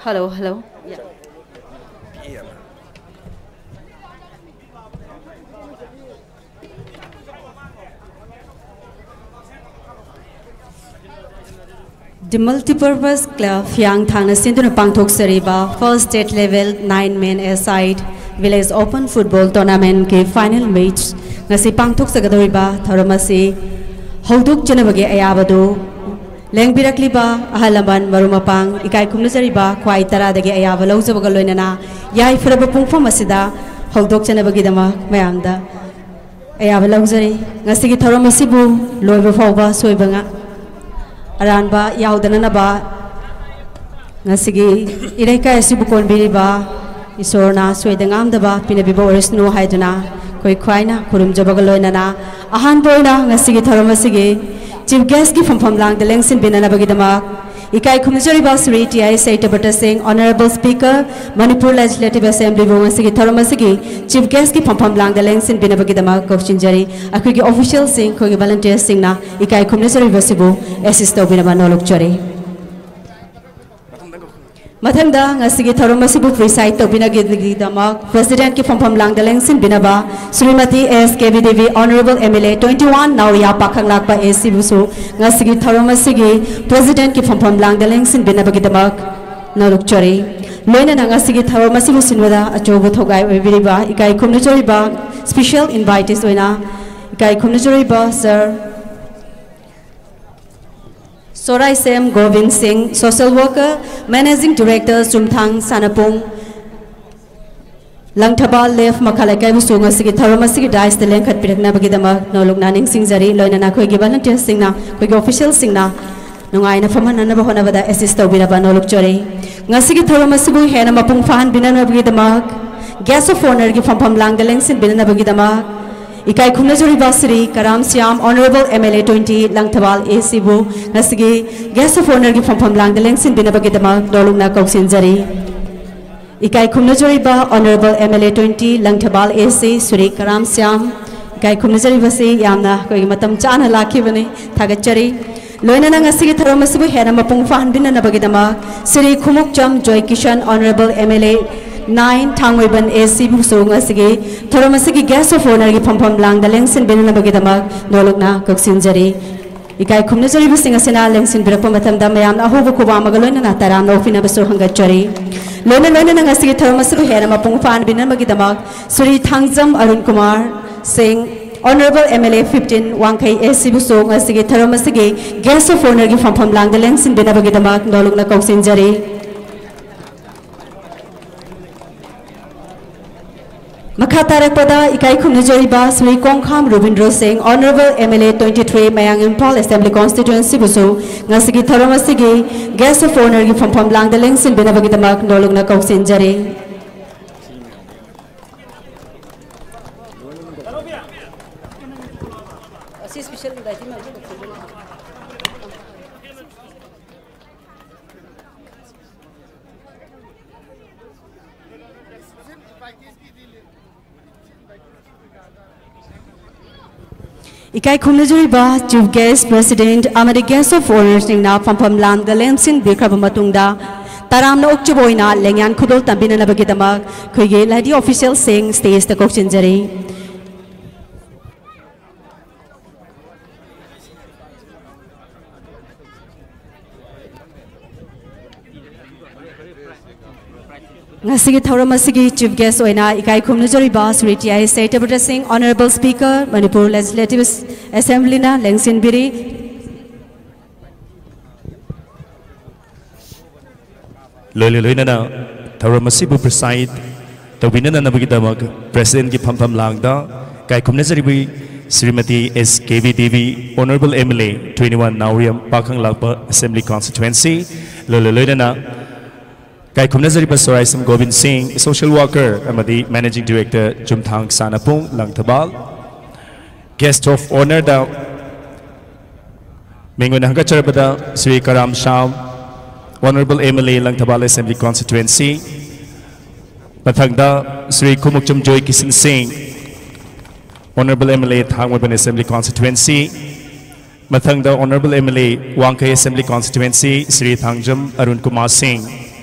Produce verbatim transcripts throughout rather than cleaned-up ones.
Hello, hello. The Multipurpose Club ꯐꯤꯌꯥꯡ ꯊꯥꯡꯅ ꯁꯤꯟꯗꯨꯅ ꯄꯥꯡꯊꯣꯛꯆꯔꯤꯕ First State Level Nine Men A-side Village Open Football Tournamentꯀꯤ final match ꯉꯁꯤ ꯄꯥꯡꯊꯣꯛꯆꯒꯗꯧꯔꯤꯕ ꯊꯧꯔꯝ ꯑꯁꯤ ꯍꯧꯗꯣꯛꯆꯅꯕꯒꯤ ꯑꯌꯥꯕꯗꯨ ꯂꯦꯡꯕꯤꯔꯛꯂꯤꯕ ꯑꯍꯜ ꯂꯃꯟ, ꯃꯔꯨꯞ ꯃꯄꯥꯡ, ꯏꯀꯥꯏ ꯈꯨꯝꯅꯖꯔꯤꯕ ꯈ꯭ꯋꯥꯏ ꯇꯔꯥꯗꯒꯤ ꯑꯌꯥꯕ ꯂꯧꯖꯕꯒ ꯂꯣꯏꯅꯅ ꯌꯥꯏꯐꯔꯕ ꯄꯨꯡꯐꯝ ꯑꯁꯤꯗ ꯍꯧꯗꯣꯛꯆꯅꯕꯒꯤꯗꯃꯛ ꯃꯌꯥꯝꯗ ꯑꯌꯥꯕ ꯂꯧꯖꯔꯤ꯫ ꯉꯁꯤꯒꯤ ꯊꯧꯔꯝ ꯑꯁꯤꯕꯨ ꯂꯣꯏꯕ ꯐꯥꯎꯕ ꯁꯣꯏꯕ ꯉꯥ-, ꯑꯔꯥꯟꯕ ꯌꯥꯎꯗꯅꯅꯕ ꯉꯁꯤꯒꯤ ꯏꯔꯩꯀꯥꯏ ꯑꯁꯤꯕꯨ ꯀꯣꯟꯕꯤꯔꯤꯕ ꯏꯁꯣꯔꯅ ꯁꯣꯏꯗ ꯉꯥꯝꯗꯕ ꯄꯤꯅꯕꯤꯕ ꯑꯣꯏꯔꯁꯅꯨ ꯍꯥꯏꯗꯨꯅ ꯑꯩꯈꯣꯏ ꯈ꯭ꯋꯥꯏꯅ ꯈꯨꯔꯨꯝꯖꯕꯒ ꯂꯣꯏꯅꯅ ꯑꯍꯥꯟꯕ ꯑꯣꯏꯅ ꯉꯁꯤꯒꯤ ꯊꯧꯔꯝ ꯑꯁꯤꯒꯤ Chief Guestꯀꯤ ꯐꯝꯐꯝ ꯂꯥꯡꯗ ꯂꯦꯡꯁꯤꯟꯕꯤꯅꯅꯕꯒꯤꯗꯃꯛ ꯏꯀꯥꯏ ꯈꯨꯝꯅꯖꯔꯤꯕ ꯁ꯭ꯔꯤ ꯇꯤ ꯑꯥꯏ ꯁꯩꯇꯕꯇ ꯁꯤꯡ, Honourable Speaker, Manipur Legislative Assemblyꯕꯨ ꯉꯁꯤꯒꯤ ꯊꯧꯔꯝ ꯑꯁꯤꯒꯤ Chief Guestꯀꯤ ꯐꯝꯐꯝ ꯂꯥꯡꯗ ꯂꯦꯡꯁꯤꯟꯕꯤꯅꯕꯒꯤꯗꯃꯛ ꯀꯧꯁꯤꯟꯖꯔꯤ꯫ ꯑꯩꯈꯣꯏꯒꯤ officialꯁꯤꯡ, ꯑꯩꯈꯣꯏꯒꯤ volunteerꯁꯤꯡꯅ ꯏꯀꯥꯏ ꯈꯨꯝꯅꯖꯔꯤꯕꯁꯤꯕꯨ assist ꯇꯧꯕꯤꯅꯕ ꯅꯣꯜꯂꯨꯛꯆꯔꯤ꯫ ꯃꯊꯪꯗ ꯉꯁꯤꯒꯤ ꯊꯧꯔꯝ ꯑꯁꯤꯕꯨ preside ꯇꯧꯕꯤꯅꯕꯒꯤꯗꯃꯛ Presidentꯀꯤ ꯐꯝꯐꯝ ꯂꯥꯡꯗ ꯂꯦꯡꯁꯤꯟꯕꯤꯅꯕ ꯁ꯭ꯔꯤꯃꯇꯤ ꯑꯦꯁ ꯀꯦꯕꯤ Devi, Honourable M L A twenty one, Nauriya ꯄꯥꯈꯪꯂꯥꯛꯄ A Cꯕꯨꯁꯨ ꯉꯁꯤꯒꯤ ꯊꯧꯔꯝ ꯑꯁꯤꯒꯤ Presidentꯀꯤ ꯐꯝꯐꯝ ꯂꯥꯡꯗ ꯂꯦꯡꯁꯤꯟꯕꯤꯅꯕꯒꯤꯗꯃꯛ ꯅꯣꯜꯂꯨꯛꯆꯔꯤ꯫ ꯂꯣꯏꯅꯅ ꯉꯁꯤꯒꯤ ꯊꯧꯔꯝ ꯑꯁꯤꯕꯨ ꯁꯤꯟꯕꯗ ꯑꯆꯧꯕ ꯊꯧꯒꯥꯏ ꯑꯣꯏꯕꯤꯔꯤꯕ ꯏꯀꯥꯏ ꯈꯨꯝꯅꯖꯔꯤꯕ special invitees ꯑꯣꯏꯅ ꯏꯀꯥꯏ ꯈꯨꯝꯅꯖꯔꯤꯕ Sir ꯁꯣꯔꯥꯏꯁꯦꯝ ꯒꯣꯕꯤꯟ ꯁꯤꯡ, social worker, Managing Director, Chumthang Sanapung, Langthabal ꯂꯦꯐ ꯃꯈꯥ ꯂꯩꯀꯥꯏꯕꯨꯁꯨ ꯉꯁꯤꯒꯤ ꯊꯧꯔꯝ ꯑꯁꯤꯒꯤ dais ꯇ ꯂꯦꯡꯈꯠꯄꯤꯔꯛꯅꯕꯒꯤꯗꯃꯛ ꯅꯣꯜꯂꯨꯛꯅ ꯅꯤꯡꯁꯤꯡꯖꯔꯤ꯫ ꯂꯣꯏꯅꯅ ꯑꯩꯈꯣꯏꯒꯤ volunteerꯁꯤꯡꯅ, ꯑꯩꯈꯣꯏꯒꯤ officialꯁꯤꯡꯅ ꯅꯨꯡꯉꯥꯏꯅ ꯐꯝꯍꯟꯅꯅꯕ ꯍꯣꯠꯅꯕꯗ assist ꯇꯧꯕꯤꯔꯕ ꯅꯣꯜꯂꯨꯛꯆꯔꯤ꯫ ꯉꯁꯤꯒꯤ ꯊꯧꯔꯝ ꯑꯁꯤꯕꯨ ꯍꯦꯟꯅ ꯃꯄꯨꯡ ꯐꯥꯍꯟꯕꯤꯅꯅꯕꯒꯤꯗꯃꯛ, Guest of Honourꯒꯤ ꯐꯝꯐꯝ ꯂꯥꯡꯗ ꯂꯦꯡꯁꯤꯟꯕꯤꯅꯅꯕꯒꯤꯗꯃꯛ, ꯏꯀꯥꯏ ꯈꯨꯝꯅꯖꯔꯤꯕ ꯁ꯭ꯔꯤ ꯀꯔꯥꯝ Shyam, Honourable M L A twenty, Langthabal A Cꯕꯨ ꯉꯁꯤꯒꯤ Guest of Honourꯒꯤ ꯐꯝꯐꯝ ꯂꯥꯡꯗ ꯂꯦꯡꯁꯤꯟꯕꯤꯅꯕꯒꯤꯗꯃꯛ ꯅꯣꯜꯂꯨꯛꯅ ꯀꯧꯁꯤꯟꯖꯔꯤ꯫ ꯏꯀꯥꯏ ꯈꯨꯝꯅꯖꯔꯤꯕ Honourable M L A twenty, Langthabal A C, Shri ꯀꯔꯥꯝ ꯁ꯭ꯌꯥꯝ, ꯏꯀꯥꯏ ꯈꯨꯝꯅꯖꯔꯤꯕꯁꯤ ꯌꯥꯝꯅ ꯑꯩꯈꯣꯏꯒꯤ ꯃꯇꯝ ꯆꯥꯅ ꯂꯥꯛꯈꯤꯕꯅꯤ, ꯊꯥꯒꯠꯆꯔꯤ꯫ ꯂꯣꯏꯅꯅ ꯉꯁꯤꯒꯤ ꯊꯧꯔꯝ ꯑꯁꯤꯕꯨ ꯍꯦꯟꯅ ꯃꯄꯨꯡ ꯐꯥꯍꯟꯕꯤꯅꯅꯕꯒꯤꯗꯃꯛ ꯁ꯭ꯔꯤ ꯈꯨꯃꯨꯛꯆꯝ ꯖꯣꯏ Kisan, Honourable M L A nine, Thangmeiband A C ꯕꯨꯁꯨ ꯉꯁꯤꯒꯤ ꯊꯧꯔꯝ ꯑꯁꯤꯒꯤ Guest of Honourꯒꯤ ꯐꯝꯐꯝ ꯂꯥꯡꯗ ꯂꯦꯡꯁꯤꯟꯕꯤꯅꯅꯕꯒꯤꯗꯃꯛ ꯅꯣꯂꯨꯛꯅ ꯀꯛꯁꯤꯟꯖꯔꯤ꯫ ꯏꯀꯥꯏ ꯈꯨꯝꯅꯖꯔꯤꯕꯁꯤꯡ ꯑꯁꯤꯅ ꯂꯦꯡꯁꯤꯟꯕꯤꯔꯛꯄ ꯃꯇꯝꯗ ꯃꯌꯥꯝꯅ ꯑꯍꯧꯕ ꯈꯨꯕꯥꯝ ꯑꯃꯒ ꯂꯣꯏꯅꯅ ꯇꯔꯥꯝꯅ ꯑꯣꯛꯄꯤꯅꯕꯁꯨ ꯍꯪꯒꯠꯆꯔꯤ꯫ ꯂꯣꯏꯅ ꯂꯣꯏꯅꯅ ꯉꯁꯤꯒꯤ ꯊꯧꯔꯝ ꯑꯁꯤꯕꯨ ꯍꯦꯟꯅ ꯃꯄꯨꯡ ꯐꯥꯍꯟꯕꯤꯅꯕꯒꯤꯗꯃꯛ ꯁ꯭ꯔꯤ ꯊꯥꯡꯖꯝ ꯑꯔꯨꯟ ꯀꯨꯃꯥꯔ ꯁꯤꯡ, Honourable M L A fifteen, ꯋꯥꯡꯈꯩ A C ꯕꯨꯁꯨ ꯉꯁꯤꯒꯤ ꯊꯧꯔꯝ ꯑꯁꯤꯒꯤ Guest of Honourꯒꯤ ꯐꯝꯐꯝ ꯂꯥꯡꯗ ꯂꯦꯡꯁꯤꯟꯕꯤꯅꯕꯒꯤꯗꯃꯛ ꯅꯣꯂꯨꯛꯅ ꯀꯧꯁꯤꯟꯖꯔꯤ꯫ ꯃꯈꯥ ꯇꯥꯔꯛꯄꯗ ꯏꯀꯥꯏ ꯈꯨꯝꯅꯖꯔꯤꯕ ꯁ꯭ꯔꯤ ꯀꯣꯡꯈꯥꯝ ꯔꯣꯕꯤꯟꯗ꯭ꯔꯣ ꯁꯤꯡ, Honourable M L A twenty-three, ꯃꯌꯥꯡ ꯏꯝꯐꯥꯜ Assembly Constituency ꯕꯨꯁꯨ ꯉꯁꯤꯒꯤ ꯊꯧꯔꯝ ꯑꯁꯤꯒꯤ Guest of Honourꯒꯤ ꯐꯝꯐꯝ ꯂꯥꯡꯗ ꯂꯦꯡꯁꯤꯟꯕꯤꯅꯕꯒꯤꯗꯃꯛ ꯅꯣꯂꯨꯛꯅ ꯀꯧꯁꯤꯟꯖꯔꯤ꯫ ꯑꯁꯤ special invitation ꯑꯃꯁꯨ ꯇꯧꯁꯤꯟꯖꯔꯤ꯫ ꯏꯀꯥꯏ ꯈꯨꯝꯅꯖꯔꯤꯕ Chief Guest, President ꯑꯃꯗꯤ Guest of Honourꯁꯤꯡꯅ ꯐꯝꯐꯝ ꯂꯥꯡꯗ ꯂꯦꯡꯁꯤꯟꯕꯤꯈ꯭ꯔꯕ ꯃꯇꯨꯡꯗ, ꯇꯔꯥꯝꯅ ꯑꯣꯛꯆꯕ ꯑꯣꯏꯅ ꯂꯦꯡꯌꯥꯟ ꯈꯨꯗꯣꯜ ꯇꯝꯕꯤꯅꯅꯕꯒꯤꯗꯃꯛ ꯑꯩꯈꯣꯏꯒꯤ lady officialꯁꯤꯡ stageꯇ ꯀꯧꯁꯤꯟꯖꯔꯤ꯫ ꯉꯁꯤꯒꯤ ꯊꯧꯔꯝ ꯑꯁꯤꯒꯤ Chief Guest ꯑꯣꯏꯅ ꯏꯀꯥꯏ ꯈꯨꯝꯅꯖꯔꯤꯕ ꯁ꯭ꯔꯤ ꯇꯤ ꯑꯥꯏ ꯁꯇ꯭ꯌꯕ꯭ꯔꯇ ꯁꯤꯡ, Honourable Speaker, Manipur Legislative Assemblyꯅ ꯂꯦꯡꯁꯤꯟꯕꯤꯔꯤ꯫ ꯂꯣꯏꯅ ꯂꯣꯏꯅꯅ ꯊꯧꯔꯝ ꯑꯁꯤꯕꯨ preside ꯇꯧꯕꯤꯅꯅꯕꯒꯤꯗꯃꯛ Presidentꯀꯤ ꯐꯝꯐꯝ ꯂꯥꯡꯗ ꯏꯀꯥꯏ ꯈꯨꯝꯅꯖꯔꯤꯕꯤ ꯁ꯭ꯔꯤꯃꯇꯤ ꯑꯦꯁ ꯀꯦꯕꯤ Devi, Honourable M L A twenty one, ꯅꯥꯎꯔꯦꯝ ꯄꯥꯈꯪ ꯂꯥꯛꯄ Assembly Constituency, ꯂꯣꯏꯅ ꯂꯣꯏꯅꯅ ꯏꯀꯥꯏ ꯈꯨꯝꯅꯖꯔꯤꯕ ꯁꯣꯔꯥꯏꯁꯝ ꯒꯣꯕꯤꯟ ꯁꯤꯡ, Social Worker ꯑꯃꯗꯤ Managing Director, Chumthang Sanapung, Langthabal. Guest of Honourꯗ ꯃꯤꯡ ꯑꯣꯏꯅ ꯍꯪꯒꯠꯆꯔꯕꯗ ꯁ꯭ꯔꯤ ꯀꯔꯥꯝ Shyam, Honourable M L A, Langthabal Assembly Constituency꯫ ꯃꯊꯪꯗ ꯁ꯭ꯔꯤ ꯈꯨꯃꯨꯛꯆꯝ ꯖꯣꯏ ꯀꯤꯁꯟ ꯁꯤꯡ, Honourable M L A, Thangmeiband Assembly Constituency꯫ ꯃꯊꯪꯗ Honourable M L A ꯋꯥꯡꯈꯩ Assembly Constituency ꯁ꯭ꯔꯤ ꯊꯥꯡꯖꯝ ꯑꯔꯨꯟ ꯀꯨꯃꯥꯔ ꯁꯤꯡ,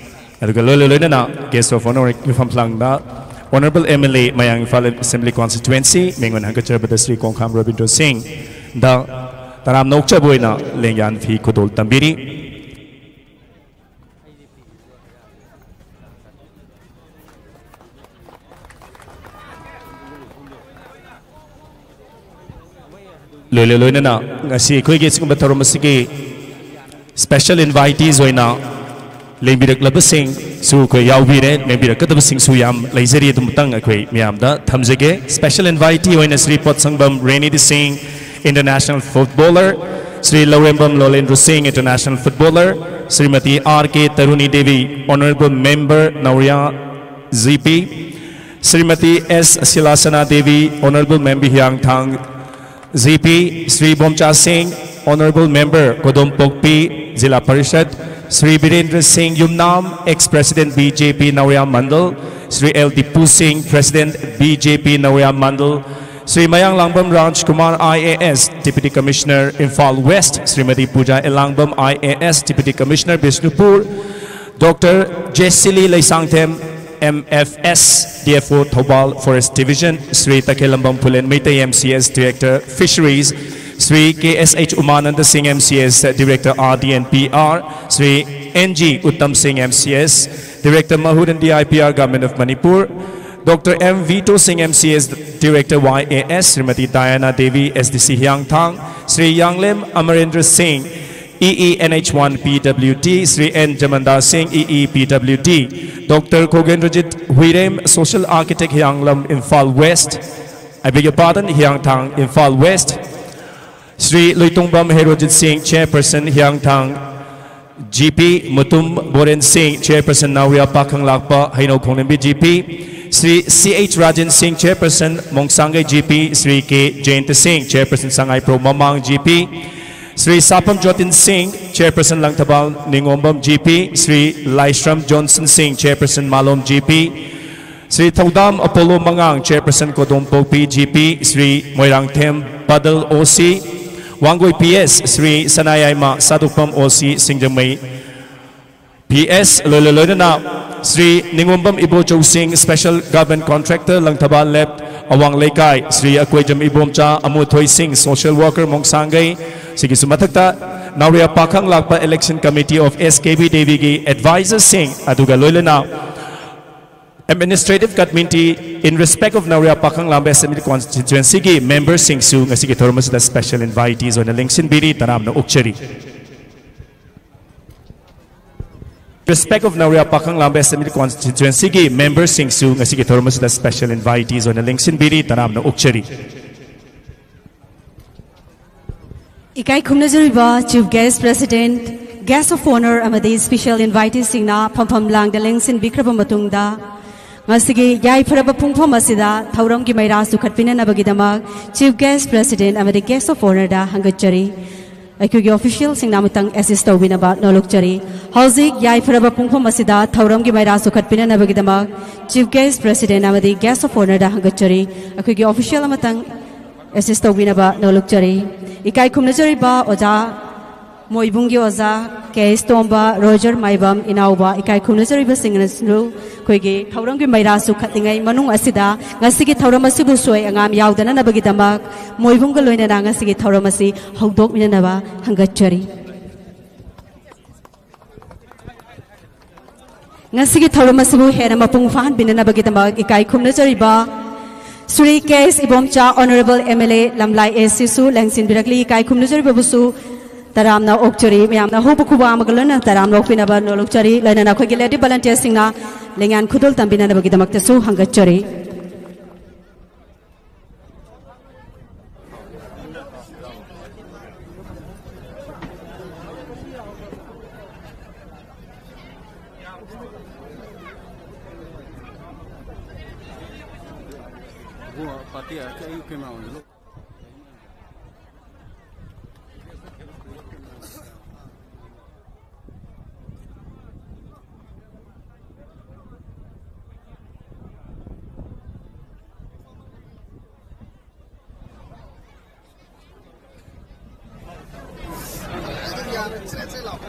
ꯑꯗꯨꯒ ꯂꯣꯏꯅ ꯂꯣꯏꯅꯅ Guest of Honour ꯃꯤꯐꯝ ꯂꯥꯡꯗ Honourable M L A ꯃꯌꯥꯡ ꯏꯝꯐꯥꯜ Assembly Constituency ꯃꯤꯡ ꯑꯣꯏꯅ ꯍꯪꯒꯠꯆꯔꯕꯗ ꯁ꯭ꯔꯤ ꯀꯣꯡꯈꯥꯝ ꯔꯕꯤꯟꯗ꯭ꯔꯣ ꯁꯤꯡꯗ ꯇꯔꯥꯝꯅ ꯑꯣꯛꯆꯕ ꯑꯣꯏꯅ ꯂꯦꯡꯌꯥꯟ ꯐꯤ ꯈꯨꯗꯣꯜ ꯇꯝꯕꯤꯔꯤ꯫ ꯂꯣꯏꯅ ꯂꯣꯏꯅꯅ ꯉꯁꯤ ꯑꯩꯈꯣꯏꯒꯤ ꯑꯁꯤꯒꯨꯝꯕ ꯊꯧꯔꯝ ꯑꯁꯤꯒꯤ special invitees ꯑꯣꯏꯅ ꯂꯦꯡꯕꯤꯔꯛꯂꯕꯁꯤꯡꯁꯨ ꯑꯩꯈꯣꯏ ꯌꯥꯎꯕꯤꯔꯦ, ꯂꯦꯡꯕꯤꯔꯛꯀꯗꯕꯁꯤꯡꯁꯨ ꯌꯥꯝ ꯂꯩꯖꯔꯤ꯫ ꯑꯗꯨꯃꯇꯪ ꯑꯩꯈꯣꯏ ꯃꯌꯥꯝꯗ ꯊꯝꯖꯒꯦ꯫ Special invitee ꯑꯣꯏꯅ ꯁ꯭ꯔꯤ ꯄꯣꯠꯁꯪꯕꯝ ꯔꯦꯅꯤꯗꯤ ꯁꯤꯡ, international footballer, ꯁ꯭ꯔꯤ ꯂꯧꯔꯦꯝꯕꯝ ꯂꯣꯂꯦꯟꯗ꯭ꯔꯣ ꯁꯤꯡ, international footballer, Shrimati R K ꯇꯔꯨꯅꯤ Devi, Honourable Member ꯅꯧꯔꯤꯌꯥ G P, Shrimati S ꯁꯤꯂꯥꯁꯅꯥ Devi, Honourable Member ꯍꯤꯌꯥꯡꯊꯥꯡ G P, ꯁ꯭ꯔꯤ ꯕꯣꯝꯆꯥ ꯁꯤꯡ, Honourable Member ꯀꯣꯗꯣꯝꯄꯣꯛꯄꯤ ꯖꯤꯂꯥ ꯄꯔꯤꯁꯠ, ꯁ꯭ꯔꯤ ꯕꯤꯔꯦꯟꯗ꯭ꯔ ꯁꯤꯡ ꯌꯨꯝꯅꯥꯝ, ex President B J P ꯅꯧꯔꯤꯌꯥ ꯃꯟꯗꯜ, Shri L Dipu ꯁꯤꯡ, President B J P ꯅꯧꯔꯤꯌꯥ ꯃꯟꯗꯜ, Shri Mayanglangbam Rajkumar I A S, Deputy Commissioner Imphal West, Shrimati Puja Elangbam I A S, Deputy Commissioner Bishnupur, Doctor ꯖꯦꯁꯤꯂꯤ Leishangthem, M F S, D F O Thoubal Forest Division, Shri ꯇꯈꯦꯜꯂꯝꯕꯝ ꯐꯨꯂꯦꯟ Meitei, M C S, Director Fisheries, Shri K S H ꯎꯃꯥꯅꯟꯗ Singh, M C S, Director R D and P R, Shri N G Uttam ꯁꯤꯡ, M C S, Director ꯃꯍꯨꯠ and D I P R, Government of Manipur, Doctor M Vito ꯁꯤꯡ, M C S, Director Y A S, Shrimati ꯗꯥꯌꯥꯅꯥ Devi, S D C ꯍꯤꯌꯥꯡꯊꯥꯡ, ꯁ꯭ꯔꯤ ꯌꯥꯡꯂꯦꯝ ꯑꯃꯔꯦꯟꯗ꯭ꯔ ꯁꯤꯡ, E E N H one P W D, Shri N ꯖꯃꯟꯗꯥ ꯁꯤꯡ, E E P W D, Doctor ꯈꯣꯒꯦꯟꯗ꯭ꯔꯖꯤꯠ ꯍꯨꯏꯔꯦꯝ, Social Architect ꯍꯤꯌꯥꯡꯂꯝ, Imphal West, I beg your pardon, Hiyangthang, Imphal West, Shri ꯂꯣꯏꯇꯣꯡꯕꯝ ꯍꯦꯔꯣꯖꯤꯠ ꯁꯤꯡ, Chairperson ꯍꯤꯌꯥꯡꯊꯥꯡ G P, Mutum ꯕꯣꯔꯦꯟ ꯁꯤꯡ, Chairperson ꯅꯥꯎꯔꯤꯌꯥ ꯄꯥꯈꯪꯂꯥꯛꯄ ꯍꯩꯅꯧ ꯈꯣꯡꯂꯦꯝꯕꯤ G P, Shri C H Rajen ꯁꯤꯡ, Chairperson ꯃꯣꯡꯁꯥꯡꯒꯩ G P, Shri K ꯖꯌꯟꯇ ꯁꯤꯡ, Chairperson ꯁꯉꯥꯏꯄ꯭ꯔꯧ ꯃꯃꯥꯡ G P, Shri ꯁꯥꯄꯝ Jotin Singh, Chairperson Langthabal Ningombam G P, Shri Laishram Johnson Singh, Chairperson Malom G P, Shri Thoudam Apollo ꯃꯉꯥꯡ, Chairperson Kodompokpi G P, Shri Moirangthem Padal O C, Wangoi P S Shri Sanayaima Sadokpam O C ꯁꯤꯡꯖꯃꯩ, P S ꯂꯣꯏꯅ ꯂꯣꯏꯅꯅ ꯁ꯭ꯔꯤ ꯅꯤꯉꯣꯝꯕꯝ ꯏꯕꯣꯆꯧ ꯁꯤꯡ, special government contractor Langthabal ꯂꯦꯞ ꯑꯋꯥꯡ ꯂꯩꯀꯥꯏ, ꯁ꯭ꯔꯤ ꯑꯀꯣꯏꯖꯝ ꯏꯕꯣꯝꯆꯥ ꯑꯃꯨꯊꯣꯏ ꯁꯤꯡ, social worker ꯃꯣꯡꯁꯥꯡꯒꯩ, ꯁꯤꯒꯤꯁꯨ ꯃꯊꯛꯇ ꯅꯥꯎꯔꯤꯌꯥ ꯄꯥꯈꯪ ꯂꯥꯛꯄ election committee of S K B ꯗꯦꯕꯤꯒꯤ advisor ꯁꯤꯡ, ꯑꯗꯨꯒ ꯂꯣꯏꯅꯅ administrative committee in respect of ꯅꯥꯎꯔꯤꯌꯥ ꯄꯥꯈꯪ ꯂꯥꯛꯄ assembly constituency ꯒꯤ member ꯁꯤꯡꯁꯨ ꯉꯁꯤꯒꯤ ꯊꯧꯔꯝ ꯑꯁꯤꯗ special invitees ꯑꯣꯏꯅ ꯂꯦꯡꯁꯤꯟꯕꯤꯔꯤ, ꯇꯔꯥꯝꯅ ꯑꯣꯛꯆꯔꯤ꯫ Respect of ꯅꯥꯎꯔꯤꯌꯥ ꯄꯥꯈꯪ ꯂꯥꯛꯄ assembly constituency ꯒꯤ member ꯁꯤꯡꯁꯨ ꯉꯁꯤꯒꯤ ꯊꯧꯔꯝ ꯑꯁꯤꯗ special invitees ꯑꯣꯏꯅ ꯂꯦꯡꯁꯤꯟꯕꯤꯔꯤ, ꯇꯔꯥꯝꯅ ꯑꯣꯛꯆꯔꯤ꯫ ꯏꯀꯥꯏ ꯈꯨꯝꯅꯖꯔꯤꯕ Chief Guest, President, Guest of Honour ꯑꯃꯗꯤ special invitees ꯁꯤꯡꯅ ꯐꯝꯐꯝ ꯂꯥꯡꯗ ꯂꯦꯡꯁꯤꯟꯕꯤꯈ꯭ꯔꯕ ꯃꯇꯨꯡꯗ, ꯉꯁꯤꯒꯤ ꯌꯥꯏꯐꯔꯕ ꯄꯨꯡꯐꯝ ꯑꯁꯤꯗ ꯊꯧꯔꯝꯒꯤ ꯃꯩꯔꯥ ꯆꯨꯈꯠꯄꯤꯅꯅꯕꯒꯤꯗꯃꯛ Chief Guest, President ꯑꯃꯗꯤ Guest of Honour ꯗ ꯍꯪꯒꯠꯆꯔꯤ꯫ ꯑꯩꯈꯣꯏꯒꯤ official ꯁꯤꯡꯅ ꯑꯃꯨꯛꯇꯪ assist ꯇꯧꯕꯤꯅꯕ ꯅꯣꯂꯨꯛꯆꯔꯤ꯫ ꯍꯧꯖꯤꯛ ꯌꯥꯏꯐꯔꯕ ꯄꯨꯡꯐꯝ ꯑꯁꯤꯗ ꯊꯧꯔꯝꯒꯤ ꯃꯩꯔꯥ ꯆꯨꯈꯠꯄꯤꯅꯅꯕꯒꯤꯗꯃꯛ Chief Guest, President ꯑꯃꯗꯤ Guest of Honour ꯗ ꯍꯪꯒꯠꯆꯔꯤ꯫ ꯑꯩꯈꯣꯏꯒꯤ official ꯑꯃꯇꯪ assist ꯇꯧꯕꯤꯅꯕ ꯅꯣꯂꯨꯛꯆꯔꯤ꯫ ꯏꯀꯥꯏ ꯈꯨꯝꯅꯖꯔꯤꯕ ꯑꯣꯖꯥ ꯃꯣꯏꯕꯨꯡꯒꯤ ꯑꯣꯖꯥ ꯀꯦ ꯑꯦꯁ ꯇꯣꯝꯕ, ꯔꯣꯖꯔ ꯃꯥꯏꯕꯝ, ꯏꯅꯥꯎꯕ, ꯏꯀꯥꯏ ꯈꯨꯝꯅꯖꯔꯤꯕꯁꯤꯡꯅꯁꯨ ꯑꯩꯈꯣꯏꯒꯤ ꯊꯧꯔꯝꯒꯤ ꯃꯩꯔꯥ ꯆꯨꯈꯠꯂꯤꯉꯩ ꯃꯅꯨꯡ ꯑꯁꯤꯗ ꯉꯁꯤꯒꯤ ꯊꯧꯔꯝ ꯑꯁꯤꯕꯨ ꯁꯣꯏ ꯑꯉꯥꯝ ꯌꯥꯎꯗꯅꯅꯕꯒꯤꯗꯃꯛ ꯃꯣꯏꯕꯨꯡꯒ ꯂꯣꯏꯅꯅ ꯉꯁꯤꯒꯤ ꯊꯧꯔꯝ ꯑꯁꯤ ꯍꯧꯗꯣꯛꯃꯤꯟꯅꯅꯕ ꯍꯪꯒꯠꯆꯔꯤ꯫ ꯉꯁꯤꯒꯤ ꯊꯧꯔꯝ ꯑꯁꯤꯕꯨ ꯍꯦꯟꯅ ꯃꯄꯨꯡ ꯐꯥꯍꯟꯕꯤꯅꯅꯕꯒꯤꯗꯃꯛ ꯏꯀꯥꯏ ꯈꯨꯝꯅꯖꯔꯤꯕ Shri K S Ibomcha, Honourable M L A ꯂꯝꯂꯥꯏ A C ꯁꯨ ꯂꯦꯡꯁꯤꯟꯕꯤꯔꯛꯂꯤ꯫ ꯏꯀꯥꯏ ꯈꯨꯝꯅꯖꯔꯤꯕꯕꯨꯁꯨ ꯇꯔꯥꯝꯅ ꯑꯣꯛꯆꯔꯤ꯫ ꯃꯌꯥꯝꯅ ꯑꯍꯧꯕ ꯈꯨꯕꯥꯛ ꯑꯃꯒ ꯂꯣꯏꯅꯅ ꯇꯔꯥꯝꯅ ꯑꯣꯛꯄꯤꯅꯕ ꯅꯣꯂꯨꯛꯆꯔꯤ꯫ ꯂꯣꯏꯅꯅ ꯑꯩꯈꯣꯏꯒꯤ lady volunteer ꯁꯤꯡꯅ ꯂꯦꯡꯌꯥꯟ ꯈꯨꯗꯣꯜ ꯇꯝꯕꯤꯅꯅꯕꯒꯤꯗꯃꯛꯇꯁꯨ ꯍꯪꯒꯠꯆꯔꯤ꯫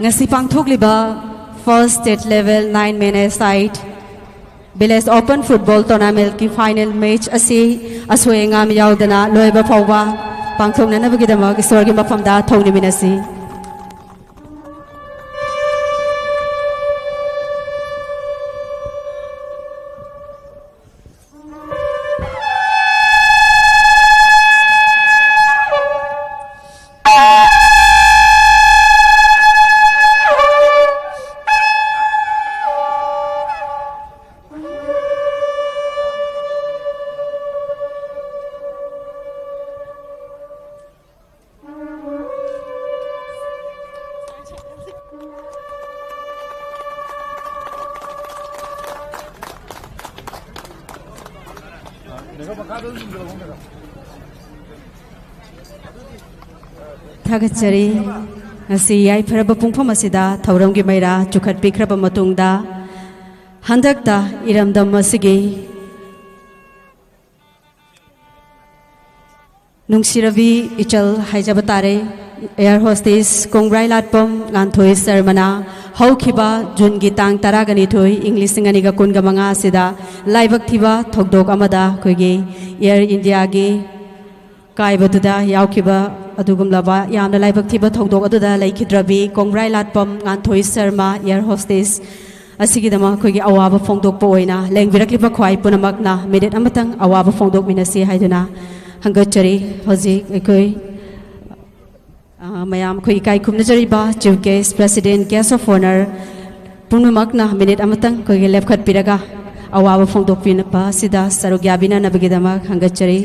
ꯉꯁꯤ ꯄꯥꯡꯊꯣꯛꯂꯤꯕ First State Level Nine Man A Side Village Open Football Tournamentꯀꯤ final match ꯑꯁꯤ ꯑꯁꯣꯏ ꯑꯉꯥꯝ ꯌꯥꯎꯗꯅ ꯂꯣꯏꯕ ꯐꯥꯎꯕ ꯄꯥꯡꯊꯣꯛꯅꯅꯕꯒꯤꯗꯃꯛ ꯏꯁꯣꯔꯒꯤ ꯃꯐꯝꯗ ꯊꯧꯅꯤꯃꯤꯟꯅꯁꯤ꯫ ꯊꯥꯒꯠꯆꯔꯤ꯫ ꯉꯁꯤ ꯌꯥꯏꯐꯔꯕ ꯄꯨꯡꯐꯝ ꯑꯁꯤꯗ ꯊꯧꯔꯝꯒꯤ ꯃꯩꯔꯥ ꯆꯨꯈꯠꯄꯤꯈ꯭ꯔꯕ ꯃꯇꯨꯡꯗ, ꯍꯟꯗꯛꯇ ꯏꯔꯝꯗꯝ ꯑꯁꯤꯒꯤ ꯅꯨꯡꯁꯤꯔꯕꯤ ꯏꯆꯜ ꯍꯥꯏꯖꯕ ꯇꯥꯔꯦ, air hostess ꯀꯣꯡꯕ꯭ꯔꯥꯏ ꯂꯥꯠꯄꯝ ꯉꯥꯟꯊꯣꯏ ꯁꯔꯃꯅ ꯍꯧꯈꯤꯕ ꯖꯨꯟꯒꯤ ꯇꯥꯡ ꯇꯔꯥꯒ ꯅꯤꯊꯣꯏ, ꯏꯪ ꯂꯤꯁꯤꯡ ꯑꯅꯤꯒ ꯀꯨꯟꯒ ꯃꯉꯥ ꯑꯁꯤꯗ ꯂꯥꯏꯕꯛ ꯊꯤꯕ ꯊꯧꯗꯣꯛ ꯑꯃꯗ ꯑꯩꯈꯣꯏꯒꯤ Air Indiaꯒꯤ ꯀꯥꯏꯕꯗꯨꯗ ꯌꯥꯎꯈꯤꯕ ꯑꯗꯨꯒꯨꯝꯂꯕ ꯌꯥꯝꯅ ꯂꯥꯏꯕꯛ ꯊꯤꯕ ꯊꯧꯗꯣꯛ ꯑꯗꯨꯗ ꯂꯩꯈꯤꯗ꯭ꯔꯕꯤ ꯀꯣꯡꯕ꯭ꯔꯥꯏ ꯂꯥꯠꯄꯝ ꯉꯥꯟꯊꯣꯏ ꯁꯔꯃ, air hostess ꯑꯁꯤꯒꯤꯗꯃꯛ ꯑꯩꯈꯣꯏꯒꯤ ꯑꯋꯥꯕ ꯐꯣꯡꯗꯣꯛꯄ ꯑꯣꯏꯅ ꯂꯦꯡꯕꯤꯔꯛꯂꯤꯕ ꯈ꯭ꯋꯥꯏ ꯄꯨꯝꯅꯃꯛꯅ ꯃꯤꯅꯤꯠ ꯑꯃꯇꯪ ꯑꯋꯥꯕ ꯐꯣꯡꯗꯣꯛꯃꯤꯟꯅꯁꯤ ꯍꯥꯏꯗꯨꯅ ꯍꯪꯒꯠꯆꯔꯤ꯫ ꯍꯧꯖꯤꯛ ꯑꯩꯈꯣꯏ, ꯑ, ꯃꯌꯥꯝ ꯑꯩꯈꯣꯏ ꯏꯀꯥꯏ ꯈꯨꯝꯅꯖꯔꯤꯕ Chief Guest, President, Guest of Honour ꯄꯨꯝꯅꯃꯛꯅ ꯃꯤꯅꯤꯠ ꯑꯃꯇꯪ ꯑꯩꯈꯣꯏꯒꯤ ꯂꯦꯞꯈꯠꯄꯤꯔꯒ ꯑꯋꯥꯕ ꯐꯣꯡꯗꯣꯛꯄꯤꯅꯕ ꯑꯁꯤꯗ ꯁꯔꯨꯛ ꯌꯥꯕꯤꯅꯅꯕꯒꯤꯗꯃꯛ ꯍꯪꯒꯠꯆꯔꯤ꯫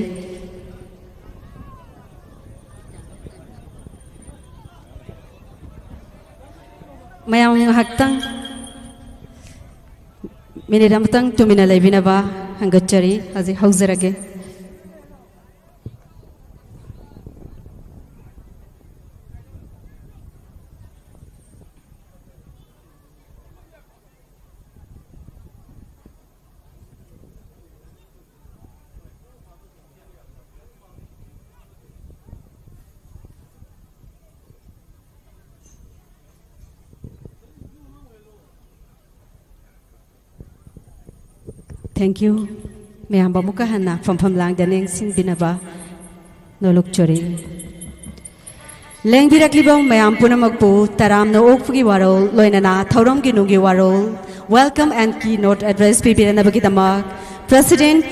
ꯃꯌꯥꯝ ꯉꯥꯏꯍꯥꯛꯇꯪ, ꯃꯤꯅꯤꯠ ꯑꯃꯇꯪ ꯇꯨꯃꯤꯟꯅ ꯂꯩꯕꯤꯅꯕ ꯍꯪꯒꯠꯆꯔꯤ꯫ ꯍꯧꯖꯤꯛ ꯍꯧꯖꯔꯒꯦ꯫ Thank you. ꯃꯌꯥꯝꯕꯨ ꯑꯃꯨꯛꯀ ꯍꯟꯅ ꯐꯝꯐꯝ ꯂꯥꯡꯗ ꯅꯤꯡꯁꯤꯡꯕꯤꯅꯕ ꯅꯣꯂꯨꯛꯆꯔꯤ꯫ ꯂꯦꯡꯕꯤꯔꯛꯂꯤꯕ ꯃꯌꯥꯝ ꯄꯨꯝꯅꯃꯛꯄꯨ ꯇꯔꯥꯝꯅ ꯑꯣꯛꯄꯒꯤ ꯋꯥꯔꯣꯜ, ꯂꯣꯏꯅꯅ ꯊꯧꯔꯝꯒꯤ ꯅꯨꯡꯒꯤ ꯋꯥꯔꯣꯜ, Welcome and Keynote Address ꯄꯤꯕꯤꯔꯅꯕꯒꯤꯗꯃꯛ President,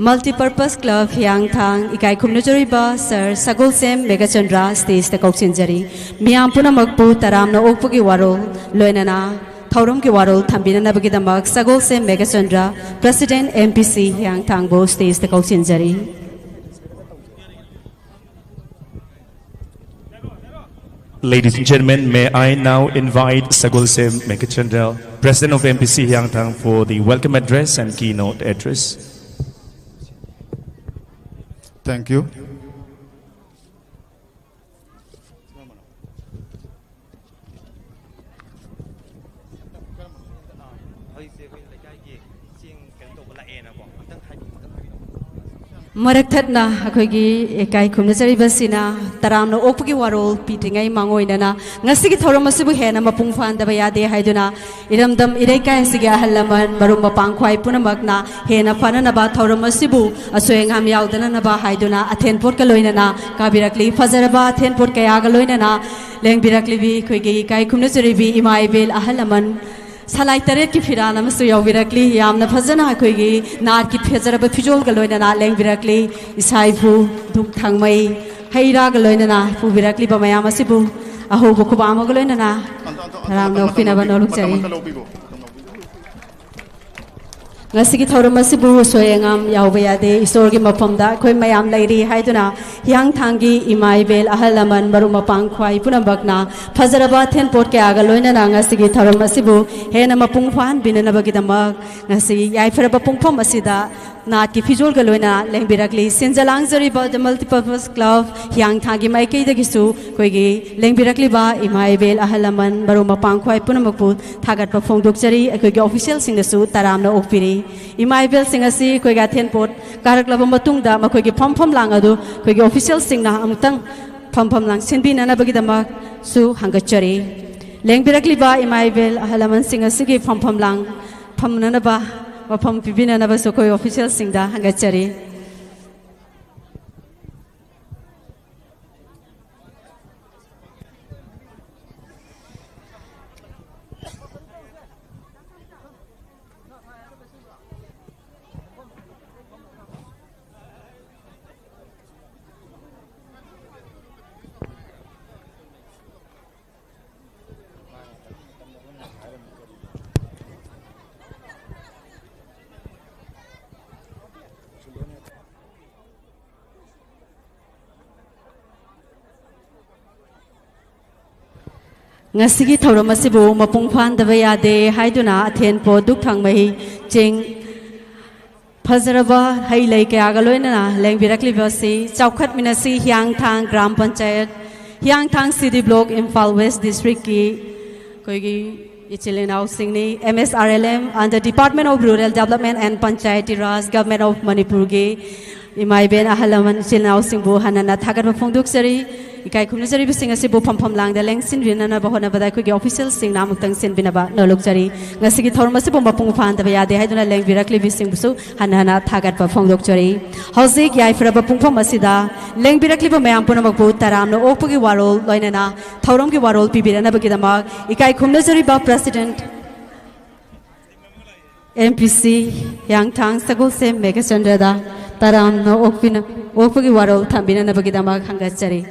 Multipurpose Club ꯍꯤꯌꯥꯡꯊꯥꯡ ꯏꯀꯥꯏ ꯈꯨꯝꯅꯖꯔꯤꯕ Sir ꯁꯒꯣꯜꯁꯦꯝ ꯃꯦꯘꯆꯟꯗ꯭ꯔ stageꯇ ꯀꯧꯁꯤꯟꯖꯔꯤ꯫ ꯃꯤꯌꯥꯝ ꯄꯨꯝꯅꯃꯛꯄꯨ ꯇꯔꯥꯝꯅ ꯑꯣꯛꯄꯒꯤ ꯋꯥꯔꯣꯜ, ꯂꯣꯏꯅꯅ ꯊꯧꯔꯝꯒꯤ ꯋꯥꯔꯣꯜ ꯊꯝꯕꯤꯅꯅꯕꯒꯤꯗꯃꯛ ꯁꯒꯣꯜꯁꯦꯝ Meghachandra, President M P C ꯍꯤꯌꯥꯡꯊꯥꯡꯕꯨ stageꯇ ꯀꯧꯁꯤꯟꯖꯔꯤ꯫ Ladies and gentlemen, may I now invite Sagolsem Meghachandra, President of M P C Hiangthang, for the welcome address and keynote address. Thank you. ꯃꯔꯛ ꯊꯠꯅ ꯑꯩꯈꯣꯏꯒꯤ ꯏꯀꯥꯏ ꯈꯨꯝꯅꯖꯔꯤꯕꯁꯤꯅ ꯇꯔꯥꯝꯅ ꯑꯣꯛꯄꯒꯤ ꯋꯥꯔꯣꯜ ꯄꯤꯗ꯭ꯔꯤꯉꯩ ꯃꯥꯡꯑꯣꯏꯅꯅ ꯉꯁꯤꯒꯤ ꯊꯧꯔꯝ ꯑꯁꯤꯕꯨ ꯍꯦꯟꯅ ꯃꯄꯨꯡ ꯐꯥꯍꯟꯗꯕ ꯌꯥꯗꯦ ꯍꯥꯏꯗꯨꯅ ꯏꯔꯝꯗꯝ ꯏꯔꯩꯀꯥꯏ ꯑꯁꯤꯒꯤ ꯑꯍꯜ ꯂꯃꯟ, ꯃꯔꯨꯞ ꯃꯄꯥꯡ ꯈ꯭ꯋꯥꯏ ꯄꯨꯝꯅꯃꯛꯅ ꯍꯦꯟꯅ ꯐꯅꯅꯕ ꯊꯧꯔꯝ ꯑꯁꯤꯕꯨ ꯑꯁꯣꯏ ꯑꯉꯥꯝ ꯌꯥꯎꯗꯅꯅꯕ ꯍꯥꯏꯗꯨꯅ ꯑꯊꯦꯟꯄꯣꯠꯀ ꯂꯣꯏꯅꯅ ꯀꯥꯕꯤꯔꯛꯂꯤ꯫ ꯐꯖꯔꯕ ꯑꯊꯦꯟꯄꯣꯠ ꯀꯌꯥꯒ ꯂꯣꯏꯅꯅ ꯂꯦꯡꯕꯤꯔꯛꯂꯤꯕꯤ ꯑꯩꯈꯣꯏꯒꯤ ꯏꯀꯥꯏ ꯈꯨꯝꯅꯖꯔꯤꯕꯤ ꯏꯃꯥ ꯏꯕꯦꯜ ꯑꯍꯜ ꯂꯃꯟ ꯁꯂꯥꯏ ꯇꯔꯦꯠꯀꯤ ꯐꯤꯔꯥꯜ ꯑꯃꯁꯨ ꯌꯥꯎꯕꯤꯔꯛꯂꯤ꯫ ꯌꯥꯝꯅ ꯐꯖꯅ ꯑꯩꯈꯣꯏꯒꯤ ꯅꯥꯠꯀꯤ ꯐꯖꯔꯕ ꯐꯤꯖꯣꯜꯒ ꯂꯣꯏꯅꯅ ꯂꯦꯡꯕꯤꯔꯛꯂꯤ꯫ ꯏꯁꯥ ꯏꯐꯨ ꯙꯨꯞ ꯊꯥꯡꯃꯩ ꯍꯩ ꯔꯥꯒ ꯂꯣꯏꯅꯅ ꯄꯨꯕꯤꯔꯛꯂꯤꯕ ꯃꯌꯥꯝ ꯑꯁꯤꯕꯨ ꯑꯍꯧꯕ ꯈꯨꯕꯥꯛ ꯑꯃꯒ ꯂꯣꯏꯅꯅ ꯇꯔꯥꯝꯅ ꯑꯣꯛꯄꯤꯅꯕ ꯅꯣꯂꯨꯛꯆꯔꯤ꯫ ꯉꯁꯤꯒꯤ ꯊꯧꯔꯝ ꯑꯁꯤꯕꯨ ꯑꯁꯣꯏ ꯑꯉꯥꯝ ꯌꯥꯎꯕ ꯌꯥꯗꯦ꯫ ꯏꯁꯣꯔꯒꯤ ꯃꯐꯝꯗ ꯑꯩꯈꯣꯏ ꯃꯌꯥꯝ ꯂꯩꯔꯤ ꯍꯥꯏꯗꯨꯅ ꯍꯤꯌꯥꯡꯊꯥꯡꯒꯤ ꯏꯃꯥ ꯏꯕꯦꯜ ꯑꯍꯜ ꯂꯃꯟ ꯃꯔꯨꯞ ꯃꯄꯥꯡ ꯈ꯭ꯋꯥꯏ ꯄꯨꯝꯅꯃꯛꯅ ꯐꯖꯔꯕ ꯊꯦꯟꯄꯣꯠ ꯀꯌꯥꯒ ꯂꯣꯏꯅꯅ ꯉꯁꯤꯒꯤ ꯊꯧꯔꯝ ꯑꯁꯤꯕꯨ ꯍꯦꯟꯅ ꯃꯄꯨꯡ ꯐꯥꯍꯟꯕꯤꯅꯅꯕꯒꯤꯗꯃꯛ ꯉꯁꯤ ꯌꯥꯏꯐꯔꯕ ꯄꯨꯡꯐꯝ ꯑꯁꯤꯗ ꯅꯥꯠꯀꯤ ꯐꯤꯖꯣꯜꯒ ꯂꯣꯏꯅ ꯂꯦꯡꯕꯤꯔꯛꯂꯤ꯫ ꯁꯤꯟꯖ ꯂꯥꯡꯖꯔꯤꯕ The Multipurpose Club ꯍꯤꯌꯥꯡꯊꯥꯡꯒꯤ ꯃꯥꯏꯀꯩꯗꯒꯤꯁꯨ ꯑꯩꯈꯣꯏꯒꯤ ꯂꯦꯡꯕꯤꯔꯛꯂꯤꯕ ꯏꯃꯥ ꯏꯕꯦꯜ ꯑꯍꯜ ꯂꯃꯟ ꯃꯔꯨꯞ ꯃꯄꯥꯡ ꯈ꯭ꯋꯥꯏ ꯄꯨꯝꯅꯃꯛꯄꯨ ꯊꯥꯒꯠꯄ ꯐꯣꯡꯗꯣꯛꯆꯔꯤ꯫ ꯑꯩꯈꯣꯏꯒꯤ officialꯁꯤꯡꯅꯁꯨ ꯇꯔꯥꯝꯅ ꯑꯣꯛꯄꯤꯔꯤ꯫ ꯏꯃꯥ ꯏꯕꯦꯜꯁꯤꯡ ꯑꯁꯤ ꯑꯩꯈꯣꯏꯒꯤ ꯑꯊꯦꯟꯄꯣꯠ ꯀꯥꯔꯛꯂꯕ ꯃꯇꯨꯡꯗ ꯃꯈꯣꯏꯒꯤ ꯐꯝꯐꯝ ꯂꯥꯡ ꯑꯗꯨ ꯑꯩꯈꯣꯏꯒꯤ officialꯁꯤꯡꯅ ꯑꯃꯨꯛꯇꯪ ꯐꯝꯐꯝ ꯂꯥꯡ ꯁꯤꯟꯕꯤꯅꯅꯕꯒꯤꯗꯃꯛꯁꯨ ꯍꯪꯒꯠꯆꯔꯤ꯫ ꯂꯦꯡꯕꯤꯔꯛꯂꯤꯕ ꯏꯃꯥ ꯏꯕꯦꯜ ꯑꯍꯜ ꯂꯃꯟꯁꯤꯡ ꯑꯁꯤꯒꯤ ꯐꯝꯐꯝ ꯂꯥꯡ ꯐꯝꯅꯅꯕ ꯋꯥꯐꯝ ꯄꯤꯕꯤꯅꯅꯕꯁꯨ ꯑꯩꯈꯣꯏ ꯑꯣꯐꯤꯁꯤꯌꯦꯜꯁꯤꯡꯗ ꯍꯪꯒꯠꯆꯔꯤ꯫ ꯉꯁꯤꯒꯤ ꯊꯧꯔꯝ ꯑꯁꯤꯕꯨ ꯃꯄꯨꯡ ꯐꯥꯍꯟꯗꯕ ꯌꯥꯗꯦ ꯍꯥꯏꯗꯨꯅ ꯑꯊꯦꯟ ꯄꯣꯠ, ꯗꯨꯛ ꯊꯥꯡꯃꯩ ꯆꯦꯡ, ꯐꯖꯔꯕ ꯍꯩ ꯂꯩ ꯀꯌꯥꯒ ꯂꯣꯏꯅꯅ ꯂꯦꯡꯕꯤꯔꯛꯂꯤꯕ ꯑꯁꯤ ꯆꯥꯎꯈꯠꯃꯤꯟꯅꯁꯤ Hiyangthang gram panchayat, Hiyangthang city block, Imphal west ꯗꯤꯁꯇ꯭ꯔꯤꯛꯀꯤ ꯑꯩꯈꯣꯏꯒꯤ ꯏꯆꯤꯜ ꯏꯅꯥꯎꯁꯤꯡꯅꯤ꯫ M S R L M and the Department of Rural Development and Panchayati Raj, Government of ꯃꯅꯤꯄꯨꯔꯒꯤ ꯏꯃꯥ ꯏꯕꯦꯟ ꯑꯍꯜ ꯂꯃꯟ ꯏꯆꯤꯜ ꯏꯅꯥꯎꯁꯤꯡꯕꯨ ꯍꯟꯅ ꯍꯟꯅ ꯊꯥꯒꯠꯄ ꯐꯣꯡꯗꯣꯛꯆꯔꯤ꯫ ꯏꯀꯥꯏ ꯈꯨꯝꯅꯖꯔꯤꯕꯁꯤꯡ ꯑꯁꯤꯕꯨ ꯐꯝꯐꯝ ꯂꯥꯡꯗ ꯂꯦꯡꯁꯤꯟꯕꯤꯅꯅꯕ ꯍꯣꯠꯅꯕꯗ ꯑꯩꯈꯣꯏꯒꯤ ꯑꯣꯐꯤꯁꯤꯌꯦꯜꯁꯤꯡꯅ ꯑꯃꯨꯛꯇꯪ ꯆꯦꯟꯕꯤꯅꯕ ꯅꯣꯜꯂꯨꯛꯆꯔꯤ꯫ ꯉꯁꯤꯒꯤ ꯊꯧꯔꯝ ꯑꯁꯤꯕꯨ ꯃꯄꯨꯡ ꯐꯥꯍꯟꯗꯕ ꯌꯥꯗꯦ ꯍꯥꯏꯗꯨꯅ ꯂꯦꯡꯕꯤꯔꯛꯂꯤꯕꯁꯤꯡꯕꯨꯁꯨ ꯍꯟꯅ ꯍꯟꯅ ꯊꯥꯒꯠꯄ ꯐꯣꯡꯗꯣꯛꯆꯔꯤ꯫ ꯍꯧꯖꯤꯛ ꯌꯥꯏꯐꯔꯕ ꯄꯨꯡꯐꯝ ꯑꯁꯤꯗ ꯂꯦꯡꯕꯤꯔꯛꯂꯤꯕ ꯃꯌꯥꯝ ꯄꯨꯝꯅꯃꯛꯄꯨ ꯇꯔꯥꯝꯅ ꯑꯣꯛꯄꯒꯤ ꯋꯥꯔꯣꯜ ꯂꯣꯏꯅꯅ ꯊꯧꯔꯝꯒꯤ ꯋꯥꯔꯣꯜ ꯄꯤꯕꯤꯔꯛꯅꯕꯒꯤꯗꯃꯛ ꯏꯀꯥꯏ ꯈꯨꯝꯅꯖꯔꯤꯕ ꯄ꯭ꯔꯁꯤꯗꯦꯟꯠ M P C ꯍꯤꯌꯥꯡꯊꯥꯡ ꯁꯒꯣꯜꯁꯦꯝ ꯃꯦꯘꯆꯟꯗ꯭ꯔꯗ ꯇꯔꯥꯝꯅ ꯑꯣꯛꯄꯤꯅ-, ꯑꯣꯛꯄꯒꯤ ꯋꯥꯔꯣꯜ ꯊꯝꯕꯤꯅꯅꯕꯒꯤꯗꯃꯛ ꯍꯪꯒꯠꯆꯔꯤ꯫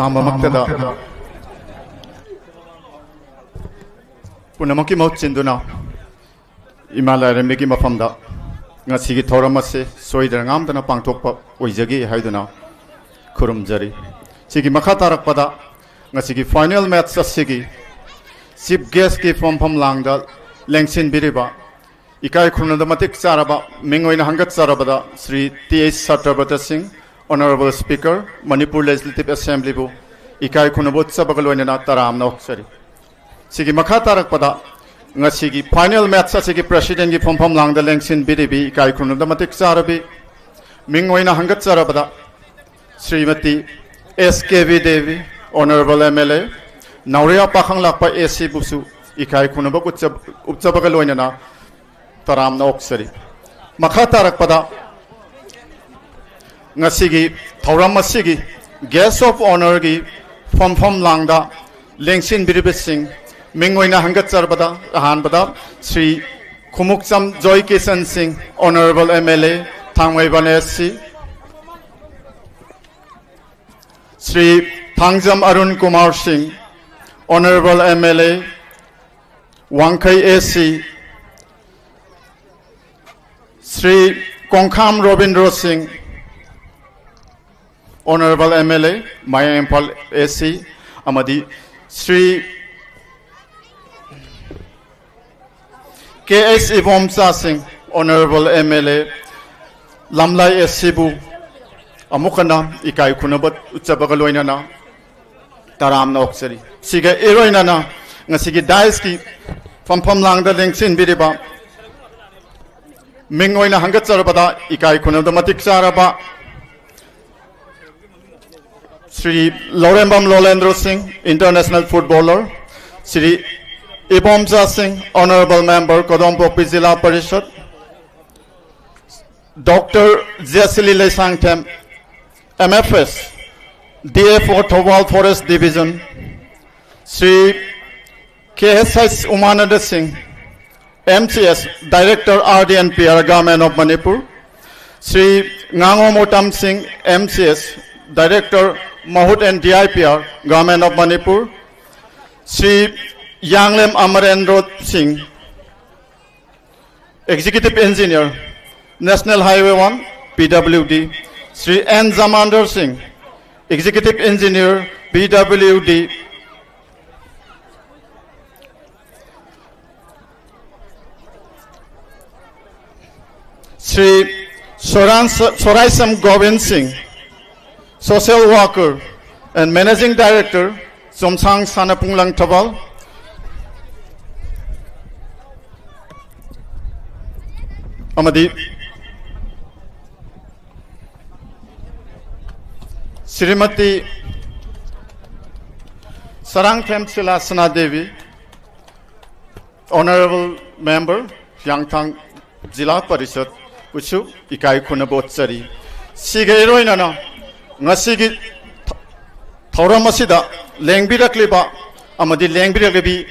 ꯑꯍꯥꯟꯕꯃꯛꯇꯗ ꯄꯨꯝꯅꯃꯛꯀꯤ ꯃꯍꯨꯠ ꯁꯤꯟꯗꯨꯅ ꯏꯃꯥ ꯂꯥꯏꯔꯦꯝꯕꯤꯒꯤ ꯃꯐꯝꯗ ꯉꯁꯤꯒꯤ ꯊꯧꯔꯝ ꯑꯁꯤ ꯁꯣꯏꯗꯅ ꯉꯥꯝꯗꯅ ꯄꯥꯡꯊꯣꯛꯄ ꯑꯣꯏꯖꯒꯦ ꯍꯥꯏꯗꯨꯅ ꯈꯨꯔꯨꯝꯖꯔꯤ꯫ ꯁꯤꯒꯤ ꯃꯈꯥ ꯇꯥꯔꯛꯄꯗ ꯉꯁꯤꯒꯤ final match ꯑꯁꯤꯒꯤ chief guest ꯀꯤ ꯐꯝꯐꯝ ꯂꯥꯡꯗ ꯂꯦꯡꯁꯤꯟꯕꯤꯔꯤꯕ ꯏꯀꯥꯏ ꯈꯨꯝꯅꯕꯗ ꯃꯇꯤꯛ ꯆꯥꯔꯕ ꯃꯤꯡ ꯑꯣꯏꯅ ꯍꯪꯒꯠꯆꯔꯕꯗ ꯁ꯭ꯔꯤ ꯇꯤ ꯑꯩꯆ ꯁꯇ꯭ꯌꯕ꯭ꯔꯇ ꯁꯤꯡ, Honourable Speaker, Manipur Legislative Assembly ꯕꯨ ꯏꯀꯥꯏ ꯈꯨꯝꯅꯕ ꯎꯠꯆꯕꯒ ꯂꯣꯏꯅꯅ ꯇꯔꯥꯝꯅ ꯑꯣꯛꯆꯔꯤ꯫ ꯁꯤꯒꯤ ꯃꯈꯥ ꯇꯥꯔꯛꯄꯗ ꯉꯁꯤꯒꯤ final match ꯑꯁꯤꯒꯤ president ꯀꯤ ꯐꯝꯐꯝ ꯂꯥꯡꯗ ꯂꯦꯡꯁꯤꯟꯕꯤꯔꯤꯕꯤ ꯏꯀꯥꯏ ꯈꯨꯝꯅꯕꯗ ꯃꯇꯤꯛ ꯆꯥꯔꯕꯤ ꯃꯤꯡ ꯑꯣꯏꯅ ꯍꯪꯒꯠꯆꯔꯕꯗ Shrimati S K B Devi, Honourable M L A, Nauriya Pakhanglakpa A C ꯕꯨꯁꯨ ꯏꯀꯥꯏ ꯈꯨꯝꯅꯕ ꯎꯠꯆ-, ꯎꯠꯆꯕꯒ ꯂꯣꯏꯅꯅ ꯇꯔꯥꯝꯅ ꯑꯣꯛꯆꯔꯤ꯫ ꯃꯈꯥ ꯇꯥꯔꯛꯄꯗ ꯉꯁꯤꯒꯤ ꯊꯧꯔꯝ ꯑꯁꯤꯒꯤ guest of honour ꯒꯤ ꯐꯝꯐꯝ ꯂꯥꯡꯗ ꯂꯦꯡꯁꯤꯟꯕꯤꯔꯤꯕꯁꯤꯡ ꯃꯤꯡ ꯑꯣꯏꯅ ꯍꯪꯒꯠꯆꯔꯕꯗ ꯑꯍꯥꯟꯕꯗ ꯁ꯭ꯔꯤ ꯈꯨꯃꯨꯛꯆꯝ ꯖꯣꯏ ꯀꯤꯁꯟ ꯁꯤꯡ, Honourable M L A, Thangmeiband A C, Shri Thangjam Arun Kumar ꯁꯤꯡ, Honourable M L A, ꯋꯥꯡꯈꯩ A C, ꯁ꯭ꯔꯤ ꯀꯣꯡꯈꯥꯝ ꯔꯣꯕꯤꯟꯗ꯭ꯔꯣ ꯁꯤꯡ, Honourable M L A, ꯃꯌꯥꯏ ꯏꯝꯐꯥꯜ A C, ꯑꯃꯗꯤ ꯁ꯭ꯔꯤ ꯀꯦ H Ibomcha Singh, Honourable M L A, ꯂꯝꯂꯥꯏ A C ꯕꯨ ꯑꯃꯨꯛ ꯍꯟꯅ ꯏꯀꯥꯏ ꯈꯨꯝꯅꯕ ꯎꯠꯆꯕꯒ ꯂꯣꯏꯅꯅ ꯇꯔꯥꯝꯅ ꯑꯣꯛꯆꯔꯤ꯫ ꯁꯤꯒ ꯏꯔꯣꯏꯅꯅ ꯉꯁꯤꯒꯤ dais ꯀꯤ ꯐꯝꯐꯝ ꯂꯥꯡꯗ ꯂꯦꯡꯁꯤꯟꯕꯤꯔꯤꯕ ꯃꯤꯡ ꯑꯣꯏꯅ ꯍꯪꯒꯠꯆꯔꯕꯗ ꯏꯀꯥꯏ ꯈꯨꯝꯅꯕꯗ ꯃꯇꯤꯛ ꯆꯥꯔꯕ ꯁ꯭ꯔꯤ ꯂꯧꯔꯦꯝꯕꯝ ꯂꯣꯂꯦꯟꯗ꯭ꯔꯣ ꯁꯤꯡ, international footballer, Shri Ibomcha Singh, Honourable Member, Kodompokpi zila parishad, Doctor Jesly Leishangthem, M F S, D F O Thoubal Forest Division, Shri K S H Umananda Singh, M C S, Director R D and P R, Government of Manipur, Shri ꯉꯥꯉꯣꯝ Otam Singh, M C S, Director Mahut and D I P R, Government of Manipur, Shri Yanglem Amarendro Singh, Executive Engineer, National Highway one, P W D, Shri N Jamander Singh, Executive Engineer, P W D, Shri Soran, Soraisam Govind Singh, Social Worker and Managing Director, Chomsang Sanapung Langthabal, ꯑꯃꯗꯤ Shrimati Sarangthem ꯁꯤꯂꯥꯁꯅꯥ Devi, Honorable Member, ꯍꯤꯌꯥꯡꯊꯥꯡ ꯖꯤꯂꯥ ꯄꯔꯤꯁꯠ ꯕꯨꯁꯨ ꯏꯀꯥꯏ ꯈꯨꯝꯅꯕ ꯎꯠꯆꯔꯤ꯫ ꯁꯤꯒ ꯏꯔꯣꯏꯅꯅ ꯉꯁꯤꯒꯤ ꯊꯧꯔꯝ ꯑꯁꯤꯗ ꯂꯦꯡꯕꯤꯔꯛꯂꯤꯕ ꯑꯃꯗꯤ ꯂꯦꯡꯕꯤꯔꯛꯂꯤꯕꯤ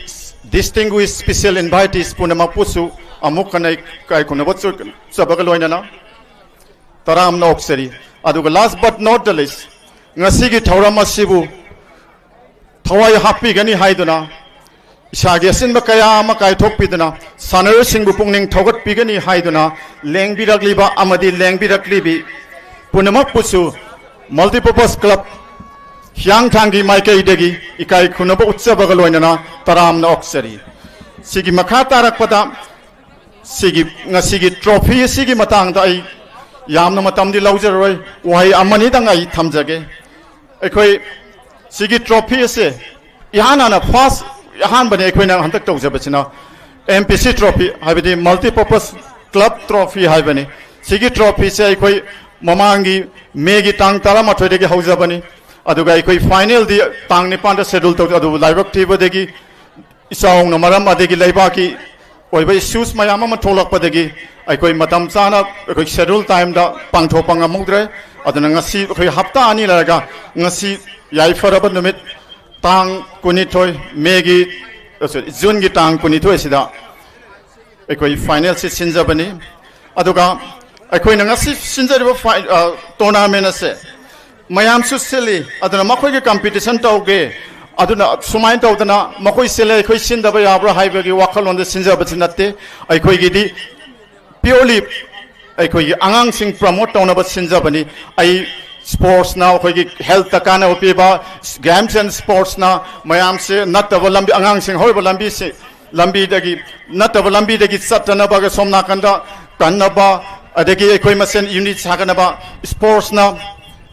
distinguished special invitees ꯄꯨꯝꯅꯃꯛꯄꯨꯁꯨ ꯑꯃꯨꯛ ꯍꯟꯅ ꯏꯀꯥꯏ ꯈꯨꯝꯅꯕ ꯎꯠꯆꯕꯒ ꯂꯣꯏꯅꯅ ꯇꯔꯥꯝꯅ ꯑꯣꯛꯆꯔꯤ꯫ ꯑꯗꯨꯒ last but not the least, ꯉꯁꯤꯒꯤ ꯊꯧꯔꯝ ꯑꯁꯤꯕꯨ ꯊꯋꯥꯏ ꯍꯥꯞꯄꯤꯒꯅꯤ ꯍꯥꯏꯗꯨꯅ, ꯏꯁꯥꯒꯤ ꯑꯁꯤꯟꯕ ꯀꯌꯥ ꯑꯃ ꯀꯥꯏꯊꯣꯛꯄꯤꯗꯨꯅ, ꯁꯥꯟꯅꯔꯣꯏꯁꯤꯡꯕꯨ ꯄꯨꯛꯅꯤꯡ ꯊꯧꯒꯠꯄꯤꯒꯅꯤ ꯍꯥꯏꯗꯨꯅ, ꯂꯦꯡꯕꯤꯔꯛꯂꯤꯕ ꯑꯃꯗꯤ ꯂꯦꯡꯕꯤꯔꯛꯂꯤꯕꯤ ꯄꯨꯝꯅꯃꯛꯄꯨꯁꯨ Multipurpose Club ꯍꯤꯌꯥꯡꯊꯥꯡꯒꯤ ꯃꯥꯏꯀꯩꯗꯒꯤ ꯏꯀꯥꯏ ꯈꯨꯝꯅꯕ ꯎꯠꯆꯕꯒ ꯂꯣꯏꯅꯅ ꯇꯔꯥꯝꯅ ꯑꯣꯛꯆꯔꯤ꯫ ꯁꯤꯒꯤ ꯃꯈꯥ ꯇꯥꯔꯛꯄꯗ ꯁꯤꯒꯤ, ꯉꯁꯤꯒꯤ trophy ꯑꯁꯤꯒꯤ ꯃꯇꯥꯡꯗ ꯑꯩ ꯌꯥꯝꯅ ꯃꯇꯝꯗꯤ ꯂꯧꯖꯔꯔꯣꯏ, ꯋꯥꯍꯩ ꯑꯃꯅꯤꯗꯪ ꯑꯩ ꯊꯝꯖꯒꯦ꯫ ꯑꯩꯈꯣꯏ ꯁꯤꯒꯤ trophy ꯑꯁꯦ ꯏꯍꯥꯟ ꯍꯥꯟꯅ first, ꯑꯍꯥꯟꯕꯅꯤ ꯑꯩꯈꯣꯏꯅ ꯍꯟꯗꯛ ꯇꯧꯖꯕꯁꯤꯅ M P C trophy, ꯍꯥꯏꯕꯗꯤ Multipurpose Club trophy ꯍꯥꯏꯕꯅꯤ꯫ ꯁꯤꯒꯤ trophyꯁꯦ ꯑꯩꯈꯣꯏ ꯃꯃꯥꯡꯒꯤ ꯃꯦꯒꯤ ꯇꯥꯡ ꯇꯔꯥꯃꯥꯊꯣꯏꯗꯒꯤ ꯍꯧꯖꯕꯅꯤ, ꯑꯗꯨꯒ ꯑꯩꯈꯣꯏ finalꯗꯤ ꯇꯥꯡ ꯅꯤꯄꯥꯟꯗ schedule ꯇꯧꯖꯩ꯫ ꯑꯗꯨꯕꯨ ꯂꯥꯏꯕꯛ ꯊꯤꯕꯗꯒꯤ ꯏꯆꯥꯎꯅ ꯃꯔꯝ ꯑꯗꯒꯤ ꯂꯩꯕꯥꯛꯀꯤ ꯑꯣꯏꯕ issues ꯃꯌꯥꯝ ꯑꯃ ꯊꯣꯛꯂꯛꯄꯗꯒꯤ ꯑꯩꯈꯣꯏ ꯃꯇꯝ ꯆꯥꯅ ꯑꯩꯈꯣꯏ schedule timeꯗ ꯄꯥꯡꯊꯣꯛꯄ ꯉꯝꯍꯧꯗ꯭ꯔꯦ꯫ ꯑꯗꯨꯅ ꯉꯁꯤ ꯑꯩꯈꯣꯏ ꯍꯞꯇꯥ ꯑꯅꯤ ꯂꯩꯔꯒ ꯉꯁꯤ ꯌꯥꯏꯐꯔꯕ ꯅꯨꯃꯤꯠ ꯇꯥꯡ ꯀꯨꯟꯅꯤꯊꯣꯏ ꯃꯦꯒꯤ, ꯑ, sorry, Juneꯒꯤ ꯇꯥꯡ ꯀꯨꯟꯅꯤꯊꯣꯏꯁꯤꯗ ꯑꯩꯈꯣꯏ finalꯁꯤ ꯁꯤꯟꯖꯕꯅꯤ꯫ ꯑꯗꯨꯒ ꯑꯩꯈꯣꯏꯅ ꯉꯁꯤ ꯁꯤꯟꯖꯔꯤꯕ ꯐꯥꯏ-, ꯑ, tournament ꯑꯁꯦ ꯃꯌꯥꯝꯁꯨ ꯁꯤꯜꯂꯤ, ꯑꯗꯨꯅ ꯃꯈꯣꯏꯒꯤ competition ꯇꯧꯒꯦ, ꯑꯗꯨꯅ ꯁꯨꯃꯥꯏꯅ ꯇꯧꯗꯅ ꯃꯈꯣꯏ ꯁꯤꯜꯂꯦ, ꯑꯩꯈꯣꯏ ꯁꯤꯟꯗꯕ ꯌꯥꯕ꯭ꯔꯥ ꯍꯥꯏꯕꯒꯤ ꯋꯥꯈꯜꯂꯣꯟꯗ ꯁꯤꯟꯖꯕꯁꯤ ꯅꯠꯇꯦ꯫ ꯑꯩꯈꯣꯏꯒꯤꯗꯤ purely ꯑꯩꯈꯣꯏꯒꯤ ꯑꯉꯥꯡꯁꯤꯡ ꯄ꯭ꯔꯃꯣꯠ ꯇꯧꯅꯕ ꯁꯤꯟꯖꯕꯅꯤ꯫ ꯑꯩ ꯁ꯭ꯄꯣꯔꯠꯁꯅ ꯑꯩꯈꯣꯏꯒꯤ ꯍꯦꯜꯠꯇ ꯀꯥꯟꯅꯕ ꯄꯤꯕ, ꯒꯦꯝꯁ ꯑꯦꯟ ꯁ꯭ꯄꯣꯔꯠꯁꯅ ꯃꯌꯥꯝꯁꯦ ꯅꯠꯇꯕ ꯂꯝꯕꯤ, ꯑꯉꯥꯡꯁꯤꯡ ꯍꯧꯔꯤꯕ ꯂꯝꯕꯤꯁꯤ, ꯂꯝꯕꯤꯗꯒꯤ, ꯅꯠꯇꯕ ꯂꯝꯕꯤꯗꯒꯤ ꯆꯠꯇꯅꯕꯒ ꯁꯣꯝ ꯅꯥꯀꯟꯗ ꯀꯟꯅꯕ, ꯑꯗꯒꯤ ꯑꯩꯈꯣꯏ ꯃꯁꯦꯟ ꯌꯨꯅꯤꯠ ꯁꯥꯒꯠꯅꯕ, ꯁ꯭ꯄꯣꯔꯠꯁꯅ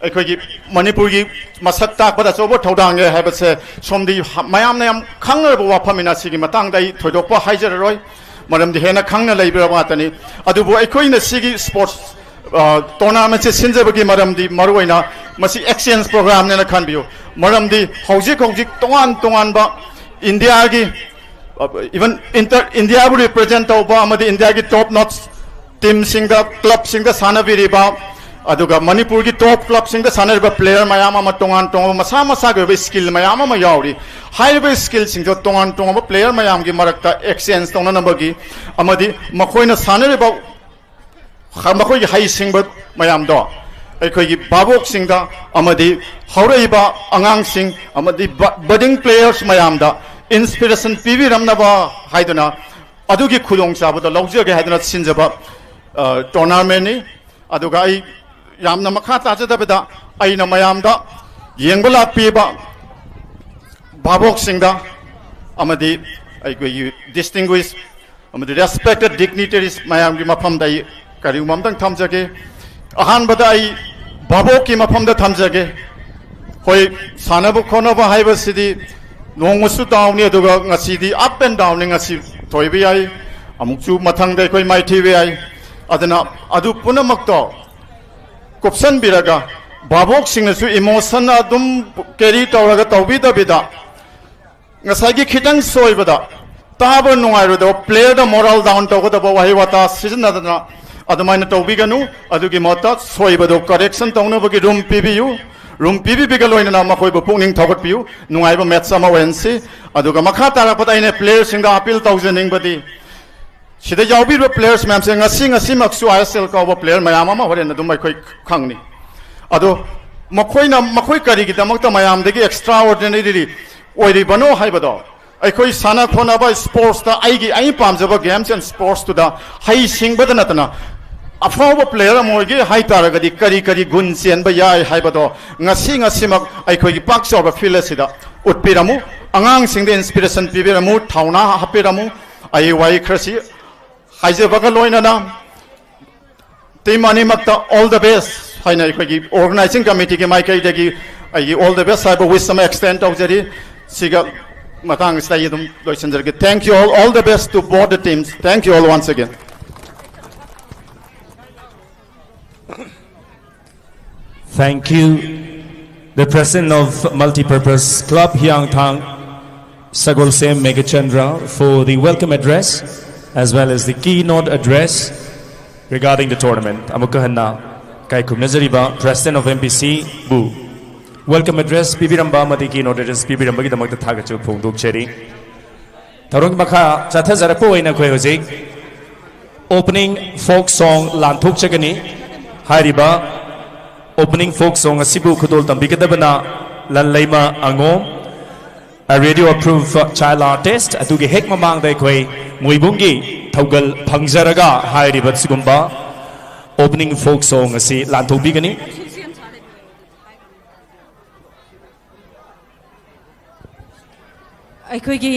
ꯑꯩꯈꯣꯏꯒꯤ ꯃꯅꯤꯄꯨꯔꯒꯤ ꯃꯁꯛ ꯇꯥꯛꯄꯗ ꯑꯆꯧꯕ ꯊꯧꯗꯥꯡ ꯂꯩ ꯍꯥꯏꯕꯁꯦ ꯁꯣꯝꯗꯤ ꯃꯌꯥꯝꯅ ꯌꯥꯝ ꯈꯪꯅꯔꯕ ꯋꯥꯐꯝꯅꯤꯅ ꯁꯤꯒꯤ ꯃꯇꯥꯡꯗ ꯑꯩ ꯊꯣꯏꯗꯣꯛꯄ ꯍꯥꯏꯖꯔꯔꯣꯏ, ꯃꯔꯝꯗꯤ ꯍꯦꯟꯅ ꯈꯪꯅ ꯂꯩꯕꯤꯔꯕ ꯉꯥꯛꯇꯅꯤ꯫ ꯑꯗꯨꯕꯨ ꯑꯩꯈꯣꯏꯅ ꯁꯤꯒꯤ ꯁ꯭ꯄꯣꯔꯠꯁ ꯇꯣꯔꯅꯥꯃꯦꯟꯁꯦ ꯁꯤꯟꯖꯕꯒꯤ ꯃꯔꯝꯗꯤ ꯃꯔꯨꯑꯣꯏꯅ ꯃꯁꯤ ꯑꯦꯛꯁꯆꯦꯟꯖ ꯄ꯭ꯔꯣꯒ꯭ꯔꯥꯝꯅꯦꯅ ꯈꯟꯕꯤꯌꯨ꯫ ꯃꯔꯝꯗꯤ ꯍꯧꯖꯤꯛ ꯍꯧꯖꯤꯛ ꯇꯣꯉꯥꯟ ꯇꯣꯉꯥꯟꯕ ꯏꯟꯗꯤꯌꯥꯒꯤ, even inter India ꯕꯨ represent ꯇꯧꯕ ꯑꯃꯗꯤ ꯏꯟꯗꯤꯌꯥꯒꯤ ꯇꯣꯞ ꯅꯣꯠꯁ ꯇꯤꯝꯁꯤꯡꯗ, ꯀ꯭ꯂꯕꯁꯤꯡꯗ ꯁꯥꯟꯅꯕꯤꯔꯤꯕ, ꯑꯗꯨꯒ ꯃꯅꯤꯄꯨꯔꯒꯤ ꯇꯣꯞ ꯀ꯭ꯂꯕꯁꯤꯡꯗ ꯁꯥꯟꯅꯔꯤꯕ ꯄ꯭ꯂꯦꯌꯔ ꯃꯌꯥꯝ ꯑꯃ, ꯇꯣꯉꯥꯟ ꯇꯣꯉꯥꯟꯕ ꯃꯁꯥ ꯃꯁꯥꯒꯤ ꯑꯣꯏꯕ ꯁ꯭ꯀꯤꯜ ꯃꯌꯥꯝ ꯑꯃ ꯌꯥꯎꯔꯤ꯫ ꯍꯥꯏꯔꯤꯕ ꯁ꯭ꯀꯤꯜꯁꯤꯡꯗꯣ ꯇꯣꯉꯥꯟ ꯇꯣꯉꯥꯟꯕ ꯄ꯭ꯂꯦꯌꯔ ꯃꯌꯥꯝꯒꯤ ꯃꯔꯛꯇ ꯑꯦꯛꯁꯆꯦꯟꯖ ꯇꯧꯅꯅꯕꯒꯤ ꯑꯃꯗꯤ ꯃꯈꯣꯏꯅ ꯁꯥꯟꯅꯔꯤꯕ ꯃꯈꯣꯏꯒꯤ ꯍꯩꯁꯤꯡꯕ ꯃꯌꯥꯝꯗꯣ ꯑꯩꯈꯣꯏꯒꯤ ꯚꯥꯕꯣꯛꯁꯤꯡꯗ ꯑꯃꯗꯤ ꯍꯧꯔꯛꯏꯕ ꯑꯉꯥꯡꯁꯤꯡ ꯑꯃꯗꯤ budding players ꯃꯌꯥꯝꯗ ꯏꯟꯁꯄꯤꯔꯦꯁꯟ ꯄꯤꯕꯤꯔꯝꯅꯕ ꯍꯥꯏꯗꯨꯅ, ꯑꯗꯨꯒꯤ ꯈꯨꯗꯣꯡꯆꯥꯕꯗꯣ ꯂꯧꯖꯒꯦ ꯍꯥꯏꯗꯨꯅ ꯁꯤꯟꯖꯕ ꯇꯣꯔꯅꯥꯃꯦꯟꯅꯤ꯫ ꯑꯗꯨꯒ ꯑꯩ ꯌꯥꯝꯅ ꯃꯈꯥ ꯇꯥꯖꯗꯕꯗ, ꯑꯩꯅ ꯃꯌꯥꯝꯗ, ꯌꯦꯡꯕ ꯂꯥꯛꯄꯤꯕ ꯚꯥꯕꯣꯛꯁꯤꯡꯗ ꯑꯃꯗꯤ ꯑꯩꯈꯣꯏꯒꯤ ꯗꯤꯁꯇꯤꯡꯒ꯭ꯋꯤꯁ ꯑꯃꯗꯤ ꯔꯦꯁꯄꯦꯛꯇꯦꯗ ꯗꯤꯒꯅꯤꯇꯔꯤꯁ ꯃꯌꯥꯝꯒꯤ ꯃꯐꯝꯗ ꯑꯩ ꯀꯔꯤꯒꯨꯝꯕ ꯑꯝꯇꯪ ꯊꯝꯖꯒꯦ꯫ ꯑꯍꯥꯟꯕꯗ ꯑꯩ ꯚꯥꯕꯣꯛꯀꯤ ꯃꯐꯝꯗ ꯊꯝꯖꯒꯦ꯫ ꯍꯣꯏ, ꯁꯥꯟꯅꯕ ꯈꯣꯠꯅꯕ ꯍꯥꯏꯕꯁꯤꯗꯤ ꯅꯣꯡꯃꯁꯨ ꯗꯥꯎꯟꯅꯤ, ꯑꯗꯨꯒ ꯉꯁꯤꯗꯤ ꯑꯞ ꯑꯦꯟ ꯗꯥꯎꯟꯅꯤ꯫ ꯉꯁꯤ ꯊꯣꯏꯕ ꯌꯥꯏ, ꯑꯃꯨꯛꯁꯨ ꯃꯊꯪꯗ ꯑꯩꯈꯣꯏ ꯃꯥꯏꯊꯤꯕ ꯌꯥꯏ꯫ ꯑꯗꯨꯅ ꯑꯗꯨ ꯄꯨꯝꯅꯃꯛꯇꯣ ꯀꯨꯞꯁꯟꯕꯤꯔꯒ, ꯚꯥꯕꯣꯛꯁꯤꯡꯅꯁꯨ ꯏꯃꯣꯁꯟ ꯑꯗꯨꯝ ꯀꯦꯔꯤ ꯇꯧꯔꯒ ꯇꯧꯕꯤꯗꯕꯤꯗ, ꯉꯁꯥꯏꯒꯤ ꯈꯤꯇꯪ ꯁꯣꯏꯕꯗ ꯇꯥꯕ ꯅꯨꯡꯉꯥꯏꯔꯣꯏꯗꯕ, ꯄ꯭ꯂꯦꯌꯔꯗ ꯃꯣꯔꯥꯜ ꯗꯥꯎꯟ ꯇꯧꯒꯗꯕ ꯋꯥꯍꯩ ꯋꯥꯇꯥ ꯁꯤꯖꯤꯟꯅꯗꯅ ꯑꯗꯨꯃꯥꯏꯅ ꯇꯧꯕꯤꯒꯅꯨ꯫ ꯑꯗꯨꯒꯤ ꯃꯍꯨꯠꯇ ꯁꯣꯏꯕꯗꯨ ꯀꯔꯦꯛꯁꯟ ꯇꯧꯅꯕꯒꯤ ꯔꯨꯝ ꯄꯤꯕꯤꯌꯨ꯫ ꯔꯨꯝ ꯄꯤꯕꯤꯕꯒ ꯂꯣꯏꯅꯅ ꯃꯈꯣꯏꯕꯨ ꯄꯨꯛꯅꯤꯡ ꯊꯧꯒꯠꯄꯤꯌꯨ꯫ ꯅꯨꯡꯉꯥꯏꯕ ꯃꯦꯠꯆ ꯑꯃ ꯑꯣꯏꯍꯟꯁꯤ꯫ ꯑꯗꯨꯒ ꯃꯈꯥ ꯇꯥꯔꯛꯄꯗ ꯑꯩꯅ ꯄ꯭ꯂꯦꯌꯔꯁꯤꯡꯗ ꯑꯄꯤꯜ ꯇꯧꯖꯅꯤꯡꯕꯗꯤ, ꯁꯤꯗ ꯌꯥꯎꯕꯤꯔꯤꯕ ꯄ꯭ꯂꯦꯌꯔꯁ ꯃꯌꯥꯝꯁꯦ ꯉꯁꯤ, ꯉꯁꯤꯃꯛꯁꯨ ꯑꯥꯏ ꯑꯦꯁ ꯑꯦꯜ ꯀꯧꯕ ꯄ꯭ꯂꯦꯌꯔ ꯃꯌꯥꯝ ꯑꯃ ꯍꯣꯔꯦꯟ ꯑꯗꯨꯝ ꯑꯩꯈꯣꯏ ꯈꯪꯅꯤ꯫ ꯑꯗꯣ ꯃꯈꯣꯏꯅ, ꯃꯈꯣꯏ ꯀꯔꯤꯒꯤꯗꯃꯛꯇ ꯃꯌꯥꯝꯗꯒꯤ ꯑꯦꯛꯁꯇ꯭ꯔꯥ ꯑꯣꯔꯗꯤꯅꯔꯤ ꯑꯣꯏꯔꯤꯕꯅꯣ ꯍꯥꯏꯕꯗꯣ, ꯑꯩꯈꯣꯏ ꯁꯥꯟꯅ ꯈꯣꯠꯅꯕ ꯁ꯭ꯄꯣꯔꯠꯁꯇ, ꯑꯩꯒꯤ, ꯑꯩꯅ ꯄꯥꯝꯖꯕ ꯒꯦꯝꯁ ꯑꯦꯟ ꯁ꯭ꯄꯣꯔꯠꯁꯇꯨꯗ ꯍꯩ ꯁꯤꯡꯕꯗ ꯅꯠꯇꯅ ꯑꯐꯥꯎꯕ player ꯑꯃ ꯑꯣꯏꯒꯦ ꯍꯥꯏꯇꯥꯔꯒꯗꯤ ꯀꯔꯤ ꯀꯔꯤ ꯒꯨꯟ ꯆꯦꯟꯕ ꯌꯥꯏ ꯍꯥꯏꯕꯗꯣ ꯉꯁꯤ ꯉꯁꯤꯃꯛ ꯑꯩꯈꯣꯏꯒꯤ ꯄꯥꯛ ꯆꯥꯎꯕ field ꯑꯁꯤꯗ ꯎꯠꯄꯤꯔꯝꯃꯨ꯫ ꯑꯉꯥꯡꯁꯤꯡꯗ inspiration ꯄꯤꯕꯤꯔꯝꯃꯨ, ꯊꯧꯅꯥ ꯍꯥꯞꯄꯤꯔꯝꯃꯨ꯫ ꯑꯩ ꯋꯥꯍꯩ ꯈꯔꯁꯤ ꯍꯥꯏꯖꯕꯒ ꯂꯣꯏꯅꯅ team ꯑꯅꯤꯃꯛꯇ all the best ꯍꯥꯏꯅ ꯑꯩꯈꯣꯏꯒꯤ organizing committeeꯒꯤ ꯃꯥꯏꯀꯩꯗꯒꯤ ꯑꯩꯒꯤ all the best ꯍꯥꯏꯕ wish ꯑꯃ extend ꯇꯧꯖꯔꯤ꯫ ꯁꯤꯒ ꯃꯇꯥꯡ ꯑꯁꯤꯗ ꯑꯩ ꯑꯗꯨꯝ ꯂꯣꯏꯁꯤꯟꯖꯔꯒꯦ꯫ Thank you all, all the best to both the teams. Thank you all once again. Thank you. The President of Multipurpose Club Hiangthang, Sagolsem Meghachandra, for the welcome address as well as the keynote address regarding the tournament. ꯑꯃꯨꯛꯀ ꯍꯟꯅ ꯏꯀꯥꯏ ꯈꯨꯝꯅꯖꯔꯤꯕ President of M P C ꯕꯨ welcome address ꯄꯤꯕꯤꯔꯝꯕ ꯑꯃꯗꯤ keynote address ꯄꯤꯕꯤꯔꯝꯕꯒꯤꯗꯃꯛꯇ ꯊꯥꯒꯠꯆꯕ ꯐꯣꯡꯗꯣꯛꯆꯔꯤ꯫ ꯊꯧꯔꯝ ꯃꯈꯥ ꯆꯠꯊꯖꯔꯛꯄ ꯑꯣꯏꯅ ꯑꯩꯈꯣꯏ ꯍꯧꯖꯤꯛ opening folk song ꯂꯥꯟꯊꯣꯛꯆꯒꯅꯤ꯫ ꯍꯥꯏꯔꯤꯕ opening folk song ꯑꯁꯤꯕꯨ ꯈꯨꯗꯣꯜ ꯇꯝꯕꯤꯒꯗꯕꯅ ꯂꯟꯂꯩꯃ ꯑꯉꯣꯝ, a radio approved child artist꯫ ꯑꯗꯨꯒꯤ ꯍꯦꯛ ꯃꯃꯥꯡꯗ ꯑꯩꯈꯣꯏ ꯃꯣꯏꯕꯨꯡꯒꯤ ꯊꯧꯒꯜ ꯐꯪꯖꯔꯒ ꯍꯥꯏꯔꯤꯕ ꯁꯤꯒꯨꯝꯕ opening folk song ꯑꯁꯤ ꯂꯥꯟꯊꯣꯛꯄꯤꯒꯅꯤ꯫ ꯑꯩꯈꯣꯏꯒꯤ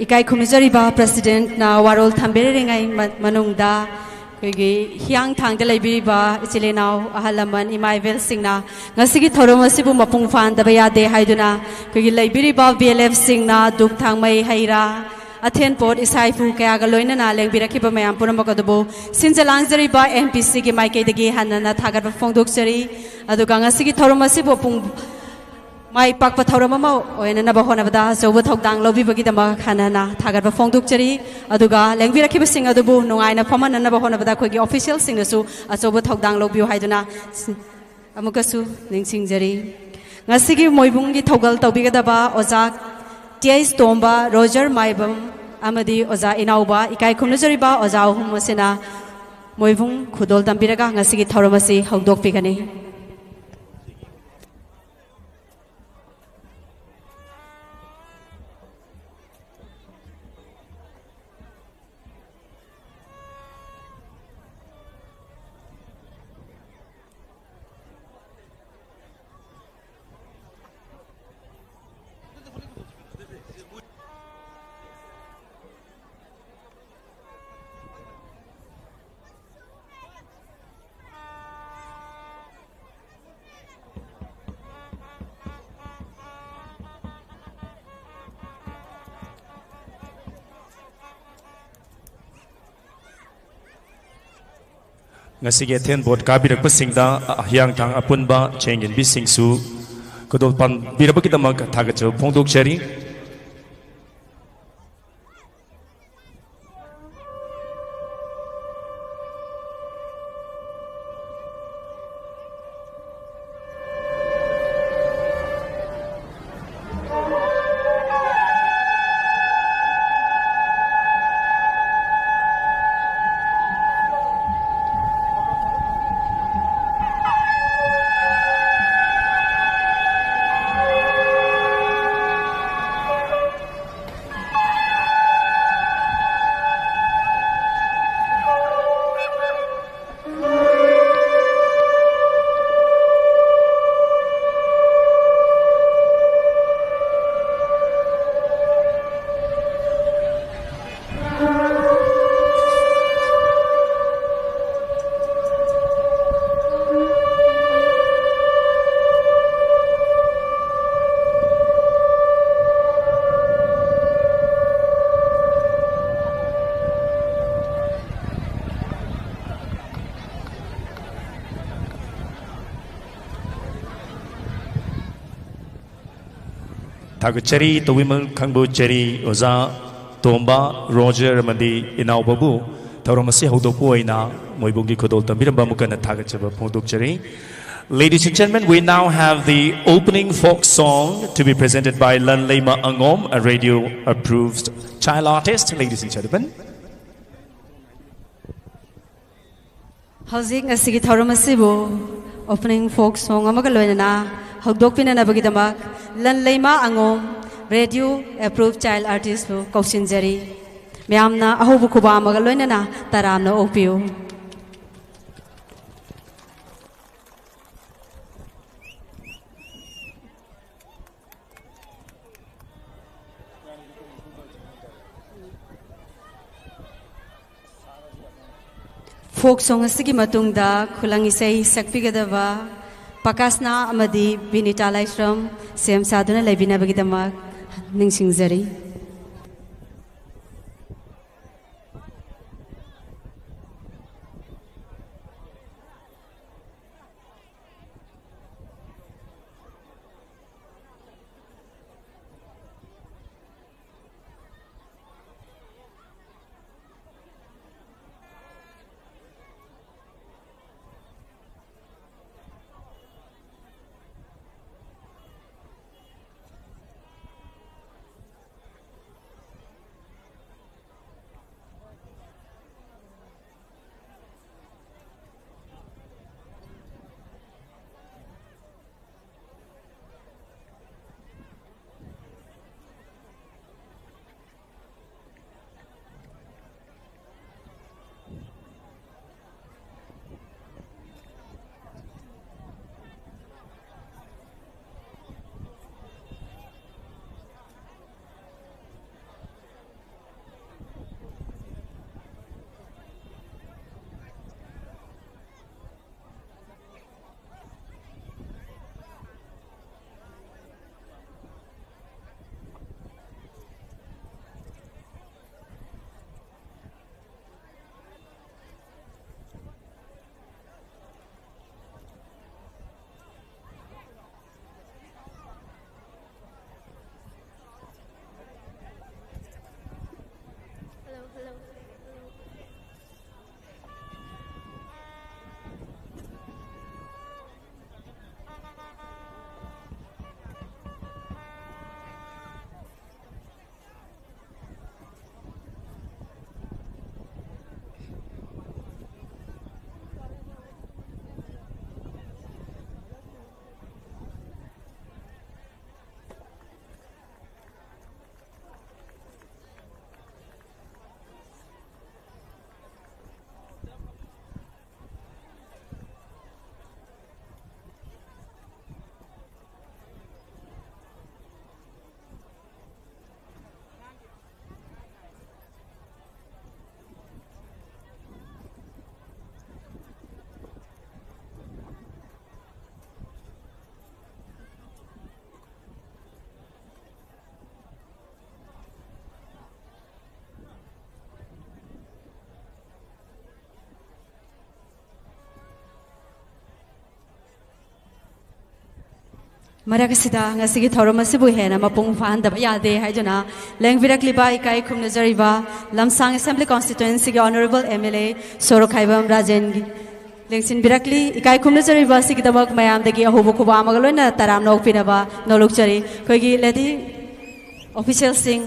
ꯏꯀꯥꯏ ꯈꯨꯝꯅꯖꯔꯤꯕ Presidentꯅ ꯋꯥꯔꯣꯜ ꯊꯝꯕꯤꯔꯤꯉꯩ ꯃꯅꯨꯡꯗ ꯑꯩꯈꯣꯏꯒꯤ ꯍꯤꯌꯥꯡꯊꯥꯡꯗ ꯂꯩꯕꯤꯔꯤꯕ ꯏꯆꯤꯜ ꯏꯅꯥꯎ ꯑꯍꯜ ꯂꯃꯟ ꯏꯃꯥ ꯏꯕꯦꯜꯁꯤꯡꯅ ꯉꯁꯤꯒꯤ ꯊꯧꯔꯝ ꯑꯁꯤꯕꯨ ꯃꯄꯨꯡ ꯐꯥꯍꯟꯗꯕ ꯌꯥꯗꯦ ꯍꯥꯏꯗꯨꯅ ꯑꯩꯈꯣꯏꯒꯤ ꯂꯩꯕꯤꯔꯤꯕ B L Fꯁꯤꯡꯅ ꯙꯨꯞ ꯊꯥꯡꯃꯩ ꯍꯩꯔꯥ ꯑꯊꯦꯟ ꯄꯣꯠ ꯏꯁꯥ ꯏꯄꯨ ꯀꯌꯥꯒ ꯂꯣꯏꯅꯅ ꯂꯦꯡꯕꯤꯔꯛꯈꯤꯕ ꯃꯌꯥꯝ ꯄꯨꯝꯅꯃꯛ ꯑꯗꯨꯕꯨ ꯁꯤꯟꯖ ꯂꯥꯡꯖꯔꯤꯕ M P Cꯒꯤ ꯃꯥꯏꯀꯩꯗꯒꯤ ꯍꯟꯅꯅ ꯊꯥꯒꯠꯄ ꯐꯣꯡꯗꯣꯛꯆꯔꯤ꯫ ꯑꯗꯨꯒ ꯉꯁꯤꯒꯤ ꯊꯧꯔꯝ ꯑꯁꯤꯕꯨ ꯄꯨꯡ ꯃꯥꯏ ꯄꯥꯛꯄ ꯊꯧꯔꯝ ꯑꯃ ꯑꯣꯏꯅꯅꯕ ꯍꯣꯠꯅꯕꯗ ꯑꯆꯧꯕ ꯊꯧꯗꯥꯡ ꯂꯧꯕꯤꯕꯒꯤꯗꯃꯛ ꯍꯟꯅ ꯍꯟꯅ ꯊꯥꯒꯠꯄ ꯐꯣꯡꯗꯣꯛꯆꯔꯤ꯫ ꯑꯗꯨꯒ ꯂꯦꯡꯕꯤꯔꯛꯈꯤꯕꯁꯤꯡ ꯑꯗꯨꯕꯨ ꯅꯨꯡꯉꯥꯏꯅ ꯐꯝꯍꯟꯅꯅꯕ ꯍꯣꯠꯅꯕꯗ ꯑꯩꯈꯣꯏꯒꯤ officialꯁꯤꯡꯅꯁꯨ ꯑꯆꯧꯕ ꯊꯧꯗꯥꯡ ꯂꯧꯕꯤꯌꯨ ꯍꯥꯏꯗꯨꯅ ꯑꯃꯨꯛꯀꯁꯨ ꯅꯤꯡꯁꯤꯡꯖꯔꯤ꯫ ꯉꯁꯤꯒꯤ ꯃꯣꯏꯕꯨꯡꯒꯤ ꯊꯧꯒꯜ ꯇꯧꯕꯤꯒꯗꯕ ꯑꯣꯖꯥ T H ꯇꯣꯝꯕ, ꯔꯣꯖꯔ ꯃꯥꯏꯕꯝ ꯑꯃꯗꯤ ꯑꯣꯖꯥ ꯏꯅꯥꯎꯕ, ꯏꯀꯥꯏ ꯈꯨꯝꯅꯖꯔꯤꯕ ꯑꯣꯖꯥ ꯑꯍꯨꯝ ꯑꯁꯤꯅ ꯃꯣꯏꯕꯨꯡ ꯈꯨꯗꯣꯜ ꯇꯝꯕꯤꯔꯒ ꯉꯁꯤꯒꯤ ꯊꯧꯔꯝ ꯑꯁꯤ ꯍꯧꯗꯣꯛꯄꯤꯒꯅꯤ꯫ ꯉꯁꯤꯒꯤ ꯑꯊꯦꯟ ꯄꯣꯠ ꯀꯥꯕꯤꯔꯛꯄꯁꯤꯡꯗ ꯍꯤꯌꯥꯡꯊꯥꯡ ꯑꯄꯨꯟꯕ ꯆꯦꯡꯌꯦꯟꯕꯤꯁꯤꯡꯁꯨ ꯈꯨꯗꯣꯜ ꯄꯥꯟꯕꯤꯔꯕꯒꯤꯗꯃꯛ ꯊꯥꯒꯠꯆꯕ ꯐꯣꯡꯗꯣꯛꯆꯔꯤ꯫ ꯊꯥꯒꯠꯆꯔꯤ꯫ ꯇꯧꯕꯤꯃꯜ ꯈꯪꯕꯨ ꯆꯦꯔꯤ ꯑꯣꯖꯥ ꯇꯣꯝꯕ, ꯔꯣꯖꯔ ꯑꯃꯗꯤ ꯏꯅꯥꯎꯕꯕꯨ ꯊꯧꯔꯝ ꯑꯁꯤ ꯍꯧꯗꯣꯛꯄ ꯑꯣꯏꯅ ꯃꯣꯏꯕꯨꯡꯒꯤ ꯈꯨꯗꯣꯜ ꯇꯝꯕꯤꯔꯝꯕ ꯑꯃꯨꯛ ꯍꯟꯅ ꯊꯥꯒꯠꯆꯕ ꯐꯣꯡꯗꯣꯛꯆꯔꯤ꯫ Ladies and gentlemen, we now have the opening folk song to be presented by Lanleima Angom, a radio approved child artist. Ladies and gentlemen. ꯍꯧꯖꯤꯛ ꯉꯁꯤꯒꯤ ꯊꯧꯔꯝ ꯑꯁꯤꯕꯨ opening folk song ꯑꯃꯒ ꯂꯣꯏꯅꯅ ꯍꯧꯗꯣꯛꯄꯤꯅꯅꯕꯒꯤꯗꯃꯛ ꯂꯟꯂꯩꯃ ꯑꯉꯣꯝ, radio approved child artistꯄꯨ ꯀꯧꯁꯤꯟꯖꯔꯤ꯫ ꯃꯌꯥꯝꯅ ꯑꯍꯧꯕ ꯈꯨꯕꯥꯝ ꯑꯃꯒ ꯂꯣꯏꯅꯅ ꯇꯔꯥꯝꯅ ꯑꯣꯛꯄꯤꯌꯨ꯫ Folk song ꯑꯁꯤꯒꯤ ꯃꯇꯨꯡꯗ ꯈꯨꯂꯪ ꯏꯁꯩ ꯁꯛꯄꯤꯒꯗꯕ ꯄꯥꯀꯥꯁꯅꯥ ꯑꯃꯗꯤ ꯕꯤꯅꯤꯇꯥ ꯂꯥꯏꯁ꯭ꯔꯝ ꯁꯦꯝ ꯁꯥꯗꯨꯅ ꯂꯩꯕꯤꯅꯕꯒꯤꯗꯃꯛ ꯅꯤꯡꯁꯤꯡꯖꯔꯤ꯫ ꯃꯔꯛ ꯑꯁꯤꯗ ꯉꯁꯤꯒꯤ ꯊꯧꯔꯝ ꯑꯁꯤꯕꯨ ꯍꯦꯟꯅ ꯃꯄꯨꯡ ꯐꯥꯍꯟꯗꯕ ꯌꯥꯗꯦ ꯍꯥꯏꯗꯨꯅ ꯂꯦꯡꯕꯤꯔꯛꯂꯤꯕ ꯏꯀꯥꯏ ꯈꯨꯝꯅꯖꯔꯤꯕ ꯂꯝꯁꯥꯡ Assembly Constituencyꯒꯤ Honourable M L A ꯁꯣꯔꯣꯛꯈꯥꯏꯕꯝ ꯔꯥꯖꯦꯟꯒꯤ ꯂꯦꯡꯁꯤꯟꯕꯤꯔꯛꯂꯤ꯫ ꯏꯀꯥꯏ ꯈꯨꯝꯅꯖꯔꯤꯕ ꯑꯁꯤꯒꯤꯗꯃꯛ ꯃꯌꯥꯝꯗꯒꯤ ꯑꯍꯧꯕ ꯈꯨꯕꯥꯛ ꯑꯃꯒ ꯂꯣꯏꯅꯅ ꯇꯔꯥꯝꯅ ꯑꯣꯛꯄꯤꯅꯕ ꯅꯣꯜꯂꯨꯛꯆꯔꯤ꯫ ꯑꯩꯈꯣꯏꯒꯤ lady officialꯁꯤꯡ,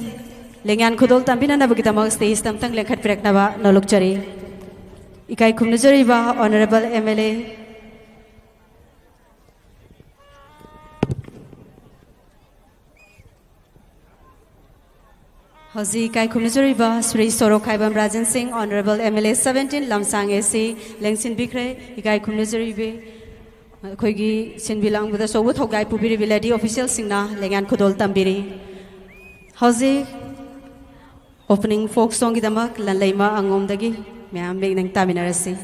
ꯂꯦꯡꯌꯥꯟ ꯈꯨꯗꯣꯜ ꯇꯝꯕꯤꯅꯅꯕꯒꯤꯗꯃꯛ stageꯇ ꯑꯝꯇꯪ ꯂꯦꯡꯈꯠꯄꯤꯔꯛꯅꯕ ꯅꯣꯜꯂꯨꯛꯆꯔꯤ꯫ ꯏꯀꯥꯏ ꯈꯨꯝꯅꯖꯔꯤꯕ Honourable M L A꯫ ꯍꯧꯖꯤꯛ ꯏꯀꯥꯏ ꯈꯨꯝꯅꯖꯔꯤꯕ ꯁ꯭ꯔꯤ ꯁꯣꯔꯣꯛꯈꯥꯏꯕꯝ ꯔꯥꯖꯦꯟ ꯁꯤꯡ, Honourable M L A seventeen, ꯂꯝꯁꯥꯡ A C, ꯂꯦꯡꯁꯤꯟꯕꯤꯈ꯭ꯔꯦ꯫ ꯏꯀꯥꯏ ꯈꯨꯝꯅꯖꯔꯤꯕꯤ ꯑꯩꯈꯣꯏꯒꯤ ꯁꯤꯟꯕꯤ ꯂꯥꯡꯕꯗ ꯑꯆꯧꯕ ꯊꯧꯗꯥꯏ ꯄꯨꯕꯤꯔꯤꯕꯤ lady officialꯁꯤꯡꯅ ꯂꯦꯡꯌꯥꯟ ꯈꯨꯗꯣꯜ ꯇꯝꯕꯤꯔꯤ꯫ ꯍꯧꯖꯤꯛ opening folk songꯒꯤꯗꯃꯛ ꯂꯟꯂꯩꯃ ꯑꯉꯣꯝꯗꯒꯤ ꯃꯌꯥꯝ ꯃꯤꯠꯌꯦꯡ ꯇꯥꯃꯤꯟꯅꯔꯁꯤ꯫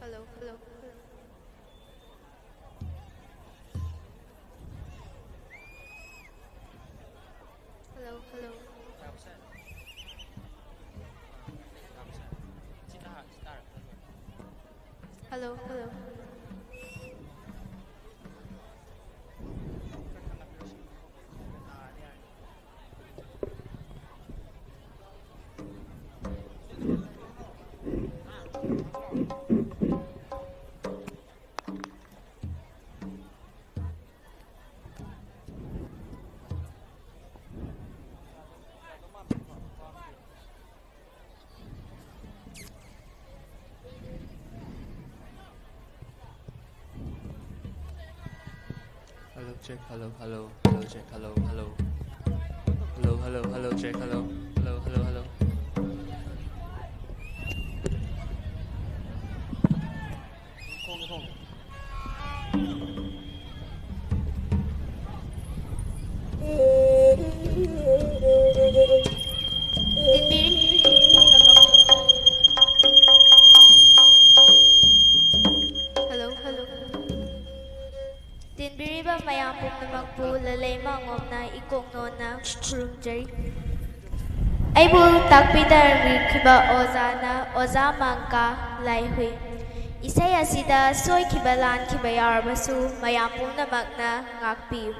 Hello, hello, hello. Hello, hello. Hello, hello. Hello, check, hello, hello, hello, check, hello, hello. Hello, hello, hello, check, hello. Hello, hello, hello. Hello, hello. ꯇꯤꯟꯕꯤꯔꯤꯕ ꯃꯌꯥꯝ ꯄꯨꯝꯅꯃꯛꯄꯨ ꯂꯂꯩꯃ ꯑꯉꯣꯝꯅ ꯏꯀꯣꯛ ꯅꯣꯟꯅ ꯈꯨꯔꯨꯝꯖꯔꯤ꯫ ꯑꯩꯕꯨ ꯇꯥꯛꯄꯤ ꯇꯝꯕꯤꯈꯤꯕ ꯑꯣꯖꯥꯅ ꯑꯣꯖꯥ ꯃꯪꯀꯥ ꯂꯥꯏꯍꯨꯏ꯫ ꯏꯁꯩ ꯑꯁꯤꯗ ꯁꯣꯏꯈꯤꯕ ꯂꯥꯟꯈꯤꯕ ꯌꯥꯎꯔꯕꯁꯨ ꯃꯌꯥꯝ ꯄꯨꯝꯅꯃꯛꯅ ꯉꯥꯛꯄꯤꯌꯨ꯫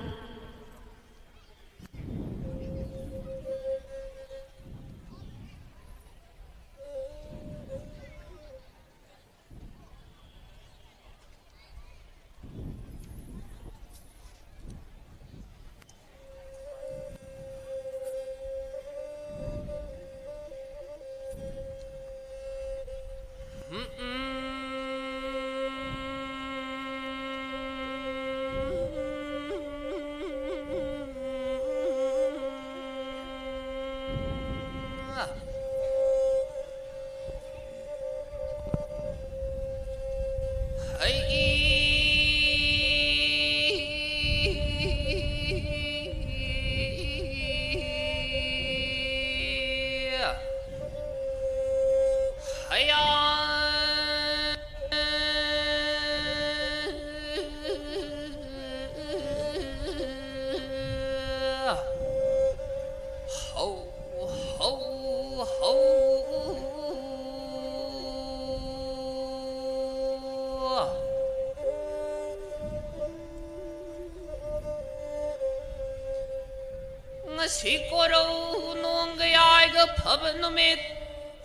ꯉꯁꯤ ꯀꯣꯔꯧ ꯅꯣꯡꯒ ꯌꯥꯏꯒ ꯐꯕ ꯅꯨꯃꯤꯠ,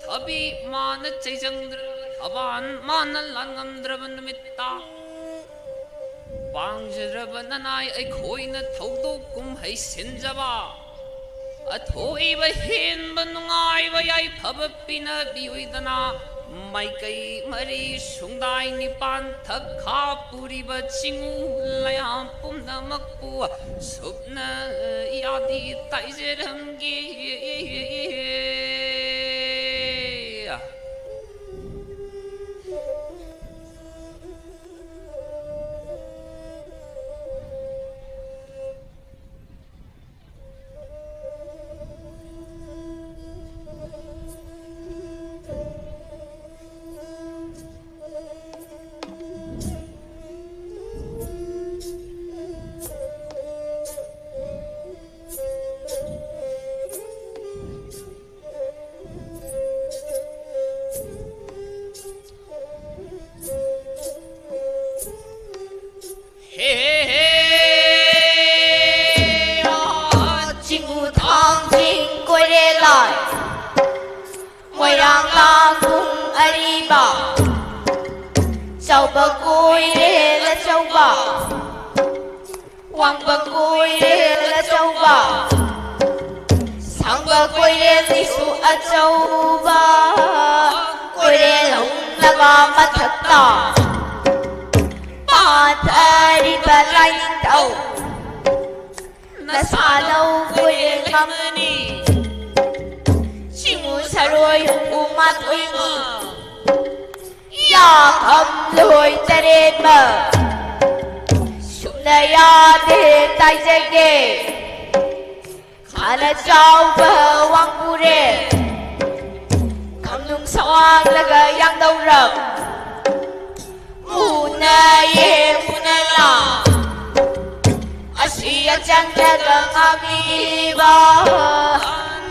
ꯊꯕꯤ ꯃꯥꯅ ꯆꯩꯖꯪꯗ꯭ꯔꯕ, ꯊꯕꯥꯟ ꯃꯥꯅ ꯂꯥꯟꯉꯝꯗ꯭ꯔꯕ ꯅꯨꯃꯤꯠꯇ, ꯄꯥꯡꯖꯗ꯭ꯔꯕ ꯅꯅꯥꯏ ꯑꯩꯈꯣꯏꯅ ꯊꯧꯗꯣꯛ ꯀꯨꯝꯍꯩ ꯁꯤꯟꯖꯕ, ꯑꯊꯣꯏꯕ ꯍꯦꯟꯕ ꯅꯨꯡꯉꯥꯏꯕ ꯌꯥꯏꯐꯕ ꯄꯤꯅꯕꯤꯌꯨꯗꯅ, ꯃꯥꯏꯀꯩ ꯃꯔꯤ ꯁꯨꯡꯗꯥꯏ ꯅꯤꯄꯥꯟ ꯊꯛ ꯈꯥ ꯄꯨꯔꯤꯕ ꯆꯤꯡꯎ ꯂꯩꯌꯥꯝ ꯄꯨꯝꯅꯃꯛꯄꯨ ꯁꯨꯞꯅ ꯌꯥꯗꯤ ꯇꯥꯏꯖꯔꯝꯒꯦ꯫ ꯂꯥꯏ꯫ ꯃꯣꯏꯔꯥꯡ ꯂꯥꯡꯕꯨꯡ ꯑꯔꯤꯕ, ꯆꯥꯎꯕ ꯀꯣꯏꯔꯦꯜ ꯑꯆꯧꯕ, ꯋꯥꯡꯕ ꯀꯣꯏꯔꯦꯜ ꯑꯆꯧꯕ, ꯁꯥꯡꯕ ꯀꯣꯏꯔꯦꯜꯁꯤꯁꯨ ꯑꯆꯧꯕ, ꯀꯣꯏꯔꯦꯜ ꯍꯧꯅꯕ ꯃꯊꯛꯇ ꯄꯥꯟꯊꯔꯤꯕ ꯂꯥꯏꯅꯤꯡꯊꯧ ꯅꯁꯥꯅꯧ ꯀꯣꯏꯔꯦꯜ ꯉꯝꯃꯅꯤ꯫ ꯆꯤꯡꯉꯨ ꯁꯔꯣꯏ ꯍꯨꯝꯐꯨ ꯃꯥꯊꯣꯏꯅꯤ꯫ ꯌꯥꯈꯝ ꯂꯣꯏ ꯇꯔꯦꯠꯃꯛ ꯁꯨꯞꯅ ꯌꯥꯗꯦ ꯇꯥꯏꯖꯒꯦ꯫ ꯈꯥꯅ ꯆꯥꯎꯕ ꯋꯥꯡꯕꯨꯔꯦ, ꯈꯝꯅꯨꯡ ꯁꯋꯥꯡꯂꯒ ꯌꯥꯡꯗꯧꯔꯛ ꯃꯨꯟꯅ ꯌꯦꯡ ꯃꯨꯟꯅ ꯂꯥ꯫ ꯑꯁꯤ ꯑꯆꯪꯗꯒ ꯉꯥꯛꯂꯤꯕ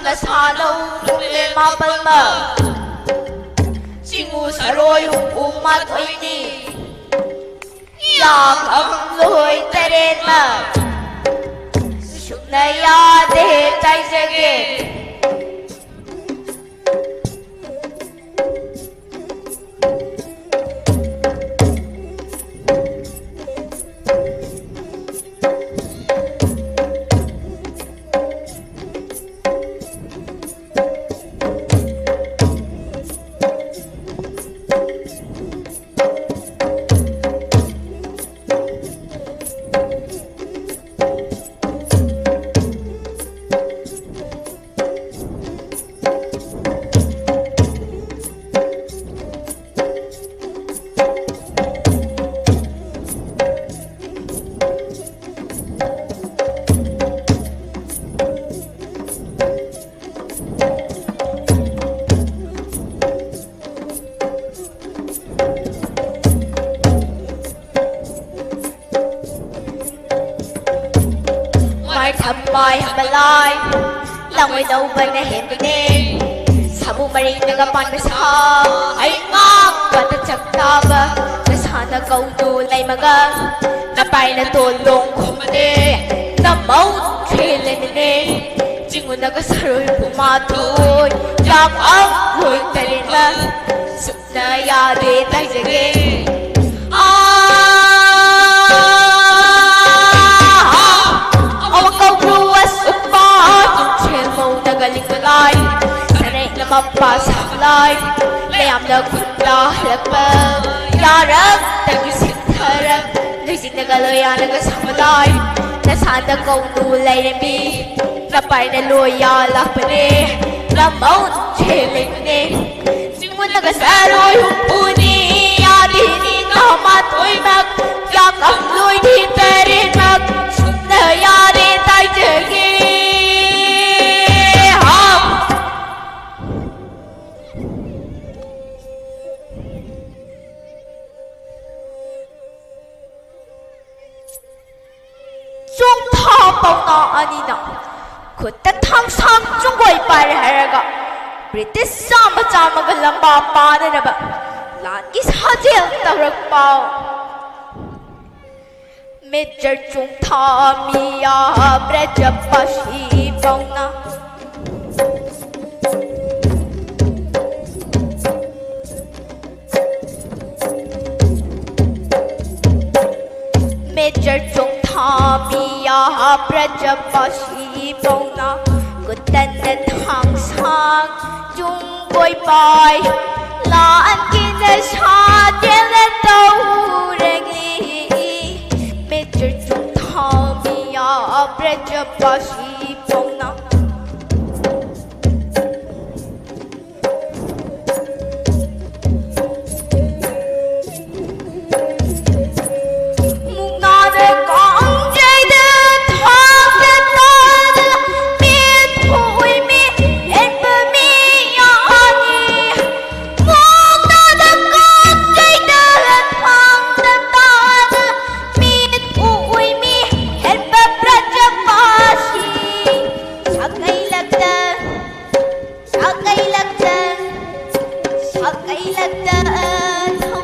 ꯅꯁꯥꯅꯧ ꯅꯨꯃꯤꯠ ꯃꯥꯄꯜꯃꯛ ꯆꯤꯡꯉꯨ ꯁꯔꯣꯏ ꯍꯨꯝꯐꯨ ꯃꯥꯊꯣꯏꯅꯤ꯫ ꯌꯥꯈꯝ ꯂꯣꯏ ꯇꯔꯦꯠꯃꯛ ꯁꯨꯞꯅ ꯌꯥꯗꯦ ꯇꯥꯏꯖꯒꯦ꯫ ꯃꯥꯏ ꯊꯝꯃꯥꯏ ꯍꯝꯕꯂꯥꯏ, ꯂꯥꯡꯃꯩ ꯂꯧꯕꯅ ꯍꯦꯟꯕꯅꯦ꯫ ꯁꯥꯃꯨ ꯃꯔꯤꯅꯒ ꯄꯥꯟꯕ ꯁꯥ, ꯑꯩ ꯉꯥꯛꯄꯗ ꯆꯥꯛ ꯇꯥꯕ꯫ ꯅꯁꯥꯅ ꯀꯧꯗꯨ ꯂꯩꯃꯒ, ꯅꯄꯥꯏꯅ ꯇꯣꯜꯂꯣꯡ ꯈꯨꯝꯕꯅꯦ꯫ ꯅꯃꯧ ꯈꯦꯂꯅꯤꯅꯦ꯫ ꯆꯤꯡꯉꯨꯅꯒ ꯁꯔꯣꯏ ꯍꯨꯝꯐꯨ ꯃꯥꯊꯣꯏ, ꯆꯥꯛ ꯑꯝ ꯂꯣꯏ ꯇꯔꯦꯠꯃꯛ, ꯁꯨꯞꯅ ꯌꯥꯗꯦ ꯇꯥꯏꯖꯒꯦ꯫ ꯑꯥ, ꯑꯋꯥ ꯀꯧꯕ꯭ꯔꯨ ꯑꯁ ꯎꯄꯥ, ꯇꯨꯡꯁꯦꯜ ꯃꯧꯅꯒ ꯂꯤꯡꯕ ꯂꯥꯏ, ꯁꯔꯩꯅ ꯃꯄꯥ ꯁꯥꯕ ꯂꯥꯏ, ꯃꯌꯥꯝꯅ ꯈꯨꯟꯗ ꯍꯜꯂꯛꯄ, ꯌꯥꯔꯛꯇꯒꯤ ꯁꯤꯡꯊꯔꯛ, ꯂꯩꯖꯤꯡꯅꯒ ꯂꯣꯌꯥꯅꯒ ꯁꯥꯕ ꯂꯥꯏ, ꯅꯁꯥꯗ ꯀꯧꯅꯨ ꯂꯩꯔꯝꯃꯤ, ꯅꯄꯥꯏꯅ ꯂꯣꯌꯥ ꯂꯥꯛꯄꯅꯦ, ꯅꯃꯧ ꯁꯦꯜꯂꯤꯕꯅꯦ꯫ ꯆꯤꯡꯃꯨꯟꯅꯒ ꯁꯔꯣꯏ ꯍꯨꯝꯐꯨꯅꯤ, ꯌꯥꯗꯤꯅꯤ ꯇꯔꯥꯃꯥꯊꯣꯏꯃꯛ, ꯌꯥꯀꯝ ꯂꯣꯏꯗꯤ ꯇꯔꯦꯠꯃꯛ, ꯁꯨꯞꯅ ꯌꯥꯗꯦ ꯇꯥꯏꯖꯒꯦ꯫ ꯍꯥꯎ꯫ ꯆꯣꯡꯊꯥ ꯄꯥꯎꯅꯥ ꯑꯅꯤꯅ ꯈꯨꯠꯇ ꯊꯥꯡꯁꯥꯡ ꯆꯨꯡꯒꯣꯏ ꯄꯥꯏꯔꯦ ꯍꯥꯏꯔꯒ ꯕ꯭ꯔꯤꯇꯤꯁ ꯆꯥꯝꯃ ꯆꯥꯝꯃꯒ ꯂꯝꯕꯥ ꯄꯥꯅꯅꯕ ꯂꯥꯟꯒꯤ ꯁꯥꯖꯦꯜ ꯇꯧꯔꯛꯄ꯫ ꯃꯦꯖꯔ ꯆꯣꯡꯊꯥ ꯃꯤꯌꯥ ꯕ꯭ꯔꯖꯕꯥꯁꯤ ꯄꯥꯎꯅꯥ꯫ ꯃꯦꯖꯔ ꯆꯣꯡꯊꯥ ꯃꯤꯌꯥ ꯕ꯭ꯔꯖꯕꯥꯁꯤ ꯄꯥꯎꯅꯥ꯫ ꯈꯨꯠꯇꯅ ꯊꯥꯡꯁꯥꯡ ꯆꯨꯡꯒꯣꯏ ꯄꯥꯏ, ꯂꯥꯟꯒꯤꯅ ꯁꯥꯖꯦꯜ ꯇꯧꯔꯛꯂꯤ꯫ ꯃꯦꯖꯔ ꯆꯣꯡꯊꯥ ꯃꯤꯌꯥ ꯕ꯭ꯔꯖꯕꯥꯁꯤ ꯄꯥꯎꯅꯥ꯫ ꯃꯨꯛꯅꯥꯗ ꯀꯥꯡꯖꯩꯗ ꯊꯥꯡꯗ ꯇꯥꯗ ꯃꯤꯠ ꯊꯣꯏꯃꯤ ꯍꯦꯟꯕ ꯃꯤ ꯌꯥꯅꯤ꯫ ꯃꯨꯛꯅꯥꯗ ꯀꯥꯡꯖꯩꯗ ꯊꯥꯡꯗ ꯇꯥꯗ ꯃꯤꯠ ꯊꯣꯏꯃꯤ ꯍꯦꯟꯕ ꯕ꯭ꯔꯖꯕꯥꯁꯤ ꯁꯥꯀꯩꯂꯛꯇ ꯁꯥꯀꯩꯂꯛꯇ, ꯁꯥꯀꯩꯂꯛꯇ ꯊꯧ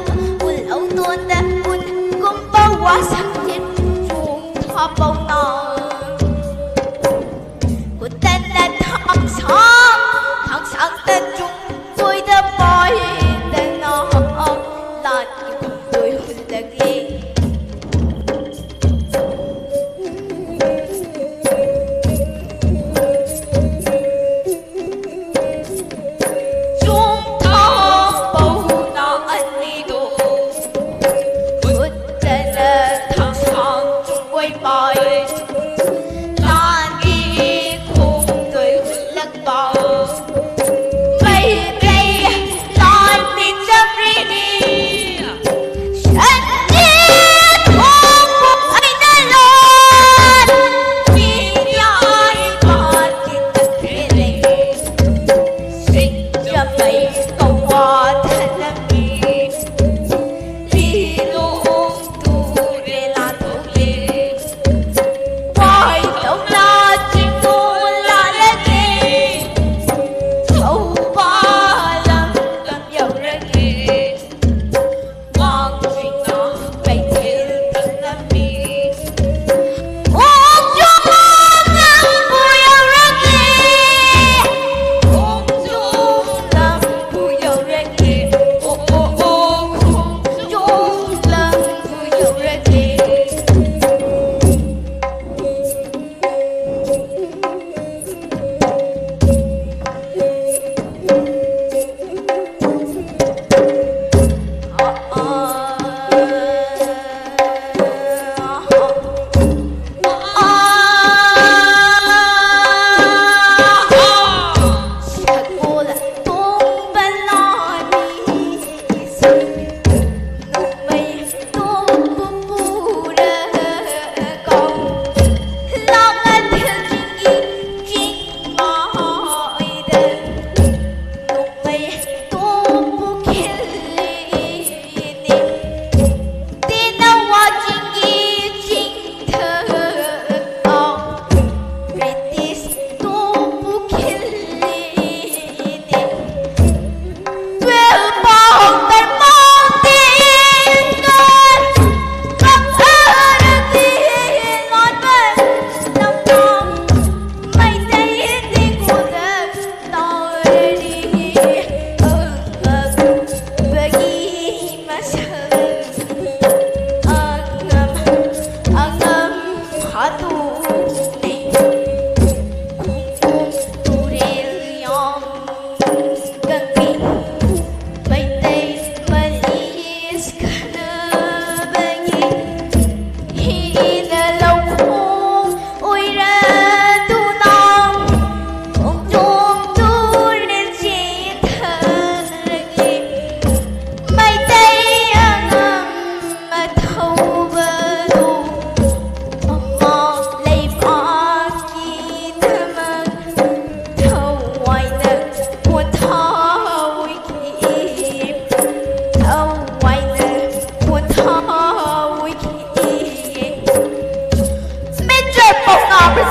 ꯎꯜꯍꯧꯗꯣꯟꯗ ꯎꯟꯒꯨꯝꯕ ꯋꯥꯁꯛꯇꯤꯟ ꯆꯣꯡꯊꯥ ꯄꯥꯎꯅꯥ꯫ ꯈꯨꯠꯇꯟ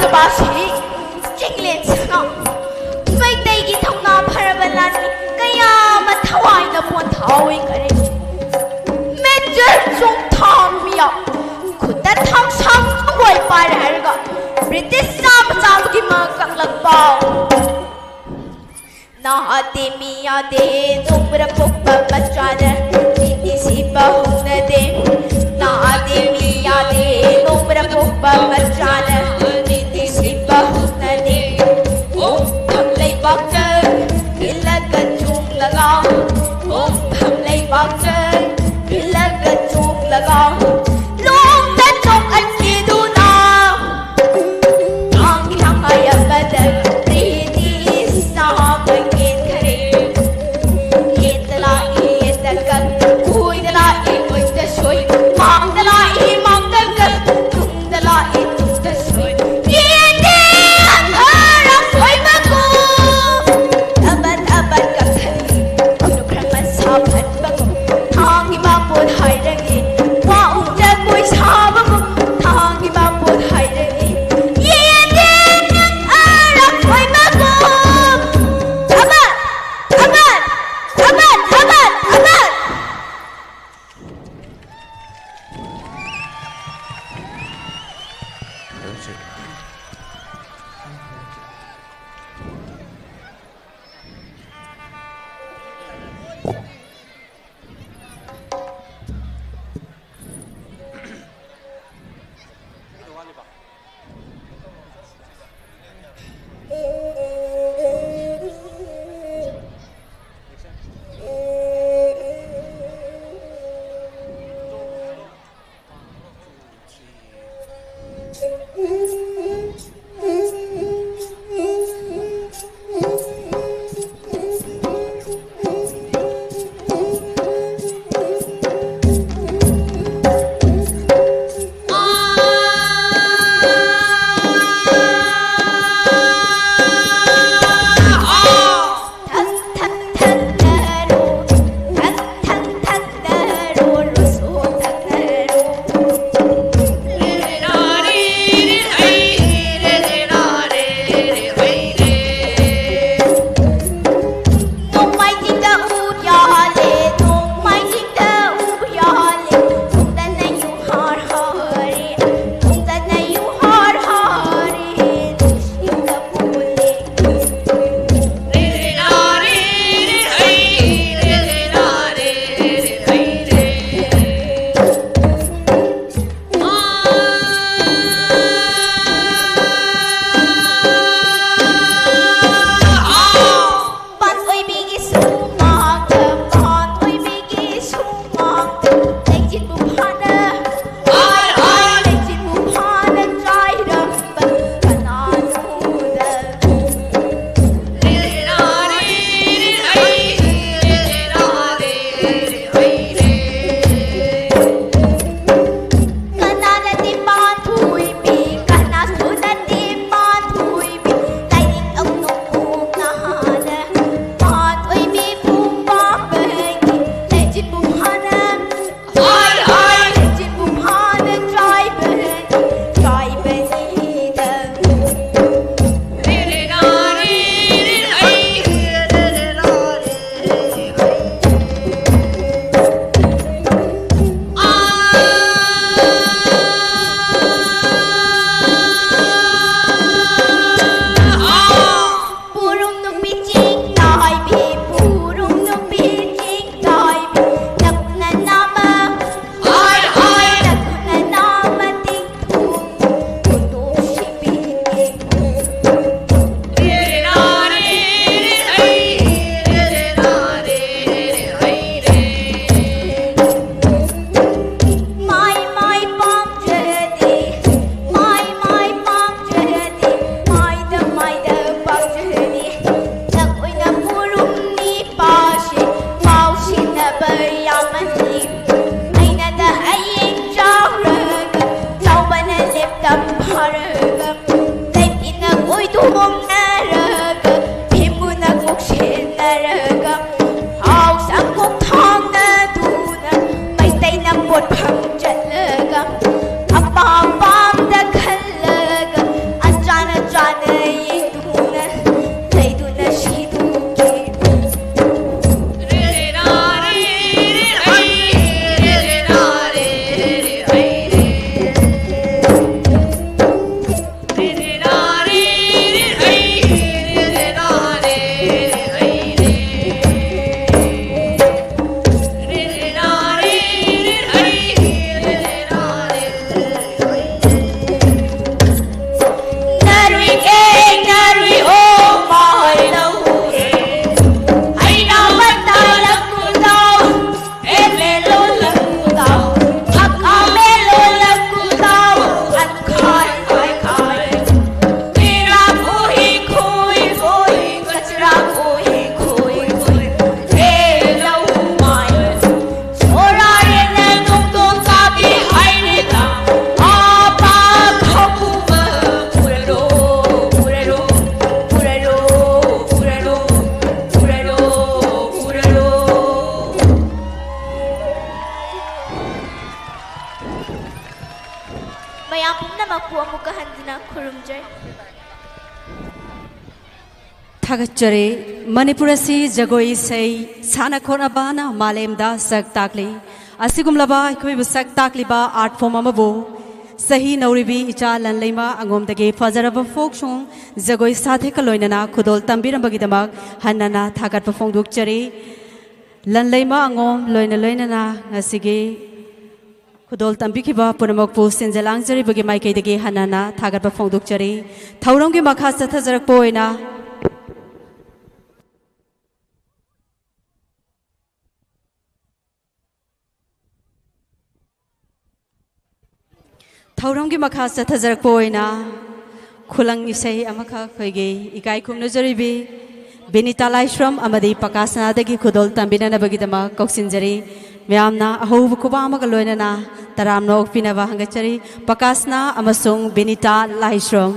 ꯅꯨꯄꯥꯁꯤ ꯆꯤꯡꯂꯦꯟ ꯁꯅꯥ ꯃꯩꯇꯩꯒꯤ ꯊꯧꯅꯥ ꯐꯔꯕ ꯂꯥꯟꯃꯤ ꯀꯌꯥ ꯑꯃ ꯊꯋꯥꯏꯅ ꯄꯣꯟꯊꯥꯎ ꯑꯣꯏꯈꯔꯦ꯫ ꯃꯦꯖꯔ ꯆꯣꯡꯊꯥꯝ ꯃꯤꯌꯥꯝ ꯈꯨꯠꯇ ꯊꯥꯡꯁꯥꯡ ꯖꯒꯣꯏ ꯄꯥꯏꯔꯦ ꯍꯥꯏꯔꯒ ꯕ꯭ꯔꯤꯇꯤꯁ ꯆꯥꯕ ꯆꯥꯕꯒꯤ ꯃꯥ ꯀꯛꯂꯛꯄ꯫ ꯅꯥꯗꯦ ꯃꯤ ꯌꯥꯗꯦ, ꯅꯣꯡꯃꯔ ꯄꯣꯛꯄ ꯃꯆꯥꯅ ꯅꯤꯇꯤ ꯁꯤꯕ ꯍꯧꯅꯗꯦ꯫ ꯅꯥꯗꯦ ꯃꯤ ꯌꯥꯗꯦ, ꯅꯣꯡꯃꯔ ꯄꯣꯛꯄ ꯃꯆꯥꯅ ꯅꯤꯇꯤ ꯁꯤꯕ ꯍꯧꯅꯗꯦ꯫ ꯑꯣꯛꯐꯝ ꯂꯩꯕꯥꯛꯇ ꯏꯜꯂꯒ ꯆꯣꯡꯂꯒ, ꯑꯣꯛꯐꯝ ꯂꯩꯕꯥꯛꯇ ꯏꯜꯂꯒ ꯆꯣꯡꯂꯒ ꯂꯣꯡꯗ ꯆꯣꯡꯍꯟꯈꯤꯗꯨꯅ ꯇꯥꯡꯒꯤ ꯊꯥꯡ ꯑꯃꯗ ꯕ꯭ꯔꯤꯇꯤꯁꯅ ꯃꯩꯀꯦꯟꯈꯔꯦ꯫ ꯌꯦꯠꯇ ꯂꯥꯛꯏ, ꯌꯦꯠꯇ ꯀꯛ ꯃꯌꯥꯝ ꯄꯨꯝꯅꯃꯛꯄꯨ ꯑꯃꯨꯛꯀ ꯍꯟꯗꯨꯅ ꯈꯨꯔꯨꯝꯖꯔꯤ꯫ ꯊꯥꯒꯠꯆꯔꯤ꯫ ꯃꯅꯤꯄꯨꯔ ꯑꯁꯤ ꯖꯒꯣꯏ ꯏꯁꯩ, ꯁꯥꯟꯅ ꯈꯣꯠꯅꯕꯅ ꯃꯥꯂꯦꯝꯗ ꯁꯛ ꯇꯥꯛꯂꯤ꯫ ꯑꯁꯤꯒꯨꯝꯂꯕ ꯑꯩꯈꯣꯏꯕꯨ ꯁꯛ ꯇꯥꯛꯂꯤꯕ art form ꯑꯃꯕꯨ ꯆꯍꯤ ꯅꯧꯔꯤꯕꯤ ꯏꯆꯥ ꯂꯟꯂꯩꯃ ꯑꯉꯣꯝꯗꯒꯤ ꯐꯖꯔꯕ folk song ꯖꯒꯣꯏ ꯁꯥꯊꯦꯛꯀ ꯂꯣꯏꯅꯅ ꯈꯨꯗꯣꯜ ꯇꯝꯕꯤꯔꯝꯕꯒꯤꯗꯃꯛ ꯍꯟꯅꯅ ꯊꯥꯒꯠꯄ ꯐꯣꯡꯗꯣꯛꯆꯔꯤ꯫ ꯂꯟꯂꯩꯃ ꯑꯉꯣꯝ ꯂꯣꯏꯅ ꯂꯣꯏꯅꯅ ꯉꯁꯤꯒꯤ ꯈꯨꯗꯣꯜ ꯇꯝꯕꯤꯈꯤꯕ ꯄꯨꯝꯅꯃꯛꯄꯨ ꯁꯤꯟꯖ ꯂꯥꯡꯖꯔꯤꯕꯒꯤ ꯃꯥꯏꯀꯩꯗꯒꯤ ꯍꯟꯅꯅ ꯊꯥꯒꯠꯄ ꯐꯣꯡꯗꯣꯛꯆꯔꯤ꯫ ꯊꯧꯔꯝꯒꯤ ꯃꯈꯥ ꯆꯠꯊꯖꯔꯛꯄ ꯑꯣꯏꯅ ꯊꯧꯔꯝꯒꯤ ꯃꯈꯥ ꯆꯠꯊꯖꯔꯛꯄ ꯑꯣꯏꯅ ꯈꯨꯂꯪ ꯏꯁꯩ ꯑꯃꯈꯛ ꯑꯩꯈꯣꯏꯒꯤ ꯏꯀꯥꯏ ꯈꯨꯝꯅꯖꯔꯤꯕꯤ ꯕꯤꯅꯤꯇꯥ ꯂꯥꯏꯁ꯭ꯔꯝ ꯑꯃꯗꯤ ꯄꯀꯥꯁꯅꯥꯗꯒꯤ ꯈꯨꯗꯣꯜ ꯇꯝꯕꯤꯅꯅꯕꯒꯤꯗꯃꯛ ꯀꯧꯁꯤꯟꯖꯔꯤ꯫ ꯃꯌꯥꯝꯅ ꯑꯍꯧꯕ ꯈꯨꯕꯥꯛ ꯑꯃꯒ ꯂꯣꯏꯅꯅ ꯇꯔꯥꯝꯅ ꯑꯣꯛꯄꯤꯅꯕ ꯍꯪꯒꯠꯆꯔꯤ꯫ ꯄꯀꯥꯁꯅꯥ ꯑꯃꯁꯨꯡ ꯕꯤꯅꯤꯇꯥ ꯂꯥꯏꯁ꯭ꯔꯝ꯫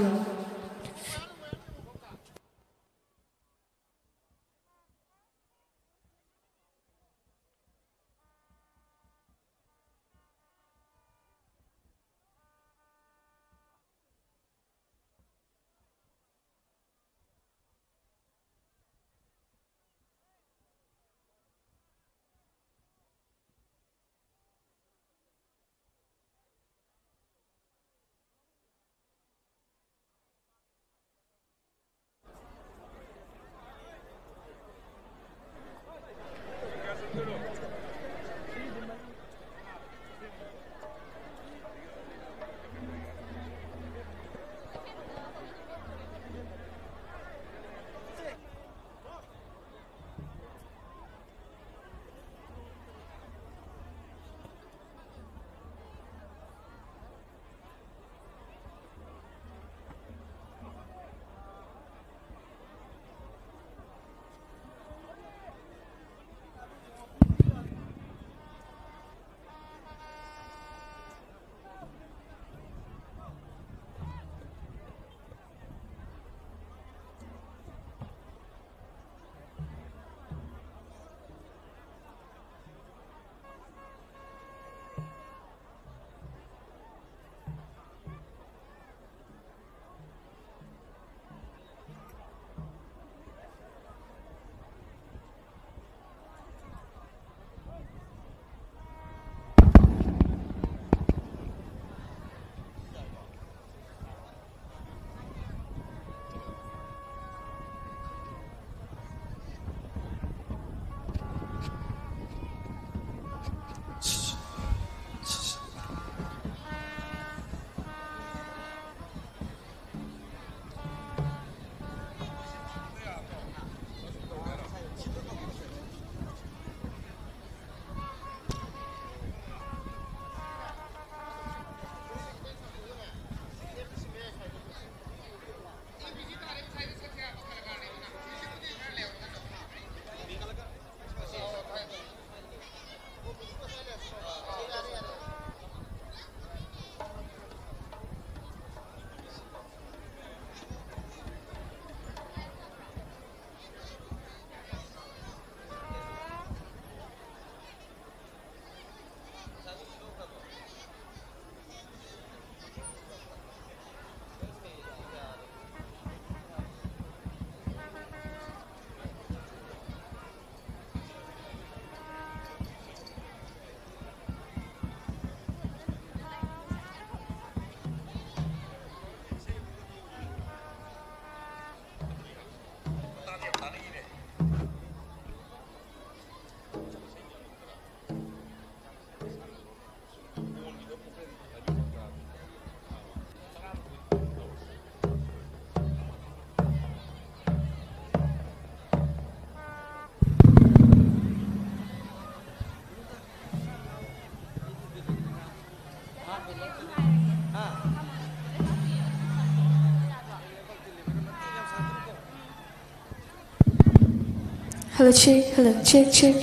Hello, check. Hello, check, check.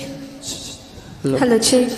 Hello. Hello, check.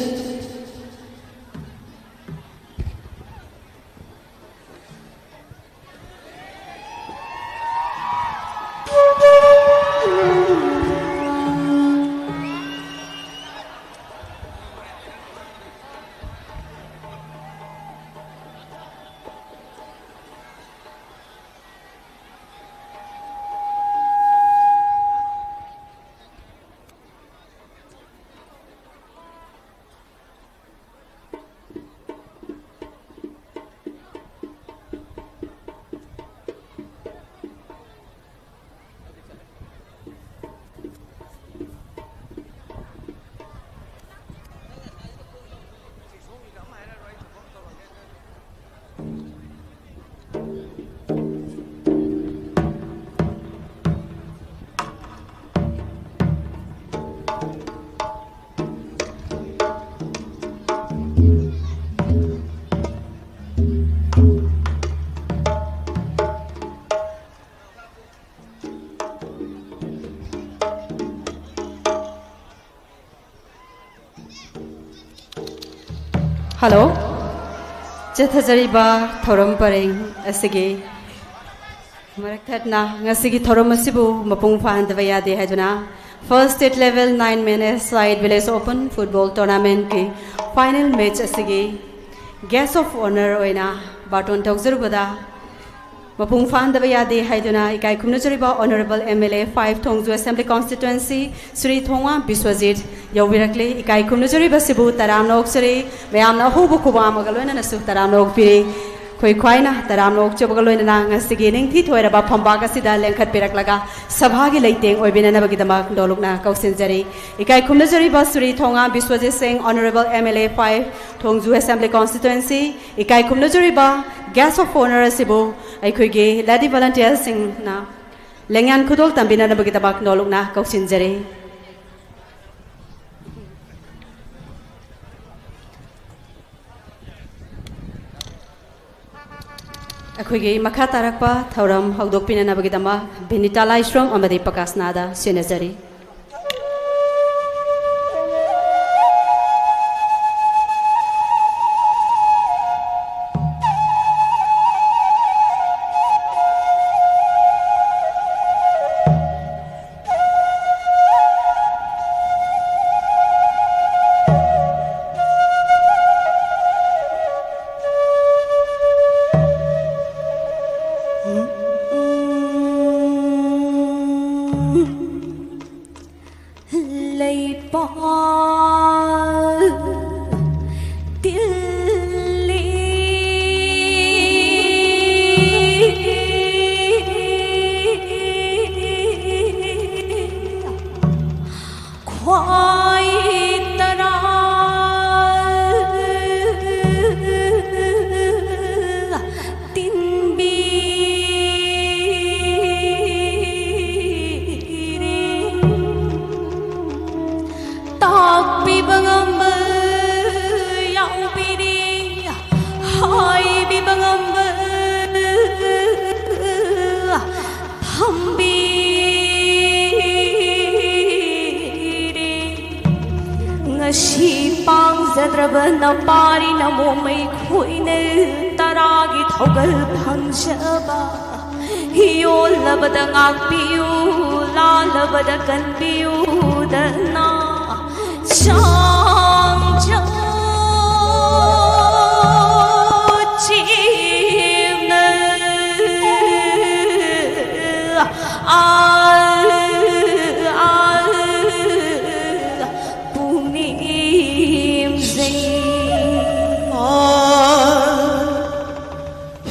Hello. ꯆꯠꯊꯖꯔꯤꯕ ꯊꯧꯔꯝ ꯄꯔꯦꯡ ꯑꯁꯤꯒꯤ ꯃꯔꯛ ꯊꯠꯅ ꯉꯁꯤꯒꯤ ꯊꯧꯔꯝ ꯑꯁꯤꯕꯨ ꯃꯄꯨꯡ ꯐꯥꯍꯟꯗꯕ ꯌꯥꯗꯦ ꯍꯥꯏꯗꯨꯅ First State Level Nine Man Aside Village Open Football Tournamentꯀꯤ final match ꯑꯁꯤꯒꯤ Guest of Honour ꯑꯣꯏꯅ ꯕꯥꯔꯇꯣꯟ ꯇꯧꯖꯔꯨꯕꯗ ꯃꯄꯨꯡ ꯐꯥꯍꯟꯗꯕ ꯌꯥꯗꯦ ꯍꯥꯏꯗꯨꯅ ꯏꯀꯥꯏ ꯈꯨꯝꯅꯖꯔꯤꯕ Honourable M L A five Thongju Assembly Constituency Shri ꯊꯣꯡꯉꯥꯝ Biswajit ꯌꯧꯕꯤꯔꯛꯂꯦ꯫ ꯏꯀꯥꯏ ꯈꯨꯝꯅꯖꯔꯤꯕꯁꯤꯕꯨ ꯇꯔꯥꯝꯅ ꯑꯣꯛꯆꯔꯤ꯫ ꯃꯌꯥꯝꯅ ꯑꯍꯧꯕ ꯈꯨꯕꯥꯝ ꯑꯃꯒ ꯂꯣꯏꯅꯅꯁꯨ ꯇꯔꯥꯝꯅ ꯑꯣꯛꯄꯤꯔꯤ꯫ ꯑꯩꯈꯣꯏ ꯈ꯭ꯋꯥꯏꯅ ꯇꯔꯥꯝꯅ ꯑꯣꯛꯆꯕꯒ ꯂꯣꯏꯅꯅ ꯉꯁꯤꯒꯤ ꯅꯤꯡꯊꯤ ꯊꯣꯏꯔꯕ ꯐꯝꯕꯥꯛ ꯑꯁꯤꯗ ꯂꯦꯡꯈꯠꯄꯤꯔꯛꯂꯒ ꯁꯚꯥꯒꯤ ꯂꯩꯇꯦꯡ ꯑꯣꯏꯕꯤꯅꯅꯕꯒꯤꯗꯃꯛ ꯅꯣꯂꯨꯛꯅ ꯀꯧꯁꯤꯟꯖꯔꯤ꯫ ꯏꯀꯥꯏ ꯈꯨꯝꯅꯖꯔꯤꯕ ꯁ꯭ꯔꯤ ꯊꯣꯡꯉꯥꯝ ꯕꯤꯁ꯭ꯋꯖꯤꯠ ꯁꯤꯡ, Honourable M L A five Thongju Assembly Constituency, ꯏꯀꯥꯏ ꯈꯨꯝꯅꯖꯔꯤꯕ Guest of Honour ꯑꯁꯤꯕꯨ ꯑꯩꯈꯣꯏꯒꯤ lady volunteerꯁꯤꯡꯅ ꯂꯦꯡꯌꯥꯟ ꯈꯨꯗꯣꯜ ꯇꯝꯕꯤꯅꯅꯕꯒꯤꯗꯃꯛ ꯅꯣꯂꯨꯛꯅ ꯀꯧꯁꯤꯟꯖꯔꯤ꯫ ꯑꯩꯈꯣꯏꯒꯤ ꯃꯈꯥ ꯇꯥꯔꯛꯄ ꯊꯧꯔꯝ ꯍꯧꯗꯣꯛꯄꯤꯅꯅꯕꯒꯤꯗꯃꯛ ꯕꯤꯅꯤꯇꯥ ꯂꯥꯏꯁ꯭ꯔꯝ ꯑꯃꯗꯤ ꯄ꯭ꯔꯀꯥꯁ ꯅꯥꯗ ꯁꯤꯟꯅꯖꯔꯤ꯫ ꯂꯩꯄꯥꯛ ꯇꯤꯜꯂꯤ꯫ ꯈ꯭ꯋꯥꯏ ꯇꯔꯥ ꯇꯤꯟꯕꯤꯔꯦ꯫ ꯇꯥꯛꯄꯤꯕ ꯉꯝꯕ ꯌꯥꯎꯕꯤꯔꯦ, ꯍꯥꯏꯕꯤꯕ ꯉꯝꯕ ꯊꯝꯕꯤꯔꯦ꯫ ꯉꯁꯤ ꯄꯥꯡꯖꯗ꯭ꯔꯕ ꯅꯄꯥꯔꯤ ꯅꯃꯣꯃꯩ ꯈꯣꯏꯅ ꯇꯔꯥꯒꯤ ꯊꯧꯒꯜ ꯐꯪꯖꯕ꯫ ꯌꯣꯜꯂꯕꯗ ꯉꯥꯛꯄꯤꯌꯨ, ꯂꯥꯜꯂꯕꯗ ꯀꯟꯕꯤꯌꯨꯗꯅ ꯆꯥꯡꯖ ꯆꯦꯝꯅ ꯑꯥ, ꯑꯥ, ꯄꯨꯛꯅꯤꯡ ꯁꯦꯡꯅ꯫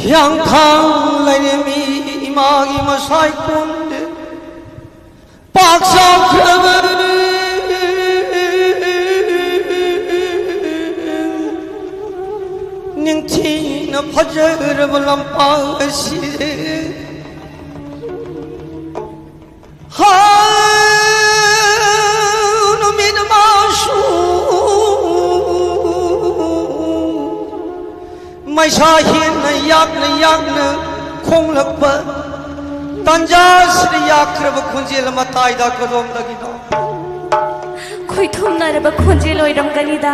ꯍꯤꯌꯥꯡꯊꯥꯡ ꯂꯥꯏꯔꯦꯝꯕꯤ ꯏꯃꯥꯒꯤ ꯃꯁꯥꯏ ꯀꯣꯟꯗ ꯄꯥꯛ ꯆꯥꯎꯈ꯭ꯔꯕ ꯅꯤꯡꯊꯤꯅ ꯐꯖꯔꯕ ꯂꯝꯄꯥꯛ ꯑꯁꯤꯗ ꯍꯥ, ꯅꯨꯃꯤꯠ ꯑꯃꯁꯨ ꯃꯩꯁꯥ ꯍꯦꯟꯅ ꯌꯥꯛꯅ ꯌꯥꯛꯅ ꯈꯣꯡꯂꯛꯄ ꯇꯥꯟꯖꯥꯁꯤꯗ ꯌꯥꯈ꯭ꯔꯕ ꯈꯣꯟꯖꯦꯜ ꯑꯃ ꯇꯥꯏꯗ꯫ ꯀꯗꯣꯝꯗꯒꯤꯅꯣ? ꯈꯣꯏꯊꯨꯝꯅꯔꯕ ꯈꯣꯟꯖꯦꯜ ꯑꯣꯏꯔꯝꯒꯅꯤꯗ꯫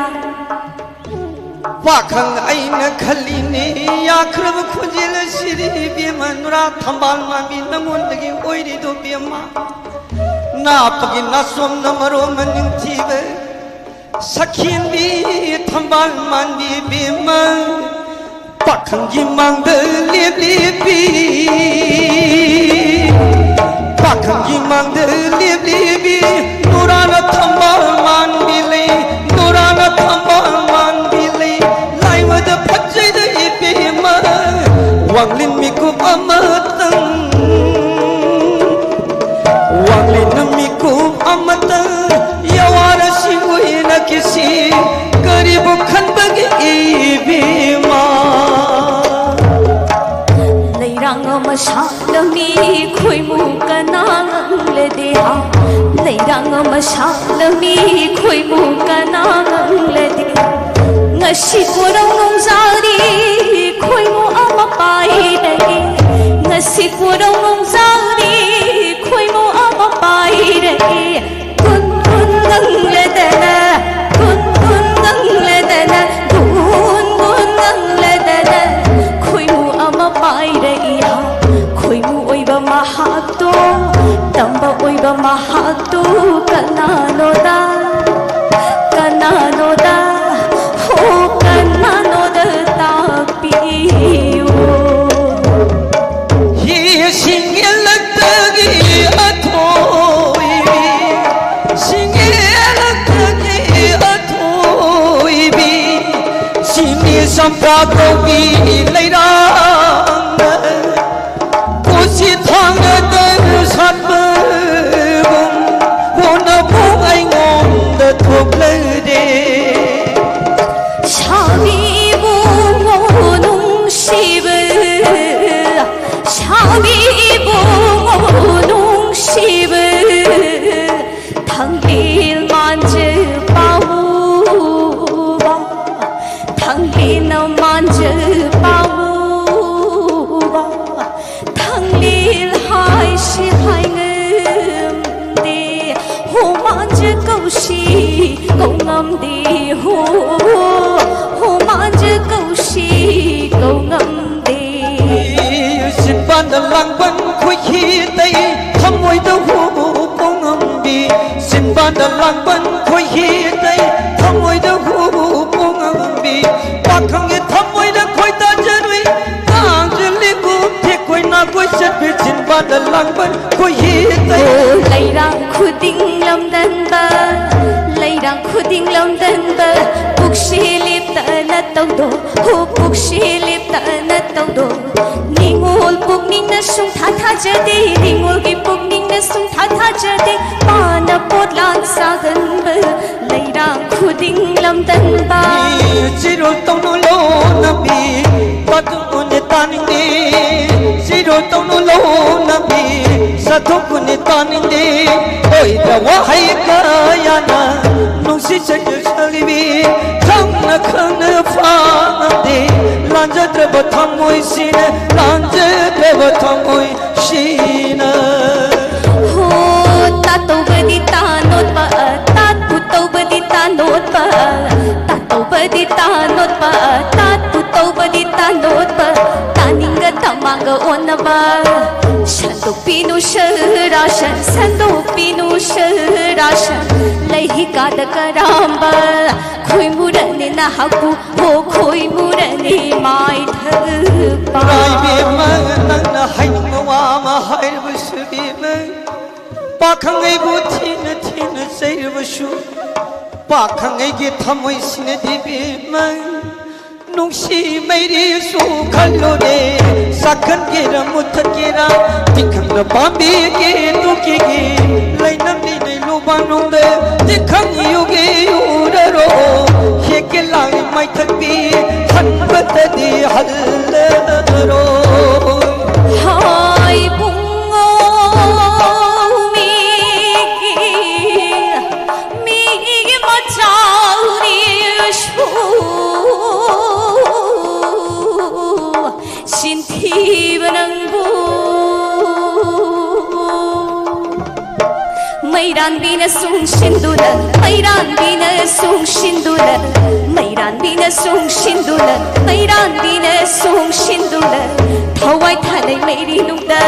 ꯄꯥꯈꯪ ꯑꯩꯅ ꯈꯜꯂꯤꯅꯦ, ꯌꯥꯈ꯭ꯔꯕ ꯈꯣꯟꯖꯦꯜ ꯑꯁꯤꯗꯤ ꯏꯕꯦꯝꯃ ꯅꯨꯔꯥ ꯊꯝꯕꯥꯜ ꯃꯥꯟꯕꯤ ꯅꯪꯉꯣꯟꯗꯒꯤ ꯑꯣꯏꯔꯤꯗꯣ ꯏꯕꯦꯝꯃ꯫ ꯅꯥꯞꯄꯒꯤ ꯅꯥꯆꯣꯝꯅ ꯃꯔꯣꯝ ꯑꯃ ꯅꯤꯡꯊꯤꯕ ꯁꯈꯦꯟꯕꯤ ꯊꯝꯕꯥꯜ ꯃꯥꯟꯕꯤ ꯏꯕꯦꯝꯃ꯫ ꯄꯥꯈꯪꯒꯤ ꯃꯥꯡꯗ ꯂꯦꯞꯂꯤꯕꯤ, ꯄꯥꯈꯪꯒꯤ ꯃꯥꯡꯗ ꯂꯦꯞꯂꯤꯕꯤ ꯅꯨꯔꯥꯅ ꯊꯝꯕꯥꯜ ꯃꯥꯟꯕꯤ ꯂꯩ, ꯅꯨꯔꯥꯅ ꯊꯝꯕꯥꯜ ꯃꯥꯟꯕꯤ ꯂꯩ꯫ ꯂꯥꯏꯃꯗ ꯐꯖꯩꯗ ꯏꯕꯦꯝꯃ, ꯋꯥꯡꯂꯦꯟ ꯃꯤꯀꯨꯞ ꯑꯃꯇꯪ, ꯋꯥꯡꯂꯦꯟ ꯃꯤꯀꯨꯞ ꯑꯃꯇꯪ ꯌꯥꯋꯥꯔꯁꯤ ꯑꯣꯏꯅ ꯀꯤꯁꯤ ꯀꯔꯤꯕꯨ ꯈꯟꯕꯒꯤ ꯏꯕꯦꯝꯃ? ꯂꯩꯔꯥꯡ ꯑꯃ ꯁꯥꯠꯂꯝꯃꯤ ꯈꯣꯏꯃꯨ ꯀꯅꯥ ꯉꯪꯂꯗꯦ ꯍꯥ? ꯂꯩꯔꯥꯡ ꯑꯃ ꯁꯥꯠꯂꯝꯃꯤ ꯈꯣꯏꯃꯨ ꯀꯅꯥ ꯉꯪꯂꯗꯦ? ꯉꯁꯤ ꯀꯣꯔꯧ ꯅꯣꯡꯖꯥꯔꯤ ꯈꯣꯏꯃꯨ ꯑꯃ ꯄꯥꯏꯔꯒꯦ꯫ ꯉꯁꯤ ꯀꯣꯔꯧ ꯅꯣꯡꯖꯥꯔꯤ ꯈꯣꯏꯃꯨ ꯑꯃ ꯄꯥꯏꯔꯒꯦ꯫ ꯀꯨꯟ ꯀꯨꯟ ꯉꯪꯂꯗꯅ, ꯀꯨꯟ ꯀꯨꯟ ꯉꯪꯂꯗꯅ, ꯀꯨꯟ ꯀꯨꯟ ꯉꯪꯂꯗꯅ, ꯈꯣꯏꯃꯨ ꯑꯃ ꯄꯥꯏꯔꯛꯏ ꯍꯥ꯫ ꯈꯣꯏꯃꯨ ꯑꯣꯏꯕ ꯃꯍꯥꯛꯇꯣ, ꯇꯝꯕ ꯑꯣꯏꯕ ꯃꯍꯥꯛꯇꯣ ꯀꯅꯥꯅꯣꯗ, ꯀꯅꯥꯅꯣꯗ, ꯍꯣ ꯀꯅꯥꯅꯣꯗ ꯇꯥꯛꯄꯤꯌꯨ꯫ ꯍꯤ ꯁꯤꯡꯒꯦꯂꯛꯇꯒꯤ ꯑꯊꯣꯏꯕꯤ, ꯁꯤꯡꯒꯦꯂꯛꯇꯒꯤ ꯑꯊꯣꯏꯕꯤ, ꯁꯤꯅꯤ ꯆꯝꯄ꯭ꯔꯥ ꯀꯧꯕꯤ ꯂꯩꯔꯥꯡꯅ, ꯀꯣꯆꯤ ꯊꯥꯡꯅꯗ ꯁꯥꯠꯄꯒꯨꯝ ꯍꯣꯅꯕꯨ ꯑꯩꯉꯣꯟꯗ ꯊꯣꯛꯂꯔꯦ꯫ ꯁꯥꯕꯤꯕꯨ ꯅꯨꯡꯁꯤꯕ, ꯁꯥꯕꯤꯕꯨ ꯅꯨꯡꯁꯤꯕ, ꯊꯥꯡꯂꯦꯟ ꯃꯥꯟꯖ ꯄꯥꯎꯕ, ꯊꯥꯡꯂꯦꯟ ꯃꯥꯟꯖ ꯄꯥꯎꯕ꯫ ꯁꯤ ꯍꯥꯏ ꯉꯝꯗꯦ, ꯍꯣ ꯃꯥꯟꯖ ꯀꯧꯁꯤ ꯀꯧ ꯉꯝꯗꯦ, ꯍꯣ, ꯍꯣ ꯃꯥꯟꯖ ꯀꯧꯁꯤ ꯀꯧ ꯉꯝꯗꯦ꯫ ꯁꯤꯟꯕꯥꯟꯗ ꯂꯥꯡꯕꯟ ꯈꯣꯏꯍꯤ ꯇꯩ, ꯊꯃꯣꯏꯗ ꯍꯨ ꯄꯣꯡꯉꯝꯕꯤ꯫ ꯁꯤꯟꯕꯥꯟꯗ ꯂꯥꯡꯕꯟ ꯈꯣꯏꯍꯤ ꯇꯩ, ꯊꯃꯣꯏꯗ ꯍꯨ ꯄꯣꯡꯉꯝꯕꯤ꯫ ꯄꯥꯈꯪꯒꯤ ꯊꯃꯣꯏꯗ ꯈꯣꯏꯗꯥꯖꯔꯨꯏ, ꯀꯥꯡꯖ ꯂꯤꯕꯨ ꯊꯦꯛ ꯀꯣꯏꯅ ꯀꯣꯏꯆꯠꯄꯤ꯫ ꯁꯤꯟꯕꯥꯟꯗ ꯂꯥꯡꯕꯟ ꯈꯣꯏꯍꯤ ꯇꯩ꯫ ꯑꯣ, ꯂꯩꯔꯥꯡ ꯈꯨꯗꯤꯡ ꯂꯝꯗꯟꯕ, ꯂꯩꯔꯥꯡ ꯈꯨꯗꯤꯡ ꯂꯝꯗꯟꯕ, ꯄꯨꯛꯁꯤ ꯂꯦꯞꯇꯅ ꯇꯧꯗꯣ, ꯍꯣ ꯄꯨꯛꯁꯤ ꯂꯦꯞꯇꯅ ꯇꯧꯗꯣ꯫ ꯅꯤꯉꯣꯜ ꯄꯨꯛꯅꯤꯡꯅ ꯁꯨꯡꯊꯥ ꯊꯥꯖꯗꯦ, ꯅꯤꯉꯣꯜꯒꯤ ꯄꯨꯛꯅꯤꯡꯅ ꯁꯨꯡꯊꯥ ꯊꯥꯖꯗꯦ, ꯄꯥꯅ ꯄꯣꯠꯂꯥꯡ ꯁꯥꯒꯟꯕ, ꯂꯩꯔꯥꯡ ꯈꯨꯗꯤꯡ ꯂꯝꯗꯟꯕ꯫ ꯆꯤꯔꯣꯜ ꯇꯧꯅꯨ ꯂꯧꯅꯕꯤ, ꯄꯥꯊꯨꯡ ꯎꯅ ꯇꯥꯅꯤꯡꯗꯦ꯫ ꯆꯤꯔꯣꯜ ꯇꯧꯅꯨ ꯂꯧꯅꯕꯤ, ꯆꯥꯊꯣꯛ ꯎꯅ ꯇꯥꯅꯤꯡꯗꯦ꯫ ꯑꯣꯏꯗ ꯋꯥꯍꯩ ꯀꯌꯥꯅ ꯅꯨꯡꯁꯤ ꯆꯠꯅ ꯁꯥꯂꯤꯕꯤ, ꯈꯪꯅ ꯈꯪꯅ ꯐꯥꯗꯦ꯫ ꯂꯥꯟꯖꯗ꯭ꯔꯕ ꯊꯃꯣꯏꯁꯤꯅ, ꯂꯥꯟꯖꯗ꯭ꯔꯕ ꯊꯃꯣꯏꯁꯤꯅ꯫ ꯍꯣ, ꯇꯥꯠ ꯇꯧꯕꯗꯤ ꯇꯥ ꯅꯣꯠꯄ, ꯇꯥꯠ ꯄꯨ ꯇꯧꯕꯗꯤ ꯇꯥ ꯅꯣꯠꯄ, ꯇꯥꯠ ꯇꯧꯕꯗꯤ ꯇꯥ ꯅꯣꯠꯄ, ꯇꯥꯠ ꯄꯨ ꯇꯧꯕꯗꯤ ꯇꯥ ꯅꯣꯠꯄ, ꯇꯥꯅꯤꯡꯒ ꯇꯃꯥꯡꯒ ꯑꯣꯟꯅꯕ꯫ ꯁꯟꯗꯣꯛꯄꯤꯅꯨ ꯁꯔꯥꯁꯟ, ꯁꯟꯗꯣꯛꯄꯤꯅꯨ ꯁꯔꯥꯁꯟ, ꯂꯩꯍꯤ ꯀꯥꯗ ꯀꯔꯥꯝꯕ꯫ ꯈꯣꯏꯃꯨꯔꯅꯤ ꯅꯍꯥꯛꯄꯨ, ꯍꯣ ꯈꯣꯏꯃꯨꯔꯅꯤ ꯃꯥꯏꯊꯛꯄ꯫ ꯏꯕꯦꯝꯃ, ꯅꯪꯅ ꯍꯥꯏꯅꯤꯡꯕ ꯋꯥ ꯑꯃ ꯍꯥꯏꯔꯕꯁꯨ ꯏꯕꯦꯝꯃ, ꯄꯥꯈꯪ ꯑꯩꯕꯨ ꯊꯤꯅ ꯊꯤꯅ ꯆꯩꯔꯕꯁꯨ, ꯄꯥꯈꯪ ꯑꯩꯒꯤ ꯊꯃꯣꯏꯁꯤꯅꯗꯤ ꯏꯕꯦꯝꯃ, ꯅꯨꯡꯁꯤ ꯃꯩꯔꯤꯁꯨ ꯈꯜꯂꯨꯔꯦ꯫ ꯆꯥꯛꯈꯟꯒꯦꯔꯥ ꯃꯨꯊꯠꯀꯦꯔꯥ, ꯇꯤꯡꯈꯪꯅ ꯄꯥꯝꯕꯤꯒꯦ ꯇꯨꯀꯤꯒꯦ, ꯂꯩꯅꯝ ꯂꯩꯅꯩ ꯂꯨꯕꯥꯅꯨꯡꯗ ꯇꯤꯡꯈꯪ ꯌꯨꯒꯦ ꯌꯨꯔꯔꯣ꯫ ꯍꯦꯛꯀꯦ ꯂꯥꯛꯂꯤ ꯃꯩꯊꯛꯄꯤ, ꯍꯟꯕꯗꯗꯤ ꯍꯜꯂꯔꯣ꯫ ꯍꯥꯏ ꯄꯨꯡꯉꯣ ꯃꯤꯒꯤ, ꯃꯤꯒꯤ ꯃꯆꯥꯎꯔꯤꯁꯨ ꯆꯤꯟꯊꯤꯕ ꯅꯪꯕꯨ꯫ ꯃꯩꯔꯥꯟꯕꯤꯅ ꯁꯨꯡꯁꯤꯟꯗꯨꯅ, ꯃꯩꯔꯥꯟꯕꯤꯅ ꯁꯨꯡꯁꯤꯟꯗꯨꯅ, ꯃꯩꯔꯥꯟꯕꯤꯅ ꯁꯨꯡꯁꯤꯟꯗꯨꯅ, ꯃꯩꯔꯥꯟꯕꯤꯅ ꯁꯨꯡꯁꯤꯟꯗꯨꯅ, ꯊꯋꯥꯏ ꯊꯥꯅꯩ ꯃꯩꯔꯤ ꯅꯨꯡꯗ,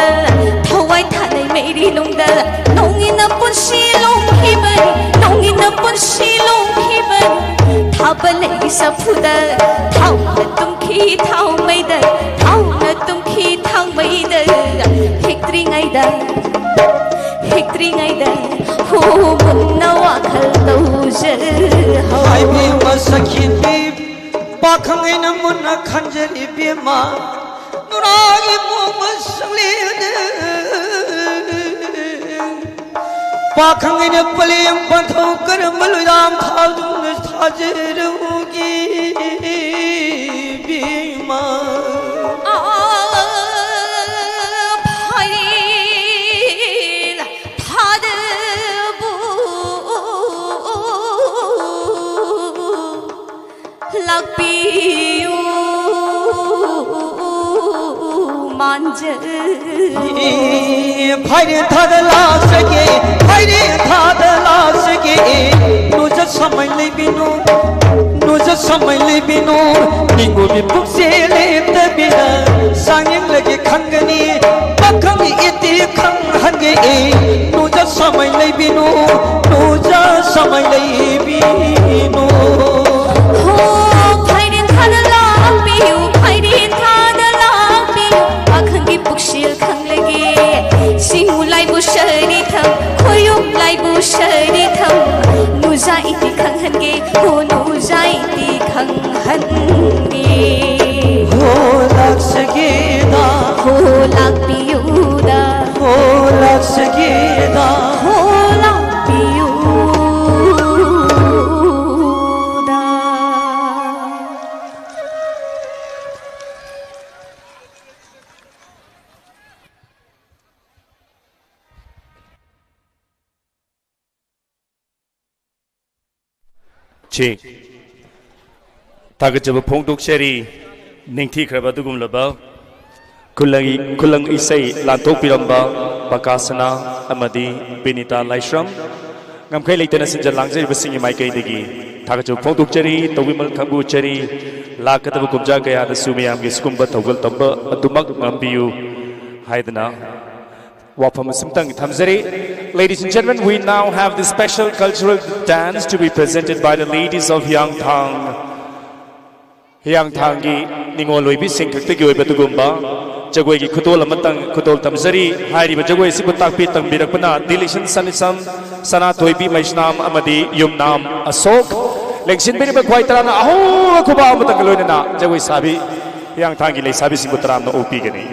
ꯊꯋꯥꯏ ꯊꯥꯅꯩ ꯃꯩꯔꯤ ꯅꯨꯡꯗ, ꯅꯣꯡꯏꯅ ꯄꯨꯟꯁꯤ ꯂꯣꯡꯈꯤꯕꯅꯤ, ꯅꯣꯡꯏꯅ ꯄꯨꯟꯁꯤ ꯂꯣꯡꯈꯤꯕꯅꯤ, ꯊꯥꯕ ꯂꯩ ꯆꯐꯨꯗ, ꯊꯥꯎꯅ ꯇꯨꯝꯈꯤ ꯊꯥꯎꯃꯩꯗ, ꯊꯥꯎꯅ ꯇꯨꯝꯈꯤ ꯊꯥꯎꯃꯩꯗ, ꯍꯤꯛꯇ꯭ꯔꯤꯉꯩꯗ, ꯍꯤꯛꯇ꯭ꯔꯤꯉꯩꯗ ꯍꯨ ꯃꯨꯟꯅ ꯋꯥꯈꯜ ꯇꯧꯖꯍꯧ꯫ ꯍꯥꯏꯕꯤꯌꯨ ꯁꯈꯤꯕꯤ, ꯄꯥꯈꯪ ꯑꯩꯅ ꯃꯨꯟꯅ ꯈꯟꯖꯔꯤ ꯏꯕꯦꯝꯃ, ꯅꯨꯔꯥꯒꯤ ꯃꯣꯡꯕ ꯁꯪꯂꯦꯟꯗ꯫ ꯄꯥꯈꯪ ꯑꯩꯅ ꯄꯂꯦꯝ ꯄꯟꯊꯧ ꯀꯔꯝꯕ ꯂꯣꯏꯗꯥꯝ ꯊꯥꯗꯨꯅ ꯊꯥꯖꯔꯨꯒꯦ ꯏꯕꯦꯝꯃ? ꯐꯥꯏꯔꯦꯜ ꯊꯥꯗꯕꯨ ꯂꯥꯛꯄꯤꯌꯨ ꯃꯥꯟꯖꯩ꯫ ꯐꯥꯏꯔꯦꯟ ꯊꯥꯗ ꯂꯥꯛꯆꯒꯦ, ꯐꯥꯏꯔꯦꯟ ꯊꯥꯗ ꯂꯥꯛꯆꯒꯦ, ꯅꯨꯖ ꯁꯃꯩ ꯂꯩꯕꯤꯅꯨ, ꯅꯨꯖ ꯁꯃꯩ ꯂꯩꯕꯤꯅꯨ, ꯃꯤꯉꯣꯟꯒꯤ ꯄꯨꯛꯆꯦꯜ ꯂꯦꯞꯇꯕꯤꯗ ꯆꯥꯡꯌꯦꯡꯂꯒꯦ ꯈꯪꯒꯅꯤ, ꯄꯥꯈꯪꯒꯤ ꯏꯇꯤ ꯈꯪꯍꯟꯒꯦ, ꯅꯨꯖ ꯁꯃꯩ ꯂꯩꯕꯤꯅꯨ, ꯅꯨꯖ ꯁꯃꯩ ꯂꯩꯕꯤꯅꯨ꯫ ꯍꯣ, ꯐꯥꯏꯔꯦꯟ ꯊꯥꯗ ꯂꯥꯛꯄꯤꯌꯨ, ꯐꯥꯏꯔꯦꯟ ꯊꯥꯗ ꯂꯥꯛꯄꯤꯌꯨ, ꯄꯥꯈꯪꯒꯤ ꯄꯨꯛꯁꯦꯜ ꯈꯪꯂꯒꯦ꯫ ꯁꯤꯡꯉꯨ ꯂꯥꯏꯕꯨ ꯁꯔꯤꯊꯝ, ꯈꯣꯌꯨꯝ ꯂꯥꯏꯕꯨ ꯁꯔꯤꯊꯝ, ꯅꯨꯖꯥ ꯏꯇꯤ ꯈꯪꯍꯟꯒꯦ, ꯍꯣ ꯅꯨꯖꯥ ꯏꯇꯤ ꯈꯪꯍꯟꯒꯦ꯫ ꯍꯣ ꯂꯥꯛꯆꯒꯦꯗ, ꯍꯣ ꯂꯥꯛꯄꯤꯌꯨꯗ, ꯍꯣ ꯂꯥꯛꯆꯒꯦꯗ, ꯍꯣ ꯂꯥꯛꯄꯤꯌꯨꯗ꯫ ꯆꯦ, ꯊꯥꯒꯠꯆꯕ ꯐꯣꯡꯗꯣꯛꯆꯔꯤ꯫ ꯅꯤꯡꯊꯤꯈ꯭ꯔꯕ ꯑꯗꯨꯒꯨꯝꯂꯕ ꯈꯨꯂꯪ, ꯈꯨꯂꯪ ꯏꯁꯩ ꯂꯥꯟꯊꯣꯛꯄꯤꯔꯝꯕ ꯕꯀꯥꯁꯅꯥ ꯑꯃꯗꯤ ꯕꯤꯅꯤꯇꯥ ꯂꯥꯏꯁ꯭ꯔꯝ, ꯉꯝꯈꯩ ꯂꯩꯇꯅ ꯁꯤꯟꯖ ꯂꯥꯡꯖꯔꯤꯕꯁꯤꯡꯒꯤ ꯃꯥꯏꯀꯩꯗꯒꯤ ꯊꯥꯒꯠꯆꯕ ꯐꯣꯡꯗꯣꯛꯆꯔꯤ, ꯇꯧꯕꯤꯃꯜ ꯈꯪꯕꯨ ꯎꯠꯆꯔꯤ꯫ ꯂꯥꯛꯀꯗꯕ ꯀꯨꯝꯖꯥ ꯀꯌꯥꯗꯁꯨ ꯃꯤꯌꯥꯝꯒꯤ ꯁꯤꯒꯨꯝꯕ ꯊꯧꯒꯜ ꯇꯝꯕ ꯑꯗꯨꯃꯛ ꯉꯝꯕꯤꯌꯨ ꯍꯥꯏꯗꯅ ꯋꯥꯐꯝ ꯑꯁꯤꯝꯇꯪ ꯊꯝꯖꯔꯤ꯫ Ladies and gentlemen, we now have the special cultural dance to be presented by the ladies of Hiyangthang. ꯍꯤꯌꯥꯡꯊꯥꯡꯒꯤ ꯅꯤꯉꯣꯜ ꯑꯣꯏꯕꯤꯁꯤꯡ ꯈꯛꯇꯒꯤ ꯑꯣꯏꯕ ꯑꯗꯨꯒꯨꯝꯕ ꯖꯒꯣꯏꯒꯤ ꯈꯨꯗꯣꯜ ꯑꯃꯇꯪ ꯈꯨꯗꯣꯜ ꯇꯝꯖꯔꯤ꯫ ꯍꯥꯏꯔꯤꯕ ꯖꯒꯣꯏ ꯑꯁꯤꯕꯨ ꯇꯥꯛꯄꯤ ꯇꯝꯕꯤꯔꯛꯄꯅ ꯗꯤꯂꯤꯁꯟ ꯁꯅꯤꯁꯝ, ꯁꯅꯥꯊꯣꯏꯕꯤ ꯃꯩꯁꯅꯥꯝ ꯑꯃꯗꯤ ꯌꯨꯝꯅꯥꯝ ꯑꯁꯣꯛ꯫ ꯂꯦꯡꯁꯤꯟꯕꯤꯔꯤꯕ ꯈ꯭ꯋꯥꯏ ꯇꯔꯥꯅ ꯑꯍꯧꯕ ꯈꯨꯕꯥꯛ ꯑꯃꯇꯪꯒ ꯂꯣꯏꯅꯅ ꯖꯒꯣꯏ ꯁꯥꯕꯤ ꯍꯤꯌꯥꯡꯊꯥꯡꯒꯤ ꯂꯩꯁꯥꯕꯤꯁꯤꯡꯕꯨ ꯇꯔꯥꯝꯅ ꯑꯣꯛꯄꯤꯒꯅꯤ꯫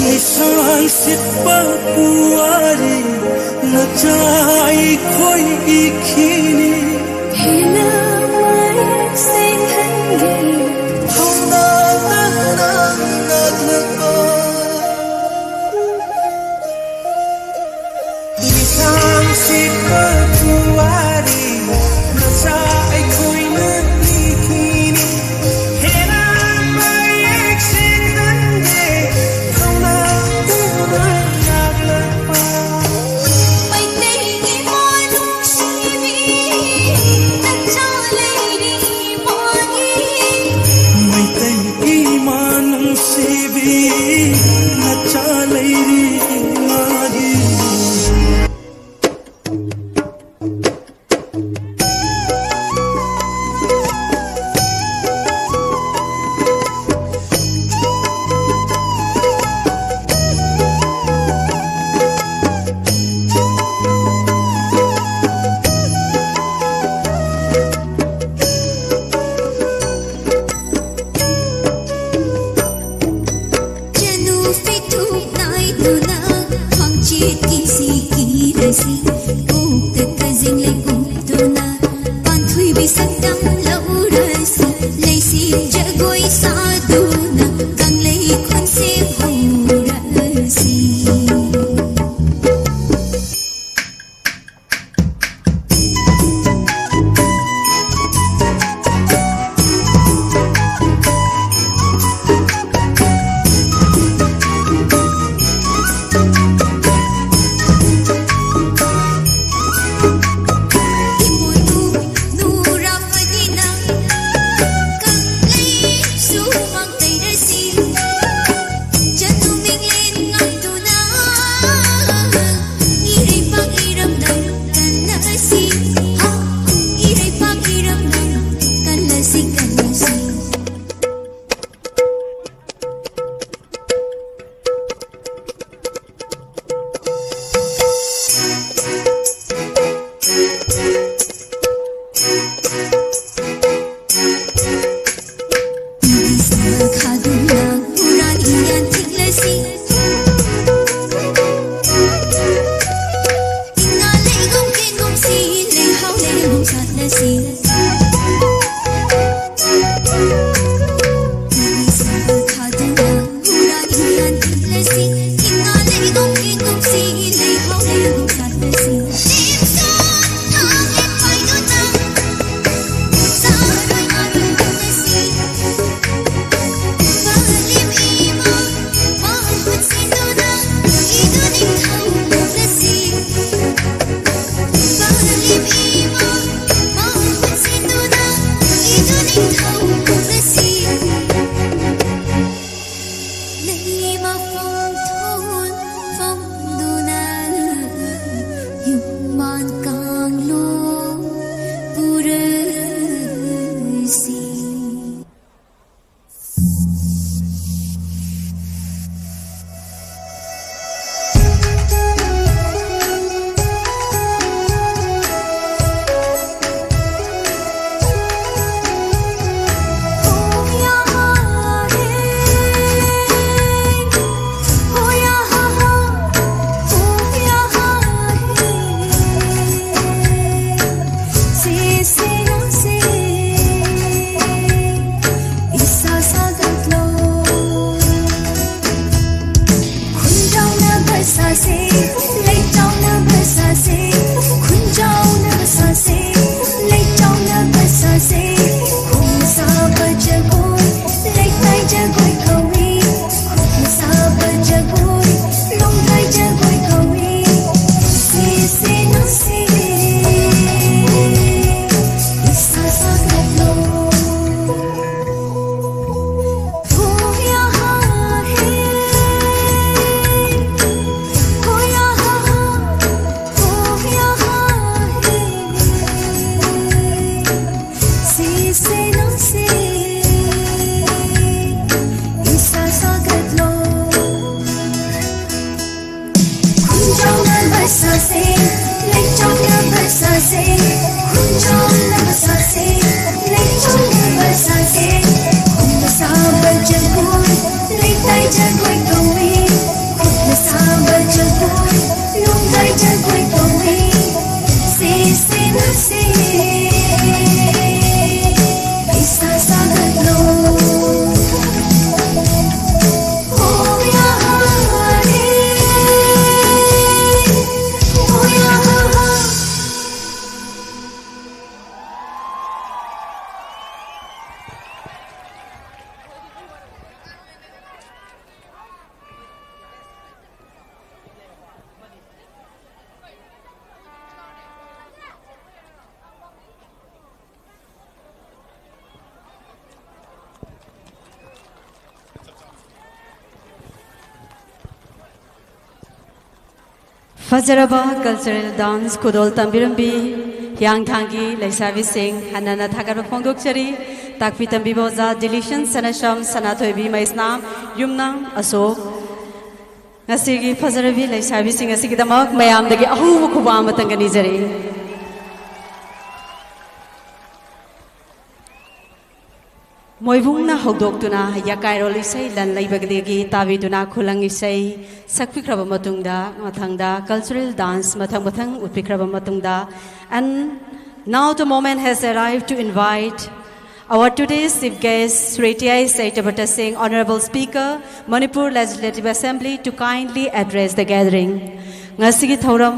ꯂꯩꯁꯥꯡ ꯁꯤꯠꯄ ꯄꯨꯋꯥꯔꯤ ꯃꯆꯥ ꯑꯩꯈꯣꯏ ꯏꯈꯤꯅꯤ꯫ ꯍꯦꯟꯅ ꯃꯌꯦꯛ ꯁꯦꯡꯍꯟꯒꯦ꯫ ꯊꯧꯅꯥ ꯇꯝꯅ ꯉꯥꯛꯂꯛꯄ꯫ ꯂꯩꯁꯥꯡ ꯁꯤꯠꯄ ꯄꯨꯋꯥꯔꯤ ꯃꯆꯥ ꯑꯩꯈꯣꯏꯅ ꯏꯈꯤꯅꯤ꯫ ꯍꯦꯟꯅ ꯃꯌꯦꯛ ꯁꯦꯡꯍꯟꯒꯦ꯫ ꯊꯧꯅꯥ ꯇꯝꯅ ꯉꯥꯛꯂꯛꯄ꯫ ꯃꯩꯇꯩꯒꯤ ꯃꯥ ꯅꯨꯡꯁꯤꯕꯤ ꯅꯆꯥ ꯂꯩꯔꯤ ꯃꯥꯒꯤ꯫ ꯃꯩꯇꯩꯒꯤ ꯏꯃꯥ ꯅꯨꯡꯁꯤꯕꯤ ꯅꯆꯥ ꯂꯩꯔꯤ ꯃꯥꯒꯤ꯫ ꯆꯅꯨ ꯐꯤꯊꯨꯞ ꯅꯥꯏꯗꯨꯅ ꯈ꯭ꯋꯥꯡꯆꯦꯠꯀꯤ ꯁꯤꯀꯤ ꯁꯥꯁꯦ, ꯂꯩꯆꯥꯎꯅꯕ ꯁꯥꯁꯦ, ꯈꯨꯟꯖꯥꯎꯅꯕ ꯁꯥꯁꯦ, ꯂꯩꯆꯥꯎꯅꯕ ꯁꯥꯁꯦ, ꯈꯣꯡ ꯁꯥꯕ ꯖꯒꯣꯏ, ꯂꯩꯀꯥꯏ ꯖꯒꯣꯏ ꯀꯧꯏ, ꯈꯨꯠꯅ ꯁꯥꯕ ꯖꯒꯣꯏ, ꯂꯣꯡꯗ꯭ꯔꯥꯏ ꯖꯒꯣꯏ ꯀꯧꯏ꯫ ꯁꯤꯁꯦ ꯅꯨꯡꯁꯤ, ꯏꯁꯥ ꯁꯥꯒꯠꯂꯣ꯫ ꯍꯣ ꯌꯥ ꯍꯥ ꯍꯦ, ꯍꯣ ꯌꯥ ꯍꯥ ꯍꯥ, ꯍꯣ ꯌꯥ ꯍꯥ ꯍꯦ꯫ ꯁꯤꯁꯦ ꯅꯨꯡꯁꯤ, ꯏꯁꯥ ꯁꯥꯒꯠꯂꯣ꯫ ꯈꯨꯟꯖꯥꯎꯅꯕ ꯁꯥꯁꯦ, ꯂꯩꯆꯥꯎꯅꯕ ꯁꯥꯁꯦ, ꯈꯨꯟꯖꯥꯎꯅꯕ ꯁꯥꯁꯦ, ꯂꯩꯆꯥꯎꯅꯕ ꯁꯥꯁꯦ, ꯈꯨꯠꯅ ꯁꯥꯕ ꯖꯒꯣꯏ, ꯂꯩꯀꯥꯏ ꯖꯒꯣꯏ ꯀꯧꯏ, ꯈꯨꯠꯅ ꯁꯥꯕ ꯖꯒꯣꯏ, ꯂꯣꯡꯗ꯭ꯔꯥꯏ ꯖꯒꯣꯏ ꯀꯧꯏ꯫ ꯁꯤꯁꯦ ꯅꯨꯡꯁꯤ, ꯏꯁꯥ ꯁꯥꯒꯠꯂꯣ꯫ ꯍꯣ ꯌꯥ ꯍꯥ ꯍꯦ, ꯍꯣ ꯌꯥ ꯍꯥ ꯍꯥ꯫ ꯐꯖꯔꯕ cultural dance ꯈꯨꯗꯣꯜ ꯇꯝꯕꯤꯔꯝꯕꯤ ꯍꯤꯌꯥꯡꯊꯥꯡꯒꯤ ꯂꯩꯁꯥꯕꯤꯁꯤꯡ ꯍꯟꯅꯅ ꯊꯥꯒꯠꯄ ꯐꯣꯡꯗꯣꯛꯆꯔꯤ꯫ ꯇꯥꯛꯄꯤ ꯇꯝꯕꯤꯕ ꯑꯣꯖꯥ ꯗꯤꯂꯤꯁꯟ ꯁꯅꯥꯁꯝ, ꯁꯅꯥꯊꯣꯏꯕꯤ ꯃꯩꯁꯅꯥꯝ, ꯌꯨꯝꯅꯥꯝ ꯑꯁꯣꯛ꯫ ꯉꯁꯤꯒꯤ ꯐꯖꯔꯕꯤ ꯂꯩꯁꯥꯕꯤꯁꯤꯡ ꯑꯁꯤꯒꯤꯗꯃꯛ ꯃꯌꯥꯝꯗꯒꯤ ꯑꯍꯧꯕ ꯈꯨꯕꯥꯛ ꯑꯃꯇꯪꯒ ꯅꯤꯖꯔꯤ꯫ ꯃꯣꯏꯕꯨꯡꯅ ꯍꯧꯗꯣꯛꯇꯨꯅ ꯌꯥꯀꯥꯏꯔꯣꯜ ꯏꯁꯩ ꯂꯟ ꯂꯩꯕꯗꯒꯤ ꯇꯥꯕꯤꯗꯨꯅ ꯈꯨꯂꯪ ꯏꯁꯩ ꯁꯛꯄꯤꯈ꯭ꯔꯕ ꯃꯇꯨꯡꯗ, ꯃꯊꯪꯗ cultural dance ꯃꯊꯪ ꯃꯊꯪ ꯎꯠꯄꯤꯈ꯭ꯔꯕ ꯃꯇꯨꯡꯗ, and now the moment has arrived to invite Our today's chief guest, Shri T I Satyabhrata Singh, Honorable Speaker, Manipur Legislative Assembly, to kindly address the gathering. ꯉꯁꯤꯒꯤ ꯊꯧꯔꯝ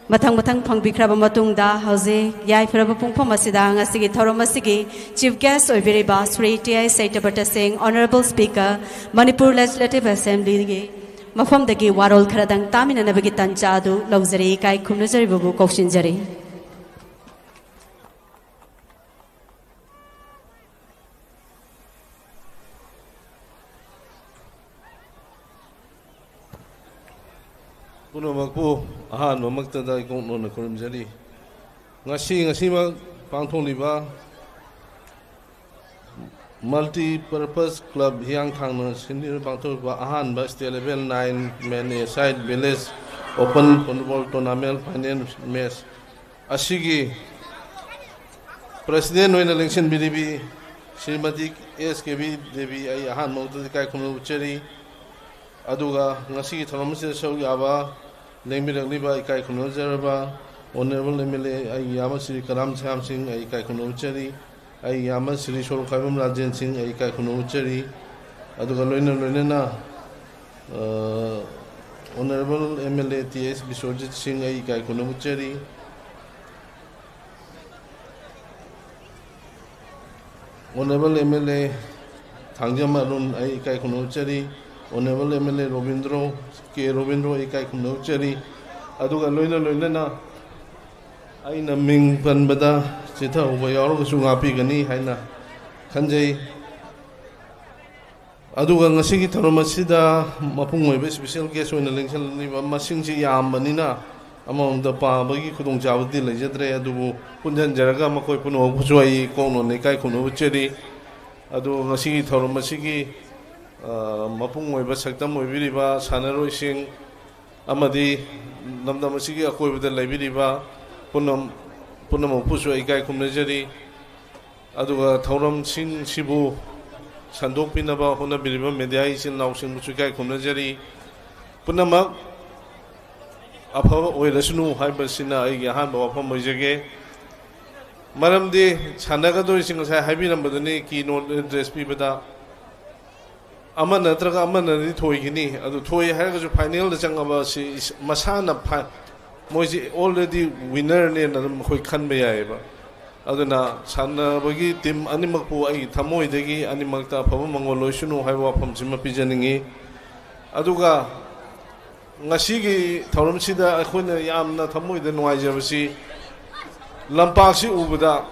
ꯃꯊꯪ ꯃꯊꯪ ꯐꯪꯕꯤꯈ꯭ꯔꯕ ꯃꯇꯨꯡꯗ, ꯍꯧꯖꯤꯛ ꯌꯥꯏꯐꯔꯕ ꯄꯨꯡꯐꯝ ꯑꯁꯤꯗ ꯉꯁꯤꯒꯤ ꯊꯧꯔꯝ ꯑꯁꯤꯒꯤ chief guest ꯑꯣꯏꯕꯤꯔꯤꯕ Shri T I Satyabhrata Singh, Honorable Speaker, Manipur Legislative Assemblyꯒꯤ ꯃꯐꯝꯗꯒꯤ ꯋꯥꯔꯣꯜ ꯈꯔꯗꯪ ꯇꯥꯃꯤꯟꯅꯅꯕꯒꯤ ꯇꯥꯟꯖꯥ ꯑꯗꯨ ꯂꯧꯖꯔꯤ꯫ ꯏꯀꯥꯏ ꯈꯨꯝꯅꯖꯔꯤꯕꯕꯨ ꯀꯧꯁꯤꯟꯖꯔꯤ꯫ ꯄꯨꯝꯅꯃꯛꯄꯨ ꯑꯍꯥꯟꯕꯃꯛꯇꯗ ꯏꯀꯣꯛ ꯅꯣꯟꯅ ꯈꯨꯔꯨꯝꯖꯔꯤ꯫ ꯉꯁꯤ, ꯉꯁꯤꯃꯛ ꯄꯥꯡꯊꯣꯛꯂꯤꯕ Multi Purpose Club ꯍꯤꯌꯥꯡꯊꯥꯡꯅ ꯁꯤꯟꯗꯨꯅ ꯄꯥꯡꯊꯣꯛꯂꯤꯕ ꯑꯍꯥꯟꯕ State Level Nine Man A Side Village Open Football Tournament Final Match ꯑꯁꯤꯒꯤ President ꯑꯣꯏꯅ ꯂꯦꯡꯁꯤꯟꯕꯤꯔꯤꯕꯤ Shrimati S K B Devi ꯑꯩ ꯑꯍꯥꯟꯕ ꯃꯛꯇꯗ ꯏꯀꯥꯏ ꯈꯨꯝꯅꯕ ꯎꯠꯆꯔꯤ꯫ ꯑꯗꯨꯒ ꯉꯁꯤꯒꯤ ꯊꯧꯔꯝ ꯑꯁꯤꯗ ꯁꯔꯨꯛ ꯌꯥꯕ ꯂꯦꯡꯕꯤꯔꯛꯂꯤꯕ ꯏꯀꯥꯏ ꯈꯨꯝꯅꯖꯔꯕ Honourable M L A ꯑꯩꯒꯤ ꯏꯌꯥꯝꯕ ꯁ꯭ꯔꯤ ꯀꯔꯥꯝ ꯁ꯭ꯌꯥꯝ ꯁꯤꯡ ꯑꯩ ꯏꯀꯥꯏ ꯈꯨꯝꯅꯕ ꯎꯠꯆꯔꯤ꯫ ꯑꯩꯒꯤ ꯏꯌꯥꯝꯕ ꯁ꯭ꯔꯤ ꯁꯣꯔꯣꯛꯈꯥꯏꯕꯝ ꯔꯥꯖꯦꯟ ꯁꯤꯡ ꯑꯩ ꯏꯀꯥꯏ ꯈꯨꯝꯅꯕ ꯎꯠꯆꯔꯤ꯫ ꯑꯗꯨꯒ ꯂꯣꯏꯅ ꯂꯣꯏꯅꯅ, ꯑ, Honourable M L A T S Biswajit Singh ꯑꯩ ꯏꯀꯥꯏ ꯈꯨꯝꯅꯕ ꯎꯠꯆꯔꯤ꯫ Honourable M L A Thangjam Arun ꯑꯩ ꯏꯀꯥꯏ ꯈꯨꯝꯅꯕ ꯎꯠꯆꯔꯤ꯫ Honourable M L A Robindro, ꯀꯦ ꯔꯣꯕꯤꯟꯗ꯭ꯔꯣ ꯑꯩ ꯏꯀꯥꯏ ꯈꯨꯝꯅꯕ ꯎꯠꯆꯔꯤ꯫ ꯑꯗꯨꯒ ꯂꯣꯏꯅ ꯂꯣꯏꯅꯅ ꯑꯩꯅ ꯃꯤꯡ ꯄꯟꯕꯗ ꯆꯤꯊꯍꯧꯕ ꯌꯥꯎꯔꯒꯁꯨ ꯉꯥꯛꯄꯤꯒꯅꯤ ꯍꯥꯏꯅ ꯈꯟꯖꯩ꯫ ꯑꯗꯨꯒ ꯉꯁꯤꯒꯤ ꯊꯧꯔꯝ ꯑꯁꯤꯗ ꯃꯄꯨꯡ ꯑꯣꯏꯕ special guest ꯑꯣꯏꯅ ꯂꯦꯡꯁꯤꯜꯂꯤꯕ ꯃꯁꯤꯡꯁꯤ ꯌꯥꯝꯕꯅꯤꯅ ꯑꯃꯃꯝꯗ ꯄꯥꯕꯒꯤ ꯈꯨꯗꯣꯡꯆꯥꯕꯗꯤ ꯂꯩꯖꯗ꯭ꯔꯦ, ꯑꯗꯨꯕꯨ ꯄꯨꯟꯁꯤꯟꯖꯔꯒ ꯃꯈꯣꯏ ꯄꯨꯝꯅꯃꯛꯄꯨꯁꯨ ꯑꯩ ꯏꯀꯣꯛ ꯅꯣꯟꯅ ꯏꯀꯥꯏ ꯈꯨꯝꯅꯕ ꯎꯠꯆꯔꯤ꯫ ꯑꯗꯨꯒ ꯉꯁꯤꯒꯤ ꯊꯧꯔꯝ ꯑꯁꯤꯒꯤ, ꯑ, ꯃꯄꯨꯡ ꯑꯣꯏꯕ ꯁꯛꯇꯝ ꯑꯣꯏꯕꯤꯔꯤꯕ ꯁꯥꯟꯅꯔꯣꯏꯁꯤꯡ ꯑꯃꯗꯤ ꯂꯝꯗꯝ ꯑꯁꯤꯒꯤ ꯑꯀꯣꯏꯕꯗ ꯂꯩꯕꯤꯔꯤꯕ ꯄꯨꯝꯅꯝ-, ꯄꯨꯝꯅꯃꯛꯄꯨꯁꯨ ꯑꯩ ꯏꯀꯥꯏ ꯈꯨꯝꯅꯖꯔꯤ꯫ ꯑꯗꯨꯒ ꯊꯧꯔꯝꯁꯤꯡꯁꯤꯕꯨ ꯁꯟꯗꯣꯛꯄꯤꯅꯕ ꯍꯣꯠꯅꯕꯤꯔꯤꯕ media ꯏꯆꯤꯜ ꯏꯅꯥꯎꯁꯤꯡꯕꯨꯁꯨ ꯏꯀꯥꯏ ꯈꯨꯝꯅꯖꯔꯤ꯫ ꯄꯨꯝꯅꯃꯛ ꯑꯐꯕ ꯑꯣꯏꯔꯁꯅꯨ ꯍꯥꯏꯕꯁꯤꯅ ꯑꯩꯒꯤ ꯑꯍꯥꯟꯕ ꯋꯥꯐꯝ ꯑꯣꯏꯖꯒꯦ꯫ ꯃꯔꯝꯗꯤ ꯁꯥꯟꯅꯒꯗꯣꯏꯁꯤꯡ ꯉꯁꯥꯏ ꯍꯥꯏꯕꯤꯔꯝꯕꯗꯨꯅꯤ, ꯀꯤ ꯅꯣꯠ ꯑꯦꯗ꯭ꯔꯦꯁ ꯄꯤꯕꯗ ꯑꯃ ꯅꯠꯇ꯭ꯔꯒ ꯑꯃꯅꯗꯤ ꯊꯣꯏꯈꯤꯅꯤ꯫ ꯑꯗꯨ ꯊꯣꯏ ꯍꯥꯏꯔꯒꯁꯨ ꯐꯥꯏꯅꯦꯜꯗ ꯆꯪꯉꯕ ꯁꯤ ꯃꯁꯥꯅ ꯐꯥ-, ꯃꯣꯏꯁꯤ ꯑꯣꯜꯔꯦꯗꯤ ꯋꯤꯟꯅꯔꯅꯦꯅ ꯑꯗꯨꯝ ꯑꯩꯈꯣꯏ ꯈꯟꯕ ꯌꯥꯏꯑꯕ꯫ ꯑꯗꯨꯅ ꯁꯥꯟꯅꯕꯒꯤ ꯇꯤꯝ ꯑꯅꯤꯃꯛꯄꯨ ꯑꯩꯒꯤ ꯊꯃꯣꯏꯗꯒꯤ ꯑꯅꯤꯃꯛꯇ ꯑꯐꯕ ꯃꯪꯒꯣꯜ ꯑꯣꯏꯁꯅꯨ ꯍꯥꯏꯕ ꯋꯥꯐꯝꯁꯤꯃ ꯄꯤꯖꯅꯤꯡꯉꯤ꯫ ꯑꯗꯨꯒ ꯉꯁꯤꯒꯤ ꯊꯧꯔꯝꯁꯤꯗ ꯑꯩꯈꯣꯏꯅ ꯌꯥꯝꯅ ꯊꯃꯣꯏꯗ ꯅꯨꯡꯉꯥꯏꯖꯕꯁꯤ, ꯂꯝꯄꯥꯛꯁꯤ ꯎꯕꯗ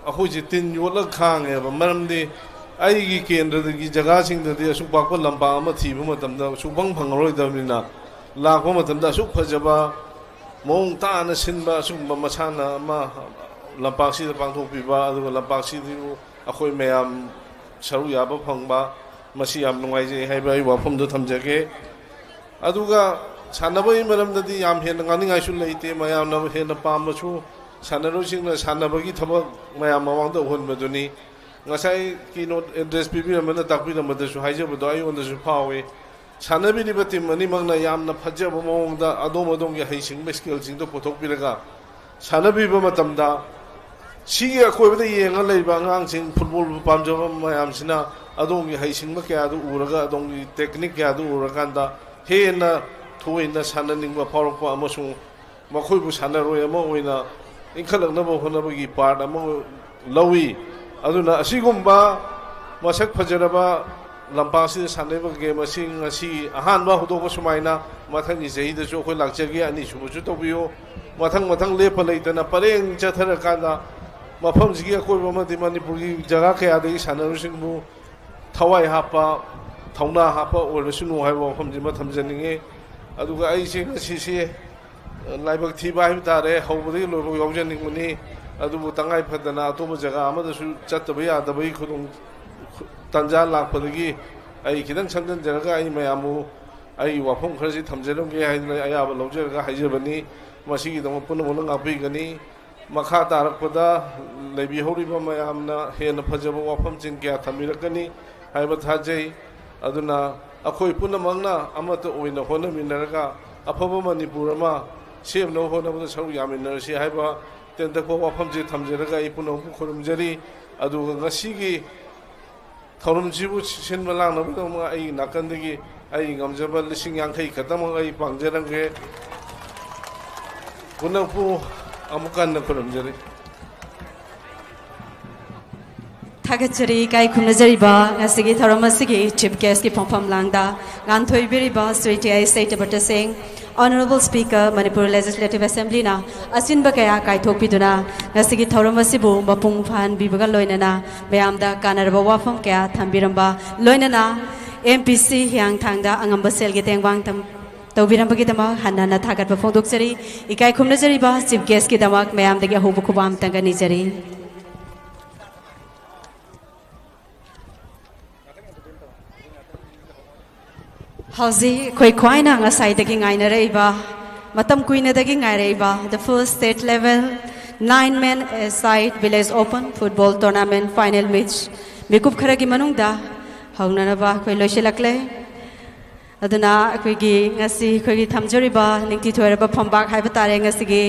ꯑꯩꯈꯣꯏꯁꯦ ꯇꯤꯟ ꯌꯣꯠꯂꯒ ꯈꯥꯡꯉꯦꯕ꯫ ꯃꯔꯝꯗꯤ ꯑꯩꯒꯤ ꯀꯦꯟꯗ꯭ꯔꯗꯒꯤ ꯖꯒꯥꯁꯤꯡꯗꯗꯤ ꯑꯁꯨꯛ ꯄꯥꯛꯄ ꯂꯝꯄꯥꯛ ꯑꯃ ꯊꯤꯕ ꯃꯇꯝꯗ ꯁꯨꯛꯐꯪ ꯐꯪꯉꯔꯣꯏꯗꯕꯅꯤꯅ, ꯂꯥꯛꯄ ꯃꯇꯝꯗ ꯑꯁꯨꯛ ꯐꯖꯕ, ꯃꯑꯣꯡ ꯇꯥꯅ ꯁꯤꯟꯕ ꯑꯁꯤꯒꯨꯝꯕ ꯃꯁꯥꯟꯅ ꯑꯃ ꯂꯝꯄꯥꯛꯁꯤꯗ ꯄꯥꯡꯊꯣꯛꯄꯤꯕ, ꯑꯗꯨꯒ ꯂꯝꯄꯥꯛꯁꯤꯗꯕꯨ ꯑꯩꯈꯣꯏ ꯃꯌꯥꯝ ꯁꯔꯨꯛ ꯌꯥꯕ ꯐꯪꯕ, ꯃꯁꯤ ꯌꯥꯝ ꯅꯨꯡꯉꯥꯏꯖꯩ ꯍꯥꯏꯕ ꯑꯩ ꯋꯥꯐꯝꯗꯣ ꯊꯝꯖꯒꯦ꯫ ꯑꯗꯨꯒ ꯁꯥꯟꯅꯕꯒꯤ ꯃꯔꯝꯗꯗꯤ ꯌꯥꯝ ꯍꯦꯟꯅ ꯉꯥꯡꯅꯤꯡꯉꯥꯏꯁꯨ ꯂꯩꯇꯦ꯫ ꯃꯌꯥꯝꯅ ꯍꯦꯟꯅ ꯄꯥꯝꯕꯁꯨ, ꯁꯥꯟꯅꯔꯣꯏꯁꯤꯡꯅ ꯁꯥꯟꯅꯕꯒꯤ ꯊꯕꯛ ꯃꯌꯥꯝ ꯃꯃꯥꯡꯗ ꯎꯍꯟꯕꯗꯨꯅꯤ꯫ ꯉꯁꯥꯏ ꯀꯤ ꯅꯣꯠ ꯑꯦꯗ꯭ꯔꯦꯁ ꯄꯤꯕꯤꯔꯝꯕꯅ ꯇꯥꯛꯄꯤꯔꯝꯕꯗꯁꯨ ꯍꯥꯏꯖꯕꯗꯣ ꯑꯩꯉꯣꯟꯗꯁꯨ ꯐꯥꯎꯏ꯫ ꯁꯥꯟꯅꯕꯤꯔꯤꯕ ꯇꯤꯝ ꯑꯅꯤꯃꯛꯅ ꯌꯥꯝꯅ ꯐꯖꯕ ꯃꯑꯣꯡꯗ ꯑꯗꯣꯝ ꯑꯗꯣꯝꯒꯤ ꯍꯩꯁꯤꯡꯕ ꯁ꯭ꯀꯤꯜꯁꯤꯡꯗꯣ ꯄꯨꯊꯣꯛꯄꯤꯔꯒ ꯁꯥꯟꯅꯕꯤꯕ ꯃꯇꯝꯗ, ꯁꯤꯒꯤ ꯑꯀꯣꯏꯕꯗ ꯌꯦꯡꯉ ꯂꯩꯕ ꯑꯉꯥꯡꯁꯤꯡ, ꯐꯨꯠꯕꯣꯜꯕꯨ ꯄꯥꯝꯖꯕ ꯃꯌꯥꯝꯁꯤꯅ ꯑꯗꯣꯝꯒꯤ ꯍꯩꯁꯤꯡꯕ ꯀꯌꯥꯗꯨ ꯎꯔꯒ, ꯑꯗꯣꯝꯒꯤ ꯇꯦꯛꯅꯤꯛ ꯀꯌꯥꯗꯨ ꯎꯔꯀꯥꯟꯗ ꯍꯦꯟꯅ ꯊꯣꯏꯅ ꯁꯥꯟꯅꯅꯤꯡꯕ ꯐꯥꯎꯔꯛꯄ ꯑꯃꯁꯨꯡ ꯃꯈꯣꯏꯕꯨ ꯁꯥꯟꯅꯔꯣꯏ ꯑꯃ ꯑꯣꯏꯅ ꯏꯟꯈꯠꯂꯛꯅꯕ ꯍꯣꯠꯅꯕꯒꯤ ꯄꯥꯔꯠ ꯑꯃ ꯂꯧꯏ꯫ ꯑꯗꯨꯅ ꯑꯁꯤꯒꯨꯝꯕ ꯃꯁꯛ ꯐꯖꯔꯕ ꯂꯝꯄꯥꯛꯁꯤꯗ ꯁꯥꯟꯅꯔꯤꯕ ꯒꯦꯝ ꯑꯁꯤ ꯉꯁꯤ ꯑꯍꯥꯟꯕ ꯍꯧꯗꯣꯛꯄ ꯁꯨꯃꯥꯏꯅ ꯃꯊꯪꯒꯤ ꯆꯍꯤꯗꯁꯨ ꯑꯩꯈꯣꯏ ꯂꯥꯛꯆꯒꯦ, ꯑꯅꯤꯁꯨꯕꯁꯨ ꯇꯧꯕꯤꯌꯨ꯫ ꯃꯊꯪ ꯃꯊꯪ ꯂꯦꯞꯄ ꯂꯩꯇꯅ ꯄꯔꯦꯡ ꯆꯠꯊꯔꯀꯥꯟꯗ ꯃꯐꯝꯁꯤꯒꯤ ꯑꯀꯣꯏꯕ ꯑꯃꯗꯤ ꯃꯅꯤꯄꯨꯔꯒꯤ ꯖꯒꯥ ꯀꯌꯥꯗꯒꯤ ꯁꯥꯟꯅꯔꯣꯏꯁꯤꯡꯕꯨ ꯊꯋꯥꯏ ꯍꯥꯞꯄ, ꯊꯧꯅꯥ ꯍꯥꯞꯄ ꯑꯣꯏꯔꯁꯅꯨ ꯍꯥꯏꯕ ꯋꯥꯐꯝꯁꯤꯃ ꯊꯝꯖꯅꯤꯡꯉꯤ꯫ ꯑꯗꯨꯒ ꯑꯩꯁꯦ ꯉꯁꯤꯁꯦ ꯂꯥꯏꯕꯛ ꯊꯤꯕ ꯍꯥꯏꯕ ꯇꯥꯔꯦ, ꯍꯧꯕꯗꯒꯤ ꯂꯣꯏꯐꯥꯎ ꯌꯥꯎꯖꯅꯤꯡꯕꯅꯤ꯫ ꯑꯗꯨꯕꯨ ꯇꯉꯥꯏ ꯐꯗꯅ ꯑꯇꯣꯞꯄ ꯖꯒꯥ ꯑꯃꯗꯁꯨ ꯆꯠꯇꯕ ꯌꯥꯗꯕꯒꯤ ꯈꯨꯗꯣꯡ ꯇꯥꯟꯖꯥ ꯂꯥꯛꯄꯗꯒꯤ ꯑꯩ ꯈꯤꯇꯪ ꯁꯝꯖꯤꯟꯖꯔꯒ ꯑꯩ ꯃꯌꯥꯝꯕꯨ ꯑꯩꯒꯤ ꯋꯥꯐꯝ ꯈꯔꯁꯤ ꯊꯝꯖꯔꯝꯒꯦ ꯍꯥꯏꯗꯅ ꯑꯌꯥꯕ ꯂꯧꯖꯔꯒ ꯍꯥꯏꯖꯕꯅꯤ꯫ ꯃꯁꯤꯒꯤꯗꯃꯛ ꯄꯨꯝꯅꯃꯛꯅ ꯉꯥꯛꯄꯤꯒꯅꯤ꯫ ꯃꯈꯥ ꯇꯥꯔꯛꯄꯗ ꯂꯩꯕꯤꯍꯧꯔꯤꯕ ꯃꯌꯥꯝꯅ ꯍꯦꯟꯅ ꯐꯖꯕ ꯋꯥꯐꯝꯁꯤꯡ ꯀꯌꯥ ꯊꯝꯕꯤꯔꯛꯀꯅꯤ ꯍꯥꯏꯕ ꯊꯥꯖꯩ꯫ ꯑꯗꯨꯅ ꯑꯩꯈꯣꯏ ꯄꯨꯝꯅꯃꯛꯅ ꯑꯃꯠꯇ ꯑꯣꯏꯅ ꯍꯣꯠꯅꯃꯤꯟꯅꯔꯒ ꯑꯐꯕ ꯃꯅꯤꯄꯨꯔ ꯑꯃ ꯁꯦꯝꯅꯕ ꯍꯣꯠꯅꯕꯗ ꯁꯔꯨꯛ ꯌꯥꯃꯤꯟꯅꯔꯁꯤ ꯍꯥꯏꯕ ꯇꯦꯟꯇꯛꯄ ꯋꯥꯐꯝꯁꯤ ꯊꯝꯖꯔꯒ ꯑꯩ ꯄꯨꯝꯅꯃꯛꯄꯨ ꯈꯨꯔꯨꯝꯖꯔꯤ꯫ ꯑꯗꯨꯒ ꯉꯁꯤꯒꯤ ꯊꯧꯔꯝꯁꯤꯕꯨ ꯁꯤꯟꯕ ꯂꯥꯡꯅꯕꯒꯤꯗꯃꯛ ꯑꯩ ꯅꯥꯀꯟꯗꯒꯤ ꯑꯩ ꯉꯝꯖꯕ ꯂꯤꯁꯤꯡ ꯌꯥꯡꯈꯩ ꯈꯛꯇꯃꯛ ꯑꯩ ꯄꯥꯡꯖꯔꯝꯒꯦ꯫ ꯄꯨꯝꯅꯃꯛꯄꯨ ꯑꯃꯨꯛ ꯍꯟꯅ ꯈꯨꯔꯨꯝꯖꯔꯤ꯫ ꯊꯥꯒꯠꯆꯔꯤ ꯏꯀꯥꯏ ꯈꯨꯝꯅꯖꯔꯤꯕ ꯉꯁꯤꯒꯤ ꯊꯧꯔꯝ ꯑꯁꯤꯒꯤ Chief Guestꯀꯤ ꯐꯝꯐꯝ ꯂꯥꯡꯗ ꯉꯥꯟꯊꯣꯏꯕꯤꯔꯤꯕ ꯁ꯭ꯔꯤ ꯇꯤ ꯑꯥꯏ ꯁꯩꯇꯕꯇ ꯁꯤꯡ, Honourable Speaker, Manipur Legislative Assemblyꯅ ꯑꯁꯤꯟꯕ ꯀꯌꯥ ꯀꯥꯏꯊꯣꯛꯄꯤꯗꯨꯅ ꯉꯁꯤꯒꯤ ꯊꯧꯔꯝ ꯑꯁꯤꯕꯨ ꯃꯄꯨꯡ ꯐꯥꯍꯟꯕꯤꯕꯒ ꯂꯣꯏꯅꯅ ꯃꯌꯥꯝꯗ ꯀꯥꯟꯅꯔꯕ ꯋꯥꯐꯝ ꯀꯌꯥ ꯊꯝꯕꯤꯔꯝꯕ ꯂꯣꯏꯅꯅ M P C ꯍꯤꯌꯥꯡꯊꯥꯡꯗ ꯑꯉꯝꯕ ꯁꯦꯜꯒꯤ ꯇꯦꯡꯕꯥꯡ ꯇꯧꯕꯤꯔꯝꯕꯒꯤꯗꯃꯛ ꯍꯟꯅ ꯍꯟꯅ ꯊꯥꯒꯠꯄ ꯐꯣꯡꯗꯣꯛꯆꯔꯤ꯫ ꯏꯀꯥꯏ ꯈꯨꯝꯅꯖꯔꯤꯕ Chief Guestꯀꯤꯗꯃꯛ ꯃꯌꯥꯝꯗꯒꯤ ꯑꯍꯧꯕ ꯈꯨꯕꯥꯛ ꯑꯃꯇꯪꯒ ꯅꯤꯖꯔꯤ꯫ ꯍꯧꯖꯤꯛ ꯑꯩꯈꯣꯏ ꯈ꯭ꯋꯥꯏꯅ ꯉꯁꯥꯏꯗꯒꯤ ꯉꯥꯏꯅꯔꯛꯏꯕ, ꯃꯇꯝ ꯀꯨꯏꯅꯗꯒꯤ ꯉꯥꯏꯔꯛꯏꯕ the first state level nine man aside village open football tournament final match ꯃꯤꯀꯨꯞ ꯈꯔꯒꯤ ꯃꯅꯨꯡꯗ ꯍꯧꯅꯅꯕ ꯑꯩꯈꯣꯏ ꯂꯣꯏꯁꯤꯜꯂꯛꯂꯦ꯫ ꯑꯗꯨꯅ ꯑꯩꯈꯣꯏꯒꯤ ꯉꯁꯤ ꯑꯩꯈꯣꯏꯒꯤ ꯊꯝꯖꯔꯤꯕ ꯅꯤꯡꯊꯤ ꯊꯣꯏꯔꯕ ꯐꯝꯕꯥꯛ ꯍꯥꯏꯕ ꯇꯥꯔꯦ, ꯉꯁꯤꯒꯤ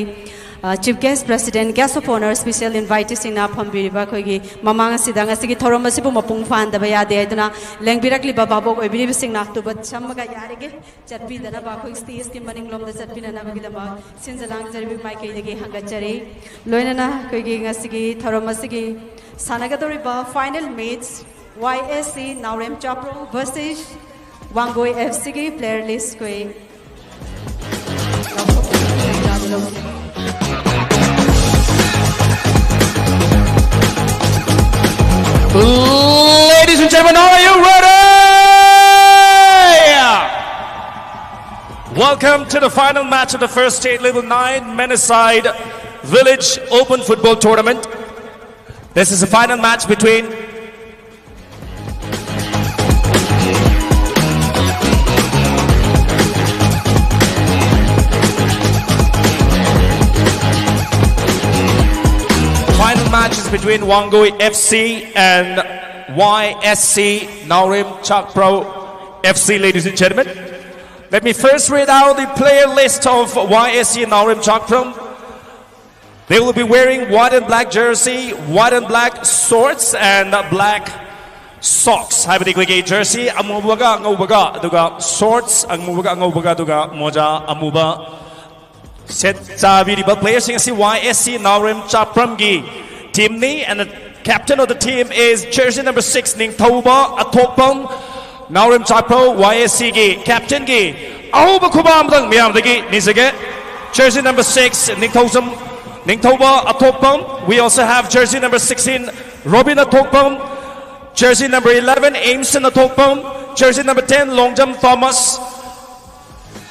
Chief Guest, President, Guest of Honour, Special Inviteeꯁꯤꯡꯅ ꯐꯝꯕꯤꯔꯤꯕ ꯑꯩꯈꯣꯏꯒꯤ ꯃꯃꯥꯡ ꯑꯁꯤꯗ ꯉꯁꯤꯒꯤ ꯊꯧꯔꯝ ꯑꯁꯤꯕꯨ ꯃꯄꯨꯡ ꯐꯥꯍꯟꯗꯕ ꯌꯥꯗꯦ꯫ ꯑꯗꯨꯅ ꯂꯦꯡꯕꯤꯔꯛꯂꯤꯕ ꯚꯥꯕꯣꯛ ꯑꯣꯏꯕꯤꯔꯤꯕꯁꯤꯡꯅ ꯇꯨꯕꯠ ꯁꯝꯃꯒ ꯌꯥꯔꯤꯒꯩ ꯆꯠꯄꯤꯗꯅꯕ ꯑꯩꯈꯣꯏ stageꯀꯤ ꯃꯅꯤꯡꯂꯣꯝꯗ ꯆꯠꯄꯤꯅꯅꯕꯒꯤꯗꯃꯛ ꯁꯤꯟꯖ ꯂꯥꯡꯖꯔꯤꯕ ꯃꯥꯏꯀꯩꯗꯒꯤ ꯍꯪꯒꯠꯆꯔꯤ꯫ ꯂꯣꯏꯅꯅ ꯑꯩꯈꯣꯏꯒꯤ ꯉꯁꯤꯒꯤ ꯊꯧꯔꯝ ꯑꯁꯤꯒꯤ ꯁꯥꯟꯅꯒꯗꯧꯔꯤꯕ final match Y S C Naorem Chapro versus Wangoi F Cꯒꯤ player list ꯑꯩꯈꯣꯏ Ladies and gentlemen, are you ready? Welcome to the final match of the first state level nine men aside village open football tournament. This is the final match between final match is between Wangoi F C and Y S C Naorem Chakpro F C, ladies and gentlemen. Let me first read out the player list of Y S C Naorem Chakpro. They will be wearing white and black jersey, white and black shorts, and black socks. ꯍꯥꯏꯕꯗꯤ ꯑꯩꯈꯣꯏꯒꯤ jersey ꯑꯃꯨꯕꯒ ꯑꯉꯧꯕꯒ, ꯑꯗꯨꯒ shorts ꯑꯃꯨꯕꯒ ꯑꯉꯧꯕꯒ, ꯑꯗꯨꯒ ꯃꯣꯖꯥ ꯑꯃꯨꯕ set ꯆꯥꯕꯤꯔꯤꯕ playerꯁꯤꯡ ꯑꯁꯤ Y S C Naorem ꯆꯥꯄ꯭ꯔꯝꯒꯤ teamꯅꯤ, and the captain of the team is jersey number six, ꯅꯤꯡꯊꯧꯕ ꯑꯊꯣꯛꯄꯝ, ꯅꯥꯎꯔꯦꯝ ꯆꯥꯄ꯭ꯔꯧ Y S Cꯒꯤ captainꯒꯤ ꯑꯍꯧꯕ ꯈꯨꯕꯥꯛ ꯑꯃꯇꯪ ꯃꯤꯌꯥꯝꯗꯒꯤ ꯅꯤꯖꯒꯦ꯫ Jersey number six, ꯅꯤꯡꯊꯧꯖꯝ, ꯅꯤꯡꯊꯧꯕ ꯑꯊꯣꯛꯄꯝ꯫ We also have jersey number sixteen, Robin ꯑꯊꯣꯛꯄꯝ, jersey number eleven, Aimson ꯑꯊꯣꯛꯄꯝ, jersey number ten, Longjam Thomas,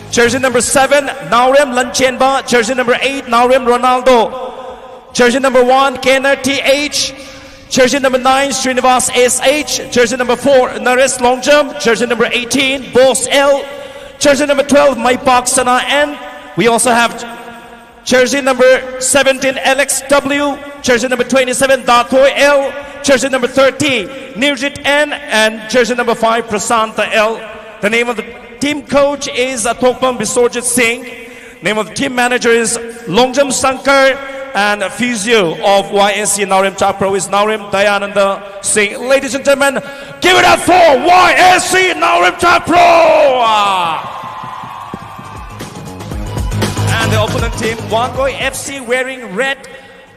jersey number seven, Naorem Lanchenba, jersey number eight, Naorem Ronaldo, jersey number one, Kenner T H, jersey number nine, Srinivas S H, jersey number four, Naresh Longjam, jersey number eighteen, Boss L, jersey number twelve, Maipak Sana N. We also have jersey number seventeen, Alex W, jersey number twenty-seven, Datoi L, jersey number thirty, Nirjit N, and jersey number five, Prasanta L. The name of the team coach is Atokpam Biswajit Singh. Name of the team manager is Longjam Sankar, and physio of Y S C Naorem Chapro is Naorem Dayananda Singh. Ladies and gentlemen, give it up for Y S C Naorem Chapro! And the opponent team, Wangoi F C, wearing red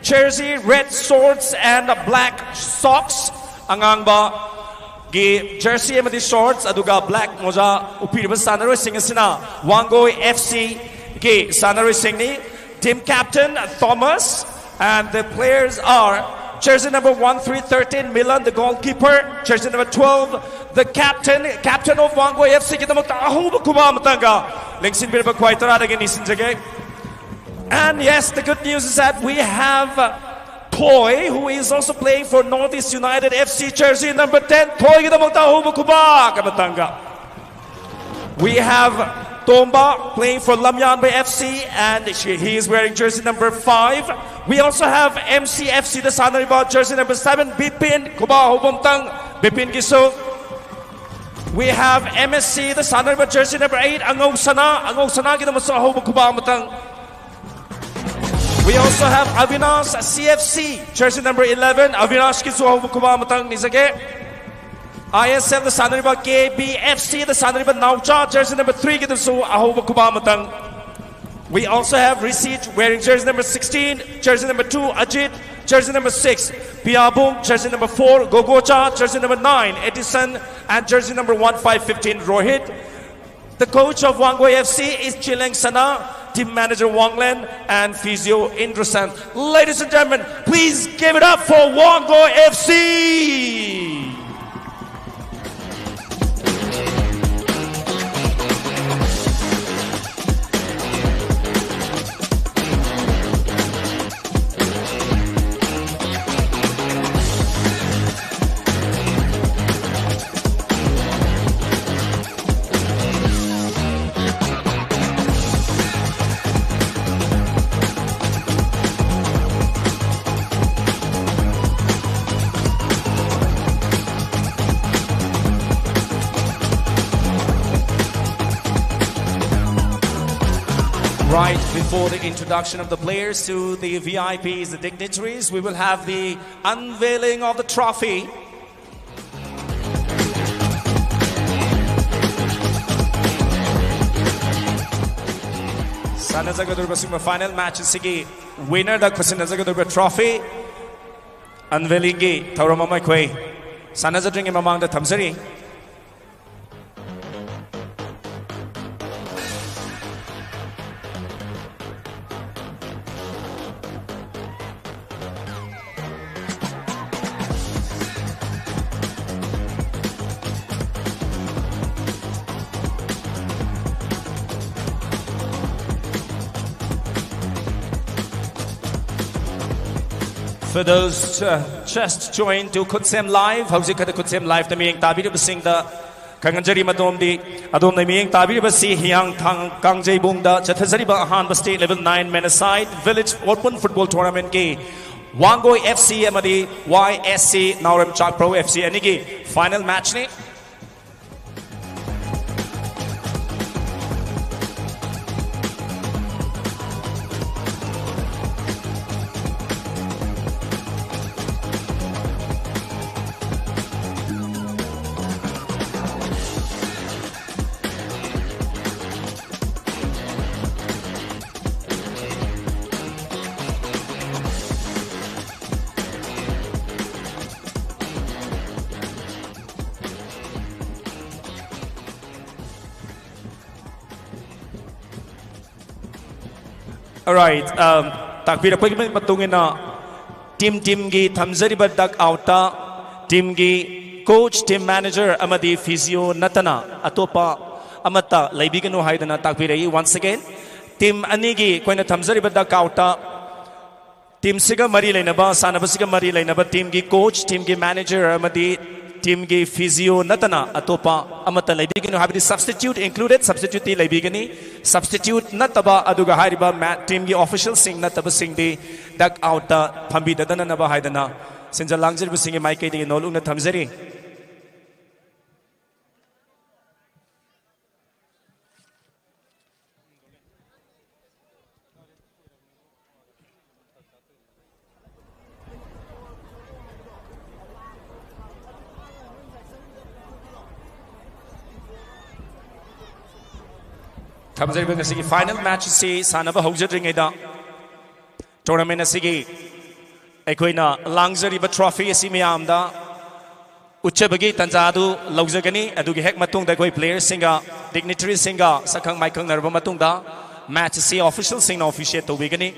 jersey, red shorts, and black socks. ꯑꯉꯥꯡꯕꯒꯤ jersey ꯑꯃꯗꯤ shorts, ꯑꯗꯨꯒ black ꯃꯣꯖꯥ ꯎꯞꯄꯤꯔꯤꯕ ꯁꯥꯟꯅꯔꯣꯏꯁꯤꯡ ꯑꯁꯤꯅ Wangoi F Cꯒꯤ ꯁꯥꯟꯅꯔꯣꯏꯁꯤꯡꯅꯤ꯫ Team captain, Thomas, and the players are jersey number one three thirteen, Milan, the goalkeeper, jersey number twelve, the captain, captain of Wangoi F Cꯒꯤꯗꯃꯛꯇ ꯑꯍꯧꯕ ꯈꯨꯕꯥꯛ ꯑꯃꯇꯪꯒ ꯂꯦꯡꯁꯤꯟꯕꯤꯔꯕ ꯈ꯭ꯋꯥꯏ ꯇꯔꯥꯗꯒꯤ ꯅꯤꯡꯁꯤꯡꯖꯒꯦ꯫ And yes, the good news is that we have, uh, Toy, who is also playing for Northeast United F C, jersey number ten, ꯊꯣꯏꯒꯤꯗꯃꯛꯇ ꯑꯍꯧꯕ ꯈꯨꯕꯥꯛ ꯑꯃꯇꯪꯒ꯫ We have Tomba playing for Lamyanbe F C, and she, he is wearing jersey number five. We also have M C F Cꯗ ꯁꯥꯟꯅꯔꯤꯕ jersey number seven, Bipin, ꯈꯨꯕꯥꯛ ꯑꯍꯧꯕ ꯑꯃꯇꯪ, Bipinꯒꯤꯁꯨ꯫ We have M S Cꯗ ꯁꯥꯟꯅꯔꯤꯕ jersey number eight, ꯑꯉꯧ ꯁꯅꯥ, ꯑꯉꯧ ꯁꯅꯥꯒꯤꯗꯃꯛꯁꯨ ꯑꯍꯧꯕ ꯈꯨꯕꯥꯛ ꯑꯃꯇꯪ꯫ We also have Avinash, C F C, jersey number eleven. Avinashꯀꯤꯁꯨ ꯑꯍꯧꯕ ꯈꯨꯕꯥꯛ ꯑꯃꯇꯪ ꯅꯤꯖꯒꯦ꯫ I S F ꯗ ꯁꯥꯟꯅꯔꯤꯕ, K B F C ꯗ ꯁꯥꯟꯅꯔꯤꯕ ꯅꯥꯎꯆꯥ, jersey number threeꯒꯤꯗꯁꯨ ꯑꯍꯧꯕ ꯈꯨꯕꯥꯛ ꯑꯃꯇꯪ꯫ We also have Receipt wearing jersey number sixteen, jersey number two, Ajit, jersey number six, Piabung, jersey number four, Gogocha, jersey number nine, Edison, and jersey number one five fifteen, Rohit. The coach of Wangoi F C is Chileng Sana, team manager Wanglen, and physio Indrasan. Ladies and gentlemen, please give it up for Wangoi F C. Right before the introduction of the players to the V I Ps, the dignitaries, we will have the unveiling of the trophy. ꯁꯥꯟꯅꯖꯒꯗꯧꯔꯤꯕ ꯁꯤꯒꯨꯝꯕ final match ꯑꯁꯤꯒꯤ winnerꯗ ꯈꯨꯠꯁꯤꯟꯅꯖꯒꯗꯧꯔꯤꯕ trophy unveilingꯒꯤ ꯊꯧꯔꯝ ꯑꯃ ꯑꯩꯈꯣꯏ ꯁꯥꯟꯅꯖꯗ꯭ꯔꯤꯉꯩ ꯃꯃꯥꯡꯗ ꯊꯝꯖꯔꯤ꯫ For those uh, just joined to Khutsem Live, ꯍꯧꯖꯤꯛ ꯈꯛꯇ ꯈꯨꯠꯁꯦꯝ liveꯇ ꯃꯤꯠꯌꯦꯡ ꯇꯥꯕꯤꯔꯤꯕꯁꯤꯡꯗ ꯈꯪꯍꯟꯖꯔꯤ, ꯃꯗꯣꯝꯗꯤ ꯑꯗꯣꯝꯅ ꯃꯤꯠꯌꯦꯡ ꯇꯥꯕꯤꯔꯤꯕꯁꯤ ꯍꯤꯌꯥꯡꯊꯥꯡ ꯀꯥꯡꯖꯩꯕꯨꯡꯗ ꯆꯠꯊꯖꯔꯤꯕ ꯑꯍꯥꯟꯕ state level nine man-a-side village open football tournamentꯀꯤ Wangoi F C ꯑꯃꯗꯤ Y S C ꯅꯥꯎꯔꯦꯝ ꯆꯥꯛꯄ꯭ꯔꯧ F C ꯑꯅꯤꯒꯤ final matchꯅꯤ꯫ Alright, um, ꯇꯥꯛꯄꯤꯔꯛꯄꯒꯤ ꯃꯇꯨꯡ ꯏꯟꯅ ꯇꯤꯝ ꯇꯤꯝꯒꯤ ꯊꯝꯖꯔꯤꯕ dugout ꯇ ꯇꯤꯝꯒꯤ coach, team manager ꯑꯃꯗꯤ physio ꯅꯠꯇꯅ ꯑꯇꯣꯞꯄ ꯑꯃꯠꯇ ꯂꯩꯕꯤꯒꯅꯨ ꯍꯥꯏꯗꯅ ꯇꯥꯛꯄꯤꯔꯛꯏ꯫ Once again, ꯇꯤꯝ ꯑꯅꯤꯒꯤ ꯑꯩꯈꯣꯏꯅ ꯊꯝꯖꯔꯤꯕ dugout ꯇ ꯇꯤꯝꯁꯤꯒ ꯃꯔꯤ ꯂꯩꯅꯕ, ꯁꯥꯟꯅꯕꯁꯤꯒ ꯃꯔꯤ ꯂꯩꯅꯕ ꯇꯤꯝꯒꯤ coach, ꯇꯤꯝꯒꯤ manager ꯑꯃꯗꯤ ꯇꯤꯝꯒꯤ physio ꯅꯠꯇꯅ ꯑꯇꯣꯞꯄ ꯑꯃꯠꯇ ꯂꯩꯕꯤꯒꯅꯨ, ꯍꯥꯏꯕꯗꯤ substitute included, substitute ꯇꯤ ꯂꯩꯕꯤꯒꯅꯤ꯫ Substitute ꯅꯠꯇꯕ ꯑꯗꯨꯒ ꯍꯥꯏꯔꯤꯕ ꯃꯦ-, ꯇꯤꯝꯒꯤ official ꯁꯤꯡ ꯅꯠꯇꯕꯁꯤꯡꯗꯤ dugout ꯇ ꯐꯝꯕꯤꯗꯗꯅꯕ ꯍꯥꯏꯗꯅ ꯁꯤꯟꯖ ꯂꯥꯡꯖꯔꯤꯕꯁꯤꯡꯒꯤ ꯃꯥꯏꯀꯩꯗꯒꯤ ꯅꯣꯜꯂꯨꯛꯅ ꯊꯝꯖꯔꯤ꯫ ꯊꯝꯖꯔꯤꯕ ꯉꯁꯤꯒꯤ final match ꯑꯁꯤ ꯁꯥꯟꯅꯕ ꯍꯧꯖꯗ꯭ꯔꯤꯉꯩꯗ tournament ꯑꯁꯤꯒꯤ ꯑꯩꯈꯣꯏꯅ ꯂꯥꯡꯖꯔꯤꯕ trophy ꯑꯁꯤ ꯃꯌꯥꯝꯗ ꯎꯠꯆꯕꯒꯤ ꯇꯥꯟꯖꯥ ꯑꯗꯨ ꯂꯧꯖꯒꯅꯤ꯫ ꯑꯗꯨꯒꯤ ꯍꯦꯛ ꯃꯇꯨꯡꯗ ꯑꯩꯈꯣꯏ player ꯁꯤꯡꯒ dignitary ꯁꯤꯡꯒ ꯁꯛꯈꯪ ꯃꯥꯏꯈꯪꯅꯔꯕ ꯃꯇꯨꯡꯗ match ꯑꯁꯤ official ꯁꯤꯡꯅ officiate ꯇꯧꯕꯤꯒꯅꯤ꯫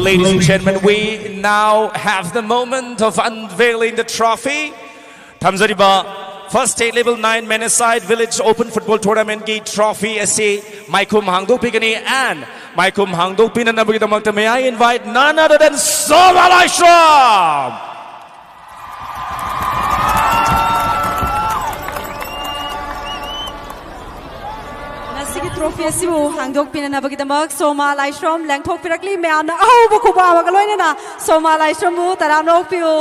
Ladies and gentlemen, we now have the moment of unveiling the trophy. ꯊꯝꯖꯔꯤꯕ First State Level nine Men Aside Village Open Football Tournamentꯀꯤ trophy ꯑꯁꯤ ꯃꯥꯏꯈꯨꯝ ꯍꯥꯡꯗꯣꯛꯄꯤꯒꯅꯤ, and ꯃꯥꯏꯈꯨꯝ ꯍꯥꯡꯗꯣꯛꯄꯤꯅꯅꯕꯒꯤꯗꯃꯛꯇ may I invite none other than ꯁꯣꯃꯥ ꯂꯥꯏꯁ꯭ꯔꯝ꯫ ꯉꯁꯤꯒꯤ trophy ꯑꯁꯤꯕꯨ ꯍꯥꯡꯗꯣꯛꯄꯤꯅꯅꯕꯒꯤꯗꯃꯛ ꯁꯣꯃꯥ ꯂꯥꯏꯁ꯭ꯔꯝ ꯂꯦꯡꯊꯣꯛꯄꯤꯔꯛꯂꯤ꯫ ꯃꯌꯥꯝꯅ ꯑꯍꯧꯕ ꯈꯨꯕꯥꯛ ꯑꯃꯒ ꯂꯣꯏꯅꯅ ꯁꯣꯃꯥ ꯂꯥꯏꯁ꯭ꯔꯝꯕꯨ ꯇꯔꯥꯝꯅ ꯑꯣꯛꯄꯤꯌꯨ꯫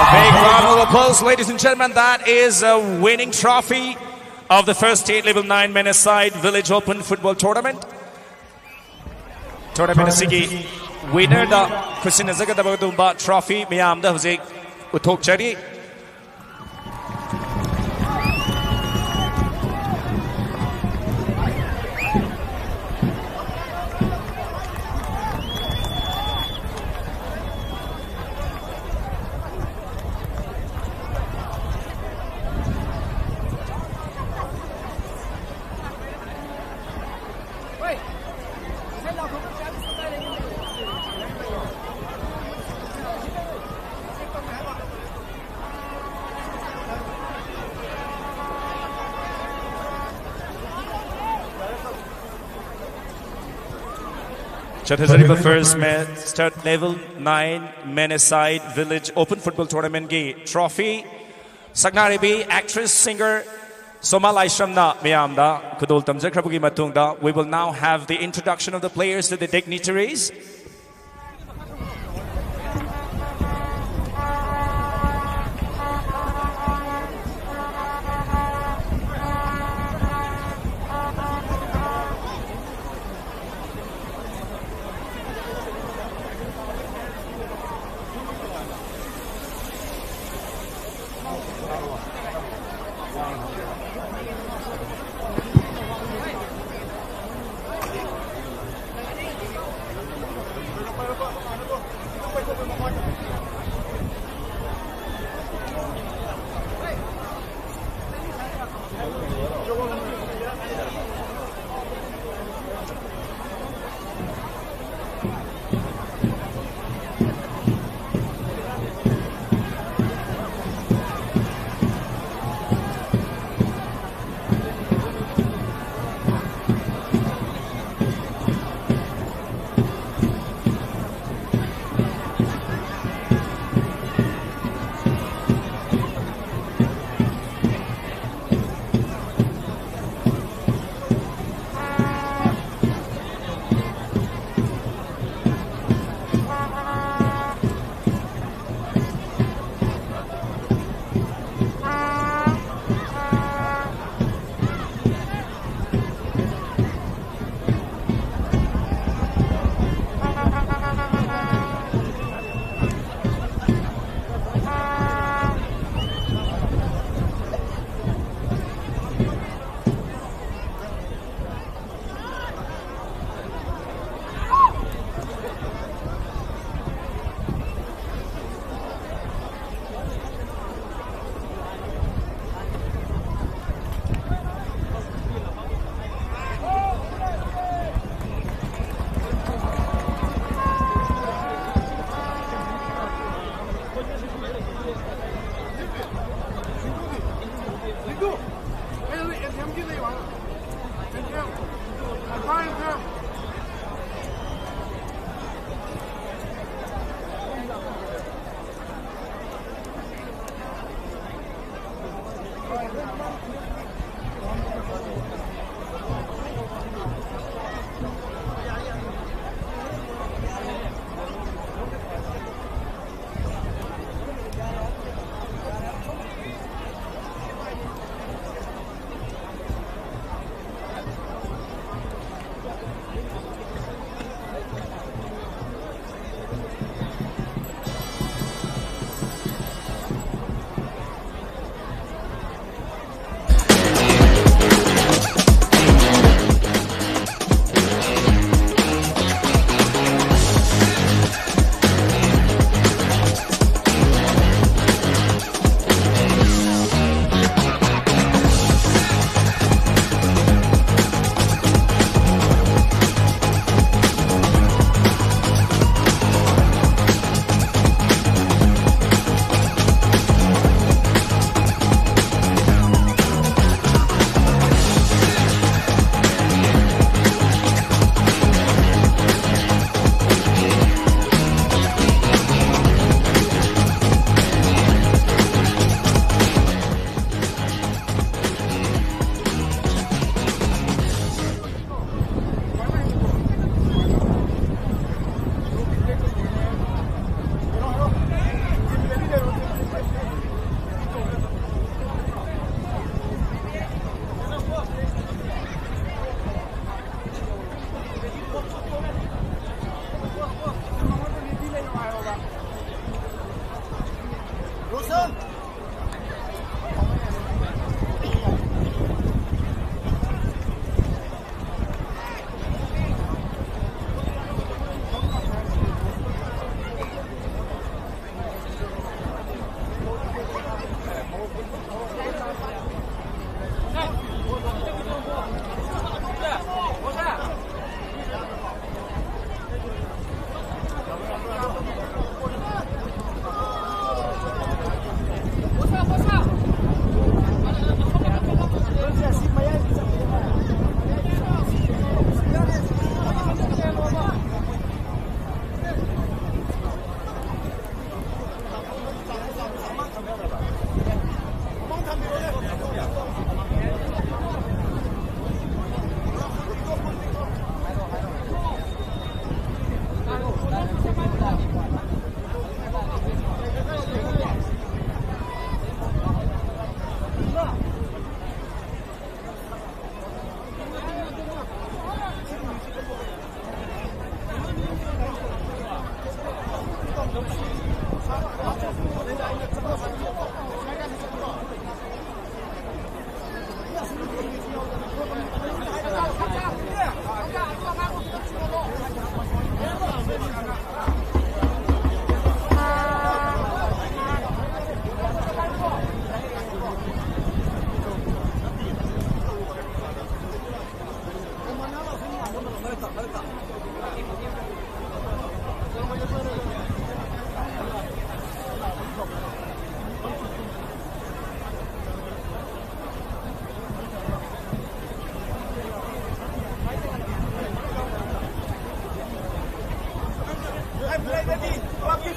A big round of applause, ladies and gentlemen. That is a winning trophy of the First State Level nine Men Aside Village Open Football Tournament. Tournament ꯑꯁꯤꯒꯤ winnerꯗ ꯈꯨꯠꯁꯤꯟꯅꯖꯒꯗꯕ ꯑꯗꯨꯒꯨꯝꯕ trophy ꯃꯌꯥꯝꯗ ꯍꯧꯖꯤꯛ ꯎꯠꯊꯣꯛꯆꯔꯤ꯫ ꯆꯠꯊꯖꯔꯤꯕ First State Level nine Men Aside Village Open Football Tournamentꯀꯤ trophy ꯁꯛꯅꯥꯏꯔꯕꯤ actress singer ꯁꯣꯃꯥ ꯂꯥꯏꯁ꯭ꯔꯝꯅ ꯃꯌꯥꯝꯗ ꯈꯨꯗꯣꯜ ꯇꯝꯖꯈ꯭ꯔꯕꯒꯤ ꯃꯇꯨꯡꯗ, we will now have the introduction of the players to the dignitaries.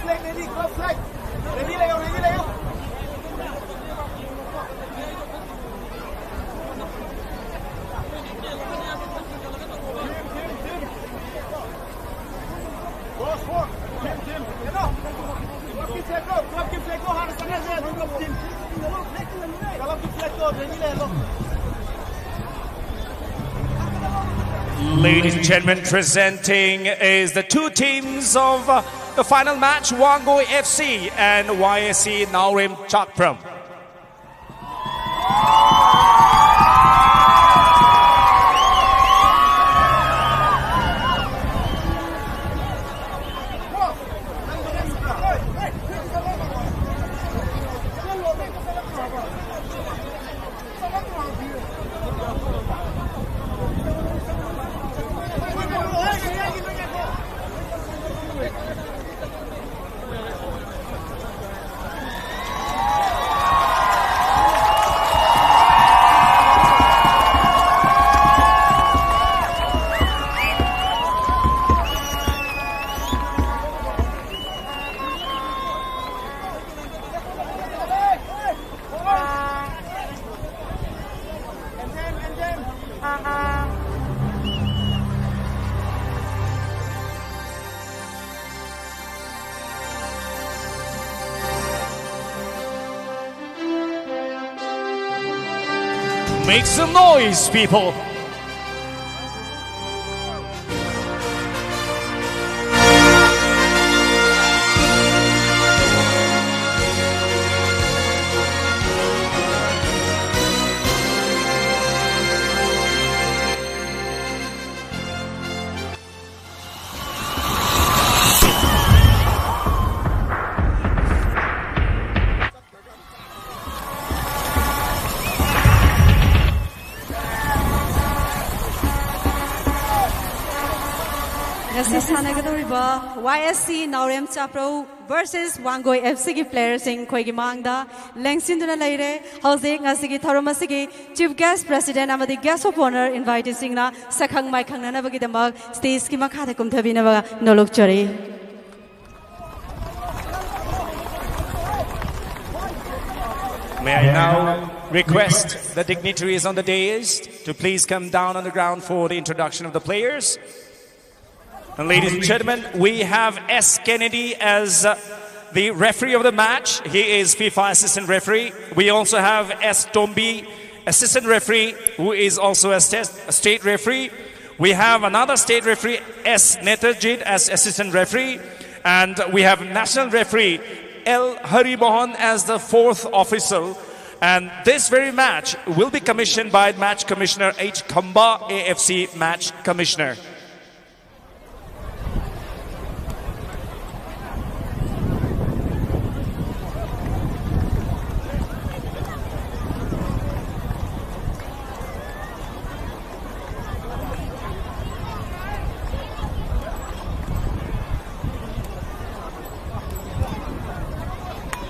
Ready, club flag. Ready ꯂꯩꯌꯣ, ready ꯂꯩꯌꯣ. Boss, boss. Team, team. ꯀꯩꯅꯣ, club ꯀꯤ flag ꯂꯣ, club ꯀꯤ flag ꯂꯣ, ꯍꯥꯟꯅ ꯆꯠꯅꯁꯦ, ꯑꯗꯨꯒ team. Club ꯀꯤ flag low, ready ꯂꯩꯍꯜꯂꯣ. Ladies and gentlemen, presenting is the two teams of uh, the final match, Wangoi F C and Y S C Naorem Chakpram. Make some noise, people. ꯉꯁꯤ ꯁꯥꯟꯅꯒꯗꯧꯔꯤꯕ Y S C ꯅꯥꯎꯔꯦꯝ ꯆꯥꯄ꯭ꯔꯧ versus Wangoi F C ꯒꯤ playerꯁꯤꯡ ꯑꯩꯈꯣꯏꯒꯤ ꯃꯥꯡꯗ ꯂꯦꯡꯁꯤꯟꯗꯨꯅ ꯂꯩꯔꯦ꯫ ꯍꯧꯖꯤꯛ ꯉꯁꯤꯒꯤ ꯊꯧꯔꯝ ꯑꯁꯤꯒꯤ Chief Guest, President ꯑꯃꯗꯤ Guest of Honour inviteeꯁꯤꯡꯅ ꯁꯛꯈꯪ ꯃꯥꯏꯈꯪꯅꯅꯕꯒꯤꯗꯃꯛ stageꯀꯤ ꯃꯈꯥꯗ ꯀꯨꯝꯊꯕꯤꯅꯕ ꯅꯣꯂꯨꯛꯆꯔꯤ꯫ May I now request the dignitaries on the dais to please come down on the ground for the introduction of the players. And ladies and gentlemen, we have S. Kennedy as uh, the referee of the match. He is FIFA assistant referee. We also have S. Tombi, assistant referee, who is also a sta- state referee. We have another state referee, S. Netajit, as assistant referee. And we have national referee L. Harimohan as the fourth official. And this very match will be commissioned by match commissioner H. Khamba, A F C match commissioner.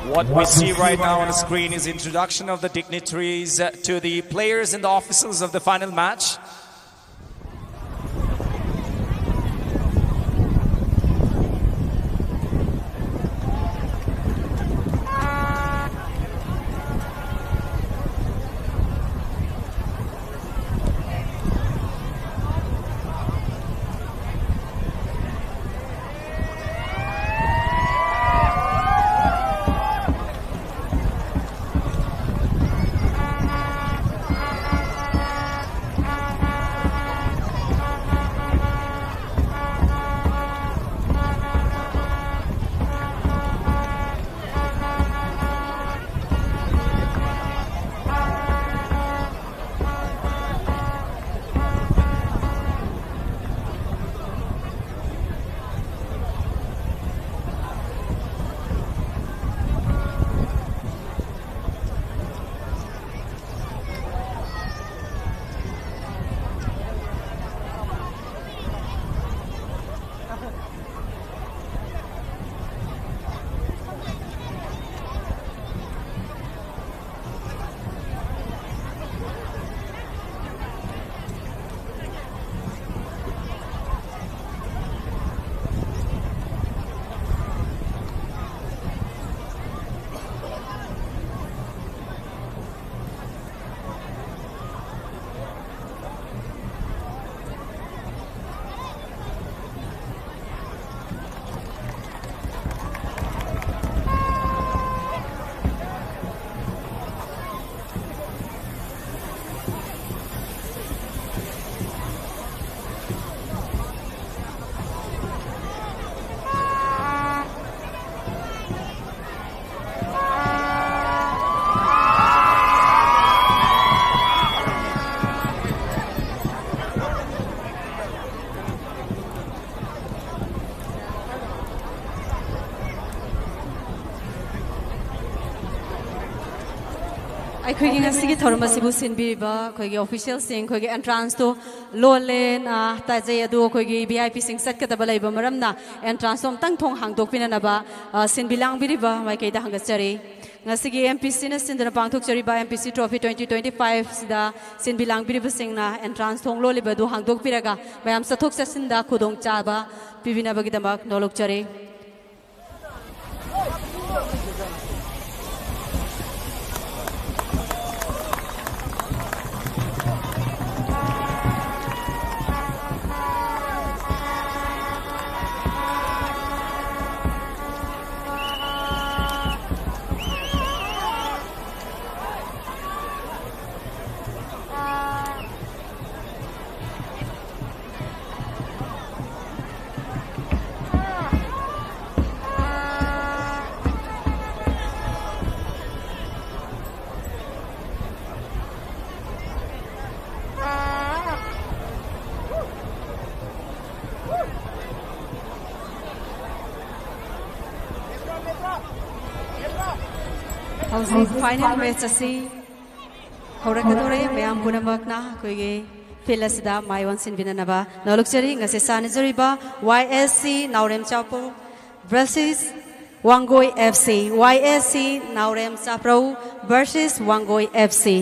What we see right now on the screen is introduction of the dignitaries uh, to the players and the officials of the final match. ꯑꯩꯈꯣꯏꯒꯤ ꯉꯁꯤꯒꯤ ꯊꯧꯔꯝ ꯑꯁꯤꯕꯨ ꯁꯤꯟꯕꯤꯔꯤꯕ ꯑꯩꯈꯣꯏꯒꯤ ꯑꯣꯐꯤꯁꯤꯌꯦꯜꯁꯤꯡ, ꯑꯩꯈꯣꯏꯒꯤ ꯑꯦꯟꯇ꯭ꯔꯥꯟꯁꯇꯣ ꯂꯣꯜꯂꯦꯅ ꯇꯥꯖꯩ, ꯑꯗꯨ ꯑꯩꯈꯣꯏꯒꯤ V ꯑꯥꯏ ꯄꯤꯁꯤꯡ ꯆꯠꯀꯗꯕ ꯂꯩꯕ ꯃꯔꯝꯅ ꯑꯦꯟꯇ꯭ꯔꯥꯟꯁꯇꯣ ꯑꯝꯇꯪ ꯊꯣꯡ ꯍꯥꯡꯗꯣꯛꯄꯤꯅꯅꯕ, ꯑ, ꯁꯤꯟꯕꯤ ꯂꯥꯡꯕꯤꯔꯤꯕ ꯃꯥꯏꯀꯩꯗ ꯍꯪꯒꯠꯆꯔꯤ꯫ ꯉꯁꯤꯒꯤ ꯑꯦꯝ ꯄꯤ ꯁꯤꯅ ꯁꯤꯟꯗꯨꯅ ꯄꯥꯡꯊꯣꯛꯆꯔꯤꯕ ꯑꯦꯝ ꯄꯤ ꯁꯤ ꯇ꯭ꯔꯣꯐꯤ ꯇ꯭ꯋꯦꯟꯇꯤ ꯇ꯭ꯋꯦꯟꯇꯤ ꯐꯥꯏꯚꯁꯤꯗ ꯁꯤꯟꯕꯤ ꯂꯥꯡꯕꯤꯔꯤꯕꯁꯤꯡꯅ ꯑꯦꯟꯇ꯭ꯔꯥꯟꯁ ꯊꯣꯡ ꯂꯣꯜꯂꯤꯕꯗꯨ ꯍꯥꯡꯗꯣꯛꯄꯤꯔꯒ ꯃꯌꯥꯝ ꯆꯠꯊꯣꯛ ꯆꯠꯁꯤꯟꯗ ꯈꯨꯗꯣꯡꯆꯥꯕ ꯄꯤꯕꯤꯅꯕꯒꯤꯗꯃꯛ ꯅꯣꯂꯨꯛꯆꯔꯤ꯫ ꯍꯧꯖꯤꯛ ꯐꯥꯏꯅꯦꯜ ꯃꯦꯠꯆ ꯑꯁꯤ ꯍꯧꯔꯛꯀꯗꯧꯔꯦ꯫ ꯃꯌꯥꯝ ꯄꯨꯝꯅꯃꯛꯅ ꯑꯩꯈꯣꯏꯒꯤ ꯐꯤꯜ ꯑꯁꯤꯗ ꯃꯥꯏ ꯑꯣꯟꯁꯤꯟꯕꯤꯅꯅꯕ ꯅꯣꯂꯨꯛꯆꯔꯤ꯫ ꯉꯁꯤ ꯁꯥꯟꯅꯖꯔꯤꯕ ꯋꯥꯏ ꯑꯦꯁ ꯁꯤ ꯅꯥꯎꯔꯦꯝ ꯆꯥꯎꯄꯧ ꯚꯔꯁꯦꯁ ꯋꯥꯡꯒꯣꯏ ꯑꯦꯐ ꯁꯤ, ꯋꯥꯏ S C Naorem ꯆꯥꯄ꯭ꯔꯧ versus Wangoi F ꯁꯤ꯫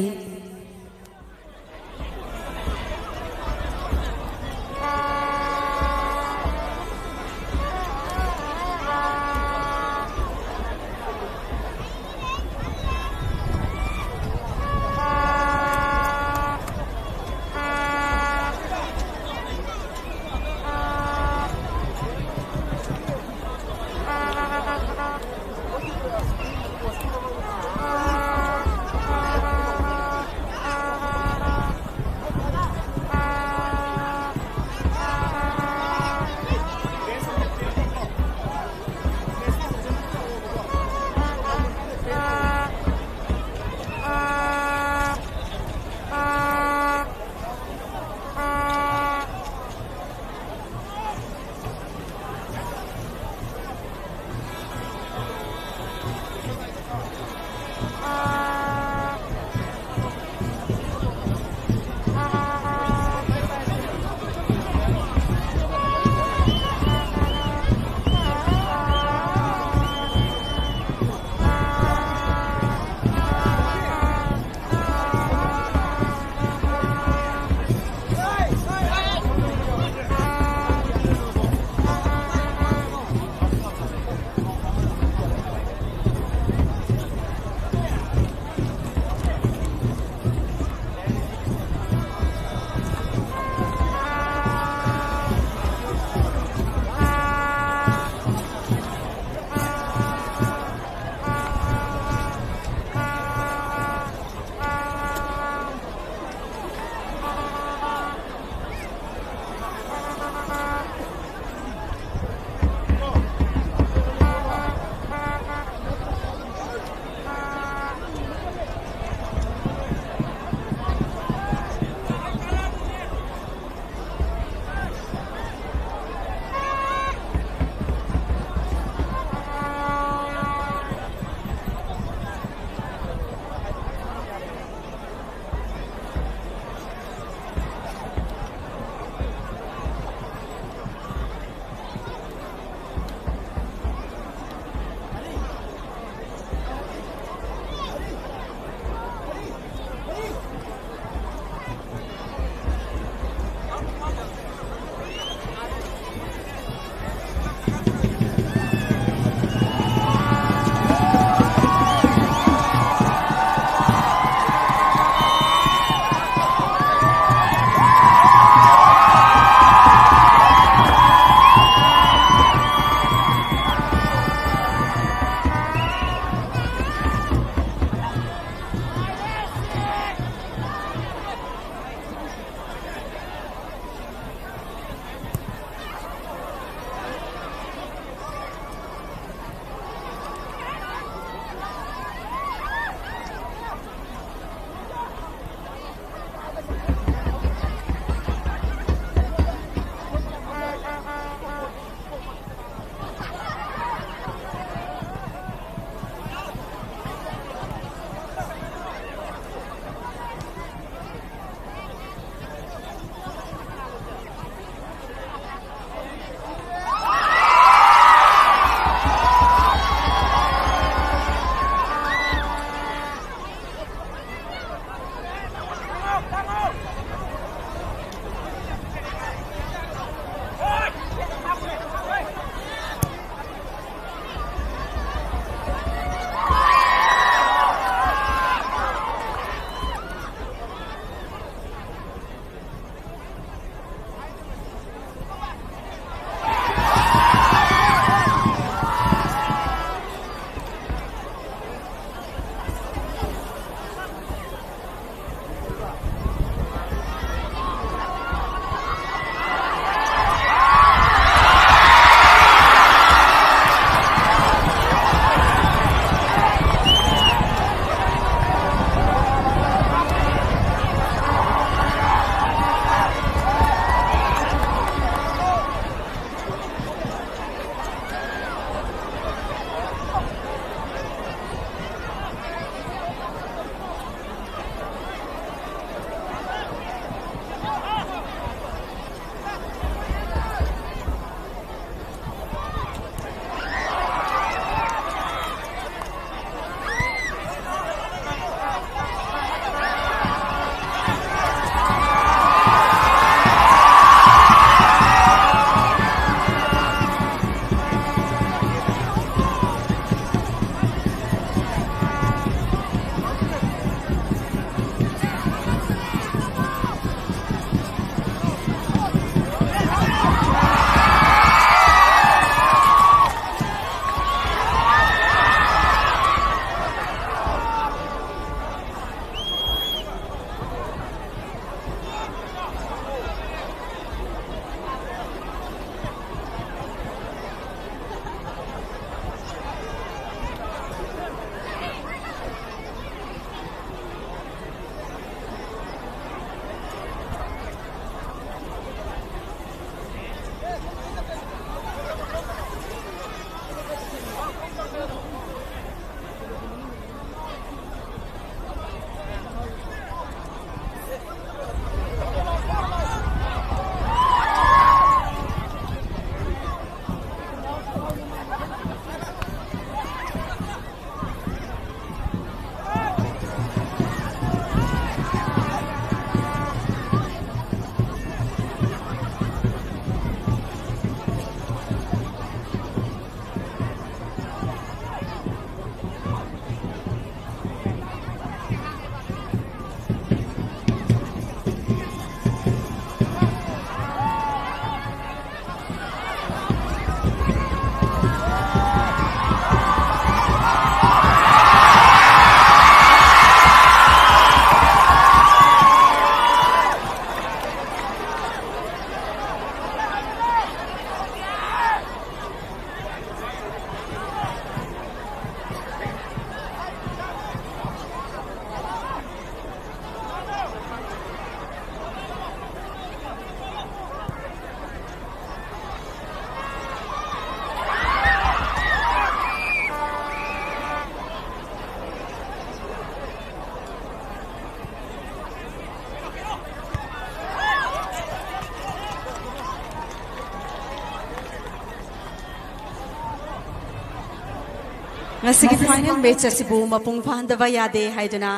ꯉꯁꯤꯒꯤ ꯐꯥꯏꯅꯦꯜ ꯃꯦꯆ ꯑꯁꯤꯕꯨ ꯃꯄꯨꯡ ꯐꯥꯍꯟꯗꯕ ꯌꯥꯗꯦ ꯍꯥꯏꯗꯨꯅ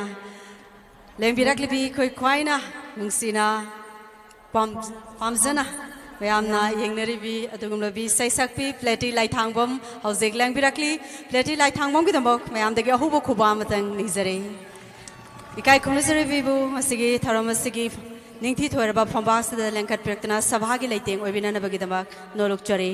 ꯂꯦꯡꯕꯤꯔꯛꯂꯤꯕꯤ ꯑꯩꯈꯣꯏ ꯈ꯭ꯋꯥꯏꯅ ꯅꯨꯡꯁꯤꯅ ꯄꯥꯝ-, ꯄꯥꯝꯖꯅ ꯃꯌꯥꯝꯅ ꯌꯦꯡꯅꯔꯤꯕꯤ ꯑꯗꯨꯒꯨꯝꯂꯕꯤ ꯁꯩꯁꯛꯄꯤ ꯄ꯭ꯂꯦꯇꯤ ꯂꯥꯏꯊꯥꯡꯕꯝ ꯍꯧꯖꯤꯛ ꯂꯦꯡꯕꯤꯔꯛꯂꯤ꯫ ꯄ꯭ꯂꯦꯇꯤ ꯂꯥꯏꯊꯥꯡꯕꯝꯒꯤꯗꯃꯛ ꯃꯌꯥꯝꯗꯒꯤ ꯑꯍꯧꯕ ꯈꯨꯕꯥ ꯑꯃꯇꯪ ꯅꯤꯖꯔꯤ꯫ ꯏꯀꯥꯏ ꯈꯨꯝꯅꯖꯔꯤꯕꯤꯕꯨ ꯉꯁꯤꯒꯤ ꯊꯧꯔꯝ ꯑꯁꯤꯒꯤ ꯅꯤꯡꯊꯤ ꯊꯣꯏꯔꯕ ꯐꯝꯕꯥꯛꯁꯤꯗ ꯂꯦꯡꯈꯠꯄꯤꯔꯛꯇꯨꯅ ꯁꯚꯥꯒꯤ ꯂꯩꯇꯦꯡ ꯑꯣꯏꯕꯤꯅꯅꯕꯒꯤꯗꯃꯛ ꯅꯣꯂꯨꯛꯆꯔꯤ꯫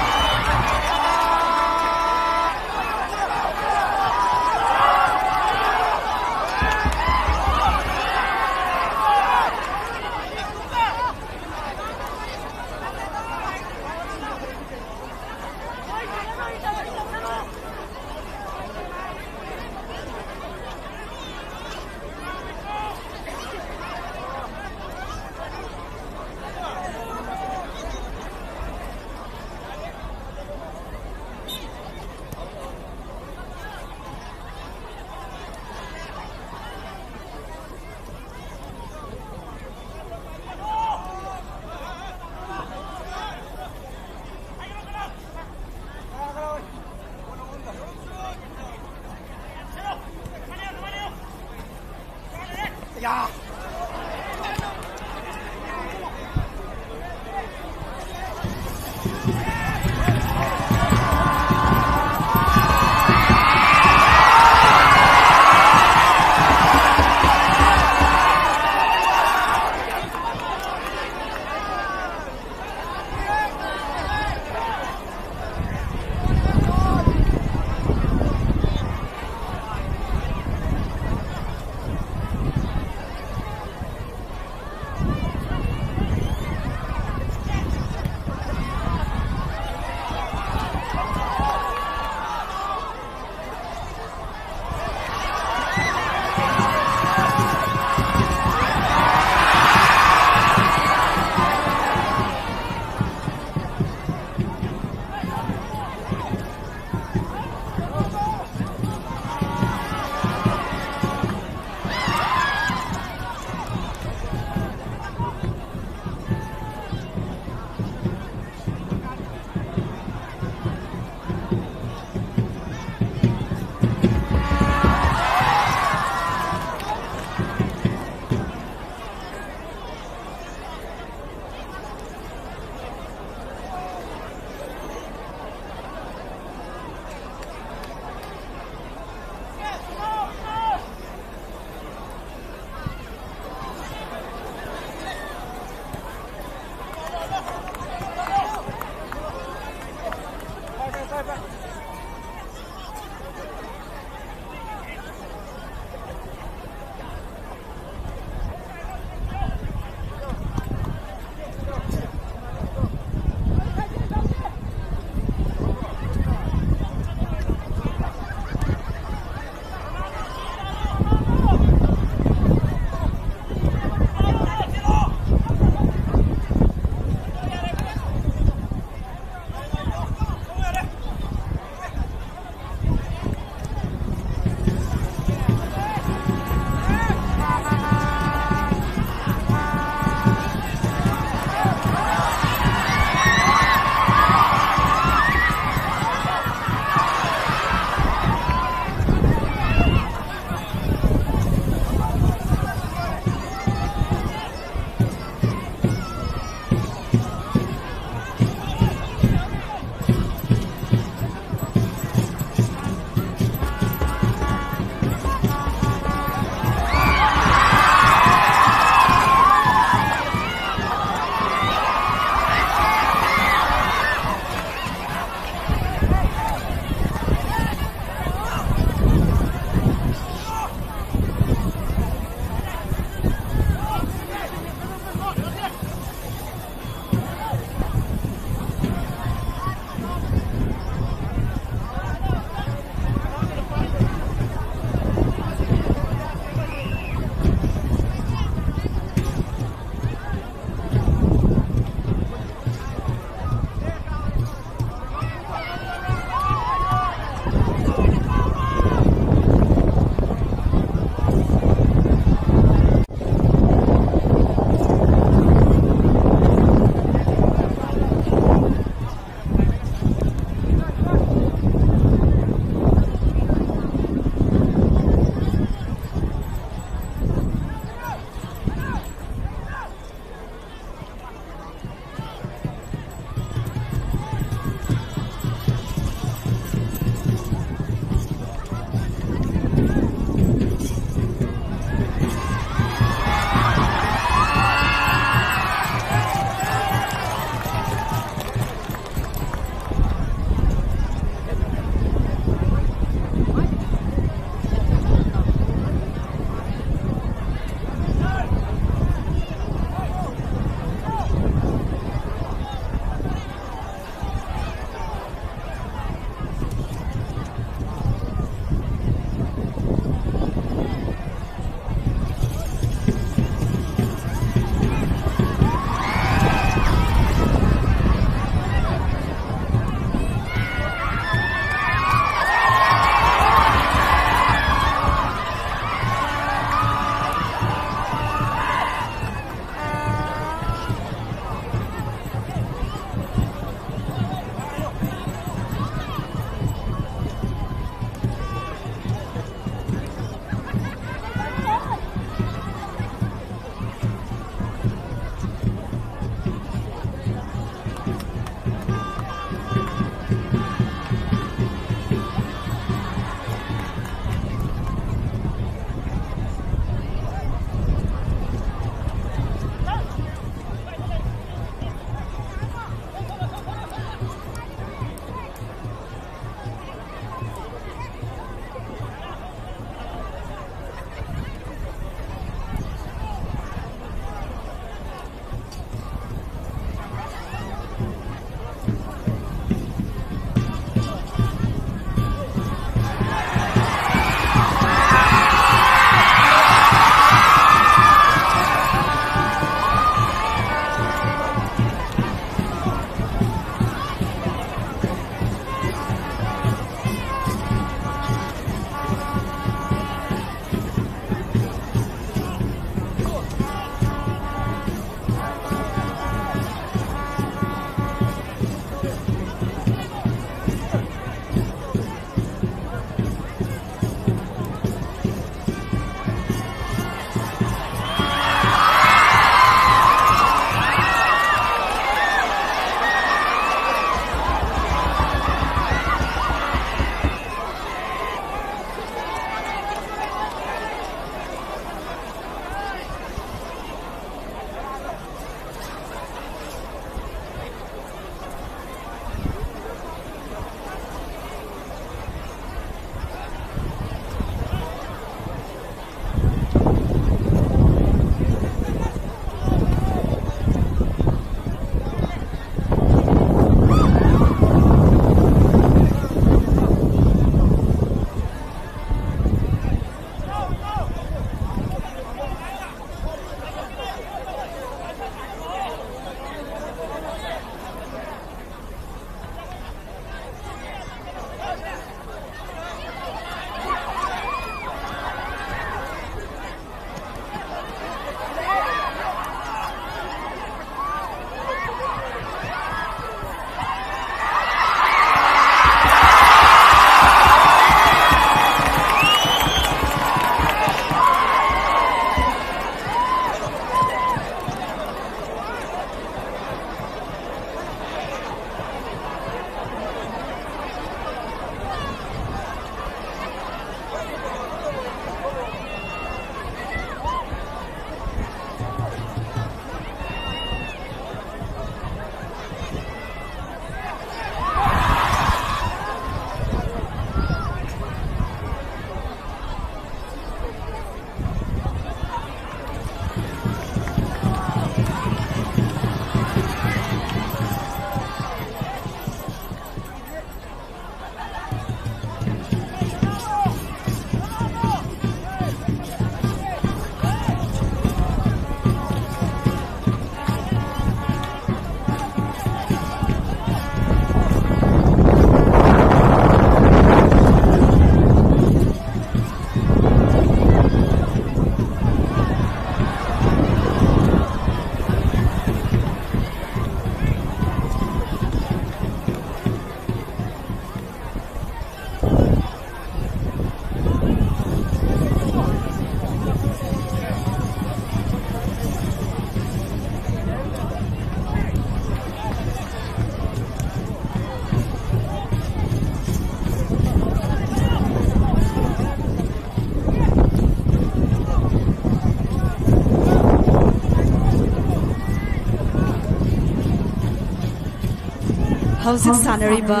ꯍꯧꯖꯤꯛ ꯁꯥꯟꯅꯔꯤꯕ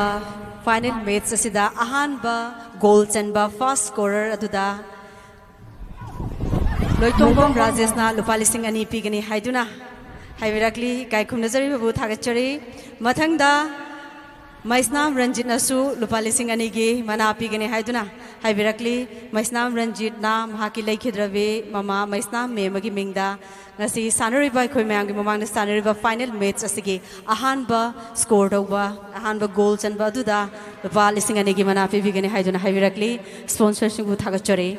ꯐꯥꯏꯅꯦꯜ ꯃꯦꯠꯆ ꯑꯁꯤꯗ ꯑꯍꯥꯟꯕ ꯒꯣꯜ ꯆꯟꯕ ꯐꯥꯔꯁ ꯁ꯭ꯀꯣꯔꯔ ꯑꯗꯨꯗ ꯂꯣꯏꯇꯣꯡꯕꯝ ꯔꯥꯖꯦꯁꯅ ꯂꯨꯄꯥ ꯂꯤꯁꯤꯡ ꯑꯅꯤ ꯄꯤꯒꯅꯤ ꯍꯥꯏꯗꯨꯅ ꯍꯥꯏꯕꯤꯔꯛꯂꯤ꯫ ꯏꯀꯥꯏ ꯈꯨꯝꯅꯖꯔꯤꯕꯕꯨ ꯊꯥꯒꯠꯆꯔꯤ꯫ ꯃꯊꯪꯗ ꯃꯩꯁꯅꯥꯝ ꯔꯟꯖꯤꯠꯅꯁꯨ ꯂꯨꯄꯥ ꯂꯤꯁꯤꯡ ꯑꯅꯤꯒꯤ ꯃꯅꯥ ꯄꯤꯒꯅꯤ ꯍꯥꯏꯗꯨꯅ ꯍꯥꯏꯕꯤꯔꯛꯂꯤ꯫ ꯃꯩꯁꯅꯥꯝ ꯔꯟꯖꯤꯠꯅ ꯃꯍꯥꯛꯀꯤ ꯂꯩꯈꯤꯗ꯭ꯔꯕꯤ ꯃꯃꯥ ꯃꯩꯁꯅꯥꯝ ꯃꯦꯝꯃꯒꯤ ꯃꯤꯡꯗ ꯉꯁꯤ ꯁꯥꯟꯅꯔꯤꯕ, ꯑꯩꯈꯣꯏ ꯃꯌꯥꯝꯒꯤ ꯃꯃꯥꯡꯗ ꯁꯥꯟꯅꯔꯤꯕ ꯐꯥꯏꯅꯦꯜ ꯃꯦꯠꯆ ꯑꯁꯤꯒꯤ ꯑꯍꯥꯟꯕ ꯁ꯭ꯀꯣꯔ ꯇꯧꯕ, ꯑꯍꯥꯟꯕ ꯒꯣꯜ ꯆꯟꯕ ꯑꯗꯨꯗ ꯂꯨꯄꯥ ꯂꯤꯁꯤꯡ ꯑꯅꯤꯒꯤ ꯃꯅꯥ ꯄꯤꯕꯤꯒꯅꯤ ꯍꯥꯏꯗꯨꯅ ꯍꯥꯏꯕꯤꯔꯛꯂꯤ꯫ ꯁ꯭ꯄꯣꯟꯁꯔꯁꯤꯡꯕꯨ ꯊꯥꯒꯠꯆꯔꯤ꯫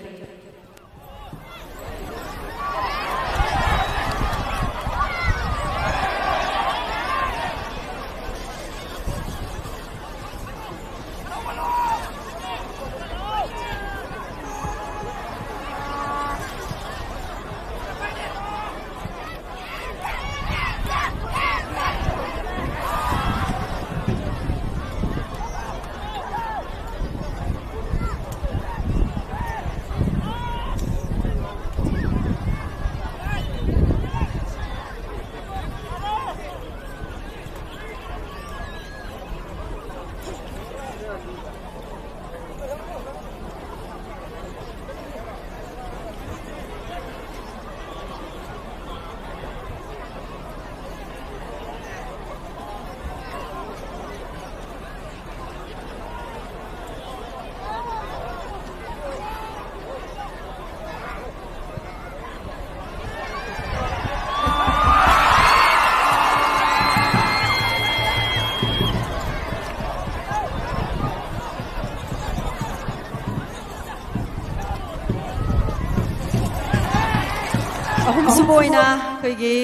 ꯑꯍꯨꯝꯁꯨꯕ ꯑꯣꯏꯅ ꯑꯩꯈꯣꯏꯒꯤ,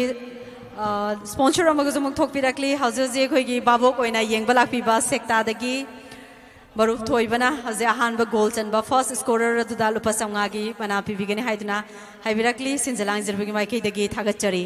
ꯑ, ꯁ꯭ꯄꯣꯟꯁꯔ ꯑꯃꯒꯁꯨ ꯑꯃꯨꯛ ꯊꯣꯛꯄꯤꯔꯛꯂꯤ꯫ ꯍꯧꯖꯤꯛ ꯍꯧꯖꯤꯛ ꯑꯩꯈꯣꯏꯒꯤ ꯚꯥꯕꯣꯛ ꯑꯣꯏꯅ ꯌꯦꯡꯕ ꯂꯥꯛꯄꯤꯕ ꯁꯦꯛꯇꯥꯗꯒꯤ ꯃꯔꯨꯞ ꯊꯣꯏꯕꯅ ꯍꯧꯖꯤꯛ ꯑꯍꯥꯟꯕ ꯒꯣꯜ ꯆꯟꯕ ꯐꯥꯔꯁ ꯁ꯭ꯀꯣꯔꯔ ꯑꯗꯨꯗ ꯂꯨꯄꯥ ꯆꯥꯝꯃꯉꯥꯒꯤ ꯃꯅꯥ ꯄꯤꯕꯤꯒꯅꯤ ꯍꯥꯏꯗꯨꯅ ꯍꯥꯏꯕꯤꯔꯛꯂꯤ꯫ ꯁꯤꯟꯖ ꯂꯥꯡꯖꯔꯕꯒꯤ ꯃꯥꯏꯀꯩꯗꯒꯤ ꯊꯥꯒꯠꯆꯔꯤ꯫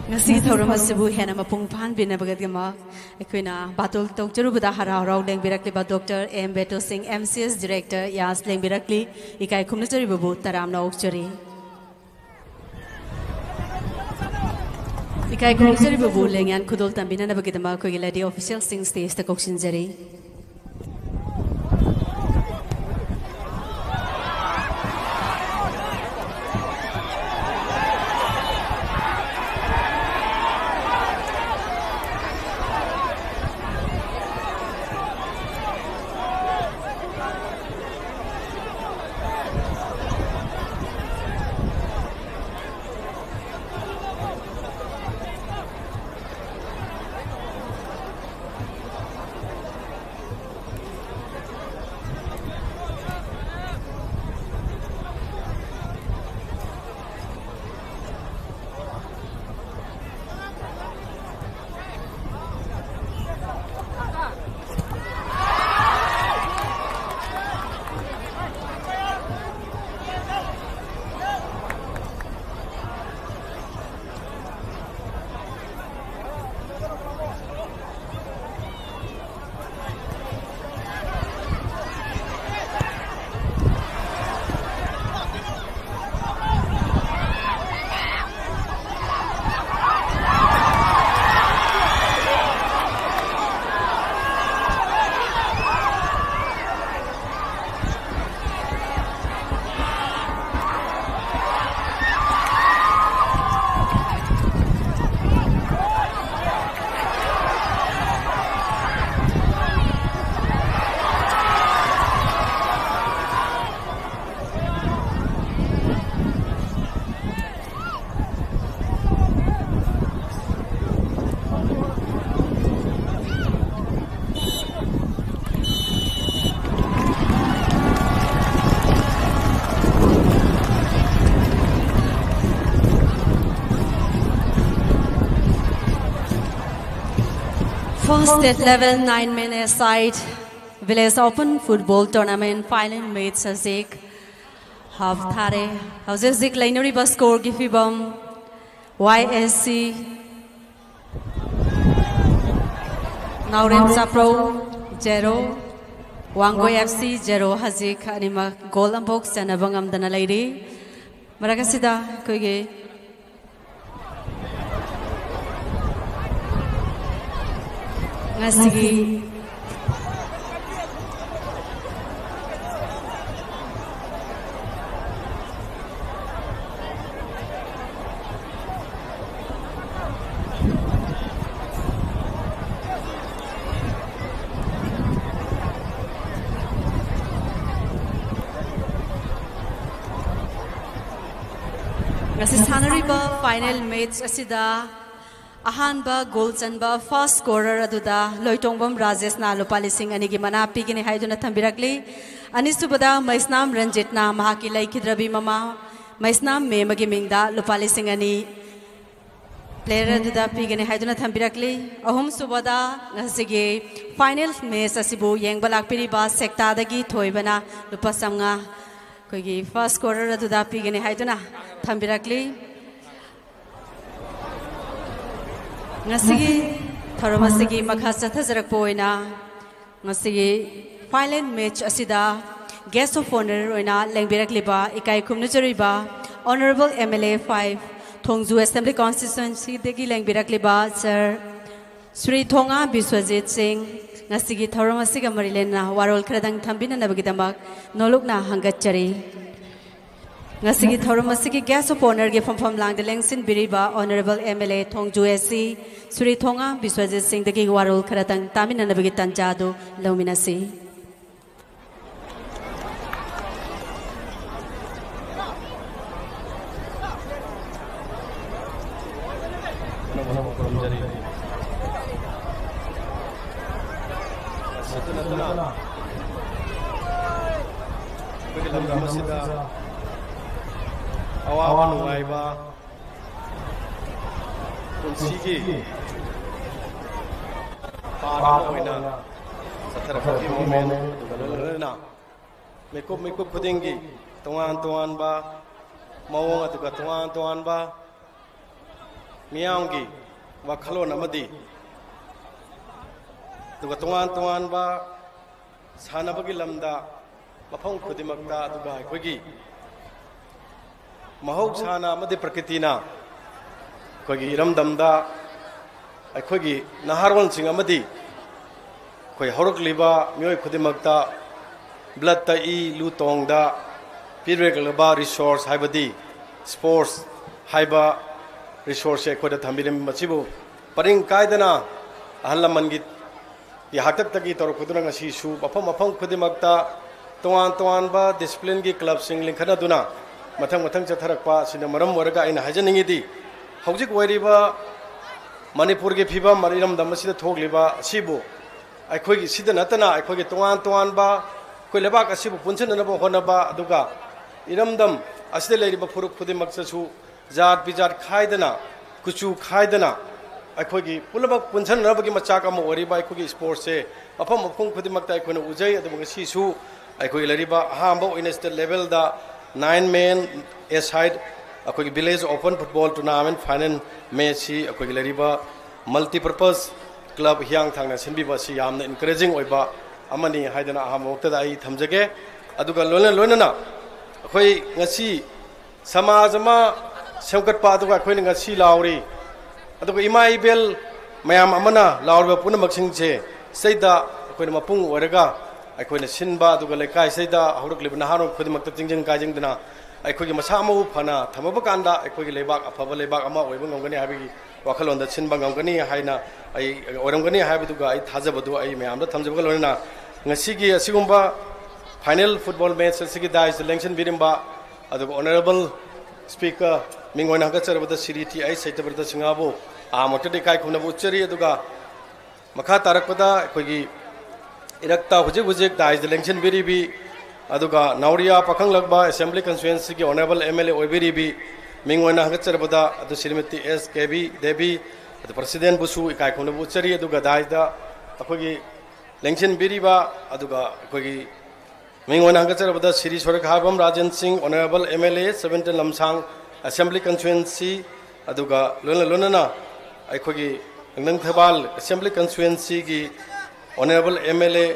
ꯉꯁꯤꯒꯤ ꯊꯧꯔꯝ ꯑꯁꯤꯕꯨ ꯍꯦꯟꯅ ꯃꯄꯨꯡ ꯐꯥꯍꯟꯕꯤꯅꯕꯒꯤꯗꯃꯛ ꯑꯩꯈꯣꯏꯅ ꯕꯥꯇꯣꯟ ꯇꯧꯖꯔꯨꯕꯗ ꯍꯔꯥꯎ ꯍꯔꯥꯎ ꯂꯦꯡꯕꯤꯔꯛꯂꯤꯕ ꯗꯣꯛꯇꯔ ꯑꯦꯝ ꯕꯦꯇꯣ ꯁꯤꯡ, ꯑꯦꯝ ꯁꯤ ꯑꯦꯁ ꯗꯤꯔꯦꯛꯇꯔ, ꯌꯥꯁ ꯂꯦꯡꯕꯤꯔꯛꯂꯤ꯫ ꯏꯀꯥꯏ ꯈꯨꯝꯅꯖꯔꯤꯕꯕꯨ ꯇꯔꯥꯝꯅ ꯑꯣꯛꯆꯔꯤ꯫ ꯏꯀꯥꯏ ꯈꯨꯝꯅꯖꯔꯤꯕꯕꯨ ꯂꯦꯡꯌꯥꯟ ꯈꯨꯗꯣꯜ ꯇꯝꯕꯤꯅꯅꯕꯒꯤꯗꯃꯛ ꯑꯩꯈꯣꯏꯒꯤ lady ꯑꯣꯐꯤꯁꯤꯌꯦꯜꯁꯤꯡ ꯁ꯭ꯇꯦꯖꯇ ꯀꯧꯁꯤꯟꯖꯔꯤ꯫ First at level nine men aside, Village Open Football Tournament final match ꯍꯧꯖꯤꯛ ꯍꯧꯊꯥꯔꯦ꯫ ꯍꯧꯖꯤꯛ ꯍꯧꯖꯤꯛ ꯂꯩꯅꯔꯤꯕ score ꯒꯤ ꯐꯤꯕꯝ Y S C Naorem Chaprou zero, Wangoi F C zero. ꯍꯧꯖꯤꯛ ꯑꯅꯤꯃꯛ ꯒꯣꯜ ꯑꯃꯐꯥꯎ ꯆꯟꯅꯕ ꯉꯝꯗꯅ ꯂꯩꯔꯤ꯫ ꯃꯔꯛ ꯑꯁꯤꯗ ꯑꯩꯈꯣꯏꯒꯤ ꯉꯁꯤꯒꯤ ꯉꯁꯤ ꯁꯥꯟꯅꯔꯤꯕ ꯐꯥꯏꯅꯦꯜ ꯃꯦꯆ ꯑꯁꯤꯗ ꯑꯍꯥꯟꯕ ꯒꯣꯜ ꯆꯟꯕ ꯐꯥꯔꯁ ꯁ꯭ꯀꯣꯔꯔ ꯑꯗꯨꯗ ꯂꯣꯏꯇꯣꯡꯕꯝ ꯔꯥꯖꯦꯁꯅ ꯂꯨꯄꯥ ꯂꯤꯁꯤꯡ ꯑꯅꯤꯒꯤ ꯃꯅꯥ ꯄꯤꯒꯅꯤ ꯍꯥꯏꯗꯨꯅ ꯊꯝꯕꯤꯔꯛꯂꯤ꯫ ꯑꯅꯤꯁꯨꯕꯗ ꯃꯩꯁꯅꯥꯝ ꯔꯟꯖꯤꯠꯅ ꯃꯍꯥꯛꯀꯤ ꯂꯩꯈꯤꯗ꯭ꯔꯕꯤ ꯃꯃꯥ ꯃꯩꯁꯅꯥꯝ ꯃꯦꯝꯒꯤ ꯃꯤꯡꯗ ꯂꯨꯄꯥ ꯂꯤꯁꯤꯡ ꯑꯅꯤ ꯄ꯭ꯂꯦꯌꯔ ꯑꯗꯨꯗ ꯄꯤꯒꯅꯤ ꯍꯥꯏꯗꯨꯅ ꯊꯝꯕꯤꯔꯛꯂꯤ꯫ ꯑꯍꯨꯝꯁꯨꯕꯗ ꯉꯁꯤꯒꯤ ꯐꯥꯏꯅꯦꯜ ꯃꯦꯆ ꯑꯁꯤꯕꯨ ꯌꯦꯡꯕ ꯂꯥꯛꯄꯤꯔꯤꯕ ꯁꯦꯛꯇꯥꯗꯒꯤ ꯊꯣꯏꯕꯅ ꯂꯨꯄꯥ ꯆꯥꯝꯃꯉꯥ ꯑꯩꯈꯣꯏꯒꯤ ꯐꯥꯔꯁ ꯁ꯭ꯀꯣꯔꯔ ꯑꯗꯨꯗ ꯄꯤꯒꯅꯤ ꯍꯥꯏꯗꯨꯅ ꯊꯝꯕꯤꯔꯛꯂꯤ꯫ ꯉꯁꯤꯒꯤ ꯊꯧꯔꯝ ꯑꯁꯤꯒꯤ ꯃꯈꯥ ꯆꯠꯊꯖꯔꯛꯄ ꯑꯣꯏꯅ ꯉꯁꯤꯒꯤ ꯐꯥꯏꯅꯦꯜ ꯃꯦꯆ ꯑꯁꯤꯗ ꯒꯦꯁ ꯑꯣꯐ ꯑꯣꯅꯔ ꯑꯣꯏꯅ ꯂꯦꯡꯕꯤꯔꯛꯂꯤꯕ ꯏꯀꯥꯏ ꯈꯨꯝꯅꯖꯔꯤꯕ honourable M L A five Thongju assembly ꯀꯣꯟꯁꯇꯤꯇ꯭ꯋꯦꯟꯁꯤꯗꯒꯤ ꯂꯦꯡꯕꯤꯔꯛꯂꯤꯕ ꯁꯔ ꯁ꯭ꯔꯤ ꯊꯣꯉꯥ ꯕꯤꯁ꯭ꯋꯖꯤꯠ ꯁꯤꯡ, ꯉꯁꯤꯒꯤ ꯊꯧꯔꯝ ꯑꯁꯤꯒ ꯃꯔꯤ ꯂꯩꯅꯅ ꯋꯥꯔꯣꯜ ꯈꯔꯗꯪ ꯊꯝꯕꯤꯅꯅꯕꯒꯤꯗꯃꯛ ꯅꯣꯂꯨꯛꯅ ꯍꯪꯒꯠꯆꯔꯤ꯫ ꯉꯁꯤꯒꯤ ꯊꯧꯔꯝ ꯑꯁꯤꯒꯤ ꯒꯦꯁ ꯑꯣꯐ ꯑꯣꯅꯔꯒꯤ ꯐꯝꯐꯝ ꯂꯥꯡꯗ ꯂꯦꯡꯁꯤꯟꯕꯤꯔꯤꯕ honourable M L A Thongju S C Shri Thongam Biswajit ꯁꯤꯡꯗꯒꯤ ꯋꯥꯔꯣꯜ ꯈꯔꯇꯪ ꯇꯥꯃꯤꯟꯅꯅꯕꯒꯤ ꯇꯥꯟꯖꯥ ꯑꯗꯨ ꯂꯧꯃꯤꯟꯅꯁꯤ꯫ ꯅꯠꯇꯅ ꯑꯩꯈꯣꯏꯒꯤ ꯂꯝꯗꯝ ꯑꯁꯤꯗ ꯑꯋꯥꯕ ꯅꯨꯡꯉꯥꯏꯕ ꯄꯨꯟꯁꯤꯒꯤ ꯄꯥꯔꯠ ꯑꯃ ꯑꯣꯏꯅ ꯆꯠꯊꯔꯛꯄꯒꯤ ꯃꯣꯃꯦꯟ ꯑꯗꯨꯒ ꯂꯣꯏꯅꯅ ꯃꯤꯀꯨꯞ ꯃꯤꯀꯨꯞ ꯈꯨꯗꯤꯡꯒꯤ ꯇꯣꯉꯥꯟ ꯇꯣꯉꯥꯟꯕ ꯃꯑꯣꯡ ꯑꯗꯨꯒ ꯇꯣꯉꯥꯟ ꯇꯣꯉꯥꯟꯕ ꯃꯤꯌꯥꯝꯒꯤ ꯋꯥꯈꯜꯂꯣꯟ ꯑꯃꯗꯤ ꯑꯗꯨꯒ ꯇꯣꯉꯥꯟ ꯇꯣꯉꯥꯟꯕ ꯁꯥꯟꯅꯕꯒꯤ ꯂꯝꯗ ꯃꯐꯝ ꯈꯨꯗꯤꯡꯃꯛꯇ ꯑꯗꯨꯒ ꯑꯩꯈꯣꯏꯒꯤ ꯃꯍꯧꯁꯥꯅ ꯑꯃꯗꯤ ꯄ꯭ꯔꯀꯤꯇꯤꯅ ꯑꯩꯈꯣꯏꯒꯤ ꯏꯔꯝꯗꯝꯗ ꯑꯩꯈꯣꯏꯒꯤ ꯅꯍꯥꯔꯣꯟꯁꯤꯡ ꯑꯃꯗꯤ ꯑꯩꯈꯣꯏ ꯍꯧꯔꯛꯂꯤꯕ ꯃꯤꯑꯣꯏ ꯈꯨꯗꯤꯡꯃꯛꯇ bloodꯇ ꯏ ꯂꯨ ꯇꯣꯡꯗ ꯄꯤꯔꯛꯂꯕ resource ꯍꯥꯏꯕꯗꯤ sports ꯍꯥꯏꯕ resourceꯁꯦ ꯑꯩꯈꯣꯏꯗ ꯊꯝꯕꯤꯔꯝꯕ ꯑꯁꯤꯕꯨ ꯄꯔꯤꯡ ꯀꯥꯏꯗꯅ ꯑꯍꯜ ꯂꯃꯟꯒꯤ ꯍꯥꯛꯇꯛꯇꯒꯤ ꯇꯧꯔꯛꯄꯗꯨꯅ ꯉꯁꯤꯁꯨ ꯃꯐꯝ ꯃꯐꯝ ꯈꯨꯗꯤꯡꯃꯛꯇ ꯇꯣꯉꯥꯟ ꯇꯣꯉꯥꯟꯕ disciplineꯒꯤ clubꯁꯤꯡ ꯂꯤꯡꯈꯠꯅꯗꯨꯅ ꯃꯊꯪ ꯃꯊꯪ ꯆꯠꯊꯔꯛꯄ ꯑꯁꯤꯅ ꯃꯔꯝ ꯑꯣꯏꯔꯒ ꯑꯩꯅ ꯍꯥꯏꯖꯅꯤꯡꯉꯤꯗꯤ, ꯍꯧꯖꯤꯛ ꯑꯣꯏꯔꯤꯕ ꯃꯅꯤꯄꯨꯔꯒꯤ ꯐꯤꯕꯝ, ꯏꯔꯝꯗꯝ ꯑꯁꯤꯗ ꯊꯣꯛꯂꯤꯕ ꯑꯁꯤꯕꯨ ꯑꯩꯈꯣꯏꯒꯤ ꯁꯤꯗ ꯅꯠꯇꯅ ꯑꯩꯈꯣꯏꯒꯤ ꯇꯣꯉꯥꯟ ꯇꯣꯉꯥꯟꯕ ꯑꯩꯈꯣꯏ ꯂꯩꯕꯥꯛ ꯑꯁꯤꯕꯨ ꯄꯨꯟꯁꯤꯟꯅꯅꯕ ꯍꯣꯠꯅꯕ, ꯑꯗꯨꯒ ꯏꯔꯝꯗꯝ ꯑꯁꯤꯗ ꯂꯩꯔꯤꯕ ꯐꯨꯔꯨꯞ ꯈꯨꯗꯤꯡꯃꯛꯇꯁꯨ ꯖꯥꯠ ꯕꯤꯖꯥꯠ ꯈꯥꯏꯗꯅ, ꯀꯨꯆꯨ ꯈꯥꯏꯗꯅ ꯑꯩꯈꯣꯏꯒꯤ ꯄꯨꯝꯅꯃꯛ ꯄꯨꯟꯁꯤꯟꯅꯅꯕꯒꯤ ꯃꯆꯥꯛ ꯑꯃ ꯑꯣꯏꯔꯤꯕ ꯑꯩꯈꯣꯏꯒꯤ sportsꯁꯦ ꯃꯐꯝ ꯃꯐꯝ ꯈꯨꯗꯤꯡꯃꯛꯇ ꯑꯩꯈꯣꯏꯅ ꯎꯖꯩ꯫ ꯑꯗꯨꯕꯨ ꯉꯁꯤꯁꯨ ꯑꯩꯈꯣꯏꯒꯤ ꯂꯩꯔꯤꯕ ꯑꯍꯥꯟꯕ ꯑꯣꯏꯅ state levelꯗ nine man a side ꯑꯩꯈꯣꯏꯒꯤ village open football tournament final matchꯁꯤ ꯑꯩꯈꯣꯏꯒꯤ ꯂꯩꯔꯤꯕ multipurpose club ꯍꯤꯌꯥꯡꯊꯥꯡꯅ ꯁꯤꯟꯕꯤꯕ ꯑꯁꯤ ꯌꯥꯝꯅ encouraging ꯑꯣꯏꯕ ꯑꯃꯅꯤ ꯍꯥꯏꯗꯅ ꯑꯍꯥꯟꯕ ꯃꯛꯇꯗ ꯑꯩ ꯊꯝꯖꯒꯦ꯫ ꯑꯗꯨꯒ ꯂꯣꯏꯅ ꯂꯣꯏꯅꯅ ꯑꯩꯈꯣꯏ ꯉꯁꯤ ꯁꯃꯥꯖ ꯑꯃ ꯁꯦꯝꯒꯠꯄ ꯑꯗꯨꯒ ꯑꯩꯈꯣꯏꯅ ꯉꯁꯤ ꯂꯥꯎꯔꯤ, ꯑꯗꯨꯒ ꯏꯃꯥ ꯏꯕꯦꯜ ꯃꯌꯥꯝ ꯑꯃꯅ ꯂꯥꯎꯔꯤꯕ ꯄꯨꯝꯅꯃꯛꯁꯤꯡꯁꯦ ꯁꯤꯗꯩꯗ ꯑꯩꯈꯣꯏꯅ ꯃꯄꯨꯡ ꯑꯣꯏꯔꯒ ꯑꯩꯈꯣꯏꯅ ꯁꯤꯟꯕ, ꯑꯗꯨꯒ ꯂꯩꯀꯥꯏꯁꯤꯗ ꯍꯧꯔꯛꯂꯤꯕ ꯅꯍꯥꯔꯣꯜ ꯈꯨꯗꯤꯡꯃꯛꯇ ꯆꯤꯡꯖꯤꯟ ꯀꯥꯏꯖꯤꯟꯗꯅ ꯑꯩꯈꯣꯏꯒꯤ ꯃꯁꯥ ꯃꯎ ꯐꯅ ꯊꯝꯃꯕ ꯀꯥꯟꯗ ꯑꯩꯈꯣꯏꯒꯤ ꯂꯩꯕꯥꯛ ꯑꯐꯕ ꯂꯩꯕꯥꯛ ꯑꯃ ꯑꯣꯏꯕ ꯉꯝꯒꯅꯤ ꯍꯥꯏꯕꯒꯤ ꯋꯥꯈꯜꯂꯣꯟꯗ ꯁꯤꯟꯕ ꯉꯝꯒꯅꯤ ꯍꯥꯏꯅ ꯑꯩ ꯑꯣꯏꯔꯝꯒꯅꯤ ꯍꯥꯏꯕꯗꯨꯒ ꯑꯩ ꯊꯥꯖꯕꯗꯨ ꯑꯩ ꯃꯌꯥꯝꯗ ꯊꯝꯖꯕꯒ ꯂꯣꯏꯅꯅ ꯉꯁꯤꯒꯤ ꯑꯁꯤꯒꯨꯝꯕ final football match ꯑꯁꯤꯒꯤ dais ꯂꯦꯡꯁꯤꯟꯕꯤꯔꯝꯕ ꯑꯗꯨꯒ honourable speaker ꯃꯤꯡ ꯑꯣꯏꯅ ꯍꯥꯞꯀꯠꯆꯔꯕꯗ ꯁ꯭ꯔꯤ ꯇꯤ ꯑꯩꯆ ꯁꯇ꯭ꯌꯕ꯭ꯔꯇ ꯁꯤꯡꯍꯕꯨ ꯑꯍꯥꯟꯕꯃꯛꯇꯗ ꯏꯀꯥꯏ ꯈꯨꯝꯅꯕ ꯎꯠꯆꯔꯤ꯫ ꯑꯗꯨꯒ ꯃꯈꯥ ꯇꯥꯔꯛꯄꯗ ꯑꯩꯈꯣꯏꯒꯤ ꯏꯔꯛꯇ ꯍꯧꯖꯤꯛ ꯍꯧꯖꯤꯛ dais ꯂꯦꯡꯁꯤꯟꯕꯤꯔꯤꯕꯤ ꯑꯗꯨꯒ ꯅꯥꯎꯔꯤꯌꯥ ꯄꯥꯈꯪ ꯂꯛꯕ assembly constituencyꯒꯤ honourable M L A ꯑꯣꯏꯕꯤꯔꯤꯕꯤ ꯃꯤꯡ ꯑꯣꯏꯅ ꯍꯥꯞꯀꯠꯆꯔꯕꯗ ꯑꯗꯨ ꯁ꯭ꯔꯤꯃꯇꯤ ꯑꯦꯁ ꯀꯦꯕꯤ ꯗꯦꯕꯤ ꯑꯗꯨ presidentꯕꯨꯁꯨ ꯏꯀꯥꯏ ꯈꯨꯝꯅꯕ ꯎꯠꯆꯔꯤ꯫ ꯑꯗꯨꯒ daisꯇ ꯑꯩꯈꯣꯏꯒꯤ ꯂꯦꯡꯁꯤꯟꯕꯤꯔꯤꯕ ꯑꯗꯨꯒ ꯑꯩꯈꯣꯏꯒꯤ ꯃꯤꯡ ꯑꯣꯏꯅ ꯍꯥꯞꯀꯠꯆꯔꯕꯗ ꯁ꯭ꯔꯤ ꯁꯣꯔꯛꯍꯥꯏꯕꯝ ꯔꯥꯖꯦꯟ ꯁꯤꯡ, honourable M L A seventeen ꯂꯝꯁꯥꯡ assembly constituency, ꯑꯗꯨꯒ ꯂꯣꯏꯅ ꯂꯣꯏꯅꯅ ꯑꯩꯈꯣꯏꯒꯤ ꯂꯪꯊꯕꯥꯜ ꯑꯦꯁꯦꯝꯕ꯭ꯂꯤ ꯀꯟꯁꯇꯤꯇ꯭ꯋꯦꯟꯁꯤꯒꯤ honourable M L A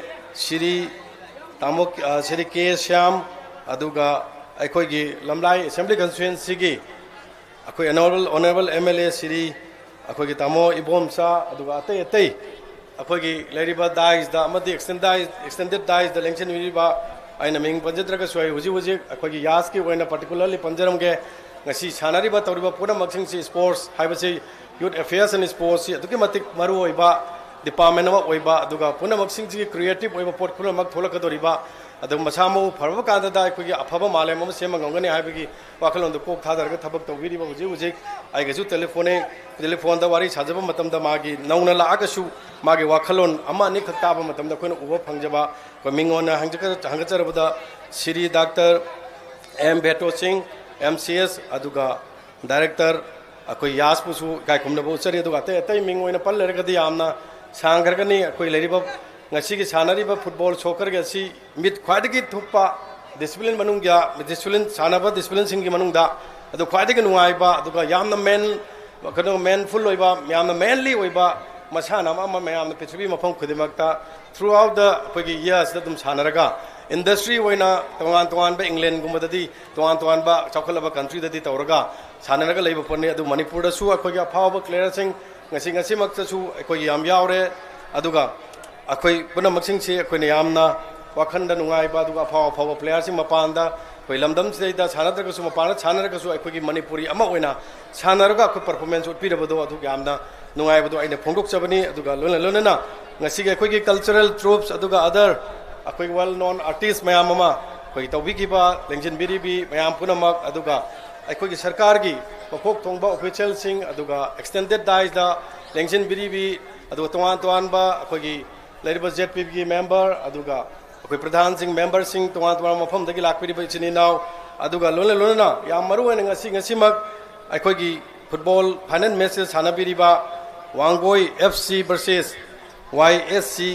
Shri Tamo, ꯑ, ꯁ꯭ꯔꯤ ꯀꯦ ꯁ꯭ꯌꯥꯝ, ꯑꯗꯨꯒ ꯑꯩꯈꯣꯏꯒꯤ ꯂꯝꯂꯥꯏ ꯑꯦꯁꯦꯝꯕ꯭ꯂꯤ ꯀꯟꯁꯇꯤꯇ꯭ꯋꯦꯟꯁꯤꯒꯤ ꯑꯩꯈꯣꯏ honourable, honourable M L A Shri ꯑꯩꯈꯣꯏꯒꯤ ꯇꯥꯃꯣ ꯏꯕꯣꯝꯆꯥ, ꯑꯗꯨꯒ ꯑꯇꯩ ꯑꯇꯩ ꯑꯩꯈꯣꯏꯒꯤ ꯂꯩꯔꯤꯕ ꯗꯥꯏꯁꯇ ꯑꯃꯗꯤ ꯑꯦꯛꯁꯇꯦꯟ ꯗꯥꯏꯁ, ꯑꯦꯛꯁꯇꯦꯟꯗꯦꯗ ꯗꯥꯏꯁꯇ ꯂꯦꯡꯁꯤꯟꯕꯤꯔꯤꯕ, ꯑꯩꯅ ꯃꯤꯡ ꯄꯟꯖꯗ꯭ꯔꯒꯁꯨ ꯑꯩ ꯍꯧꯖꯤꯛ ꯍꯧꯖꯤꯛ ꯑꯩꯈꯣꯏꯒꯤ ꯌꯥꯁꯀꯤ ꯑꯣꯏꯅ ꯄꯥꯔꯇꯤꯀꯨꯂꯔꯂꯤ ꯄꯟꯖꯔꯝꯒꯦ꯫ ꯉꯁꯤ ꯁꯥꯟꯅꯔꯤꯕ ꯇꯧꯔꯤꯕ ꯄꯨꯝꯅꯃꯛꯁꯤꯡꯁꯤ, ꯁ꯭ꯄꯣꯔꯠꯁ ꯍꯥꯏꯕꯁꯤ, ꯌꯨꯠ ꯑꯦꯐꯤꯌꯔꯁ ꯑꯦꯟ ꯁ꯭ꯄꯣꯔꯠꯁꯁꯤ ꯑꯗꯨꯛꯀꯤ ꯃꯇꯤꯛ ꯃꯔꯨ ꯑꯣꯏꯕ ꯗꯤꯄꯥꯔꯠꯃꯦꯟ ꯑꯃ ꯑꯣꯏꯕ, ꯑꯗꯨꯒ ꯄꯨꯝꯅꯃꯛꯁꯤꯡꯁꯤꯒꯤ ꯀ꯭ꯔꯤꯌꯦꯇꯤꯞ ꯑꯣꯏꯕ ꯄꯣꯠ ꯄꯨꯝꯅꯃꯛ ꯊꯣꯛꯂꯛꯀꯗꯧꯔꯤꯕ, ꯑꯗꯨ ꯃꯁꯥ ꯃꯎ ꯐꯔꯕ ꯀꯥꯟꯗꯗ ꯑꯩꯈꯣꯏꯒꯤ ꯑꯐꯕ ꯃꯥꯂꯦꯝ ꯑꯃ ꯁꯦꯝꯕ ꯉꯝꯒꯅꯤ ꯍꯥꯏꯕꯒꯤ ꯋꯥꯈꯜꯂꯣꯟꯗ ꯀꯣꯛ ꯊꯥꯗꯔꯒ ꯊꯕꯛ ꯇꯧꯕꯤꯔꯤꯕ ꯍꯧꯖꯤꯛ ꯍꯧꯖꯤꯛ ꯑꯩꯒꯁꯨ ꯇꯦꯂꯤꯐꯣꯟꯗ, ꯇꯦꯂꯤꯐꯣꯟꯗ ꯋꯥꯔꯤ ꯁꯥꯖꯕ ꯃꯇꯝꯗ ꯃꯥꯒꯤ ꯅꯧꯅ ꯂꯥꯛꯑꯒꯁꯨ ꯃꯥꯒꯤ ꯋꯥꯈꯜꯂꯣꯟ ꯑꯃ ꯑꯅꯤꯈꯛ ꯇꯥꯕ ꯃꯇꯝꯗ ꯑꯩꯈꯣꯏꯅ ꯎꯕ ꯐꯪꯖꯕ, ꯑꯩꯈꯣꯏ ꯃꯤꯡ ꯑꯣꯏꯅ ꯍꯪꯖ-, ꯍꯪꯒꯠꯆꯔꯕꯗ ꯁ꯭ꯔꯤ ꯗꯥꯛꯇꯔ ꯑꯦꯝ ꯚꯦꯇꯣ ꯁꯤꯡ, ꯑꯦꯝ ꯁꯤ ꯑꯦꯁ, ꯑꯗꯨꯒ ꯗꯥꯏꯔꯦꯛꯇꯔ ꯑꯩꯈꯣꯏ ꯌꯥꯁꯄꯨꯁꯨ ꯏꯀꯥꯏ ꯈꯨꯝꯅꯕ ꯎꯠꯆꯔꯤ꯫ ꯑꯗꯨꯒ ꯑꯇꯩ ꯑꯇꯩ ꯃꯤꯡ ꯑꯣꯏꯅ ꯄꯜꯂꯔꯒꯗꯤ ꯌꯥꯝꯅ ꯁꯥꯡꯈ꯭ꯔꯒꯅꯤ꯫ ꯑꯩꯈꯣꯏ ꯂꯩꯔꯤꯕ ꯉꯁꯤꯒꯤ ꯁꯥꯟꯅꯔꯤꯕ ꯐꯨꯠꯕꯣꯜ ꯁꯣꯀꯔꯒꯤ ꯑꯁꯤ ꯃꯤꯠ ꯈ꯭ꯋꯥꯏꯗꯒꯤ ꯊꯨꯞꯄ ꯗꯤꯁꯤꯄ꯭ꯂꯤꯟ ꯃꯅꯨꯡꯗ, ꯗꯤꯁꯤꯄ꯭ꯂꯤꯟ, ꯁꯥꯟꯅꯕ ꯗꯤꯁꯤꯄ꯭ꯂꯤꯟꯁꯤꯡꯒꯤ ꯃꯅꯨꯡꯗ ꯑꯗꯨ ꯈ꯭ꯋꯥꯏꯗꯒꯤ ꯅꯨꯡꯉꯥꯏꯕ, ꯑꯗꯨꯒ ꯌꯥꯝꯅ ꯃꯦꯟ, ꯀꯩꯅꯣ, ꯃꯦꯟꯐꯨꯜ ꯑꯣꯏꯕ, ꯌꯥꯝꯅ ꯃꯦꯟꯂꯤ ꯑꯣꯏꯕ ꯃꯁꯥꯟꯅ ꯑꯃ, ꯑꯃ ꯃꯌꯥꯝꯅ ꯄ꯭ꯔꯤꯊꯤꯕꯤ ꯃꯐꯝ ꯈꯨꯗꯤꯡꯃꯛꯇ throughout the ꯑꯩꯈꯣꯏꯒꯤ ꯌꯔꯁꯤꯗ ꯑꯗꯨꯝ ꯁꯥꯟꯅꯔꯒ, ꯏꯟꯗꯁꯇ꯭ꯔꯤ ꯑꯣꯏꯅ ꯇꯣꯉꯥꯟ ꯇꯣꯉꯥꯟꯕ ꯏꯪꯂꯦꯟꯒꯨꯝꯕꯗꯗꯤ, ꯇꯣꯉꯥꯟ ꯇꯣꯉꯥꯟꯕ ꯆꯥꯎꯈꯠꯂꯕ ꯀꯟꯇ꯭ꯔꯤꯗꯗꯤ ꯇꯧꯔꯒ ꯁꯥꯟꯅꯔꯒ ꯂꯩꯕ ꯄꯣꯠꯅꯤ꯫ ꯑꯗꯨ ꯃꯅꯤꯄꯨꯔꯗꯁꯨ ꯑꯩꯈꯣꯏꯒꯤ ꯑꯐꯥꯎꯕ ꯄ꯭ꯂꯦꯌꯔꯁꯤꯡ ꯉꯁꯤ, ꯉꯁꯤꯃꯛꯇꯁꯨ ꯑꯩꯈꯣꯏꯒꯤ ꯌꯥꯝ ꯌꯥꯎꯔꯦ꯫ ꯑꯗꯨꯒ ꯑꯩꯈꯣꯏ ꯄꯨꯝꯅꯃꯛꯁꯤꯡꯁꯤ ꯑꯩꯈꯣꯏꯅ ꯌꯥꯝꯅ ꯋꯥꯈꯜꯗ ꯅꯨꯡꯉꯥꯏꯕ, ꯑꯗꯨꯒ ꯑꯐꯥꯎ ꯑꯐꯥꯎꯕ ꯄ꯭ꯂꯦꯌꯔꯁꯤꯡ ꯃꯄꯥꯟꯗ, ꯑꯩꯈꯣꯏ ꯂꯝꯗꯝꯁꯤꯗꯩꯗ ꯁꯥꯟꯅꯗ꯭ꯔꯒꯁꯨ, ꯃꯄꯥꯟꯗ ꯁꯥꯟꯅꯔꯒꯁꯨ, ꯑꯩꯈꯣꯏꯒꯤ ꯃꯅꯤꯄꯨꯔꯤ ꯑꯃ ꯑꯣꯏꯅ ꯁꯥꯟꯅꯔꯒ ꯑꯩꯈꯣꯏ ꯄꯔꯐꯣꯔꯃꯦꯟꯁ ꯎꯠꯄꯤꯔꯕꯗꯣ ꯑꯗꯨ ꯌꯥꯝꯅ ꯅꯨꯡꯉꯥꯏꯕꯗꯣ ꯑꯩꯅ ꯐꯣꯡꯗꯣꯛꯆꯕꯅꯤ꯫ ꯑꯗꯨꯒ ꯂꯣꯏꯅ ꯂꯣꯏꯅꯅ ꯉꯁꯤꯒꯤ ꯑꯩꯈꯣꯏꯒꯤ ꯀꯜꯆꯔꯦꯜ ꯇ꯭ꯔꯨꯞꯁ, ꯑꯗꯨꯒ ꯑꯗꯔ ꯑꯩꯈꯣꯏꯒꯤ ꯋꯦꯜ ꯅꯣꯟ ꯑꯥꯔꯇꯤꯁ ꯃꯌꯥꯝ ꯑꯃ ꯑꯩꯈꯣꯏꯒꯤ ꯇꯧꯕꯤꯈꯤꯕ, ꯂꯦꯡꯁꯤꯟꯕꯤꯔꯤꯕꯤ ꯃꯌꯥꯝ ꯄꯨꯝꯅꯃꯛ, ꯑꯗꯨꯒ ꯑꯩꯈꯣꯏꯒꯤ ꯁꯔꯀꯥꯔꯒꯤ ꯃꯀꯣꯛ ꯊꯣꯡꯕ ꯑꯣꯐꯤꯁꯤꯌꯦꯜꯁꯤꯡ, ꯑꯗꯨꯒ ꯑꯦꯛꯁꯇꯦꯟꯗꯦꯗ ꯗꯥꯏꯁꯇ ꯂꯦꯡꯁꯤꯟꯕꯤꯔꯤꯕꯤ, ꯑꯗꯨꯒ ꯇꯣꯉꯥꯟ ꯇꯣꯉꯥꯟꯕ ꯑꯩꯈꯣꯏꯒꯤ ꯂꯩꯔꯤꯕ ꯖꯦꯠ ꯄꯤꯒꯤ ꯃꯦꯝꯕꯔ, ꯑꯗꯨꯒ ꯑꯩꯈꯣꯏ ꯄ꯭ꯔꯙꯥꯟꯁꯤꯡ, ꯃꯦꯝꯕꯔꯁꯤꯡ, ꯇꯣꯉꯥꯟ ꯇꯣꯉꯥꯟꯕ ꯃꯐꯝꯗꯒꯤ ꯂꯥꯛꯄꯤꯔꯤꯕ ꯏꯆꯤꯟ ꯏꯅꯥꯎ, ꯑꯗꯨꯒ ꯂꯣꯏꯅ ꯂꯣꯏꯅꯅ ꯌꯥꯝ ꯃꯔꯨ ꯑꯣꯏꯅ ꯉꯁꯤ, ꯉꯁꯤꯃꯛ ꯑꯩꯈꯣꯏꯒꯤ ꯐꯨꯠꯕꯣꯜ ꯐꯥꯏꯅꯦꯜ ꯃꯦꯠꯆꯁꯦ ꯁꯥꯟꯅꯕꯤꯔꯤꯕ Wangoi F C versus Y S C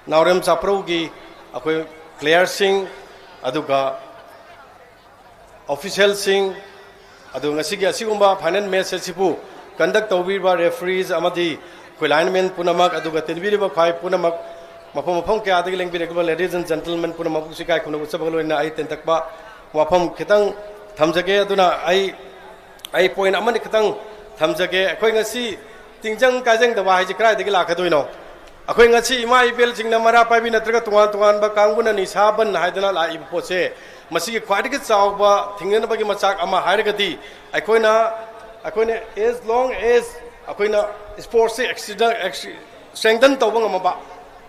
Naorem ꯆꯥꯄ꯭ꯔꯧꯒꯤ ꯑꯩꯈꯣꯏ ꯄ꯭ꯂꯦꯌꯔꯁꯤꯡ, ꯑꯗꯨꯒ ꯑꯣꯐꯤꯁꯤꯌꯦꯜꯁꯤꯡ, ꯑꯗꯨ ꯉꯁꯤꯒꯤ ꯑꯁꯤꯒꯨꯝꯕ final match ꯑꯁꯤꯕꯨ conduct ꯇꯧꯕꯤꯔꯤꯕ referees ꯑꯃꯗꯤ ꯑꯩꯈꯣꯏ linemen ꯄꯨꯝꯅꯃꯛ, ꯑꯗꯨꯒ ꯇꯤꯟꯕꯤꯔꯤꯕ ꯈ꯭ꯋꯥꯏ ꯄꯨꯝꯅꯃꯛ, ꯃꯐꯝ ꯃꯐꯝ ꯀꯌꯥꯗꯒꯤ ꯂꯦꯡꯕꯤꯔꯛꯂꯤꯕ ladies and gentlemen ꯄꯨꯝꯅꯃꯛꯄꯨꯁꯨ ꯏꯀꯥꯏ ꯈꯨꯝꯅꯕ ꯎꯠꯆꯕꯒ ꯂꯣꯏꯅꯅ ꯑꯩ ꯇꯦꯟꯇꯛꯄ ꯋꯥꯐꯝ ꯈꯤꯇꯪ ꯊꯝꯖꯒꯦ꯫ ꯑꯗꯨꯅ ꯑꯩ, ꯑꯩ point ꯑꯃꯅꯤ ꯈꯤꯇꯪ ꯊꯝꯖꯒꯦ꯫ ꯑꯩꯈꯣꯏ ꯉꯁꯤ ꯇꯤꯡꯖꯪ ꯀꯥꯏꯖꯪꯗꯕ ꯍꯥꯏꯁꯦ ꯀꯗꯥꯏꯗꯒꯤ ꯂꯥꯛꯀꯗꯣꯏꯅꯣ? ꯑꯩꯈꯣꯏ ꯉꯁꯤ ꯏꯃꯥ ꯏꯕꯦꯜꯁꯤꯡꯅ, ꯃꯩꯔꯥ ꯄꯥꯏꯕꯤ ꯅꯠꯇ꯭ꯔꯒ ꯇꯣꯉꯥꯟ ꯇꯣꯉꯥꯟꯕ ꯀꯥꯡꯕꯨꯅ ꯅꯤꯁꯥ ꯕꯟ ꯍꯥꯏꯗꯅ ꯂꯥꯛꯏꯕ ꯄꯣꯠꯁꯦ, ꯃꯁꯤꯒꯤ ꯈ꯭ꯋꯥꯏꯗꯒꯤ ꯆꯥꯎꯕ ꯊꯤꯡꯅꯅꯕꯒꯤ ꯃꯆꯥꯛ ꯑꯃ ꯍꯥꯏꯔꯒꯗꯤ, ꯑꯩꯈꯣꯏꯅ, ꯑꯩꯈꯣꯏꯅ as long as ꯑꯩꯈꯣꯏꯅ sportsꯁꯦ ꯑꯦꯛꯁꯤꯗ-, ꯑꯦꯛꯁꯤ-, strengthen ꯇꯧꯕ ꯉꯝꯃꯕ,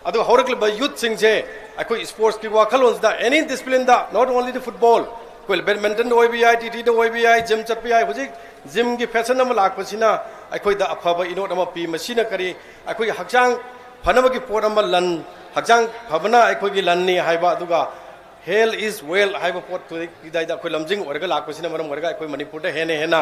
ꯑꯗꯨꯒ ꯍꯧꯔꯛꯂꯤꯕ youthꯁꯤꯡꯁꯦ ꯑꯩꯈꯣꯏ sportsꯀꯤ ꯋꯥꯈꯜꯂꯣꯟꯁꯤꯗ, any disciplineꯗ, not only the football, ꯑꯩꯈꯣꯏ badmintonꯗ ꯑꯣꯏꯕ ꯌꯥꯏ, ꯇꯤꯇꯤꯗ ꯑꯣꯏꯕ ꯌꯥꯏ, gym ꯆꯠꯄ ꯌꯥꯏ꯫ ꯍꯧꯖꯤꯛ gymꯒꯤ fashion ꯑꯃ ꯂꯥꯛꯄꯁꯤꯅ ꯑꯩꯈꯣꯏꯗ ꯑꯐꯕ ꯏꯅꯣꯠ ꯑꯃ ꯄꯤ꯫ ꯃꯁꯤꯅ ꯀꯔꯤ? ꯑꯩꯈꯣꯏꯒꯤ ꯍꯛꯆꯥꯡ ꯐꯅꯕꯒꯤ ꯄꯣꯠ ꯑꯃ, ꯂꯟ, ꯍꯛꯆꯥꯡ ꯐꯕꯅ ꯑꯩꯈꯣꯏꯒꯤ ꯂꯟꯅꯤ ꯍꯥꯏꯕ, ꯑꯗꯨꯒ health is wealth ꯍꯥꯏꯕ ꯄꯣꯠꯇꯨꯗꯩꯗ ꯑꯩꯈꯣꯏ ꯂꯝꯖꯤꯡ ꯑꯣꯏꯔꯒ ꯂꯥꯛꯄꯁꯤꯅ ꯃꯔꯝ ꯑꯣꯏꯔꯒ ꯑꯩꯈꯣꯏ ꯃꯅꯤꯄꯨꯔꯗ ꯍꯦꯟꯅ ꯍꯦꯟꯅ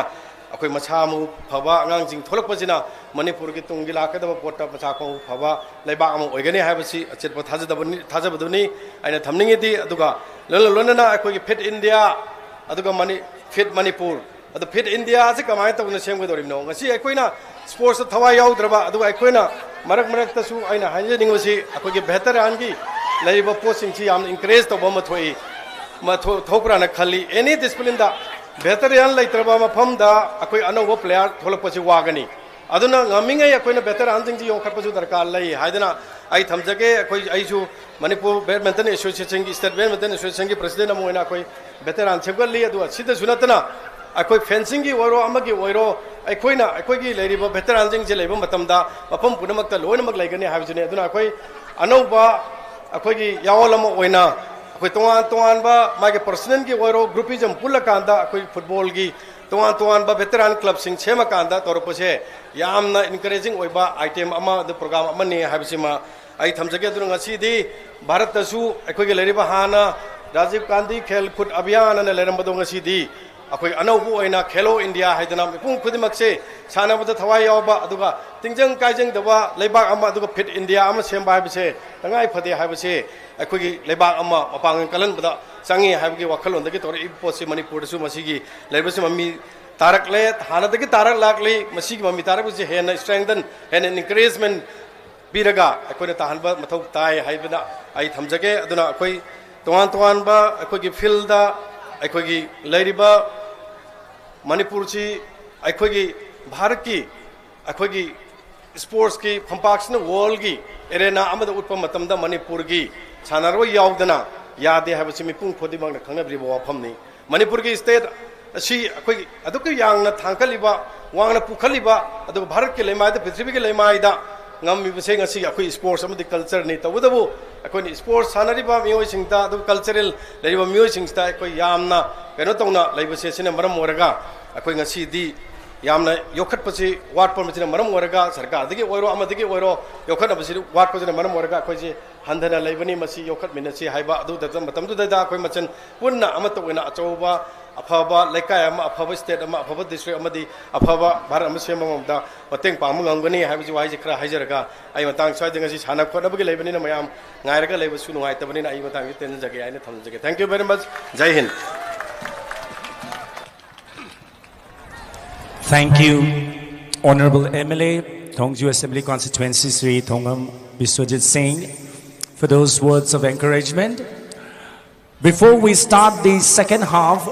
ꯑꯩꯈꯣꯏ ꯃꯁꯥ ꯃꯎ ꯐꯕ ꯑꯉꯥꯡꯁꯤꯡ ꯊꯣꯛꯂꯛꯄꯁꯤꯅ ꯃꯅꯤꯄꯨꯔꯒꯤ ꯇꯨꯡꯒꯤ ꯂꯥꯛꯀꯗꯕ ꯄꯣꯠꯇ ꯃꯁꯥ ꯃꯎ ꯐꯕ ꯂꯩꯕꯥꯛ ꯑꯃ ꯑꯣꯏꯒꯅꯤ ꯍꯥꯏꯕꯁꯤ ꯑꯆꯦꯠꯄ ꯊꯥꯖꯗꯕꯅꯤ, ꯊꯥꯖꯕꯗꯨꯅꯤ ꯑꯩꯅ ꯊꯝꯅꯤꯡꯉꯤꯗꯤ꯫ ꯑꯗꯨꯒ ꯂꯣꯏꯅ ꯂꯣꯏꯅꯅ ꯑꯩꯈꯣꯏꯒꯤ Fit India, ꯑꯗꯨꯒ ꯃꯅꯤ-, Fit ꯃꯅꯤꯄꯨꯔ, ꯑꯗꯣ Fit Indiaꯁꯤ ꯀꯃꯥꯏꯅ ꯇꯧꯅ ꯁꯦꯝꯒꯗꯧꯔꯤꯕꯅꯣ? ꯉꯁꯤ ꯑꯩꯈꯣꯏꯅ sportsꯇ ꯊꯋꯥꯏ ꯌꯥꯎꯗ꯭ꯔꯕ, ꯑꯗꯨꯒ ꯑꯩꯈꯣꯏꯅ ꯃꯔꯛ ꯃꯔꯛꯇꯁꯨ ꯑꯩꯅ ꯍꯥꯏꯖꯅꯤꯡꯕꯁꯤ, ꯑꯩꯈꯣꯏꯒꯤ veteranꯒꯤ ꯂꯩꯔꯤꯕ ꯄꯣꯠꯁꯤꯡꯁꯤ ꯌꯥꯝꯅ encourage ꯇꯧꯕ ꯑꯃ ꯊꯣꯛꯏ, ꯑꯃ ꯊꯣꯛ-, ꯊꯣꯛꯄ꯭ꯔꯥꯅ ꯈꯜꯂꯤ꯫ Any disciplineꯗ veteran ꯂꯩꯇ꯭ꯔꯕ ꯃꯐꯝꯗ ꯑꯩꯈꯣꯏ ꯑꯅꯧꯕ player ꯊꯣꯛꯂꯛꯄꯁꯤ ꯋꯥꯒꯅꯤ꯫ ꯑꯗꯨꯅ ꯉꯝꯃꯤꯉꯩ ꯑꯩꯈꯣꯏꯅ veteranꯁꯤꯡꯁꯤ ꯌꯣꯛꯈꯠꯄꯁꯨ ꯗꯔꯀꯥꯔ ꯂꯩ ꯍꯥꯏꯗꯅ ꯑꯩ ꯊꯝꯖꯒꯦ꯫ ꯑꯩꯈꯣꯏ, ꯑꯩꯁꯨ Manipur Badminton Associationꯒꯤ, State Badminton Associationꯒꯤ president ꯑꯃ ꯑꯣꯏꯅ ꯑꯩꯈꯣꯏ veteran ꯁꯦꯝꯒꯠꯂꯤ꯫ ꯑꯗꯨꯒ ꯁꯤꯗꯁꯨ ꯅꯠꯇꯅ ꯑꯩꯈꯣꯏ fencingꯒꯤ ꯑꯣꯏꯔꯣ, ꯑꯃꯒꯤ ꯑꯣꯏꯔꯣ, ꯑꯩꯈꯣꯏꯅ ꯑꯩꯈꯣꯏꯒꯤ ꯂꯩꯔꯤꯕ veteranꯁꯤꯡꯁꯦ ꯂꯩꯕ ꯃꯇꯝꯗ ꯃꯐꯝ ꯄꯨꯝꯅꯃꯛꯇ ꯂꯣꯏꯅꯃꯛ ꯂꯩꯒꯅꯤ ꯍꯥꯏꯕꯁꯤꯅꯤ꯫ ꯑꯗꯨꯅ ꯑꯩꯈꯣꯏ ꯑꯅꯧꯕ ꯑꯩꯈꯣꯏꯒꯤ ꯌꯥꯑꯣꯜ ꯑꯃ ꯑꯣꯏꯅ ꯑꯩꯈꯣꯏ ꯇꯣꯉꯥꯟ ꯇꯣꯉꯥꯟꯕ ꯃꯥꯒꯤ personalꯒꯤ ꯑꯣꯏꯔꯣ, groupism ꯄꯨꯜꯂꯀꯥꯟꯗ ꯑꯩꯈꯣꯏ footballꯒꯤ ꯇꯣꯉꯥꯟ ꯇꯣꯉꯥꯟꯕ veteran clubꯁꯤꯡ ꯁꯦꯝꯃꯀꯥꯟꯗ ꯇꯧꯔꯛꯄꯁꯦ ꯌꯥꯝꯅ encouraging ꯑꯣꯏꯕ item ꯑꯃ, ꯑꯗꯨ program ꯑꯃꯅꯤ ꯍꯥꯏꯕꯁꯤꯃ ꯑꯩ ꯊꯝꯖꯒꯦ꯫ ꯑꯗꯨꯅ ꯉꯁꯤꯗꯤ ꯚꯥꯔꯠꯇꯁꯨ ꯑꯩꯈꯣꯏꯒꯤ ꯂꯩꯔꯤꯕ ꯍꯥꯟꯅ ꯔꯥꯖꯤꯕ ꯒꯥꯟꯙꯤ ꯈꯦꯜ ꯀꯨꯗ ꯑꯚꯤꯌꯥꯟ ꯑꯅ ꯂꯩꯔꯝꯕꯗꯣ ꯉꯁꯤꯗꯤ ꯑꯩꯈꯣꯏ ꯑꯅꯧꯕ ꯑꯣꯏꯅ ꯈꯦꯂꯣ ꯏꯟꯗꯤꯌꯥ ꯍꯥꯏꯗꯅ ꯃꯤꯄꯨꯝ ꯈꯨꯗꯤꯡꯃꯛꯁꯦ ꯁꯥꯟꯅꯕꯗ ꯊꯋꯥꯏ ꯌꯥꯎꯕ, ꯑꯗꯨꯒ ꯇꯤꯡꯖꯪ ꯀꯥꯏꯖꯪꯗꯕ ꯂꯩꯕꯥꯛ ꯑꯃ, ꯑꯗꯨꯒ ꯐꯤꯠ ꯏꯟꯗꯤꯌꯥ ꯑꯃ ꯁꯦꯝꯕ ꯍꯥꯏꯕꯁꯦ ꯇꯉꯥꯏ ꯐꯗꯦ ꯍꯥꯏꯕꯁꯦ ꯑꯩꯈꯣꯏꯒꯤ ꯂꯩꯕꯥꯛ ꯑꯃ ꯃꯄꯥꯡꯒꯜ ꯀꯜꯍꯟꯕꯗ ꯆꯪꯉꯤ ꯍꯥꯏꯕꯒꯤ ꯋꯥꯈꯜꯂꯣꯟꯗꯒꯤ ꯇꯧꯔꯛꯏꯕ ꯄꯣꯠꯁꯤ ꯃꯅꯤꯄꯨꯔꯗꯁꯨ ꯃꯁꯤꯒꯤ ꯂꯩꯔꯤꯕꯁꯤ ꯃꯃꯤ ꯇꯥꯔꯛꯂꯦ꯫ ꯍꯥꯟꯅꯗꯒꯤ ꯇꯥꯔꯛꯂꯥꯛꯂꯤ꯫ ꯃꯁꯤꯒꯤ ꯃꯃꯤ ꯇꯥꯔꯛꯄꯁꯤ ꯍꯦꯟꯅ strengthen, ꯍꯦꯟꯅ encouragement ꯄꯤꯔꯒ ꯑꯩꯈꯣꯏꯅ ꯇꯥꯍꯟꯕ ꯃꯊꯧ ꯇꯥꯏ ꯍꯥꯏꯕꯅ ꯑꯩ ꯊꯝꯖꯒꯦ꯫ ꯑꯗꯨꯅ ꯑꯩꯈꯣꯏ ꯇꯣꯉꯥꯟ ꯇꯣꯉꯥꯟꯕ ꯑꯩꯈꯣꯏꯒꯤ ꯐꯤꯜꯗ ꯑꯩꯈꯣꯏꯒꯤ ꯂꯩꯔꯤꯕ ꯃꯅꯤꯄꯨꯔꯁꯤ ꯑꯩꯈꯣꯏꯒꯤ ꯚꯥꯔꯠꯀꯤ ꯑꯩꯈꯣꯏꯒꯤ ꯁ꯭ꯄꯣꯔꯠꯁꯀꯤ ꯐꯝꯄꯥꯛꯁꯤꯅ ꯋꯥꯔꯜꯒꯤ ꯑꯦꯔꯦꯅꯥ ꯑꯃꯗ ꯎꯠꯄ ꯃꯇꯝꯗ ꯃꯅꯤꯄꯨꯔꯒꯤ ꯁꯥꯟꯅꯔꯣꯏ ꯌꯥꯎꯗꯅ ꯌꯥꯗꯦ ꯍꯥꯏꯕꯁꯤ ꯃꯤꯄꯨꯝ ꯈꯨꯗꯤꯡꯃꯛꯅ ꯈꯪꯅꯕꯤꯔꯤꯕ ꯋꯥꯐꯝꯅꯤ꯫ ꯃꯅꯤꯄꯨꯔꯒꯤ ꯁ꯭ꯇꯦꯠ ꯑꯁꯤ ꯑꯩꯈꯣꯏꯒꯤ ꯑꯗꯨꯛꯀꯤ ꯌꯥꯝꯅ ꯊꯥꯡꯒꯠꯂꯤꯕ, ꯋꯥꯡꯅ ꯄꯨꯈꯠꯂꯤꯕ, ꯑꯗꯨꯒ ꯚꯥꯔꯠꯀꯤ ꯂꯩꯃꯥꯏꯗ, ꯄ꯭ꯔꯤꯊꯤꯕꯤꯒꯤ ꯂꯩꯃꯥꯏꯗ ꯉꯝꯃꯤꯕꯁꯦ ꯉꯁꯤꯒꯤ ꯑꯩꯈꯣꯏ ꯁ꯭ꯄꯣꯔꯠꯁ ꯑꯃꯗꯤ ꯀꯜꯆꯔꯅꯤ꯫ ꯇꯧꯕꯇꯕꯨ ꯑꯩꯈꯣꯏꯅ ꯁ꯭ꯄꯣꯔꯠꯁ ꯁꯥꯟꯅꯔꯤꯕ ꯃꯤꯑꯣꯏꯁꯤꯡꯗ, ꯑꯗꯨꯒ ꯀꯜꯆꯔꯦꯜ ꯂꯩꯔꯤꯕ ꯃꯤꯑꯣꯏꯁꯤꯡꯁꯤꯗ ꯑꯩꯈꯣꯏ ꯌꯥꯝꯅ ꯀꯩꯅꯣ ꯇꯧꯅ ꯂꯩꯕꯁꯦ, ꯁꯤꯅ ꯃꯔꯝ ꯑꯣꯏꯔꯒ ꯑꯩꯈꯣꯏ ꯉꯁꯤꯗꯤ ꯌꯥꯝꯅ ꯌꯣꯛꯈꯠꯄꯁꯤ ꯋꯥꯠꯄ ꯑꯁꯤꯅ ꯃꯔꯝ ꯑꯣꯏꯔꯒ, ꯁꯔꯀꯥꯔꯗꯒꯤ ꯑꯣꯏꯔꯣ ꯑꯃꯗꯒꯤ ꯑꯣꯏꯔꯣ, ꯌꯣꯛꯈꯠꯅꯕꯁꯤ ꯋꯥꯠꯄꯁꯤꯅ ꯃꯔꯝ ꯑꯣꯏꯔꯒ ꯑꯩꯈꯣꯏꯁꯦ ꯍꯟꯊꯅ ꯂꯩꯕꯅꯤ꯫ ꯃꯁꯤ ꯌꯣꯛꯈꯠꯃꯤꯟꯅꯁꯤ ꯍꯥꯏꯕ ꯑꯗꯨꯗ ꯃꯇꯝꯗꯨꯗ ꯑꯩꯈꯣꯏ ꯃꯁꯦꯟ ꯄꯨꯟꯅ ꯑꯃꯠꯇ ꯑꯣꯏꯅ ꯑꯆꯧꯕ ꯑꯐꯕ ꯂꯩꯀꯥꯏ ꯑꯃ, ꯑꯐꯕ ꯁ꯭ꯇꯦꯠ ꯑꯃ, ꯑꯐꯕ ꯗꯤꯁꯇ꯭ꯔꯤꯛ ꯑꯃꯗꯤ ꯑꯐꯕ ꯚꯥꯔꯠ ꯑꯃ ꯁꯦꯝꯕ ꯉꯝꯕꯗ ꯃꯇꯦꯡ ꯄꯥꯡꯕ ꯉꯝꯒꯅꯤ ꯍꯥꯏꯕꯁꯤ ꯋꯥꯍꯩꯁꯦ ꯈꯔ ꯍꯥꯏꯖꯔꯒ, ꯑꯩ ꯃꯇꯥꯡ ꯁ꯭ꯋꯥꯏꯗ ꯉꯁꯤ ꯁꯥꯟꯅ ꯈꯣꯠꯅꯕꯒꯤ ꯂꯩꯕꯅꯤꯅ ꯃꯌꯥꯝ ꯉꯥꯏꯔꯒ ꯂꯩꯕꯁꯨ ꯅꯨꯡꯉꯥꯏꯇꯕꯅꯤꯅ ꯑꯩ ꯃꯇꯥꯡꯁꯤ ꯇꯦꯟꯖꯒꯦ ꯍꯥꯏꯅ ꯊꯝꯖꯒꯦ꯫ Thank you very much. Jai Hind. Thank you, Honorable M L A, Thongju Assembly Constituency, Shri Thongam Biswajit Singh, for those words of encouragement. Before we start the second half,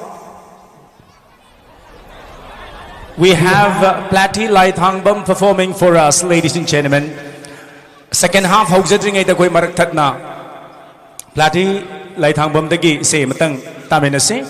we have uh, Plati Laithangbam performing for us, ladies and gentlemen. Second half ꯍꯧꯖꯗ꯭ꯔꯤꯉꯩꯗ ꯑꯩꯈꯣꯏ ꯃꯔꯛ ꯊꯠꯅ ꯄ꯭ꯂꯥꯇꯤ ꯂꯥꯏꯊꯥꯡꯕꯝꯗꯒꯤ ꯏꯁꯩ ꯑꯃꯇꯪ ꯇꯥꯃꯤꯟꯅꯁꯤ꯫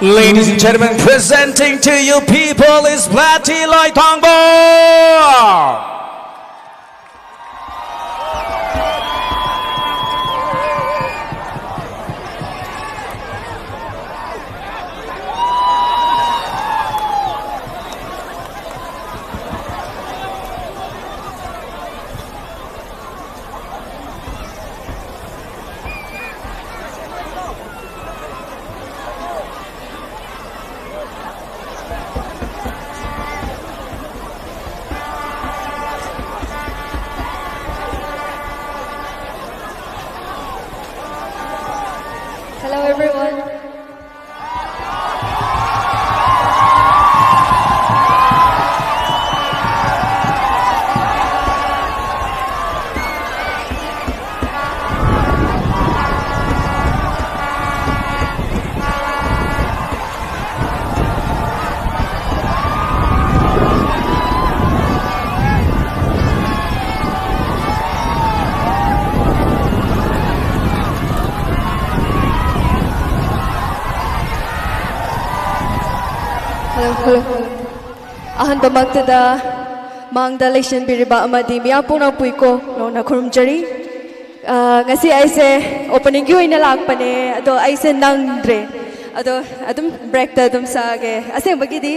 Ladies and gentlemen, presenting to you people is Blatty Loitongbo. Hello, everyone. Hello, hello, hello. ꯑꯍꯥꯟꯕꯃꯛꯇꯗ ꯃꯥꯡꯗ ꯂꯩꯁꯤꯟꯕꯤꯔꯤꯕ ꯑꯃꯗꯤ ꯃꯤꯌꯥꯝ ꯄꯨꯝꯅꯃꯛꯄꯨ ꯏꯀꯣꯛ ꯂꯥꯎꯅ ꯈꯨꯔꯨꯝꯖꯔꯤ꯫ ꯑ, ꯉꯁꯤ ꯑꯩꯁꯦ openingꯒꯤ ꯑꯣꯏꯅ ꯂꯥꯛꯄꯅꯦ, ꯑꯗꯣ ꯑꯩꯁꯦ ꯅꯪꯗ꯭ꯔꯦ꯫ ꯑꯗꯣ ꯑꯗꯨꯝ breakꯇ ꯑꯗꯨꯝ ꯁꯛꯑꯒꯦ꯫ ꯑꯁꯦꯡꯕꯒꯤꯗꯤ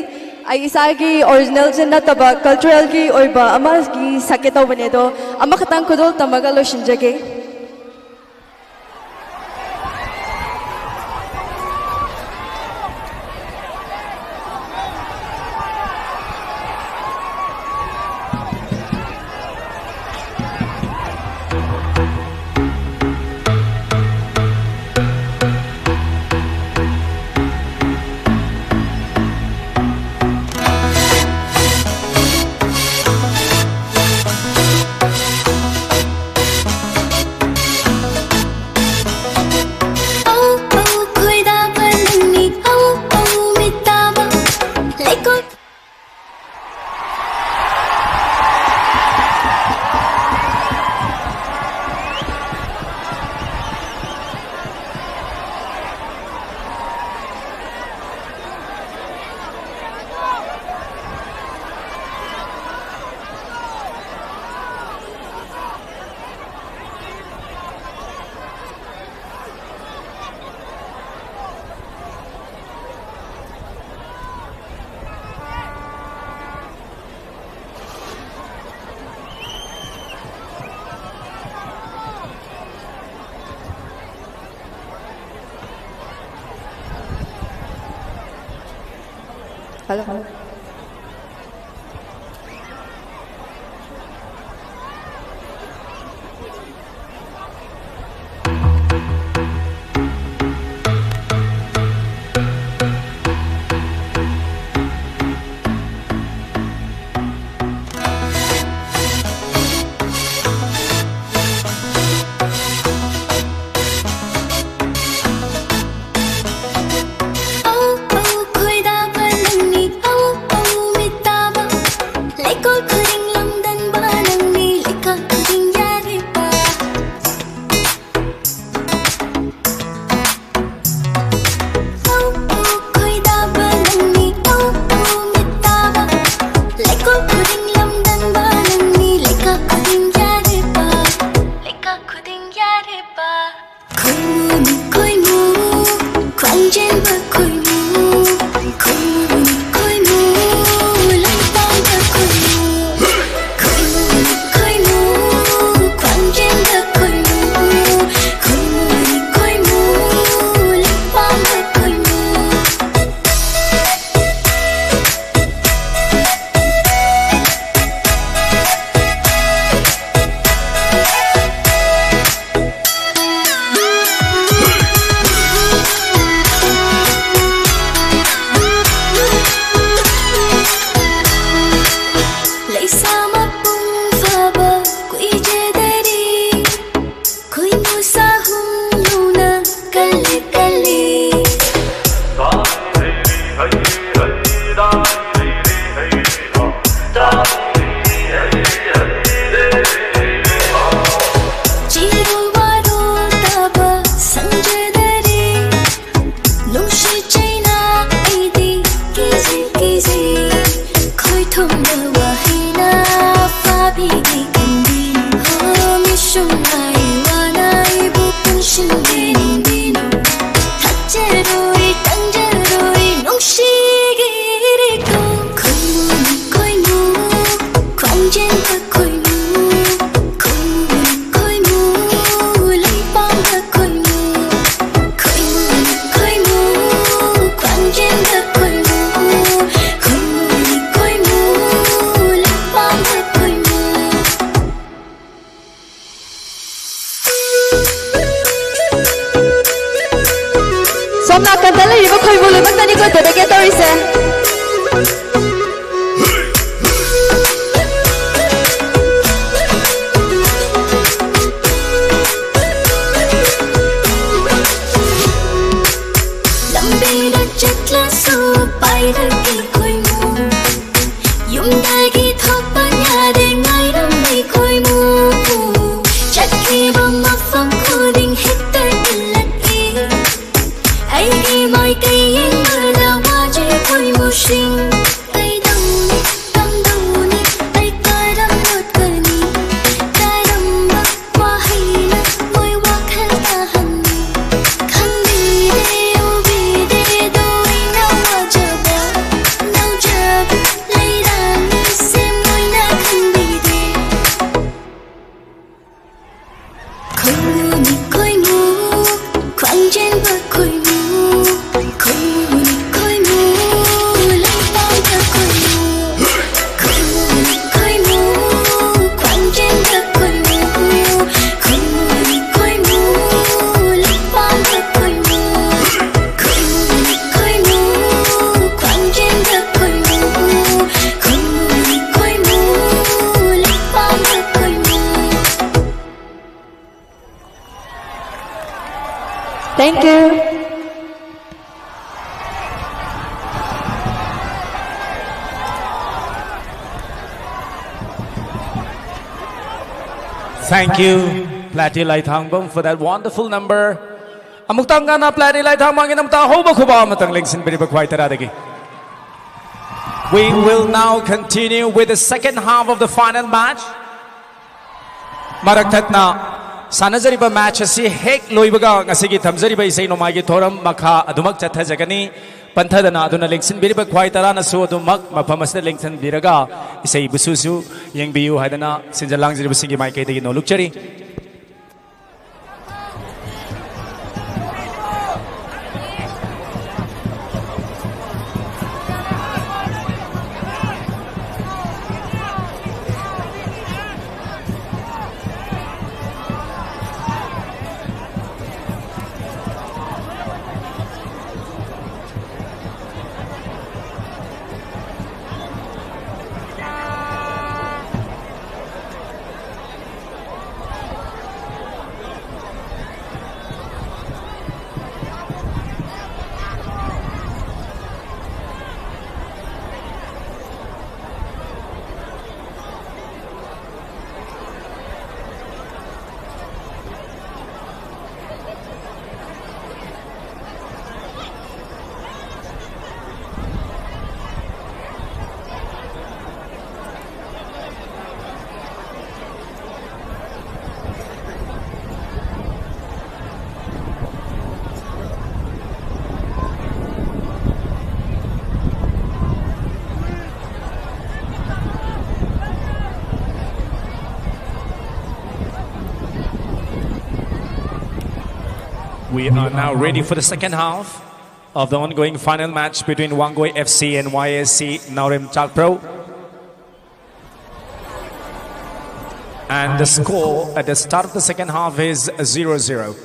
ꯑꯩ ꯏꯁꯥꯒꯤ originalꯁꯦ ꯅꯠꯇꯕ culturalꯒꯤ ꯑꯣꯏꯕ ꯑꯃꯒꯤ ꯁꯛꯀꯦ ꯇꯧꯕꯅꯦ, ꯑꯗꯣ ꯑꯃꯈꯛꯇꯪ ꯈꯨꯗꯣꯜ ꯇꯝꯃꯒ ꯂꯣꯏꯁꯤꯟꯖꯒꯦ꯫ Hello, hello. ꯂꯩꯔꯤꯕ ꯈꯣꯏꯃꯨ ꯂꯣꯏꯅꯃꯛꯇꯅꯤꯀꯣ dedicate ꯇꯧꯔꯤꯁꯦ꯫ ꯂꯝꯕꯤꯗ ꯆꯠꯂꯁꯨ ꯄꯥꯏꯔꯒꯦ ꯈꯣꯏꯃꯨ꯫ ꯌꯨꯝꯗꯒꯤ ꯊꯣꯛꯄ ꯌꯥꯗꯦ ꯉꯥꯏꯔꯝꯃꯤ ꯈꯣꯏꯃꯨ꯫ ꯆꯠꯈꯤꯕ ꯃꯐꯝ ꯈꯨꯗꯤꯡ ꯍꯦꯛꯇ ꯏꯜꯂꯛꯏ꯫ ꯑꯩꯒꯤ ꯃꯥꯏꯀꯩ ꯌꯦꯡꯕꯗ ꯋꯥꯖꯩ ꯈꯣꯏꯃꯨꯁꯤꯡ꯫ ꯀꯩꯗꯧꯅꯤ, ꯀꯝꯗꯧꯅꯤ, ꯑꯩ ꯀꯔꯝ ꯂꯣꯠꯀꯅꯤ? ꯀꯔꯝꯕ ꯋꯥꯍꯩꯅ ꯃꯣꯏ ꯋꯥꯈꯜ ꯇꯥꯍꯟꯅꯤ? ꯈꯪꯕꯤꯗꯦ, ꯎꯕꯤꯗꯦ, ꯗꯣ ꯑꯩꯅ ꯋꯥꯖꯕ, ꯉꯥꯎꯖꯕꯤ ꯂꯩꯔꯥꯡꯁꯦ ꯃꯣꯏꯅ ꯈꯪꯕꯤꯗꯦ꯫ ꯈꯣꯏꯃꯨꯅꯤ ꯈꯣꯏꯃꯨ, ꯈ꯭ꯋꯥꯡꯖꯦꯟꯕ ꯈꯣꯏꯃꯨ, ꯈꯣꯏꯃꯨꯅꯤ ꯈꯣꯏꯃꯨ, ꯂꯩꯄꯥꯛꯇ ꯈꯣꯏꯃꯨ꯫ ꯈꯣꯏꯃꯨꯅꯤ ꯈꯣꯏꯃꯨ, ꯈ꯭ꯋꯥꯡꯖꯦꯟꯕ ꯈꯣꯏꯃꯨ, ꯈꯣꯏꯃꯨꯅꯤ ꯈꯣꯏꯃꯨ, ꯂꯩꯄꯥꯛꯇ ꯈꯣꯏꯃꯨ꯫ ꯈꯣꯏꯃꯨꯅꯤ ꯈꯣꯏꯃꯨ, ꯈ꯭ꯋꯥꯡꯖꯦꯟꯕ ꯈꯣꯏꯃꯨ, ꯈꯣꯏꯃꯨꯅꯤ ꯈꯣꯏꯃꯨ, ꯂꯩꯄꯥꯛꯇ ꯈꯣꯏꯃꯨ꯫ Thank you. Thank you, Platy Laithangbam, for that wonderful number. ꯑꯃꯨꯛꯇꯪ ꯉꯟꯅ Platy Laithangbamꯒꯤꯗꯃꯛꯇ ꯑꯍꯧꯕ ꯈꯨꯕꯥꯛ ꯑꯃꯇꯪ ꯂꯦꯡꯁꯤꯟꯕꯤꯔꯤꯕ ꯈ꯭ꯋꯥꯏ ꯇꯔꯥꯗꯒꯤ꯫ We will now continue with the second half of the final match. ꯃꯔꯛ ꯊꯠꯅ ꯁꯥꯟꯅꯖꯔꯤꯕ match ꯑꯁꯤ ꯍꯦꯛ ꯂꯣꯏꯕꯒ ꯉꯁꯤꯒꯤ ꯊꯝꯖꯔꯤꯕ ꯏꯁꯩ ꯅꯣꯡꯃꯥꯏꯒꯤ ꯊꯧꯔꯝ ꯃꯈꯥ ꯑꯗꯨꯃꯛ ꯆꯠꯊꯖꯒꯅꯤ꯫ ꯄꯟꯊꯗꯅ ꯑꯗꯨꯅ ꯂꯦꯡꯁꯤꯟꯕꯤꯔꯤꯕ ꯈ꯭ꯋꯥꯏ ꯇꯔꯥꯅꯁꯨ ꯑꯗꯨꯃꯛ ꯃꯐꯝ ꯑꯁꯤꯗ ꯂꯦꯡꯁꯤꯟꯕꯤꯔꯒ ꯏꯁꯩꯕꯨꯁꯨꯁꯨ ꯌꯦꯡꯕꯤꯌꯨ ꯍꯥꯏꯗꯅ ꯁꯤꯟꯖ ꯂꯥꯡꯖꯔꯤꯕꯁꯤꯡꯒꯤ ꯃꯥꯏꯀꯩꯗꯒꯤ ꯅꯣꯜꯂꯨꯛꯆꯔꯤ꯫ We are now ready for the second half of the ongoing final match between Wangoi F C and Y S C Naorem Chalkpro. And the score at the start of the second half is zero zero.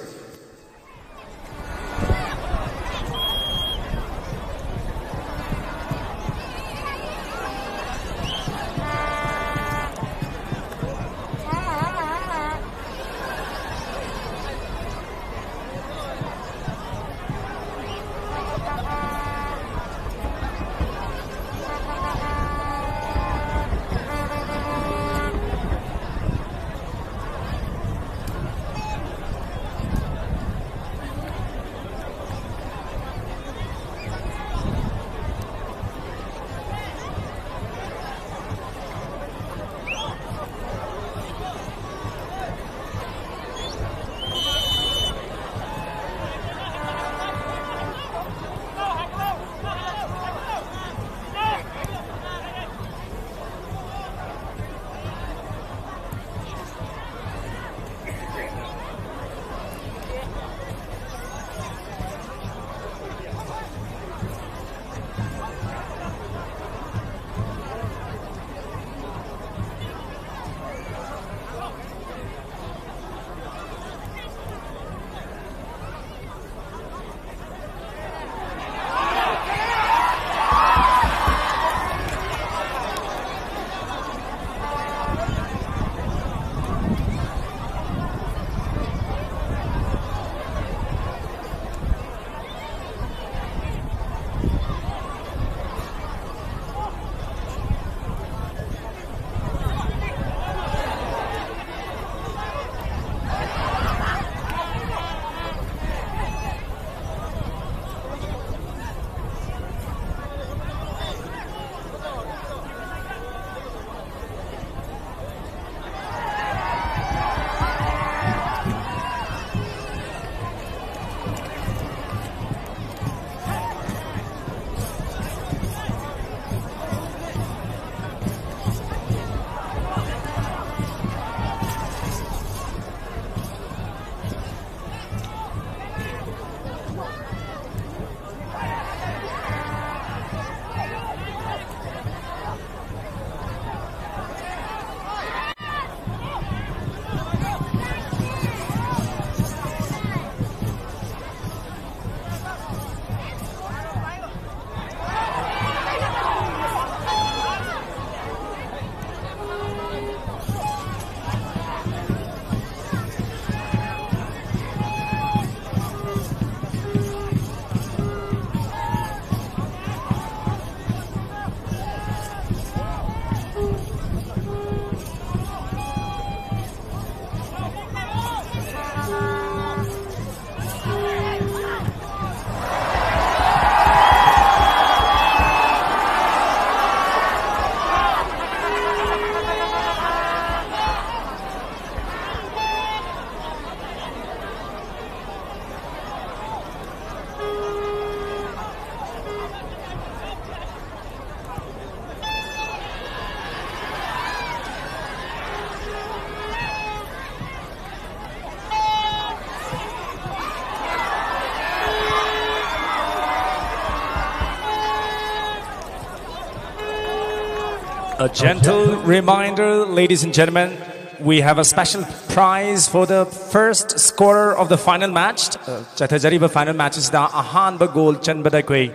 A gentle reminder, ladies and gentlemen, we have a special prize for the first scorer of the final match. Uh, ꯆꯠꯊꯖꯔꯤꯕ final match ꯑꯁꯤꯗ ꯑꯍꯥꯟꯕ goal ꯆꯟꯕꯗ ꯑꯩꯈꯣꯏ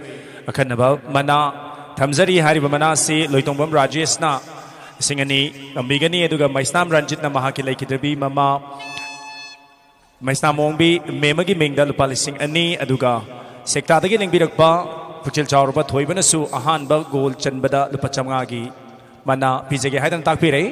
ꯑꯈꯟꯅꯕ ꯃꯅꯥ ꯊꯝꯖꯔꯤ꯫ ꯍꯥꯏꯔꯤꯕ ꯃꯅꯥ ꯑꯁꯤ ꯂꯣꯏꯇꯣꯡꯕꯝ ꯔꯥꯖꯦꯁꯅ ꯂꯤꯁꯤꯡ ꯑꯅꯤ ꯊꯝꯕꯤꯒꯅꯤ, ꯑꯗꯨꯒ ꯃꯩꯁꯅꯥꯝ ꯔꯟꯖꯤꯠꯅ ꯃꯍꯥꯛꯀꯤ ꯂꯩꯈꯤꯗ꯭ꯔꯕꯤ ꯃꯃꯥ ꯃꯩꯁꯅꯥꯝ ꯑꯣꯡꯕꯤ ꯃꯦꯝꯃꯒꯤ ꯃꯤꯡꯗ ꯂꯨꯄꯥ ꯂꯤꯁꯤꯡ ꯑꯅꯤ, ꯑꯗꯨꯒ ꯁꯦꯛꯇꯥꯗꯒꯤ ꯂꯦꯡꯕꯤꯔꯛꯄ ꯄꯨꯛꯆꯦꯜ ꯆꯥꯎꯔꯕ ꯊꯣꯏꯕꯅꯁꯨ ꯑꯍꯥꯟꯕ ꯒꯣꯜ ꯆꯟꯕꯗ ꯂꯨꯄꯥ ꯆꯥꯝꯃꯉꯥꯒꯤ ꯃꯅꯥ ꯄꯤꯖꯒꯦ ꯍꯥꯏꯗꯅ ꯇꯥꯛꯄꯤꯔꯛꯏ꯫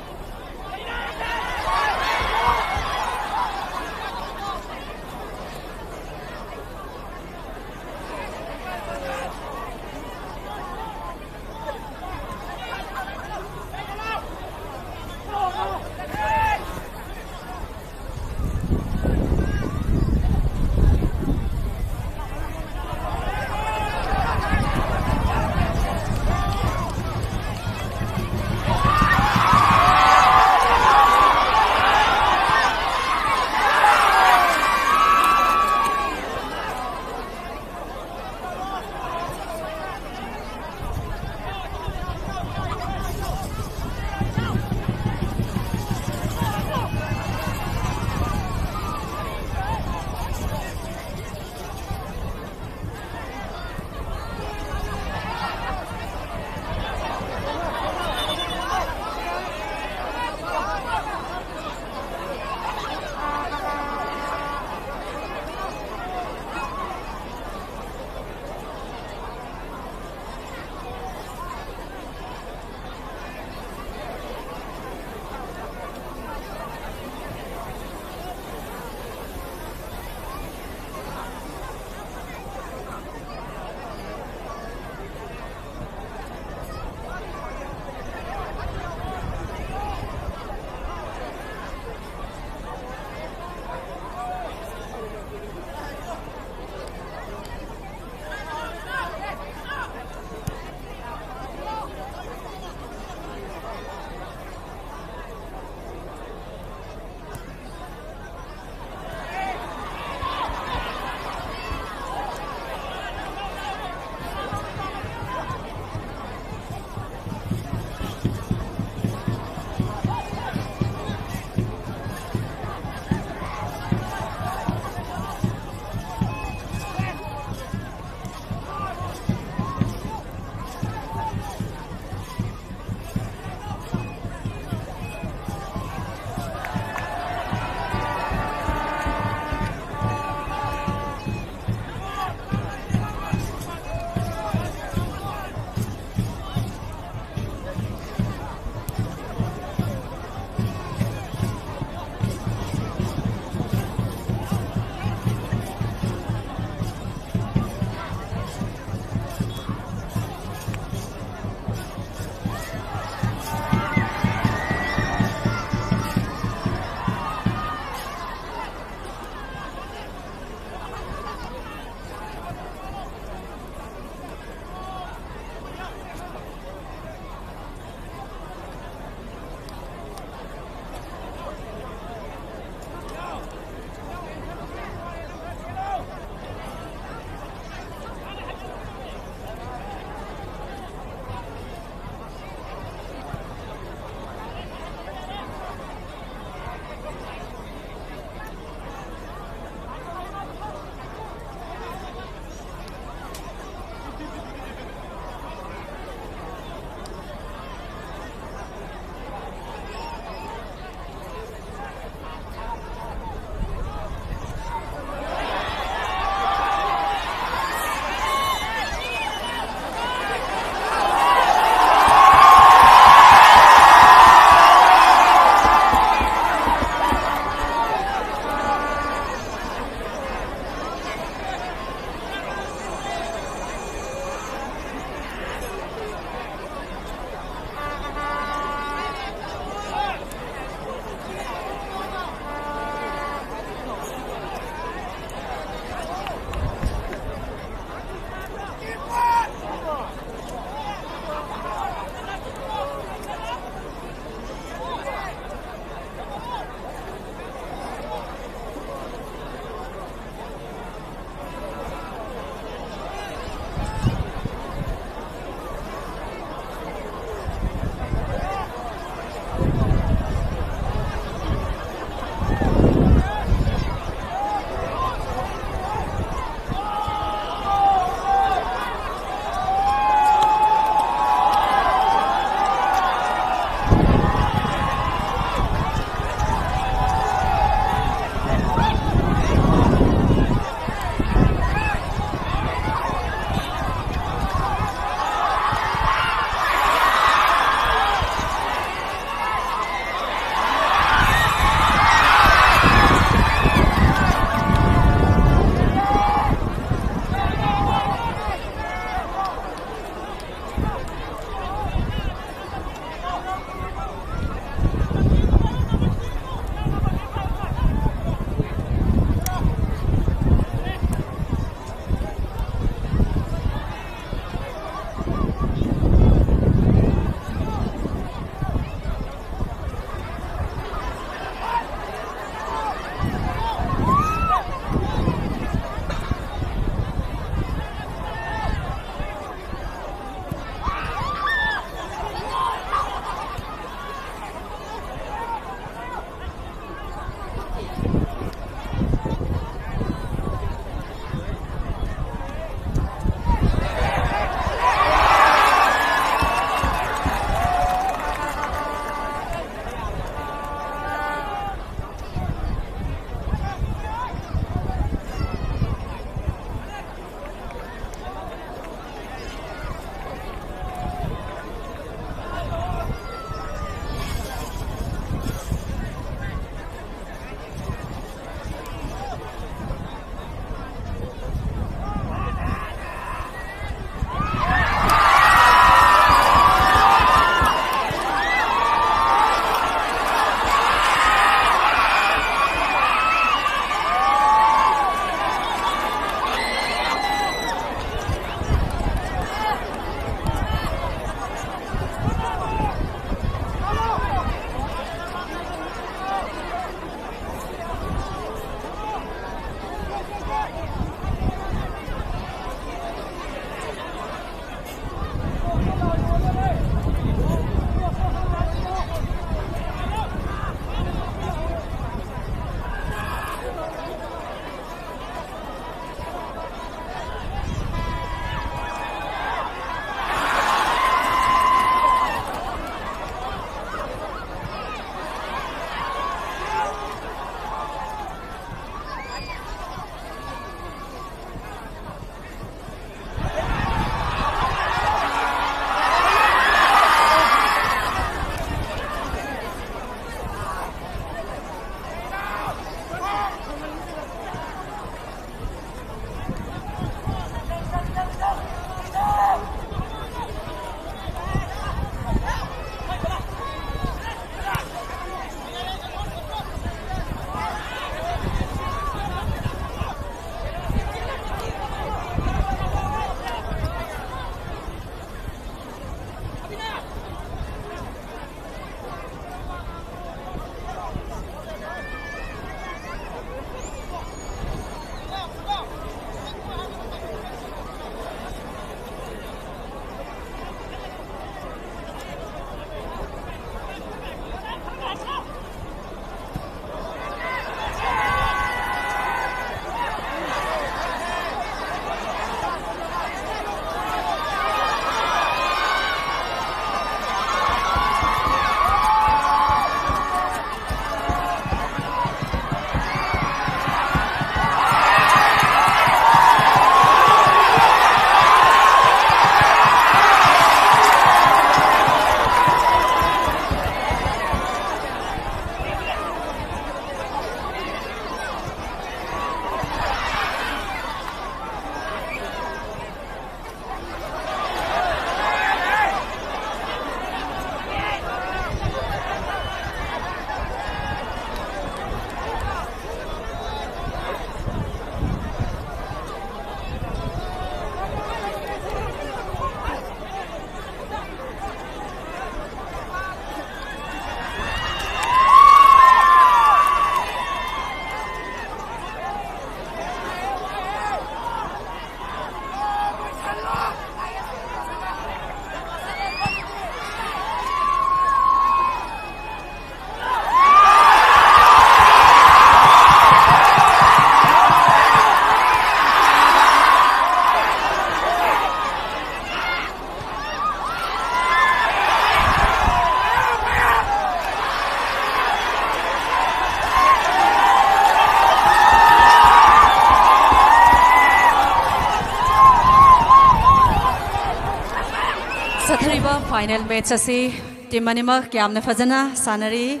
Final match ꯑꯁꯤ team ꯑꯅꯤꯃꯛ ꯌꯥꯝꯅ ꯐꯖꯅ ꯁꯥꯟꯅꯔꯤ꯫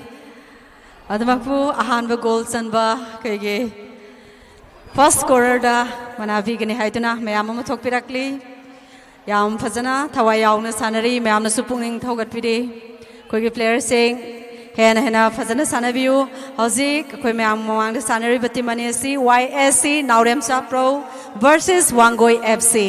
ꯑꯗꯨꯃꯛꯄꯨ ꯑꯍꯥꯟꯕ goal ꯆꯟꯕ ꯑꯩꯈꯣꯏꯒꯤ first scorerꯗ ꯃꯅꯥ ꯄꯤꯒꯅꯤ ꯍꯥꯏꯗꯨꯅ ꯃꯌꯥꯝ ꯑꯃ ꯊꯣꯛꯄꯤꯔꯛꯂꯤ꯫ ꯌꯥꯝ ꯐꯖꯅ ꯊꯋꯥꯏ ꯌꯥꯎꯅ ꯁꯥꯟꯅꯔꯤ, ꯃꯌꯥꯝꯅꯁꯨ ꯄꯨꯛꯅꯤꯡ ꯊꯧꯒꯠꯄꯤꯔꯤ꯫ ꯑꯩꯈꯣꯏꯒꯤ playerꯁꯤꯡ ꯍꯦꯟꯅ ꯍꯦꯟꯅ ꯐꯖꯅ ꯁꯥꯟꯅꯕꯤꯌꯨ꯫ ꯍꯧꯖꯤꯛ ꯑꯩꯈꯣꯏ ꯃꯌꯥꯝ ꯃꯃꯥꯡꯗ ꯁꯥꯟꯅꯔꯤꯕ team ꯑꯅꯤ ꯑꯁꯤ Y S C ꯅꯥꯎꯔꯦꯝ ꯆꯥꯄ꯭ꯔꯧ versus ꯋꯥꯡꯒꯣꯏ F C꯫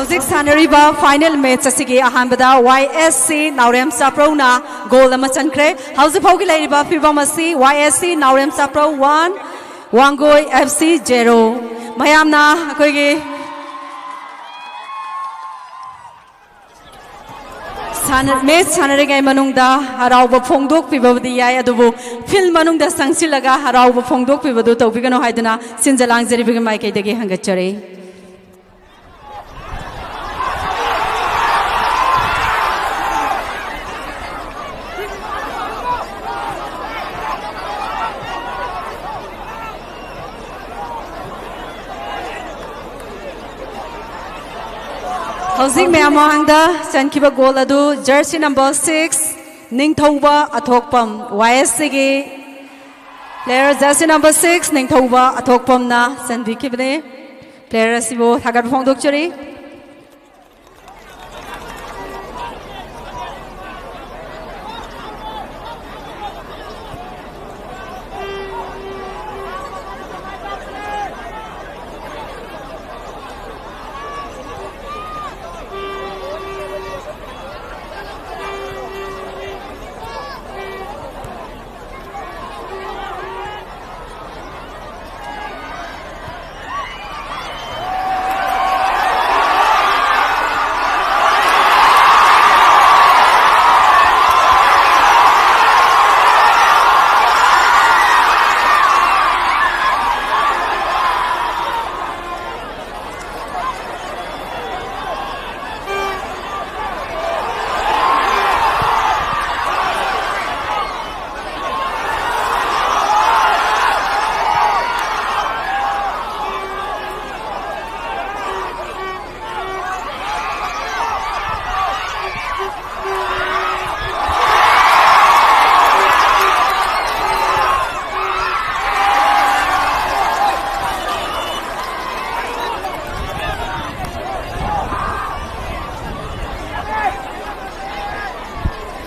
ꯍꯧꯖꯤꯛ ꯁꯥꯟꯅꯔꯤꯕ final match ꯑꯁꯤꯒꯤ ꯑꯍꯥꯟꯕꯗ Y S C ꯅꯥꯎꯔꯦꯝ ꯆꯥꯄ꯭ꯔꯧꯅ goal ꯑꯃ ꯆꯟꯈ꯭ꯔꯦ꯫ ꯍꯧꯖꯤꯛ ꯐꯥꯎꯒꯤ ꯂꯩꯔꯤꯕ ꯐꯤꯕꯝ ꯑꯁꯤ Y S C ꯅꯥꯎꯔꯦꯝ ꯆꯥꯄ꯭ꯔꯧ one, Wangoi F C zero꯫ ꯃꯌꯥꯝꯅ ꯑꯩꯈꯣꯏꯒꯤ ꯁꯥꯟꯅ-, match ꯁꯥꯟꯅꯔꯤꯉꯩ ꯃꯅꯨꯡꯗ ꯍꯔꯥꯎꯕ ꯐꯣꯡꯗꯣꯛꯄꯤꯕꯕꯨꯗꯤ ꯌꯥꯏ, ꯑꯗꯨꯕꯨ field ꯃꯅꯨꯡꯗ ꯆꯪꯁꯤꯜꯂꯒ ꯍꯔꯥꯎꯕ ꯐꯣꯡꯗꯣꯛꯄꯤꯕꯗꯨ ꯇꯧꯕꯤꯒꯅꯨ ꯍꯥꯏꯗꯨꯅ ꯁꯤꯟꯖ ꯂꯥꯡꯖꯔꯤꯕꯒꯤ ꯃꯥꯏꯀꯩꯗꯒꯤ ꯍꯪꯒꯠꯆꯔꯤ꯫ ꯍꯧꯖꯤꯛ ꯃꯌꯥꯝ ꯃꯃꯥꯡꯗ ꯆꯟꯈꯤꯕ goal ꯑꯗꯨ jersey number six, ꯅꯤꯡꯊꯧꯕ ꯑꯊꯣꯛꯄꯝ, ꯋꯥꯏ ꯑꯦꯁ ꯁꯤꯒꯤ player jersey number six, ꯅꯤꯡꯊꯧꯕ ꯑꯊꯣꯛꯄꯝꯅ ꯆꯟꯕꯤꯈꯤꯕꯅꯤ꯫ Player ꯑꯁꯤꯕꯨ ꯊꯥꯒꯠꯄ ꯐꯣꯡꯗꯣꯛꯆꯔꯤ꯫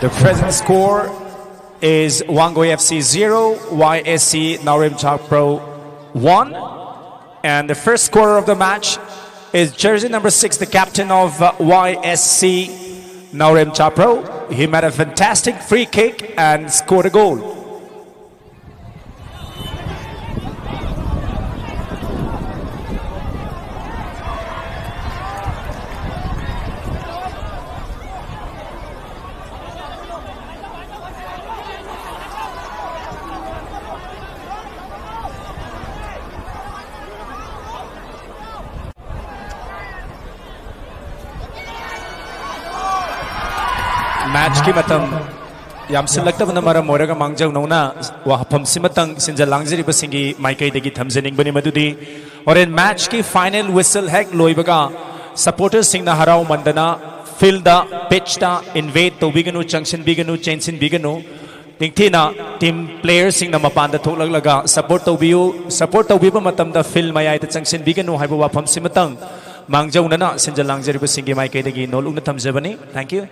The present score is Wangoi F C zero, Y S C Naorem Chapro one. And the first scorer of the match is jersey number six, the captain of uh, Y S C Naorem Chapro. He made a fantastic free kick and scored a goal. Matchꯀꯤ ꯃꯇꯝ ꯌꯥꯝꯁꯤꯜꯂꯛꯇꯕꯅ ꯃꯔꯝ ꯑꯣꯏꯔꯒ ꯃꯥꯡꯖꯧꯅꯧꯅ ꯋꯥꯐꯝꯁꯤꯃꯇꯪ ꯁꯤꯟꯖ ꯂꯥꯡꯖꯔꯤꯕꯁꯤꯡꯒꯤ ꯃꯥꯏꯀꯩꯗꯒꯤ ꯊꯝꯖꯅꯤꯡꯕꯅꯤ, ꯃꯗꯨꯗꯤ ꯍꯣꯔꯦꯟ matchꯀꯤ final whistle ꯍꯦꯛ ꯂꯣꯏꯕꯒ supporterꯁꯤꯡꯅ ꯍꯔꯥꯎꯃꯟꯗꯅ Fieldꯇ, pitchꯇ invade ꯇꯧꯕꯤꯒꯅꯨ, ꯆꯪꯁꯤꯟꯕꯤꯒꯅꯨ, ꯆꯦꯟꯁꯤꯟꯕꯤꯒꯅꯨ꯫ ꯅꯤꯡꯊꯤꯅ team playerꯁꯤꯡꯅ ꯃꯄꯥꯟꯗ ꯊꯣꯛꯂꯛꯂꯒ support ꯇꯧꯕꯤꯌꯨ꯫ Support ꯇꯧꯕꯤꯕ ꯃꯇꯝꯗ field ꯃꯌꯥꯏꯗ ꯆꯪꯁꯤꯟꯕꯤꯒꯅꯨ ꯍꯥꯏꯕ ꯋꯥꯐꯝꯁꯤꯃꯇꯪ ꯃꯥꯡꯖꯧꯅꯅ ꯁꯤꯟꯖ ꯂꯥꯡꯖꯔꯤꯕꯁꯤꯡꯒꯤ ꯃꯥꯏꯀꯩꯗꯒꯤ ꯅꯣꯜꯂꯨꯛꯅ ꯊꯝꯖꯕꯅꯤ꯫ Thank you꯫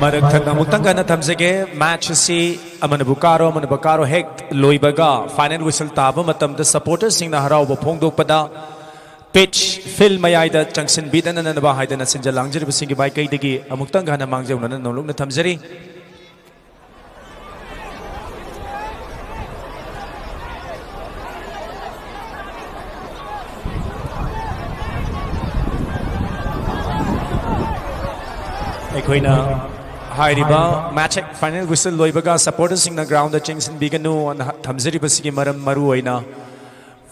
ꯃꯔꯛ ꯊꯠꯅ ꯑꯃꯨꯛꯇꯪ ꯀꯟꯅ ꯊꯝꯖꯒꯦ꯫ ꯃꯦꯠꯆ ꯑꯁꯤ ꯑꯃꯅꯕꯨ ꯀꯥꯔꯣ, ꯑꯃꯅꯕꯨ ꯀꯥꯔꯣ, ꯍꯦꯛ ꯂꯣꯏꯕꯒ ꯐꯥꯏꯅꯦꯜ ꯋꯤꯁꯜ ꯇꯥꯕ ꯃꯇꯝꯗ ꯁꯄꯣꯔꯇꯔꯁꯤꯡꯅ ꯍꯔꯥꯎꯕ ꯐꯣꯡꯗꯣꯛꯄꯗ ꯄꯤꯆ ꯐꯤꯜ ꯃꯌꯥꯏꯗ ꯆꯪꯁꯤꯟꯕꯤꯗꯅꯅꯕ ꯍꯥꯏꯗꯅ ꯁꯤꯟꯖ ꯂꯥꯡꯖꯔꯤꯕꯁꯤꯡꯒꯤ ꯃꯥꯏꯀꯩꯗꯒꯤ ꯑꯃꯨꯛꯇꯪ ꯍꯟꯅ ꯃꯥꯡꯖꯧꯅꯅ ꯅꯣꯂꯨꯛꯅ ꯊꯝꯖꯔꯤ꯫ ꯑꯩꯈꯣꯏꯅ ꯍꯥꯏꯔꯤꯕ ꯃꯦꯠꯆ ꯍꯦꯛ ꯐꯥꯏꯅꯦꯜ ꯋꯤꯁꯜ ꯂꯣꯏꯕꯒ ꯁꯄꯣꯔꯇꯔꯁꯤꯡꯅ ꯒ꯭ꯔꯥꯎꯟꯗ ꯆꯦꯟꯁꯤꯟꯕꯤꯒꯅꯨ ꯑꯅ ꯊꯝꯖꯔꯤꯕꯁꯤꯒꯤ ꯃꯔꯝ ꯃꯔꯨ ꯑꯣꯏꯅ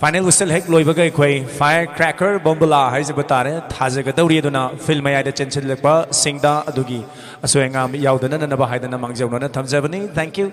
ꯐꯥꯏꯅꯦꯜ ꯋꯤꯁꯜ ꯍꯦꯛ ꯂꯣꯏꯕꯒ ꯑꯩꯈꯣꯏ ꯐꯥꯌꯔ ꯀ꯭ꯔꯦꯀꯔ ꯕꯣꯝꯕꯨꯂꯥ ꯍꯥꯏꯖꯕ ꯇꯥꯔꯦ ꯊꯥꯖꯒꯗꯧꯔꯤ꯫ ꯑꯗꯨꯅ ꯐꯤꯜ ꯃꯌꯥꯏꯗ ꯆꯦꯟꯁꯤꯜꯂꯛꯄꯁꯤꯡꯗ ꯑꯗꯨꯒꯤ ꯑꯁꯣꯏ ꯑꯉꯥꯝ ꯌꯥꯎꯗꯅꯅꯕ ꯍꯥꯏꯗꯅ ꯃꯥꯡꯖꯧꯅꯅ ꯊꯝꯖꯕꯅꯤ꯫ Thank you꯫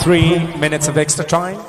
Three minutes of extra time.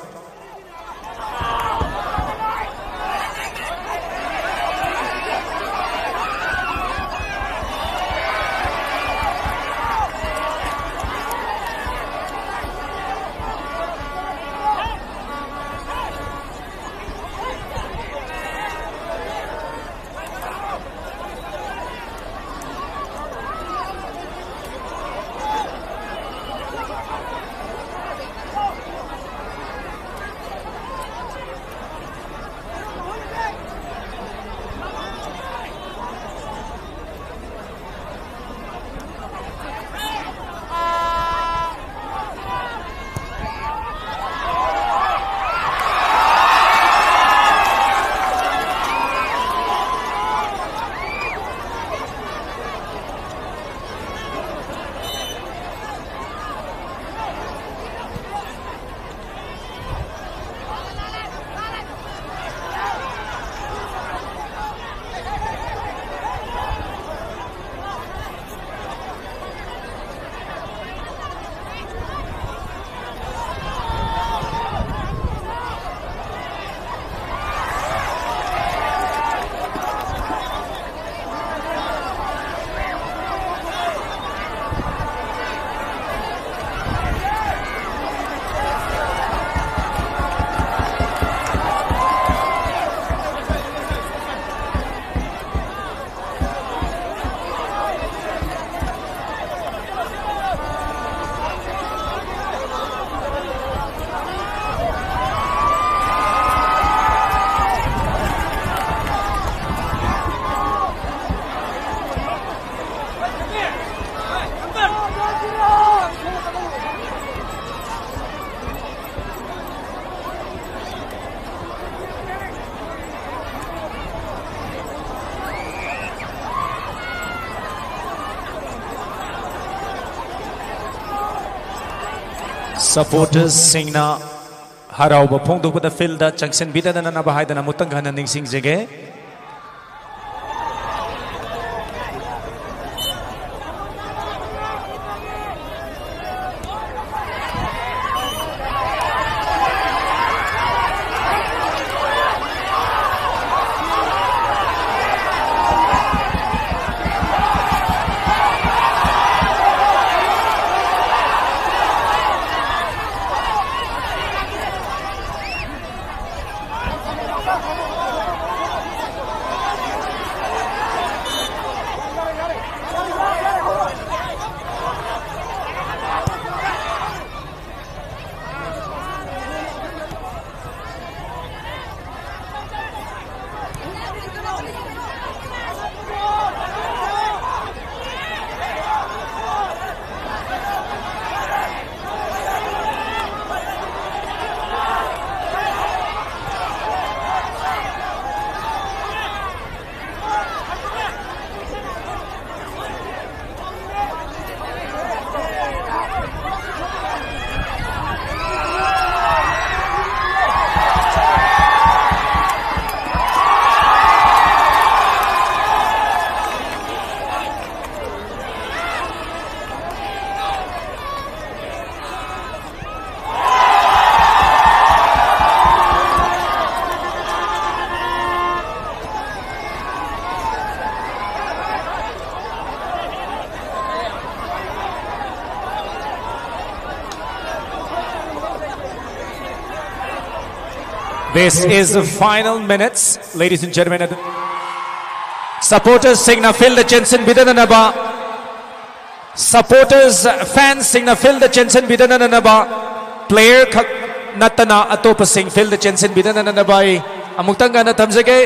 Supportersꯁꯤꯡꯅ ꯍꯔꯥꯎꯕ ꯐꯣꯡꯗꯣꯛꯄꯗ fieldꯗ ꯆꯪꯁꯤꯟꯕꯤꯗꯅꯅꯕ ꯍꯥꯏꯗꯅ ꯑꯃꯨꯛꯇꯪ ꯍꯟꯅ ꯅꯤꯡꯁꯤꯡꯖꯒꯦ꯫ This is the final minutes, ladies and gentlemen. Supporters ꯁꯤꯡꯅ field ꯗ ꯆꯦꯟꯁꯤꯟꯕꯤꯗꯅꯕ, supporters, fans ꯁꯤꯡꯅ field ꯗ ꯆꯦꯟꯁꯤꯟꯕꯤꯗꯅꯅꯕ, player ꯈꯛ ꯅꯠꯇꯅ ꯑꯇꯣꯞꯄꯁꯤꯡ field ꯗ ꯆꯦꯟꯁꯤꯟꯕꯤꯗꯅꯅꯕ ꯑꯩ ꯑꯃꯨꯛꯇꯪ ꯉꯟꯅ ꯊꯝꯖꯒꯦ꯫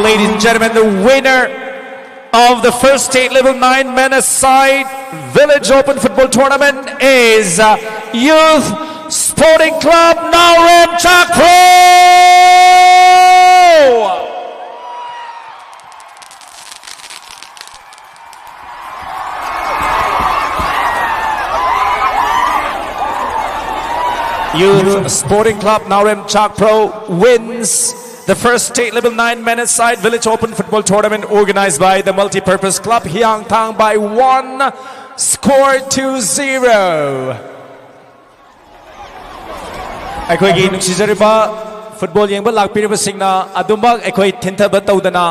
Ladies and gentlemen, the winner of the first state level nine men aside village open football tournament is uh, Youth Sporting Club Naorem Chakpro. Youth Sporting Club Naorem Chakpro wins the first state level nine men aside village open football tournament organized by the multi-purpose club Hiangthang by one score to zero. ꯑꯩꯈꯣꯏꯒꯤ ꯅꯨꯡꯁꯤꯖꯔꯤꯕ football ꯌꯦꯡꯕ ꯂꯥꯛꯄꯤꯔꯤꯕꯁꯤꯡꯅ ꯑꯗꯨꯃꯛ ꯑꯩꯈꯣꯏ ꯊꯤꯟꯊꯕ ꯇꯧꯗꯅ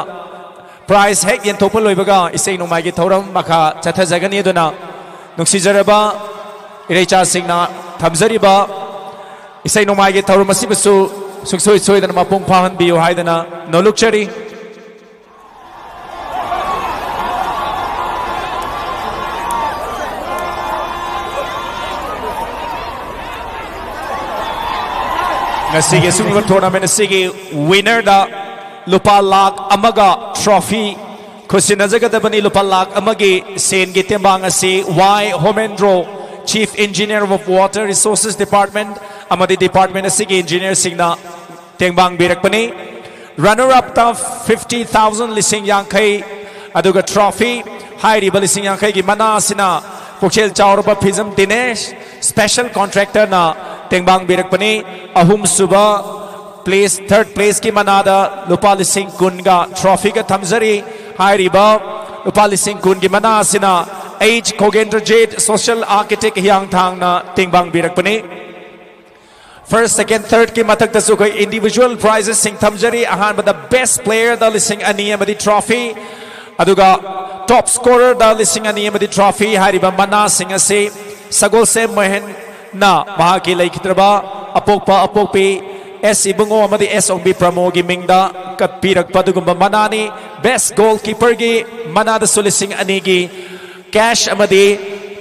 prize ꯍꯦꯛ ꯌꯦꯟꯊꯣꯛꯄ ꯂꯣꯏꯕꯒ ꯏꯁꯩ ꯅꯣꯡꯃꯥꯏꯒꯤ ꯊꯧꯔꯝ ꯃꯈꯥ ꯆꯠꯊꯖꯒꯅꯤ꯫ ꯑꯗꯨꯅ ꯅꯨꯡꯁꯤꯖꯔꯕ ꯏꯔꯩꯆꯥꯁꯤꯡꯅ ꯊꯝꯖꯔꯤꯕ ꯏꯁꯩ ꯅꯣꯡꯃꯥꯏꯒꯤ ꯊꯧꯔꯝ ꯑꯁꯤꯕꯨꯁꯨ ꯁꯨꯡꯁꯣꯏ ꯁꯣꯏꯗꯅ ꯃꯄꯨꯡ ꯐꯥꯍꯟꯕꯤꯌꯨ ꯍꯥꯏꯗꯅ ꯅꯣꯂꯨꯛꯆꯔꯤ꯫ ꯉꯁꯤꯒꯤ ꯑꯁꯤꯒꯨꯝꯕ tournament ꯑꯁꯤꯒꯤ winner ꯗ ꯂꯨꯄꯥ ꯂꯥꯈ ꯑꯃꯒ trophy ꯈꯨꯠꯁꯤꯟꯅꯖꯒꯗꯕꯅꯤ꯫ ꯂꯨꯄꯥ ꯂꯥꯈ ꯑꯃꯒꯤ ꯁꯦꯟꯒꯤ ꯇꯦꯡꯕꯥꯡ ꯑꯁꯤ ꯋꯥꯏ ꯍꯣꯃꯦꯟꯗ꯭ꯔꯣ, Chief Engineer of Water Resources Department ꯑꯃꯗꯤ department ꯑꯁꯤꯒꯤ engineer ꯁꯤꯡꯅ ꯇꯦꯡꯕꯥꯡꯕꯤꯔꯛꯄꯅꯤ꯫ Runner up ꯇ fifty thousand, ꯂꯤꯁꯤꯡ ꯌꯥꯡꯈꯩ, ꯑꯗꯨꯒ trophy ꯍꯥꯏꯔꯤꯕ ꯂꯤꯁꯤꯡ ꯌꯥꯡꯈꯩꯒꯤ ꯃꯅꯥ ꯑꯁꯤꯅ ꯄꯨꯛꯆꯦꯜ ꯆꯥꯎꯔꯕ ꯐꯤꯖꯝ ꯗꯤꯅꯦꯁ special contractor ꯅ ꯇꯦꯡꯕꯥꯡꯕꯤꯔꯛꯄꯅꯤ꯫ ꯑꯍꯨꯝꯁꯨꯕ place, third place ꯀꯤ ꯃꯅꯥꯗ ꯂꯨꯄꯥ ꯂꯤꯁꯤꯡ ꯀꯨꯟꯒ trophy ꯒ ꯊꯝꯖꯔꯤ꯫ ꯍꯥꯏꯔꯤꯕ ꯂꯨꯄꯥ ꯂꯤꯁꯤꯡ ꯀꯨꯟꯒꯤ ꯃꯅꯥ ꯑꯁꯤꯅ H ꯈꯣꯒꯦꯟꯗ꯭ꯔꯖꯤꯠ, social architect, ꯍꯤꯌꯥꯡꯊꯥꯡꯅ ꯇꯦꯡꯕꯥꯡꯕꯤꯔꯛꯄꯅꯤ꯫ First, second, third ꯀꯤ ꯃꯊꯛꯇꯁꯨ ꯑꯩꯈꯣꯏ individual prizes ꯁꯤꯡ ꯊꯝꯖꯔꯤ꯫ ꯑꯍꯥꯟꯕꯗ best player ꯗ ꯂꯤꯁꯤꯡ ꯑꯅꯤ ꯑꯃꯗꯤ trophy, ꯑꯗꯨꯒ top scorer ꯗ ꯂꯤꯁꯤꯡ ꯑꯅꯤ ꯑꯃꯗꯤ trophy꯫ ꯍꯥꯏꯔꯤꯕ ꯃꯅꯥꯁꯤꯡ ꯑꯁꯤ ꯁꯒꯣꯜꯁꯦꯝ ꯃꯣꯍꯟꯅ ꯃꯍꯥꯛꯀꯤ ꯂꯩꯈꯤꯗ꯭ꯔꯕ ꯑꯄꯣꯛꯄ ꯑꯄꯣꯛꯄꯤ ꯑꯦꯁ ꯏꯕꯨꯡꯉꯣ ꯑꯃꯗꯤ ꯑꯦꯁ ꯑꯣꯡꯕꯤ ꯄ꯭ꯔꯃꯣꯒꯤ ꯃꯤꯡꯗ ꯀꯠꯄꯤꯔꯛꯄ ꯑꯗꯨꯒꯨꯝꯕ ꯃꯅꯥꯅꯤ꯫ Best goalkeeperꯒꯤ ꯃꯅꯥꯗꯁꯨ ꯂꯤꯁꯤꯡ ꯑꯅꯤꯒꯤ cash ꯑꯃꯗꯤ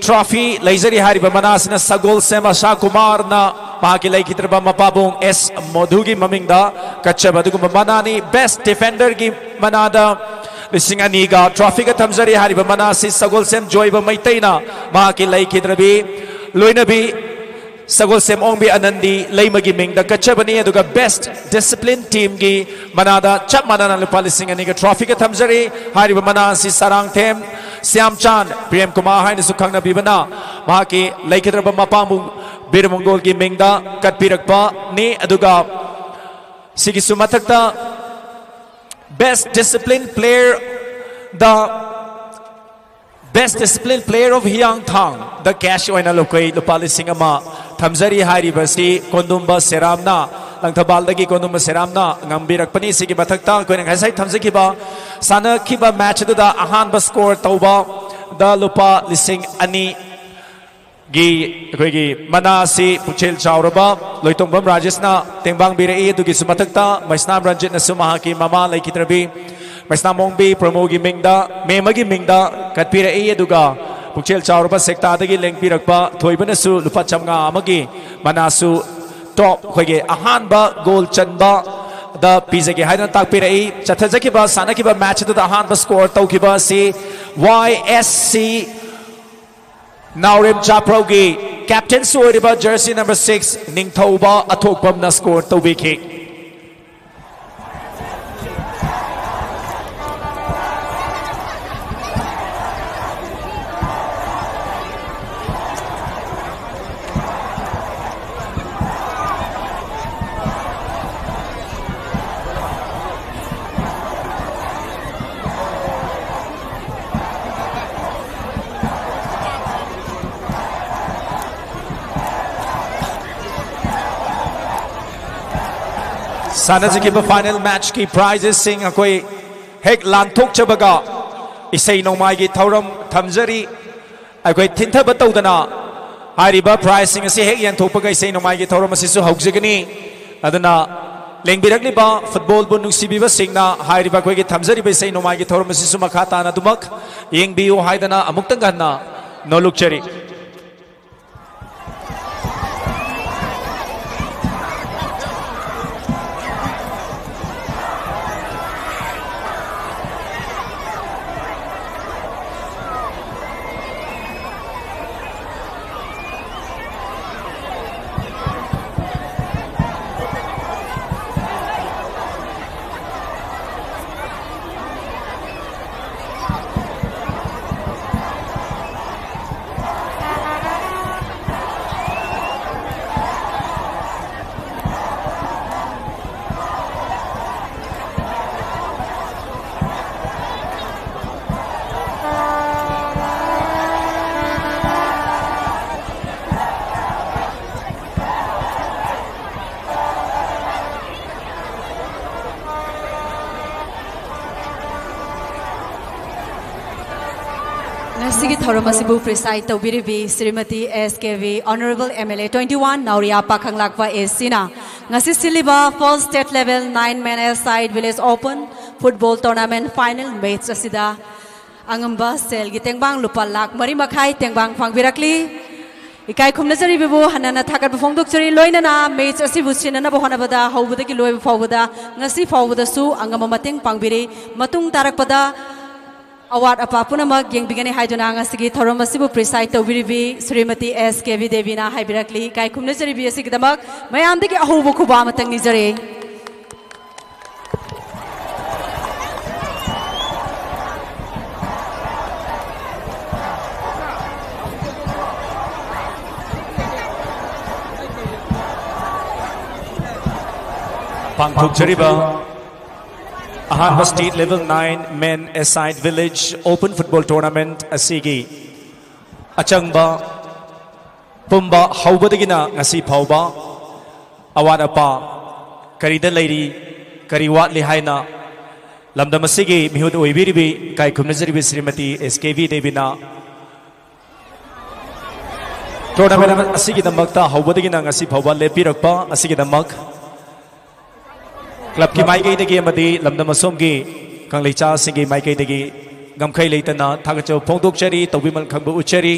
trophy ꯂꯩꯖꯔꯤ꯫ ꯍꯥꯏꯔꯤꯕ ꯃꯅꯥꯁꯤꯅ ꯁꯒꯣꯜꯁꯦꯝ ꯑꯁꯥ ꯀꯨꯃꯥꯔꯅ ꯃꯍꯥꯛꯀꯤ ꯂꯩꯈꯤꯗ꯭ꯔꯕ ꯃꯄꯥꯕꯨꯡ ꯑꯦꯁ ꯃꯣꯙꯨꯒꯤ ꯃꯃꯤꯡꯗ ꯀꯠꯆꯕ ꯑꯗꯨꯒꯨꯝꯕ ꯃꯅꯥꯅꯤ꯫ Best defenderꯒꯤ ꯃꯅꯥꯗ ꯂꯤꯁꯤꯡ ꯑꯅꯤꯒ trophyꯒ ꯊꯝꯖꯔꯤ꯫ ꯍꯥꯏꯔꯤꯕ ꯃꯅꯥ ꯑꯁꯤ ꯁꯒꯣꯜꯁꯦꯝ ꯖꯣꯏꯕ ꯃꯩꯇꯩꯅ ꯃꯍꯥꯛꯀꯤ ꯂꯩꯈꯤꯗ꯭ꯔꯕꯤ ꯂꯣꯏꯅꯕꯤ ꯁꯒꯣꯜꯁꯦꯝ ꯑꯣꯡꯕꯤ ꯑꯅꯟꯗꯤ ꯂꯩꯃꯒꯤ ꯃꯤꯡꯗ ꯀꯠꯆꯕꯅꯤ꯫ ꯑꯗꯨꯒ best discipline teamꯒꯤ ꯃꯅꯥꯗ ꯆꯞ ꯃꯥꯟꯅꯅ ꯂꯨꯄꯥ ꯂꯤꯁꯤꯡ ꯑꯅꯤꯒ trophyꯒ ꯊꯝꯖꯔꯤ꯫ ꯍꯥꯏꯔꯤꯕ ꯃꯅꯥ ꯑꯁꯤ ꯁꯔꯥꯡꯊꯦꯝ ꯁ꯭ꯌꯥꯝꯆꯥꯟ ꯄ꯭ꯔꯦꯝ ꯀꯨꯃꯥꯔ ꯍꯥꯏꯅꯁꯨ ꯈꯪꯅꯕꯤꯕꯅ ꯃꯍꯥꯛꯀꯤ ꯂꯩꯈꯤꯗ꯭ꯔꯕ ꯃꯄꯥꯝꯕꯨ ꯕꯤꯔꯃꯪꯒꯣꯜꯒꯤ ꯃꯤꯡꯗ ꯀꯠꯄꯤꯔꯛꯄꯅꯤ꯫ ꯑꯗꯨꯒ ꯁꯤꯒꯤꯁꯨ ꯃꯊꯛꯇ best discipline player, the best discipline player of Hiyangthang, the cash ꯑꯣꯏꯅ ꯂꯨꯀꯩ ꯂꯨꯄꯥ ꯂꯤꯁꯤꯡ ꯑꯃ ꯊꯝꯖꯔꯤ꯫ ꯍꯥꯏꯔꯤꯕꯁꯤ ꯀꯣꯟꯗꯨꯝꯕ ꯁꯦꯔꯥꯝꯅ, ꯂꯪꯊꯕꯥꯜꯗꯒꯤ ꯀꯣꯟꯗꯨꯝꯕ ꯁꯦꯔꯥꯝꯅ ꯉꯝꯕꯤꯔꯛꯄꯅꯤ꯫ ꯁꯤꯒꯤ ꯃꯊꯛꯇ ꯑꯩꯈꯣꯏꯅ ꯉꯁꯥꯏ ꯊꯝꯖꯈꯤꯕ ꯁꯥꯟꯅꯈꯤꯕ match ꯑꯗꯨꯗ ꯑꯍꯥꯟꯕ score ꯇꯧꯕꯗ ꯂꯨꯄꯥ ꯂꯤꯁꯤꯡ ꯑꯅꯤ ꯒꯤ ꯑꯩꯈꯣꯏꯒꯤ ꯃꯅꯥ ꯑꯁꯤ ꯄꯨꯛꯆꯦꯜ ꯆꯥꯎꯔꯕ ꯂꯣꯏꯇꯣꯡꯕꯝ ꯔꯥꯖꯦꯁꯅ ꯇꯦꯡꯕꯥꯡꯕꯤꯔꯛꯏ꯫ ꯑꯗꯨꯒꯤꯁꯨ ꯃꯊꯛꯇ ꯃꯩꯁꯅꯥꯝ ꯔꯟꯖꯤꯠꯅꯁꯨ ꯃꯍꯥꯛꯀꯤ ꯃꯃꯥ ꯂꯩꯈꯤꯗ꯭ꯔꯕꯤ ꯃꯩꯁꯅꯥꯝ ꯑꯣꯡꯕꯤ ꯄ꯭ꯔꯃꯣꯒꯤ ꯃꯤꯡꯗ, ꯃꯦꯝꯃꯒꯤ ꯃꯤꯡꯗ ꯀꯠꯄꯤꯔꯛꯏ꯫ ꯑꯗꯨꯒ ꯄꯨꯛꯆꯦꯜ ꯆꯥꯎꯔꯕ ꯁꯦꯛꯇꯥꯗꯒꯤ ꯂꯦꯡꯕꯤꯔꯛꯄ ꯊꯣꯏꯕꯅꯁꯨ ꯂꯨꯄꯥ ꯆꯥꯝꯃꯉꯥ ꯑꯃꯒꯤ ꯃꯅꯥꯁꯨ top ꯑꯩꯈꯣꯏꯒꯤ ꯑꯍꯥꯟꯕ goal ꯆꯟꯕꯗ ꯄꯤꯖꯒꯦ ꯍꯥꯏꯗꯨꯅ ꯇꯥꯛꯄꯤꯔꯛꯏ꯫ ꯆꯠꯊꯖꯈꯤꯕ ꯁꯥꯟꯅꯈꯤꯕ match ꯑꯗꯨꯗ ꯑꯍꯥꯟꯕ score ꯇꯧꯈꯤꯕ ꯑꯁꯤ ꯋꯥꯏ ꯑꯦꯁ ꯁꯤ ꯅꯥꯎꯔꯦꯝ ꯆꯥꯄ꯭ꯔꯧꯒꯤ captainꯁꯨ ꯑꯣꯏꯔꯤꯕ jersey number six ꯅꯤꯡꯊꯧꯕ ꯑꯊꯣꯛꯄꯝꯅ score ꯇꯧꯕꯤꯈꯤ꯫ ꯁꯥꯟꯅꯖꯈꯤꯕ final matchꯀꯤ prizesꯁꯤꯡ ꯑꯩꯈꯣꯏ ꯍꯦꯛ ꯂꯥꯟꯊꯣꯛꯆꯕꯒ ꯏꯁꯩ ꯅꯣꯡꯃꯥꯏꯒꯤ ꯊꯧꯔꯝ ꯊꯝꯖꯔꯤ꯫ ꯑꯩꯈꯣꯏ ꯊꯤꯟꯊꯕ ꯇꯧꯗꯅ ꯍꯥꯏꯔꯤꯕ prizeꯁꯤꯡ ꯑꯁꯤ ꯍꯦꯛ ꯌꯦꯟꯊꯣꯛꯄꯒ ꯏꯁꯩ ꯅꯣꯡꯃꯥꯏꯒꯤ ꯊꯧꯔꯝ ꯑꯁꯤꯁꯨ ꯍꯧꯖꯒꯅꯤ꯫ ꯑꯗꯨꯅ ꯂꯦꯡꯕꯤꯔꯛꯂꯤꯕ footballꯕꯨ ꯅꯨꯡꯁꯤꯕꯤꯕꯁꯤꯡꯅ ꯍꯥꯏꯔꯤꯕ ꯑꯩꯈꯣꯏꯒꯤ ꯊꯝꯖꯔꯤꯕ ꯏꯁꯩ ꯅꯣꯡꯃꯥꯏꯒꯤ ꯊꯧꯔꯝ ꯑꯁꯤꯁꯨ ꯃꯈꯥ ꯇꯥꯅ ꯑꯗꯨꯃꯛ ꯌꯦꯡꯕꯤꯌꯨ ꯍꯥꯏꯗꯅ ꯑꯃꯨꯛꯇꯪ ꯍꯟꯅ ꯅꯣꯜꯂꯨꯛꯆꯔꯤ꯫ ꯉꯁꯤꯒꯤ ꯊꯧꯔꯝ ꯑꯁꯤꯕꯨ preside ꯇꯧꯕꯤꯔꯤꯕꯤ Shrimati S K V, Honourable M L A twenty one, Nauriya ꯄꯥꯈꯪꯂꯥꯛꯄ A Cꯅ ꯉꯁꯤ ꯁꯤꯜꯂꯤꯕ First State Level Nine Men Aside Village Open Football Tournament Final Match ꯑꯁꯤꯗ ꯑꯉꯝꯕ ꯁꯦꯜꯒꯤ ꯇꯦꯡꯕꯥꯡ ꯂꯨꯄꯥ ꯂꯥꯈ ꯃꯔꯤ ꯃꯈꯥꯏ ꯇꯦꯡꯕꯥꯡ ꯐꯪꯕꯤꯔꯛꯂꯤ꯫ ꯏꯀꯥꯏ ꯈꯨꯝꯅꯖꯔꯤꯕꯕꯨ ꯍꯟꯅ ꯍꯟꯅ ꯊꯥꯒꯠꯄ ꯐꯣꯡꯗꯣꯛꯆꯔꯤ꯫ ꯂꯣꯏꯅꯅ match ꯑꯁꯤꯕꯨ ꯁꯤꯟꯅꯅꯕ ꯍꯣꯠꯅꯕꯗ ꯍꯧꯕꯗꯒꯤ ꯂꯣꯏꯕ ꯐꯥꯎꯕꯗ ꯉꯁꯤ ꯐꯥꯎꯕꯗꯁꯨ ꯑꯉꯝꯕ ꯃꯇꯦꯡ ꯄꯥꯡꯕꯤꯔꯤ꯫ ꯃꯇꯨꯡ ꯇꯥꯔꯛꯄꯗ ꯑꯋꯥꯠ ꯑꯄꯥ ꯄꯨꯝꯅꯃꯛ ꯌꯦꯡꯕꯤꯒꯅꯤ ꯍꯥꯏꯗꯨꯅ ꯉꯁꯤꯒꯤ ꯊꯧꯔꯝ ꯑꯁꯤꯕꯨ preside ꯇꯧꯕꯤꯔꯤꯕꯤ Shrimati S K V ꯗꯦꯕꯤꯅ ꯍꯥꯏꯕꯤꯔꯛꯂꯤ꯫ ꯏꯀꯥꯏ ꯈꯨꯝꯅꯖꯔꯤꯕꯤ ꯑꯁꯤꯒꯤꯗꯃꯛ ꯃꯌꯥꯝꯗꯒꯤ ꯑꯍꯧꯕ ꯈꯨꯕꯥꯛ ꯑꯃꯇꯪ ꯅꯤꯖꯔꯤ꯫ ꯄꯥꯡꯊꯣꯛꯆꯔꯤꯕ ꯑꯍꯥꯟꯕ State Level Nine Men Aside Village Open Football Tournament ꯑꯁꯤꯒꯤ ꯑꯆꯪꯕ ꯄꯨꯝꯕ ꯍꯧꯕꯗꯒꯤꯅ ꯉꯁꯤ ꯐꯥꯎꯕ ꯑꯋꯥꯠ ꯑꯄꯥ ꯀꯔꯤꯗ ꯂꯩꯔꯤ, ꯀꯔꯤ ꯋꯥꯠꯂꯤ ꯍꯥꯏꯅ ꯂꯝꯗꯝ ꯑꯁꯤꯒꯤ ꯃꯤꯍꯨꯠ ꯑꯣꯏꯕꯤꯔꯤꯕꯤ ꯏꯀꯥꯏ ꯈꯨꯝꯅꯖꯔꯤꯕꯤ Shrimati S K V ꯗꯦꯕꯤꯅ Tournament ꯑꯁꯤꯒꯤꯗꯃꯛꯇ ꯍꯧꯕꯗꯒꯤꯅ ꯉꯁꯤ ꯐꯥꯎꯕ ꯂꯦꯞꯄꯤꯔꯛꯄ ꯑꯁꯤꯒꯤꯗꯃꯛ clubꯀꯤ ꯃꯥꯏꯀꯩꯗꯒꯤ ꯑꯃꯗꯤ ꯂꯝꯗꯝ ꯑꯁꯣꯝꯒꯤ ꯀꯪꯂꯩꯆꯥꯁꯤꯡꯒꯤ ꯃꯥꯏꯀꯩꯗꯒꯤ ꯉꯝꯈꯩ ꯂꯩꯇꯅ ꯊꯥꯒꯠꯆꯕ ꯐꯣꯡꯗꯣꯛꯆꯔꯤ, ꯇꯧꯕꯤꯃꯜ ꯈꯪꯕ ꯎꯠꯆꯔꯤ꯫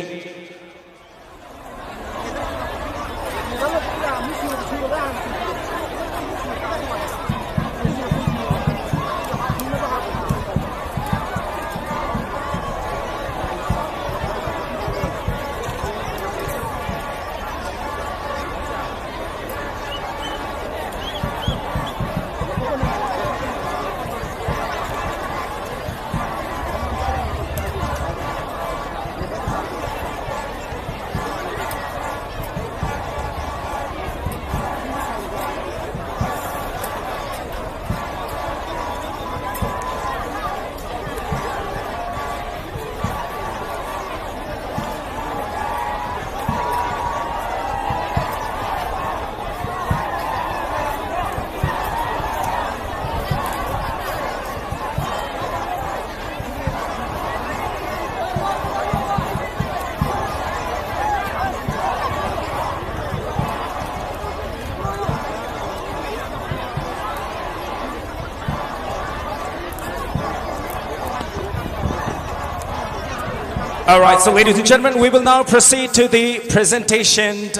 All right, so ladies and gentlemen, we will now proceed to the presentation.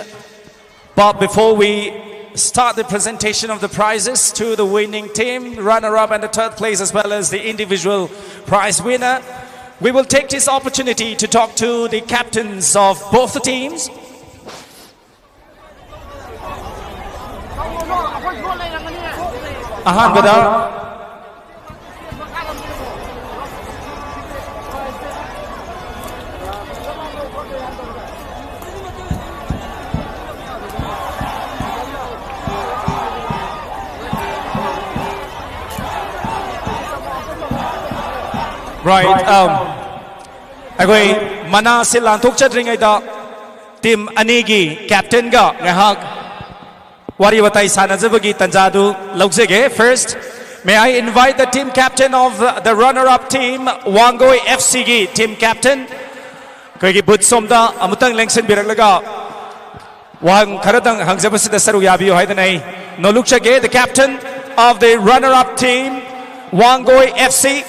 But before we start the presentation of the prizes to the winning team, runner-up and the third place, as well as the individual prize winner, we will take this opportunity to talk to the captains of both the teams. ꯑꯍꯥꯟꯕꯗ Right, um, ꯑꯩꯈꯣꯏ ꯃꯅꯥꯁꯦ ꯂꯥꯟꯊꯣꯛꯆꯗ꯭ꯔꯤꯉꯩꯗ team ꯑꯅꯤꯒꯤ captainꯒ ꯉꯥꯏꯍꯥꯛ ꯋꯥꯔꯤ ꯋꯥꯇꯥꯏ ꯁꯥꯟꯅꯖꯕꯒꯤ ꯇꯥꯟꯖꯥꯗꯨ ꯂꯧꯖꯒꯦ꯫ First, may I invite the team captain of the runner-up team, Wangoi F Cꯒꯤ team captain, ꯑꯩꯈꯣꯏꯒꯤ ꯕꯨꯠ ꯁꯣꯝꯗ ꯑꯃꯨꯛꯇꯪ ꯂꯦꯡꯁꯤꯟꯕꯤꯔꯛꯂꯒ ꯋꯥꯍꯪ ꯈꯔꯗꯪ ꯍꯪꯖꯕꯁꯤꯗ ꯁꯔꯨꯛ ꯌꯥꯕꯤꯌꯨ ꯍꯥꯏꯗꯅ ꯑꯩ ꯅꯣꯂꯨꯛꯆꯒꯦ, the captain of the runner-up team, Wangoi F C.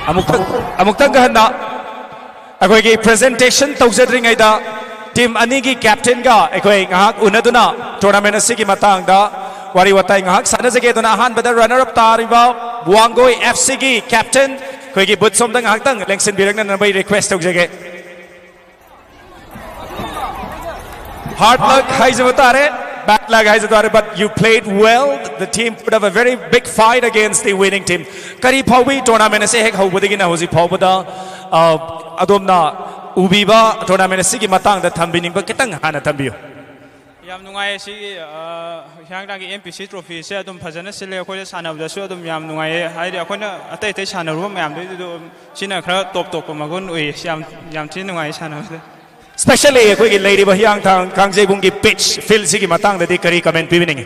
ꯑꯃꯨꯛꯇꯪ ꯑꯃꯨꯛꯇꯪꯒ ꯍꯟꯅ ꯑꯩꯈꯣꯏꯒꯤ presentation ꯇꯧꯖꯗ꯭ꯔꯤꯉꯩꯗ team ꯑꯅꯤꯒꯤ captainꯒ ꯑꯩꯈꯣꯏ ꯉꯥꯏꯍꯥꯛ ꯎꯅꯗꯨꯅ tournament ꯑꯁꯤꯒꯤ ꯃꯇꯥꯡꯗ ꯋꯥꯔꯤ ꯋꯥꯇꯥꯏ ꯉꯥꯏꯍꯥꯛ ꯁꯥꯟꯅꯖꯒꯦ꯫ ꯑꯗꯨꯅ ꯑꯍꯥꯟꯕꯗ runner-up ꯇꯥꯔꯤꯕ ꯋꯥꯡꯒꯣꯏ F Cꯒꯤ captain ꯑꯩꯈꯣꯏꯒꯤ ꯕꯨꯠ ꯁꯣꯝꯗ ꯉꯥꯏꯍꯥꯛꯇꯪ ꯂꯦꯡꯁꯤꯟꯕꯤꯔꯛꯅꯅꯕ ꯑꯩ request ꯇꯧꯖꯒꯦ꯫ Hard luck ꯍꯥꯏꯖꯕ ꯇꯥꯔꯦ, bad luck ꯍꯥꯏꯖꯕ ꯇꯥꯔꯦ, but you played well. The team put up a very big fight against the winning team. ꯀꯔꯤ ꯐꯥꯎꯕꯤ tournament ꯑꯁꯤ ꯍꯦꯛ ꯍꯧꯕꯗꯒꯤꯅ ꯍꯧꯖꯤꯛ ꯐꯥꯎꯕꯗ, ꯑ, ꯑꯗꯣꯝꯅ ꯎꯕꯤꯕ tournament ꯑꯁꯤꯒꯤ ꯃꯇꯥꯡꯗ ꯊꯝꯕꯤꯅꯤꯡꯕ ꯈꯤꯇꯪ ꯍꯥꯟꯅ ꯊꯝꯕꯤꯌꯨ꯫ ꯌꯥꯝ ꯅꯨꯡꯉꯥꯏꯌꯦ꯫ ꯁꯤꯒꯤ, ꯑ, ꯍꯤꯌꯥꯡꯊꯥꯡꯒꯤ M P C trophyꯁꯦ ꯑꯗꯨꯝ ꯐꯖꯅ ꯁꯤꯜꯂꯦ꯫ ꯑꯩꯈꯣꯏꯗ ꯁꯥꯟꯅꯕꯗꯁꯨ ꯑꯗꯨꯝ ꯌꯥꯝ ꯅꯨꯡꯉꯥꯏꯌꯦ꯫ ꯍꯥꯏꯗꯤ ꯑꯩꯈꯣꯏꯅ ꯑꯇꯩ ꯑꯇꯩ ꯁꯥꯟꯅꯔꯨꯕ ꯃꯌꯥꯝꯗꯩꯗꯤ ꯑꯗꯨꯝ ꯁꯤꯅ ꯈꯔ top ꯇꯣꯞꯄ ꯃꯒꯨꯟ ꯎꯏꯌꯦ꯫ ꯌꯥꯝ, ꯌꯥꯝ ꯊꯤꯅ ꯅꯨꯡꯉꯥꯏꯌꯦ ꯁꯥꯟꯅꯕꯗ꯫ Specially ꯑꯩꯈꯣꯏꯒꯤ ꯂꯩꯔꯤꯕ ꯍꯤꯌꯥꯡꯊꯥꯡ ꯀꯥꯡꯖꯩꯕꯨꯡꯒꯤ pitch fieldꯁꯤꯒꯤ ꯃꯇꯥꯡꯗꯗꯤ ꯀꯔꯤ comment ꯄꯤꯕꯤꯅꯤꯡꯉꯤ?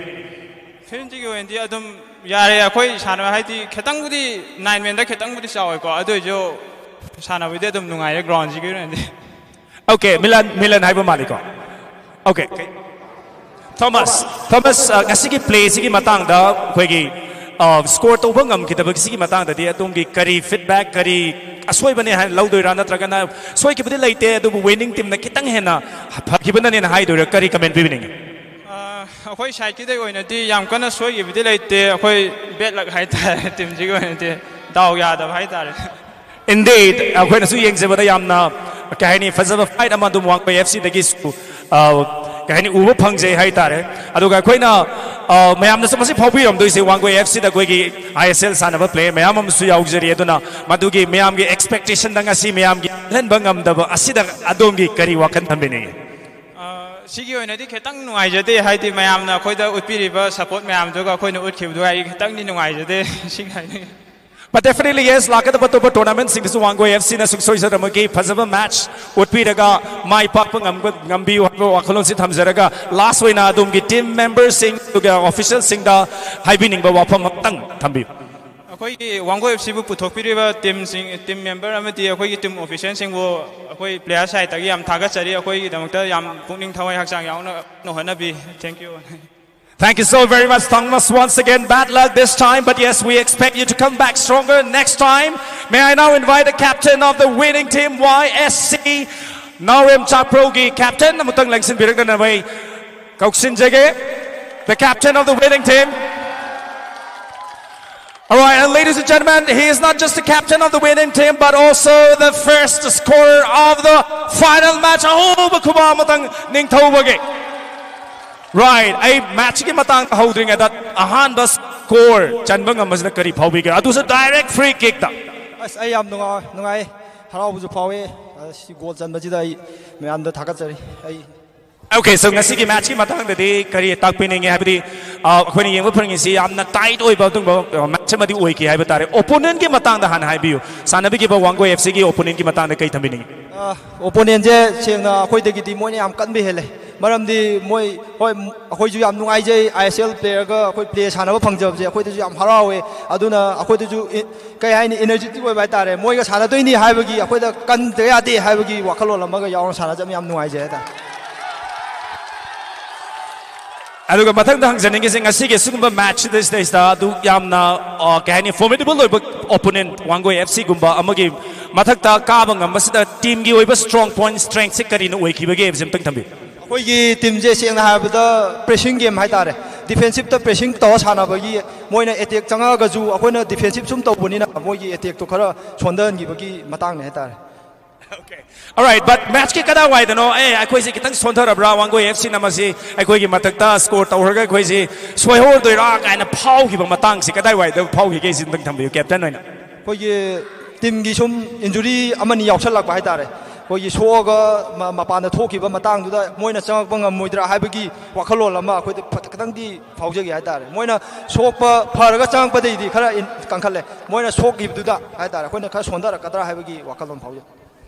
Fieldꯁꯤꯒꯤ ꯑꯣꯏꯅꯗꯤ ꯑꯗꯨꯝ ꯌꯥꯔꯦ꯫ ꯑꯩꯈꯣꯏ ꯁꯥꯟꯅꯕ ꯍꯥꯏꯗꯤ ꯈꯤꯇꯪꯕꯨꯗꯤ nine manꯗ ꯈꯤꯇꯪꯕꯨꯗꯤ ꯆꯥꯎꯋꯦꯀꯣ, ꯑꯗꯨ ꯑꯣꯏꯔꯁꯨ ꯁꯥꯟꯅꯕꯗꯤ ꯑꯗꯨꯝ ꯅꯨꯡꯉꯥꯏꯔꯦ groundꯁꯤꯒꯤ ꯑꯣꯏꯅꯗꯤ꯫ Okay, ꯃꯤꯂꯟ, ꯃꯤꯂꯟ ꯍꯥꯏꯕ ꯃꯥꯜꯂꯤꯀꯣ? Okay. ꯊꯣꯃꯥꯁ, ꯊꯣꯃꯥꯁ, ꯑ, ꯉꯁꯤꯒꯤ playꯁꯤꯒꯤ ꯃꯇꯥꯡꯗ ꯑꯩꯈꯣꯏꯒꯤ, ꯑ, score ꯇꯧꯕ ꯉꯝꯈꯤꯗꯕꯒꯤꯁꯤꯒꯤ ꯃꯇꯥꯡꯗꯗꯤ ꯑꯗꯣꯝꯒꯤ ꯀꯔꯤ feedback, ꯀꯔꯤ ꯑꯁꯣꯏꯕꯅꯦ ꯍꯥꯏꯅ ꯂꯧꯗꯣꯏꯔꯥ, ꯅꯠꯇ꯭ꯔꯒꯅ ꯁꯣꯏꯈꯤꯕꯗꯤ ꯂꯩꯇꯦ ꯑꯗꯨꯕꯨ winning teamꯅ ꯈꯤꯇꯪ ꯍꯦꯟꯅ ꯐꯈꯤꯕꯅꯅꯦꯅ ꯍꯥꯏꯗꯣꯏꯔꯥ? ꯀꯔꯤ comment ꯄꯤꯕꯤꯅꯤꯡꯉꯤ? ꯑ, ꯑꯩꯈꯣꯏ sideꯀꯤꯗꯩ ꯑꯣꯏꯅꯗꯤ ꯌꯥꯝ ꯀꯟꯅ ꯁꯣꯏꯈꯤꯕꯗꯤ ꯂꯩꯇꯦ꯫ ꯑꯩꯈꯣꯏ bad luck ꯍꯥꯏꯇꯥꯔꯦ teamꯁꯤꯒꯤ ꯑꯣꯏꯅꯗꯤ ꯗꯥꯎ ꯌꯥꯗꯕ ꯍꯥꯏꯇꯥꯔꯦ꯫ Indeed, ꯑꯩꯈꯣꯏꯅꯁꯨ ꯌꯦꯡꯖꯕꯗ ꯌꯥꯝꯅ, ꯀꯩ ꯍꯥꯏꯅꯤ, ꯐꯖꯕ fight ꯑꯃ ꯑꯗꯨꯝ ꯋꯥꯡꯒꯣꯏ F Cꯗꯒꯤꯁꯨ, ꯑ, ꯀꯩ ꯍꯥꯏꯅꯤ, ꯎꯕ ꯐꯪꯖꯩ ꯍꯥꯏꯇꯥꯔꯦ꯫ ꯑꯗꯨꯒ ꯑꯩꯈꯣꯏꯅ, ꯑ, ꯃꯌꯥꯝꯅꯁꯨ ꯃꯁꯤ ꯐꯥꯎꯕꯤꯔꯝꯗꯣꯏꯁꯦ, ꯋꯥꯡꯒꯣꯏ F Cꯗ ꯑꯩꯈꯣꯏꯒꯤ I S L ꯁꯥꯟꯅꯕ player ꯃꯌꯥꯝ ꯑꯃꯁꯨ ꯌꯥꯎꯖꯔꯤ꯫ ꯑꯗꯨꯅ ꯃꯗꯨꯒꯤ ꯃꯌꯥꯝꯒꯤ expectationꯗ ꯉꯁꯤ ꯃꯌꯥꯝꯒꯤ ꯄꯦꯜꯍꯟꯕ ꯉꯝꯗꯕ ꯑꯁꯤꯗ ꯑꯗꯣꯝꯒꯤ ꯀꯔꯤ ꯋꯥꯈꯜ ꯊꯝꯕꯤꯅꯤꯡꯉꯤ? ꯑ, ꯁꯤꯒꯤ ꯑꯣꯏꯅꯗꯤ ꯈꯤꯇꯪ ꯅꯨꯡꯉꯥꯏꯖꯗꯦ꯫ ꯍꯥꯏꯗꯤ ꯃꯌꯥꯝꯅ ꯑꯩꯈꯣꯏꯗ ꯎꯠꯄꯤꯔꯤꯕ support ꯃꯌꯥꯝꯗꯨꯒ ꯑꯩꯈꯣꯏꯅ ꯎꯠꯈꯤꯕꯗꯨꯒ ꯑꯩ ꯈꯤꯇꯪꯗꯤ ꯅꯨꯡꯉꯥꯏꯖꯗꯦ꯫ ꯁꯤꯒꯤ ꯍꯥꯏꯅꯤꯡꯉꯤ꯫ But definitely, yes, ꯂꯥꯛꯀꯗꯕ ꯑꯇꯣꯞꯄ tournament ꯁꯤꯡꯗꯁꯨ ꯋꯥꯡꯒꯣꯏ F C ꯅ ꯁꯨꯡꯁꯣꯏ ꯁꯣꯏꯗꯅꯃꯛꯀꯤ ꯐꯖꯕ match ꯎꯠꯄꯤꯔꯒ ꯃꯥꯏ ꯄꯥꯛꯄ ꯉꯝꯕ-, ꯉꯝꯕꯤꯌꯨ ꯍꯥꯏꯕ ꯋꯥꯈꯜꯂꯣꯟꯁꯤ ꯊꯝꯖꯔꯒ, last ꯑꯣꯏꯅ ꯑꯗꯣꯝꯒꯤ team member ꯁꯤꯡ ꯑꯗꯨꯒ official ꯁꯤꯡꯗ ꯍꯥꯏꯕꯤꯅꯤꯡꯕ ꯋꯥꯐꯝ ꯑꯃꯇꯪ ꯊꯝꯕꯤꯌꯨ꯫ ꯑꯩꯈꯣꯏꯒꯤ ꯋꯥꯡꯒꯣꯏ F C ꯕꯨ ꯄꯨꯊꯣꯛꯄꯤꯔꯤꯕ team ꯁꯤꯡ, team member ꯑꯃꯗꯤ ꯑꯩꯈꯣꯏꯒꯤ team official ꯁꯤꯡꯕꯨ ꯑꯩꯈꯣꯏ player side ꯇꯒꯤ ꯌꯥꯝ ꯊꯥꯒꯠꯆꯔꯤ꯫ ꯑꯩꯈꯣꯏꯒꯤꯗꯃꯛꯇ ꯌꯥꯝ ꯄꯨꯛꯅꯤꯡ ꯊꯋꯥꯏ ꯍꯛꯆꯥꯡ ꯌꯥꯎꯅ ꯍꯣꯠꯅꯕꯤ꯫ Thank you. Thank you so very much, Thomas. Once again, bad luck this time, but yes, we expect you to come back stronger next time. May I now invite the captain of the winning team, Y S C, Naorem Chakprogi captain, ꯑꯃꯨꯛꯇꯪ ꯂꯦꯡꯁꯤꯟꯕꯤꯔꯛꯅꯕ ꯑꯩ ꯀꯧꯁꯤꯟꯖꯒꯦ꯫ The captain of the winning team. All right, and ladies and gentlemen, he is not just the captain of the winning team, but also the first scorer of the final match. ꯑꯍꯧꯕ ꯈꯨꯕꯥꯛ ꯑꯃꯇꯪ ꯅꯤꯡꯊꯧꯕꯒꯤ꯫ Right, ꯑꯩ match ꯀꯤ ꯃꯇꯥꯡ ꯍꯧꯗ꯭ꯔꯤꯉꯩꯗ ꯑꯍꯥꯟꯕ score ꯆꯟꯕ ꯉꯝꯕꯁꯤꯅ ꯀꯔꯤ ꯐꯥꯎꯕꯤꯒꯦ? ꯑꯗꯨꯁꯨ direct free kick ꯇ꯫ ꯑꯁ, ꯑꯩ ꯌꯥꯝ ꯅꯨꯡꯉꯥꯏ, ꯅꯨꯡꯉꯥꯏ, ꯍꯔꯥꯎꯕꯁꯨ ꯐꯥꯎꯋꯦ꯫ ꯑ, ꯁꯤ goal ꯆꯟꯕꯁꯤꯗ ꯑꯩ ꯃꯌꯥꯝꯗ ꯊꯥꯒꯠꯆꯔꯤ꯫ ꯑꯩ Okay, so ꯉꯁꯤꯒꯤ match ꯀꯤ ꯃꯇꯥꯡꯗꯗꯤ ꯀꯔꯤ ꯇꯥꯛꯄꯤꯅꯤꯡꯉꯤ? ꯍꯥꯏꯕꯗꯤ, ꯑ, ꯑꯩꯈꯣꯏꯅ ꯌꯦꯡꯕ ꯐꯪꯉꯤꯁꯤ ꯌꯥꯝꯅ tight ꯑꯣꯏꯕ ꯑꯗꯨꯒꯨꯝꯕ, ꯑ, match ꯑꯃꯗꯤ ꯑꯣꯏꯈꯤ ꯍꯥꯏꯕ ꯇꯥꯔꯦ꯫ Opponent ꯀꯤ ꯃꯇꯥꯡꯗ ꯍꯥꯟꯅ ꯍꯥꯏꯕꯤꯌꯨ꯫ ꯁꯥꯟꯅꯕꯤꯈꯤꯕ ꯋꯥꯡꯒꯣꯏ F C ꯒꯤ opponent ꯀꯤ ꯃꯇꯥꯡꯗ ꯀꯩ ꯊꯝꯕꯤꯅꯤꯡꯉꯤ? ꯑ, opponent ꯁꯦ ꯁꯦꯡꯅ ꯑꯩꯈꯣꯏꯗꯒꯤꯗꯤ ꯃꯣꯏꯅ ꯌꯥꯝ ꯀꯟꯕ ꯍꯦꯜꯂꯦ꯫ ꯃꯔꯝꯗꯤ ꯃꯣꯏ, ꯍꯣꯏ, ꯑꯩꯈꯣꯏꯁꯨ ꯌꯥꯝ ꯅꯨꯡꯉꯥꯏꯖꯩ, I S L player ꯒ ꯑꯩꯈꯣꯏ play ꯁꯥꯟꯅꯕ ꯐꯪꯖꯕꯁꯦ ꯑꯩꯈꯣꯏꯗꯁꯨ ꯌꯥꯝ ꯍꯔꯥꯎꯋꯦ꯫ ꯑꯗꯨꯅ ꯑꯩꯈꯣꯏꯗꯁꯨ ꯏ-, ꯀꯩ ꯍꯥꯏꯅꯤ, energetic ꯑꯣꯏꯕ ꯍꯥꯏꯇꯥꯔꯦ꯫ ꯃꯣꯏꯒ ꯁꯥꯟꯅꯗꯣꯏꯅꯤ ꯍꯥꯏꯕꯒꯤ, ꯑꯩꯈꯣꯏꯗ ꯀꯟꯗ ꯌꯥꯗꯦ ꯍꯥꯏꯕꯒꯤ ꯋꯥꯈꯜꯂꯣꯟ ꯑꯃꯒ ꯌꯥꯎꯅ ꯁꯥꯟꯅꯖꯕ ꯌꯥꯝ ꯅꯨꯡꯉꯥꯏꯖꯩ ꯍꯥꯏꯇꯥꯔꯦ꯫ ꯑꯗꯨꯒ ꯃꯊꯪꯗ ꯍꯪꯖꯅꯤꯡꯉꯤꯁꯦ, ꯉꯁꯤꯒꯤ ꯁꯤꯒꯨꯝꯕ match ꯁꯤꯗꯩꯁꯤꯗꯩꯁꯤꯗ ꯑꯗꯨ ꯌꯥꯝꯅ, ꯑ, ꯀꯩ ꯍꯥꯏꯅꯤ, formidable ꯑꯣꯏꯕ opponent ꯋꯥꯡꯒꯣꯏ F C ꯒꯨꯝꯕ ꯑꯃꯒꯤ ꯃꯊꯛꯇ ꯀꯥꯕ ꯉꯝꯕꯁꯤꯗ team ꯒꯤ ꯑꯣꯏꯕ strong point, strength ꯁꯦ ꯀꯔꯤꯅ ꯑꯣꯏꯈꯤꯕꯒꯦ ꯍꯥꯏꯕꯁꯦ ꯑꯝꯇꯪ ꯊꯝꯕꯤꯌꯨ꯫ ꯑꯩꯈꯣꯏꯒꯤ team ꯁꯦ ꯁꯦꯡꯅ ꯍꯥꯏꯔꯕꯗ pressing game ꯍꯥꯏꯇꯥꯔꯦ, defensive ꯇ pressing ꯇꯧꯔ ꯁꯥꯟꯅꯕꯒꯤ, ꯃꯣꯏꯅ attack ꯆꯪꯉꯛꯑꯒꯁꯨ ꯑꯩꯈꯣꯏꯅ defensive ꯁꯨꯝ ꯇꯧꯕꯅꯤꯅ ꯃꯣꯏꯒꯤ attack ꯇꯣ ꯈꯔ ꯁꯣꯟꯊꯍꯟꯈꯤꯕꯒꯤ ꯃꯇꯥꯡꯅꯦ ꯍꯥꯏꯇꯥꯔꯦ꯫ Okay. All right, but match ꯀꯤ ꯀꯗꯥꯏꯋꯥꯏꯗꯅꯣ, "ꯑꯦ, ꯑꯩꯈꯣꯏꯁꯦ ꯈꯤꯇꯪ ꯁꯣꯟꯊꯔꯕ꯭ꯔꯥ, ꯋꯥꯡꯒꯣꯏ F C ꯅ ꯃꯁꯤ ꯑꯩꯈꯣꯏꯒꯤ ꯃꯊꯛꯇ score ꯇꯧꯔꯒ ꯑꯩꯈꯣꯏꯁꯤ ꯁꯣꯏꯍꯧꯔꯗꯣꯏꯔꯥ?" ꯀꯥꯏꯅ ꯐꯥꯎꯈꯤꯕ ꯃꯇꯥꯡꯁꯤ ꯀꯗꯥꯏꯋꯥꯏꯗ ꯐꯥꯎꯈꯤꯒꯦ, ꯁꯤ ꯑꯝꯇꯪ ꯊꯝꯕꯤꯌꯨ, captain ꯑꯣꯏꯅ꯫ ꯑꯩꯈꯣꯏꯒꯤ team ꯒꯤ ꯁꯨꯝ injury ꯑꯃꯅꯤ ꯌꯥꯎꯁꯜꯂꯛꯄ ꯍꯥꯏꯇꯥꯔꯦ꯫ ꯑꯩꯈꯣꯏꯒꯤ ꯁꯣꯛꯑꯒ ꯃ-, ꯃꯄꯥꯟꯗ ꯊꯣꯛꯈꯤꯕ ꯃꯇꯥꯡꯗꯨꯗ ꯃꯣꯏꯅ ꯆꯪꯉꯛꯄ ꯉꯝꯃꯣꯏꯗ꯭ꯔꯥ ꯍꯥꯏꯕꯒꯤ ꯋꯥꯈꯜꯂꯣꯟ ꯑꯃ ꯑꯩꯈꯣꯏꯗ ꯐ-, ꯈꯤꯇꯪꯗꯤ ꯐꯥꯎꯖꯈꯤ ꯍꯥꯏꯇꯥꯔꯦ꯫ ꯃꯣꯏꯅ ꯁꯣꯛꯄ ꯐꯔꯒ ꯆꯪꯉꯛꯄꯗꯩꯗꯤ ꯈꯔ ꯏꯟ-, ꯀꯟꯈꯠꯂꯦ꯫ ꯃꯣꯏꯅ ꯁꯣꯛꯈꯤꯕꯗꯨꯗ ꯍꯥꯏꯇꯥꯔꯦ, ꯑꯩꯈꯣꯏꯅ ꯈꯔ ꯁꯣꯟꯊꯔꯛꯀꯗ꯭ꯔꯥ ꯍꯥꯏꯕꯒꯤ ꯋꯥꯈꯜꯂꯣꯟ ꯐꯥꯎꯖꯩ꯫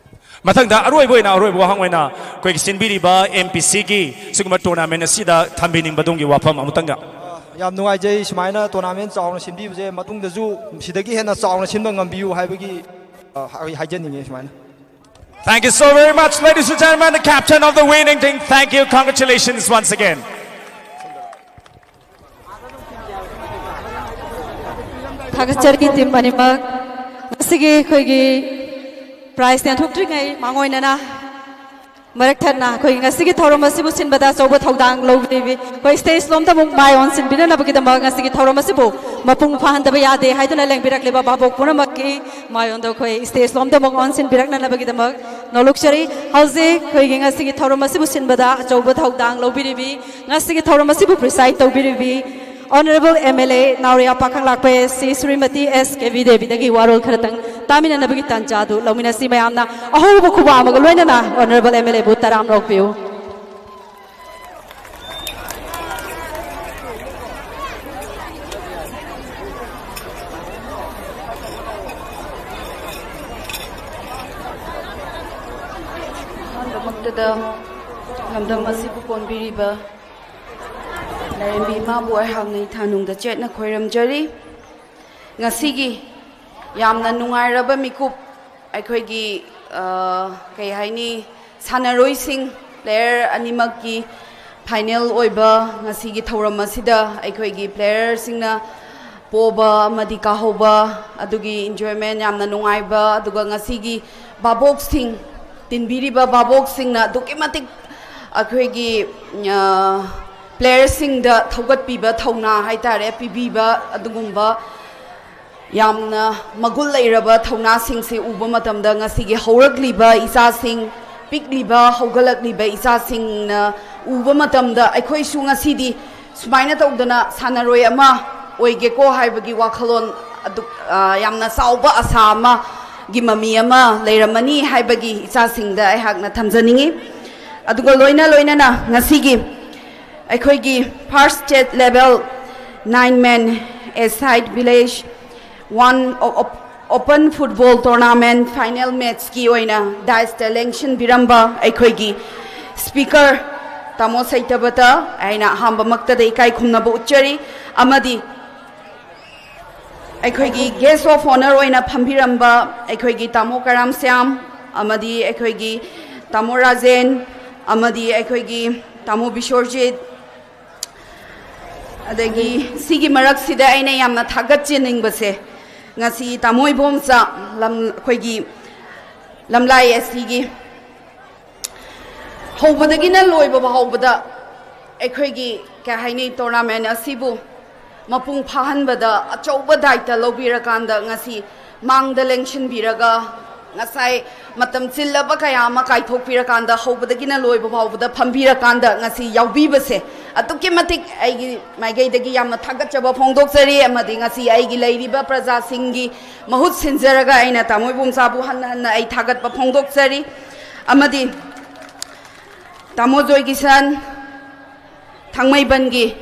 ꯃꯊꯪꯗ ꯑꯔꯣꯏꯕ ꯑꯣꯏꯅ, ꯑꯔꯣꯏꯕ ꯋꯥꯍꯪ ꯑꯣꯏꯅ ꯑꯩꯈꯣꯏꯒꯤ ꯁꯤꯟꯕꯤꯔꯤꯕ ꯑꯦꯝ ꯄꯤ ꯁꯤꯒꯤ ꯁꯤꯒꯨꯝꯕ ꯇꯣꯔꯅꯥꯃꯦꯟ ꯑꯁꯤꯗ ꯊꯝꯕꯤꯅꯤꯡꯕ ꯑꯗꯣꯝꯒꯤ ꯋꯥꯐꯝ ꯑꯃꯨꯛꯇꯪꯒ꯫ ꯌꯥꯝ ꯅꯨꯡꯉꯥꯏꯖꯩ ꯁꯨꯃꯥꯏꯅ ꯇꯣꯔꯅꯥꯃꯦꯟ ꯆꯥꯎꯅ ꯁꯤꯟꯕꯤꯕꯁꯦ꯫ ꯃꯇꯨꯡꯗꯁꯨ ꯁꯤꯗꯒꯤ ꯍꯦꯟꯅ ꯆꯥꯎꯅ ꯁꯤꯟꯕ ꯉꯝꯕꯤꯌꯨ ꯍꯥꯏꯕꯒꯤ, ꯑ, ꯍꯥꯏ-, ꯍꯥꯏꯖꯅꯤꯡꯉꯤ ꯁꯨꯃꯥꯏꯅ꯫ Thank you so very much, ladies and gentlemen, the captain of the winning team. Thank you, congratulations once again. ꯊꯥꯒꯠꯆꯔꯤ ꯇꯤꯝ ꯑꯅꯤꯃꯛ꯫ ꯉꯁꯤꯒꯤ ꯑꯩꯈꯣꯏꯒꯤ ꯄ꯭ꯔꯥꯏꯖ ꯌꯦꯟꯊꯣꯛꯇ꯭ꯔꯤꯉꯩ ꯃꯥꯡꯑꯣꯏꯅꯅ ꯃꯔꯛ ꯊꯠꯅ ꯑꯩꯈꯣꯏꯒꯤ ꯉꯁꯤꯒꯤ ꯊꯧꯔꯝ ꯑꯁꯤꯕꯨ ꯁꯤꯟꯕꯗ ꯑꯆꯧꯕ ꯊꯧꯗꯥꯡ ꯂꯧꯕꯤꯔꯤꯕꯤ ꯑꯩꯈꯣꯏ ꯁ꯭ꯇꯦꯖ ꯂꯣꯝꯗ ꯑꯃꯨꯛ ꯃꯥꯏ ꯑꯣꯟꯁꯤꯟꯕꯤꯅꯅꯕꯒꯤꯗꯃꯛ ꯉꯁꯤꯒꯤ ꯊꯧꯔꯝ ꯑꯁꯤꯕꯨ ꯃꯄꯨꯡ ꯐꯥꯍꯟꯗꯕ ꯌꯥꯗꯦ ꯍꯥꯏꯗꯨꯅ ꯂꯦꯡꯕꯤꯔꯛꯂꯤꯕ ꯚꯥꯕꯣꯛ ꯄꯨꯝꯅꯃꯛꯀꯤ ꯃꯥꯏ ꯑꯣꯟꯗ ꯑꯩꯈꯣꯏ ꯁ꯭ꯇꯦꯖ ꯂꯣꯝꯗ ꯑꯃꯨꯛ ꯑꯣꯟꯁꯤꯟꯕꯤꯔꯛꯅꯅꯕꯒꯤꯗꯃꯛ ꯅꯣꯂꯨꯛꯆꯔꯤ꯫ ꯍꯧꯖꯤꯛ ꯑꯩꯈꯣꯏꯒꯤ ꯉꯁꯤꯒꯤ ꯊꯧꯔꯝ ꯑꯁꯤꯕꯨ ꯁꯤꯟꯕꯗ ꯑꯆꯧꯕ ꯊꯧꯗꯥꯡ ꯂꯧꯕꯤꯔꯤꯕꯤ ꯉꯁꯤꯒꯤ ꯊꯧꯔꯝ ꯑꯁꯤꯕꯨ ꯄ꯭ꯔꯤꯁꯥꯏꯠ ꯇꯧꯕꯤꯔꯤꯕꯤ ꯑꯣꯅꯔꯦꯕꯜ ꯑꯦꯝ ꯑꯦꯜ ꯑꯦ ꯅꯥꯎꯔꯦꯝ ꯄꯥꯈꯪꯂꯥꯛꯄ ꯁꯤ ꯁ꯭ꯔꯤꯃꯇꯤ ꯑꯦꯁ ꯀꯦꯕꯤ ꯗꯦꯕꯤꯗꯒꯤ ꯋꯥꯔꯣꯜ ꯈꯔꯇꯪ ꯇꯥꯃꯤꯟꯅꯅꯕꯒꯤ ꯇꯥꯟꯖꯥ ꯑꯗꯨ ꯂꯧꯃꯤꯟꯅꯁꯤ꯫ ꯃꯌꯥꯝꯅ ꯑꯍꯧꯕ ꯈꯨꯕꯥꯛ ꯑꯃꯒ ꯂꯣꯏꯅꯅ ꯑꯣꯅꯔꯦꯕꯜ ꯑꯦꯝ ꯑꯦꯜ ꯑꯦꯕꯨ ꯇꯔꯥꯝꯅ ꯑꯣꯛꯄꯤꯌꯨ꯫ ꯑꯍꯥꯟꯕꯃꯛꯇꯗ ꯂꯝꯗꯝ ꯑꯁꯤꯕꯨ ꯀꯣꯟꯕꯤꯔꯤꯕ ꯂꯥꯏꯔꯦꯝꯕꯤ ꯏꯃꯥꯕꯨ ꯑꯩꯍꯥꯛꯅ ꯏꯊꯥꯅꯨꯡꯗ ꯆꯦꯠꯅ ꯈꯣꯏꯔꯝꯖꯔꯤ꯫ ꯉꯁꯤꯒꯤ ꯌꯥꯝꯅ ꯅꯨꯡꯉꯥꯏꯔꯕ ꯃꯤꯀꯨꯞ, ꯑꯩꯈꯣꯏꯒꯤ, ꯑ, ꯀꯩ ꯍꯥꯏꯅꯤ, ꯁꯥꯟꯅꯔꯣꯏꯁꯤꯡ, ꯄ꯭ꯂꯦꯌꯔ ꯑꯅꯤꯃꯛꯀꯤ ꯐꯥꯏꯅꯦꯜ ꯑꯣꯏꯕ ꯉꯁꯤꯒꯤ ꯊꯧꯔꯝ ꯑꯁꯤꯗ ꯑꯩꯈꯣꯏꯒꯤ ꯄ꯭ꯂꯦꯌꯔꯁꯤꯡꯅ ꯄꯣꯕ ꯑꯃꯗꯤ ꯀꯥꯍꯧꯕ ꯑꯗꯨꯒꯤ ꯏꯟꯖꯣꯏꯃꯦꯟ, ꯌꯥꯝꯅ ꯅꯨꯡꯉꯥꯏꯕ, ꯑꯗꯨꯒ ꯉꯁꯤꯒꯤ ꯚꯥꯕꯣꯛꯁꯤꯡ, ꯇꯤꯟꯕꯤꯔꯤꯕ ꯚꯥꯕꯣꯛꯁꯤꯡꯅ ꯑꯗꯨꯛꯀꯤ ꯃꯇꯤꯛ ꯑꯩꯈꯣꯏꯒꯤ, ꯑ, ꯄ꯭ꯂꯦꯌꯔꯁꯤꯡꯗ ꯊꯧꯒꯠꯄꯤꯕ ꯊꯧꯅꯥ ꯍꯥꯏꯇꯥꯔꯦ, ꯄꯤꯕꯤꯕ ꯑꯗꯨꯒꯨꯝꯕ ꯌꯥꯝꯅ ꯃꯒꯨꯟ ꯂꯩꯔꯕ ꯊꯧꯅꯥꯁꯤꯡꯁꯤ ꯎꯕ ꯃꯇꯝꯗ ꯉꯁꯤꯒꯤ ꯍꯧꯔꯛꯂꯤꯕ ꯏꯆꯥꯁꯤꯡ, ꯄꯤꯛꯂꯤꯕ ꯍꯧꯒꯠꯂꯛꯂꯤꯕ ꯏꯆꯥꯁꯤꯡꯅ ꯎꯕ ꯃꯇꯝꯗ ꯑꯩꯈꯣꯏꯁꯨ ꯉꯁꯤꯗꯤ ꯁꯨꯃꯥꯏꯅ ꯇꯧꯗꯅ ꯁꯥꯟꯅꯔꯣꯏ ꯑꯃ ꯑꯣꯏꯒꯦꯀꯣ ꯍꯥꯏꯕꯒꯤ ꯋꯥꯈꯜꯂꯣꯟ ꯑꯗꯨ, ꯑ, ꯌꯥꯝꯅ ꯆꯥꯎꯕ ꯑꯁꯥ ꯑꯃꯒꯤ ꯃꯃꯤ ꯑꯃ ꯂꯩꯔꯝꯃꯅꯤ ꯍꯥꯏꯕꯒꯤ ꯏꯆꯥꯁꯤꯡꯗ ꯑꯩꯍꯥꯛꯅ ꯊꯝꯖꯅꯤꯡꯏ꯫ ꯑꯗꯨꯒ ꯂꯣꯏꯅ ꯂꯣꯏꯅꯅ ꯉꯁꯤꯒꯤ ꯑꯩꯈꯣꯏꯒꯤ first state level nine man a side village one open football tournament final matchꯀꯤ ꯑꯣꯏꯅ dais ꯇ ꯂꯦꯡꯁꯤꯟꯕꯤꯔꯝꯕ ꯑꯩꯈꯣꯏꯒꯤ speaker ꯇꯥꯃꯣ ꯁꯩꯇꯕꯇ ꯑꯩꯅ ꯑꯍꯥꯟꯕꯃꯛꯇꯗ ꯏꯀꯥꯏ ꯈꯨꯝꯅꯕ ꯎꯠꯆꯔꯤ꯫ ꯑꯃꯗꯤ ꯑꯩꯈꯣꯏꯒꯤ guest of honour ꯑꯣꯏꯅ ꯐꯝꯕꯤꯔꯝꯕ ꯑꯩꯈꯣꯏꯒꯤ ꯇꯥꯃꯣ ꯀꯔꯥꯝ ꯁ꯭ꯌꯥꯝ ꯑꯃꯗꯤ ꯑꯩꯈꯣꯏꯒꯤ ꯇꯥꯃꯣ ꯔꯥꯖꯦꯟ ꯑꯃꯗꯤ ꯑꯩꯈꯣꯏꯒꯤ ꯇꯥꯃꯣ ꯕꯤꯁꯣꯔꯖꯤꯠ, ꯑꯗꯒꯤ ꯁꯤꯒꯤ ꯃꯔꯛꯁꯤꯗ ꯑꯩꯅ ꯌꯥꯝꯅ ꯊꯥꯒꯠꯆꯅꯤꯡꯕꯁꯦ, ꯉꯁꯤ ꯇꯥꯃꯣ ꯏꯕꯣꯝꯆꯥ ꯂꯝ, ꯑꯩꯈꯣꯏꯒꯤ ꯂꯝꯂꯥꯏ ꯑꯁꯤꯒꯤ ꯍꯧꯕꯗꯒꯤꯅ ꯂꯣꯏꯕ ꯐꯥꯎꯕꯗ ꯑꯩꯈꯣꯏꯒꯤ, ꯀꯩ ꯍꯥꯏꯅꯤ, tournament ꯑꯁꯤꯕꯨ ꯃꯄꯨꯡ ꯐꯥꯍꯟꯕꯗ ꯑꯆꯧꯕ ꯗꯥꯏꯇ ꯂꯧꯕꯤꯔꯀꯥꯟꯗ ꯉꯁꯤ ꯃꯥꯡꯗ ꯂꯦꯡꯁꯤꯟꯕꯤꯔꯒ, ꯉꯁꯥꯏ ꯃꯇꯝ ꯆꯤꯜꯂꯕ ꯀꯌꯥ ꯑꯃ ꯀꯥꯏꯊꯣꯛꯄꯤꯔꯀꯥꯟꯗ ꯍꯧꯕꯗꯒꯤꯅ ꯂꯣꯏꯕ ꯐꯥꯎꯕꯗ ꯐꯝꯕꯤꯔꯀꯥꯟꯗ ꯉꯁꯤ ꯌꯥꯎꯕꯤꯕꯁꯦ ꯑꯗꯨꯛꯀꯤ ꯃꯇꯤꯛ ꯑꯩꯒꯤ ꯃꯥꯏꯀꯩꯗꯒꯤ ꯌꯥꯝꯅ ꯊꯥꯒꯠꯆꯕ ꯐꯣꯡꯗꯣꯛꯆꯔꯤ꯫ ꯑꯃꯗꯤ ꯉꯁꯤ ꯑꯩꯒꯤ ꯂꯩꯔꯤꯕ ꯄ꯭ꯔꯖꯥꯁꯤꯡꯒꯤ ꯃꯍꯨꯠ ꯁꯤꯟꯖꯔꯒ ꯑꯩꯅ ꯇꯥꯃꯣ ꯏꯕꯣꯝꯆꯥꯕꯨ ꯍꯟꯅ ꯍꯟꯅ ꯑꯩ ꯊꯥꯒꯠꯄ ꯐꯣꯡꯗꯣꯛꯆꯔꯤ꯫ ꯑꯃꯗꯤ ꯇꯥꯃꯣ ꯖꯣꯏꯀꯤꯁꯟ, ꯊꯥꯡꯃꯩꯕꯟꯒꯤ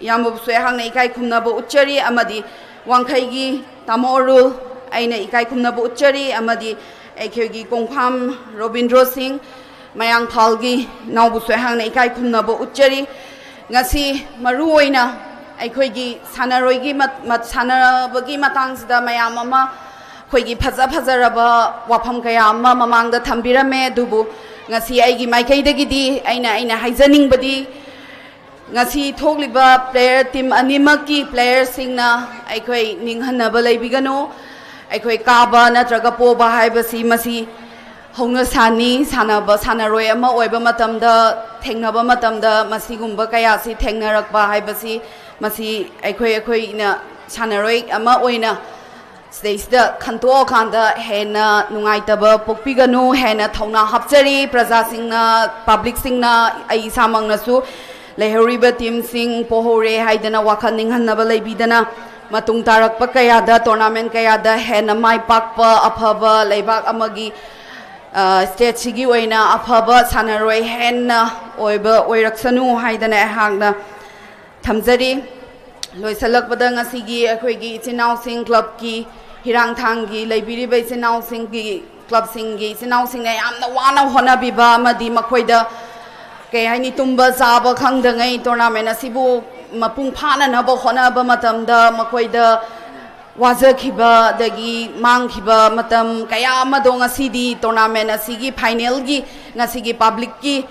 ꯏꯌꯥꯝꯕꯕꯨꯁꯨ ꯑꯩꯍꯥꯛꯅ ꯏꯀꯥꯏ ꯈꯨꯝꯅꯕ ꯎꯠꯆꯔꯤ꯫ ꯑꯃꯗꯤ ꯋꯥꯡꯈꯩꯒꯤ ꯇꯥꯃꯣ ꯑꯔꯨꯜ, ꯑꯩꯅ ꯏꯀꯥꯏ ꯈꯨꯝꯅꯕ ꯎꯠꯆꯔꯤ꯫ ꯑꯃꯗꯤ ꯑꯩꯈꯣꯏꯒꯤ ꯀꯣꯡꯐꯥꯝ ꯔꯣꯕꯤꯟꯗ꯭ꯔꯣ ꯁꯤꯡ, ꯃꯌꯥꯡꯐꯥꯜꯒꯤ ꯏꯅꯥꯎꯕꯨꯁꯨ ꯑꯩꯍꯥꯛꯅ ꯏꯀꯥꯏ ꯈꯨꯝꯅꯕ ꯎꯠꯆꯔꯤ꯫ ꯉꯁꯤ ꯃꯔꯨ ꯑꯣꯏꯅ ꯑꯩꯈꯣꯏꯒꯤ ꯁꯥꯟꯅꯔꯣꯏꯒꯤ ꯃꯠ-, ꯃꯠ-, ꯁꯥꯟꯅꯕꯒꯤ ꯃꯇꯥꯡꯁꯤꯗ ꯃꯌꯥꯝ ꯑꯃ ꯑꯩꯈꯣꯏꯒꯤ ꯐꯖ ꯐꯖꯔꯕ ꯋꯥꯐꯝ ꯀꯌꯥ ꯑꯃ ꯃꯃꯥꯡꯗ ꯊꯝꯕꯤꯔꯝꯃꯦ, ꯑꯗꯨꯕꯨ ꯉꯁꯤ ꯑꯩꯒꯤ ꯃꯥꯏꯀꯩꯗꯒꯤꯗꯤ ꯑꯩꯅ, ꯑꯩꯅ ꯍꯥꯏꯖꯅꯤꯡꯕꯗꯤ, ꯉꯁꯤ ꯊꯣꯛꯂꯤꯕ player, team ꯑꯅꯤꯃꯛꯀꯤ playerꯁꯤꯡꯅ ꯑꯩꯈꯣꯏ ꯅꯤꯡꯍꯟꯅꯕ ꯂꯩꯕꯤꯒꯅꯨ꯫ ꯑꯩꯈꯣꯏ ꯀꯥꯕ ꯅꯠꯇ꯭ꯔꯒ ꯄꯣꯕ ꯍꯥꯏꯕꯁꯤ ꯃꯁꯤ ꯍꯧꯅ ꯁꯥꯅꯤ꯫ ꯁꯥꯟꯅꯕ, ꯁꯥꯟꯅꯔꯣꯏ ꯑꯃ ꯑꯣꯏꯕ ꯃꯇꯝꯗ, ꯊꯦꯡꯅꯕ ꯃꯇꯝꯗ ꯃꯁꯤꯒꯨꯝꯕ ꯀꯌꯥꯁꯤ ꯊꯦꯡꯅꯔꯛꯄ ꯍꯥꯏꯕꯁꯤ, ꯃꯁꯤ ꯑꯩꯈꯣꯏ, ꯑꯩꯈꯣꯏꯅ ꯁꯥꯟꯅꯔꯣꯏ ꯑꯃ ꯑꯣꯏꯅ ꯁꯤꯗꯩꯁꯤꯗ ꯈꯟꯇꯣꯛꯑꯀꯥꯟꯗ ꯍꯦꯟꯅ ꯅꯨꯡꯉꯥꯏꯇꯕ ꯄꯣꯛꯄꯤꯒꯅꯨ, ꯍꯦꯟꯅ ꯊꯧꯅꯥ ꯍꯥꯞꯆꯔꯤ꯫ ꯄ꯭ꯔꯖꯥꯁꯤꯡꯅ, publicꯁꯤꯡꯅ, ꯑꯩ ꯏꯁꯥꯃꯛꯅꯁꯨ ꯂꯩꯍꯧꯔꯤꯕ teamꯁꯤꯡ ꯄꯣꯍꯧꯔꯦ ꯍꯥꯏꯗꯅ ꯋꯥꯈꯜ ꯅꯤꯡꯍꯟꯅꯕ ꯂꯩꯕꯤꯗꯅ, ꯃꯇꯨꯡ ꯇꯥꯔꯛꯄ ꯀꯌꯥꯗ, tournament ꯀꯌꯥꯗ ꯍꯦꯟꯅ ꯃꯥꯏ ꯄꯥꯛꯄ, ꯑꯐꯕ ꯂꯩꯕꯥꯛ ꯑꯃꯒꯤ ꯁ꯭ꯇꯦꯠꯁꯤꯒꯤ ꯑꯣꯏꯅ ꯑꯐꯕ ꯁꯥꯟꯅꯔꯣꯏ ꯍꯦꯟꯅ ꯑꯣꯏꯕ ꯑꯣꯏꯔꯛꯁꯅꯨ ꯍꯥꯏꯗꯅ ꯑꯩꯍꯥꯛꯅ ꯊꯝꯖꯔꯤ꯫ ꯂꯣꯏꯁꯤꯜꯂꯛꯄꯗ ꯉꯁꯤꯒꯤ ꯑꯩꯈꯣꯏꯒꯤ ꯏꯆꯤꯟ ꯏꯅꯥꯎꯁꯤꯡ, ꯀ꯭ꯂꯕꯀꯤ, ꯍꯤꯔꯥꯡꯊꯥꯡꯒꯤ ꯂꯩꯕꯤꯔꯤꯕ ꯏꯆꯤꯟ ꯏꯅꯥꯎꯁꯤꯡꯒꯤ, ꯀ꯭ꯂꯕꯁꯤꯡꯒꯤ ꯏꯆꯤꯟ ꯏꯅꯥꯎꯁꯤꯡꯅ ꯌꯥꯝꯅ ꯋꯥꯅ ꯍꯣꯠꯅꯕꯤꯕ ꯑꯃꯗꯤ ꯃꯈꯣꯏꯗ, ꯀꯩ ꯍꯥꯏꯅꯤ, ꯇꯨꯝꯕ ꯆꯥꯕ ꯈꯪꯗꯉꯩ ꯇꯣꯔꯅꯥꯃꯦꯟ ꯑꯁꯤꯕꯨ ꯃꯄꯨꯡ ꯐꯥꯅꯅꯕ ꯍꯣꯠꯅꯕ ꯃꯇꯝꯗ ꯃꯈꯣꯏꯗ ꯋꯥꯖꯈꯤꯕ ꯑꯗꯒꯤ ꯃꯥꯡꯈꯤꯕ ꯃꯇꯝ ꯀꯌꯥ ꯑꯃꯗꯣ ꯉꯁꯤꯗꯤ ꯇꯣꯔꯅꯥꯃꯦꯟ ꯑꯁꯤꯒꯤ ꯐꯥꯏꯅꯦꯜꯒꯤ, ꯉꯁꯤꯒꯤ ꯄꯕ꯭ꯂꯤꯛꯀꯤ,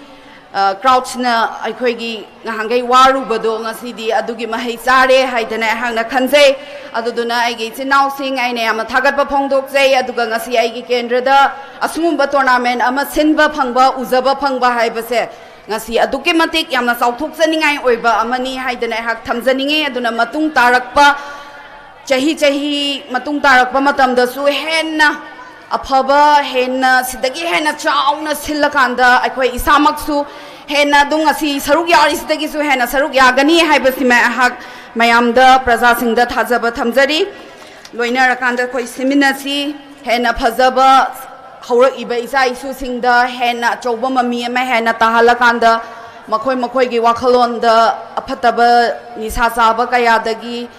ꯑ, ꯀ꯭ꯔꯥꯎꯗꯁꯅ ꯑꯩꯈꯣꯏꯒꯤ ꯉꯍꯥꯟꯈꯩ ꯋꯥꯔꯨꯕꯗꯣ ꯉꯁꯤꯗꯤ ꯑꯗꯨꯒꯤ ꯃꯍꯩ ꯆꯥꯔꯦ ꯍꯥꯏꯗꯅ ꯑꯩꯍꯥꯛꯅ ꯈꯟꯖꯩ꯫ ꯑꯗꯨꯗꯨꯅ ꯑꯩꯒꯤ ꯏꯆꯤꯟ ꯏꯅꯥꯎꯁꯤꯡ, ꯑꯩꯅ ꯌꯥꯝꯅ ꯊꯥꯒꯠꯄ ꯐꯣꯡꯗꯣꯛꯆꯩ꯫ ꯑꯗꯨꯒ ꯉꯁꯤ ꯑꯩꯒꯤ ꯀꯦꯟꯗ꯭ꯔꯗ ꯑꯁꯤꯒꯨꯝꯕ ꯇꯣꯔꯅꯥꯃꯦꯟ ꯑꯃ ꯁꯤꯟꯕ ꯐꯪꯕ, ꯎꯖꯕ ꯐꯪꯕ ꯍꯥꯏꯕꯁꯦ ꯉꯁꯤ ꯑꯗꯨꯛꯀꯤ ꯃꯇꯤꯛ ꯌꯥꯝꯅ ꯆꯥꯎꯊꯣꯛꯆꯅꯤꯡꯉꯥꯏ ꯑꯣꯏꯕ ꯑꯃꯅꯤ ꯍꯥꯏꯗꯅ ꯑꯩꯍꯥꯛ ꯊꯝꯖꯅꯤꯡꯉꯤ꯫ ꯑꯗꯨꯅ ꯃꯇꯨꯡ ꯇꯥꯔꯛꯄ ꯆꯍꯤ ꯆꯍꯤ ꯃꯇꯨꯡ ꯇꯥꯔꯛꯄ ꯃꯇꯝꯗꯁꯨ ꯍꯦꯟꯅ ꯑꯐꯕ, ꯍꯦꯟꯅ ꯁꯤꯗꯒꯤ ꯍꯦꯟꯅ ꯆꯥꯎꯅ ꯁꯤꯜꯂꯀꯥꯟꯗ ꯑꯩꯈꯣꯏ ꯏꯁꯥꯃꯛꯁꯨ ꯍꯦꯟꯅ ꯑꯗꯨꯝ ꯉꯁꯤ ꯁꯔꯨꯛ ꯌꯥꯔꯤꯁꯤꯗꯒꯤꯁꯨ ꯍꯦꯟꯅ ꯁꯔꯨꯛ ꯌꯥꯒꯅꯤ ꯍꯥꯏꯕꯁꯤꯃ ꯑꯩꯍꯥꯛ ꯃꯌꯥꯝꯗ, ꯄ꯭ꯔꯖꯥꯁꯤꯡꯗ ꯊꯥꯖꯕ ꯊꯝꯖꯔꯤ꯫ ꯂꯣꯏꯅꯔꯀꯥꯟꯗ ꯑꯩꯈꯣꯏ ꯁꯤꯟꯃꯤꯟꯅꯁꯤ꯫ ꯍꯦꯟꯅ ꯐꯖꯕ ꯍꯧꯔꯛꯏꯕ ꯏꯆꯥ ꯏꯁꯨꯁꯤꯡꯗ ꯍꯦꯟꯅ ꯑꯆꯧꯕ ꯃꯃꯤ ꯑꯃ ꯍꯦꯟꯅ ꯇꯥꯍꯜꯂꯀꯥꯟꯗ ꯃꯈꯣꯏ ꯃꯈꯣꯏꯒꯤ ꯋꯥꯈꯜꯂꯣꯟꯗ ꯑꯐꯠꯇꯕ ꯅꯤꯁꯥ ꯆꯥꯕ ꯀꯌꯥꯗꯒꯤ,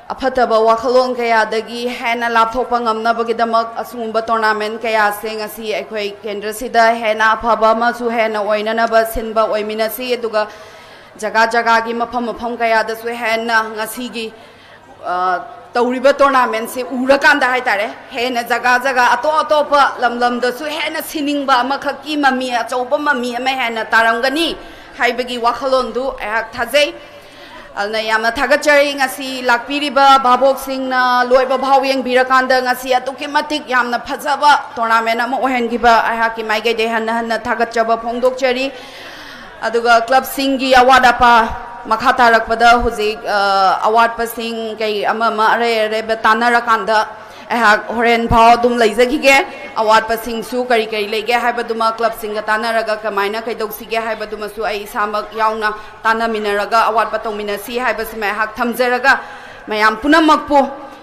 ꯑꯐꯠꯇꯕ ꯋꯥꯈꯜꯂꯣꯟ ꯀꯌꯥꯗꯒꯤ ꯍꯦꯟꯅ ꯂꯥꯞꯊꯣꯛꯄ ꯉꯝꯅꯕꯒꯤꯗꯃꯛ ꯑꯁꯤꯒꯨꯝꯕ ꯇꯣꯔꯅꯥꯃꯦꯟ ꯀꯌꯥꯁꯦ ꯉꯁꯤ ꯑꯩꯈꯣꯏ ꯀꯦꯟꯗ꯭ꯔꯁꯤꯗ ꯍꯦꯟꯅ ꯑꯐꯕ ꯑꯃꯁꯨ ꯍꯦꯟꯅ ꯑꯣꯏꯅꯅꯕ ꯁꯤꯟꯕ ꯑꯣꯏꯃꯤꯟꯅꯁꯤ꯫ ꯑꯗꯨꯒ ꯖꯒꯥ ꯖꯒꯥꯒꯤ ꯃꯐꯝ ꯃꯐꯝ ꯀꯌꯥꯗꯁꯨ ꯍꯦꯟꯅ ꯉꯁꯤꯒꯤ, ꯑ, ꯇꯧꯔꯤꯕ ꯇꯣꯔꯅꯥꯃꯦꯟꯁꯦ ꯎꯔꯀꯥꯟꯗ ꯍꯥꯏꯇꯥꯔꯦ, ꯍꯦꯟꯅ ꯖꯒꯥ ꯖꯒꯥ, ꯑꯇꯣꯞ ꯑꯇꯣꯞꯄ ꯂꯝ ꯂꯝꯗꯁꯨ ꯍꯦꯟꯅ ꯁꯤꯅꯤꯡꯕ ꯑꯃꯈꯛꯀꯤ ꯃꯃꯤ, ꯑꯆꯧꯕ ꯃꯃꯤ ꯑꯃ ꯍꯦꯟꯅ ꯇꯥꯔꯝꯒꯅꯤ ꯍꯥꯏꯕꯒꯤ ꯋꯥꯈꯜꯂꯣꯟꯗꯨ ꯑꯩꯍꯥꯛ ꯊꯥꯖꯩ꯫ ꯑꯗꯨꯅ ꯌꯥꯝꯅ ꯊꯥꯒꯠꯆꯔꯤ꯫ ꯉꯁꯤ ꯂꯥꯛꯄꯤꯔꯤꯕ ꯚꯥꯕꯣꯛꯁꯤꯡꯅ ꯂꯣꯏꯕ ꯐꯥꯎ ꯌꯦꯡꯕꯤꯔꯀꯥꯟꯗ ꯉꯁꯤ ꯑꯗꯨꯛꯀꯤ ꯃꯇꯤꯛ ꯌꯥꯝꯅ ꯐꯖꯕ ꯇꯣꯔꯅꯥꯃꯦꯟ ꯑꯃ ꯑꯣꯏꯍꯟꯈꯤꯕ ꯑꯩꯍꯥꯛꯀꯤ ꯃꯥꯏꯀꯩꯗꯒꯤ ꯍꯟꯅ ꯍꯟꯅ ꯊꯥꯒꯠꯆꯕ ꯐꯣꯡꯗꯣꯛꯆꯔꯤ꯫ ꯑꯗꯨꯒ ꯀ꯭ꯂꯕꯁꯤꯡꯒꯤ ꯑꯋꯥꯠ ꯑꯄꯥ, ꯃꯈꯥ ꯇꯥꯔꯛꯄꯗ ꯍꯧꯖꯤꯛ, ꯑ, ꯑꯋꯥꯠꯄꯁꯤꯡ ꯀꯩ ꯑꯃ ꯑꯃ ꯑꯔꯩ ꯑꯔꯩꯕ ꯇꯥꯟꯅꯔꯀꯥꯟꯗ ꯑꯩꯍꯥꯛ ꯍꯣꯔꯦꯟ ꯐꯥꯎ ꯑꯗꯨꯝ ꯂꯩꯖꯈꯤꯒꯦ꯫ ꯑꯋꯥꯠꯄꯁꯤꯡꯁꯨ ꯀꯔꯤ ꯀꯔꯤ ꯂꯩꯒꯦ ꯍꯥꯏꯕꯗꯨꯃ ꯀ꯭ꯂꯕꯁꯤꯡꯒ ꯇꯥꯟꯅꯔꯒ ꯀꯃꯥꯏꯅ ꯀꯩꯗꯧꯁꯤꯒꯦ ꯍꯥꯏꯕꯗꯨꯃꯁꯨ ꯑꯩ ꯏꯁꯥꯃꯛ ꯌꯥꯎꯅ ꯇꯥꯟꯅꯃꯤꯟꯅꯔꯒ ꯑꯋꯥꯠꯄ ꯇꯧꯃꯤꯟꯅꯁꯤ ꯍꯥꯏꯕꯁꯤꯃ ꯑꯩꯍꯥꯛ ꯊꯝꯖꯔꯒ, ꯃꯌꯥꯝ ꯄꯨꯝꯅꯃꯛꯄꯨ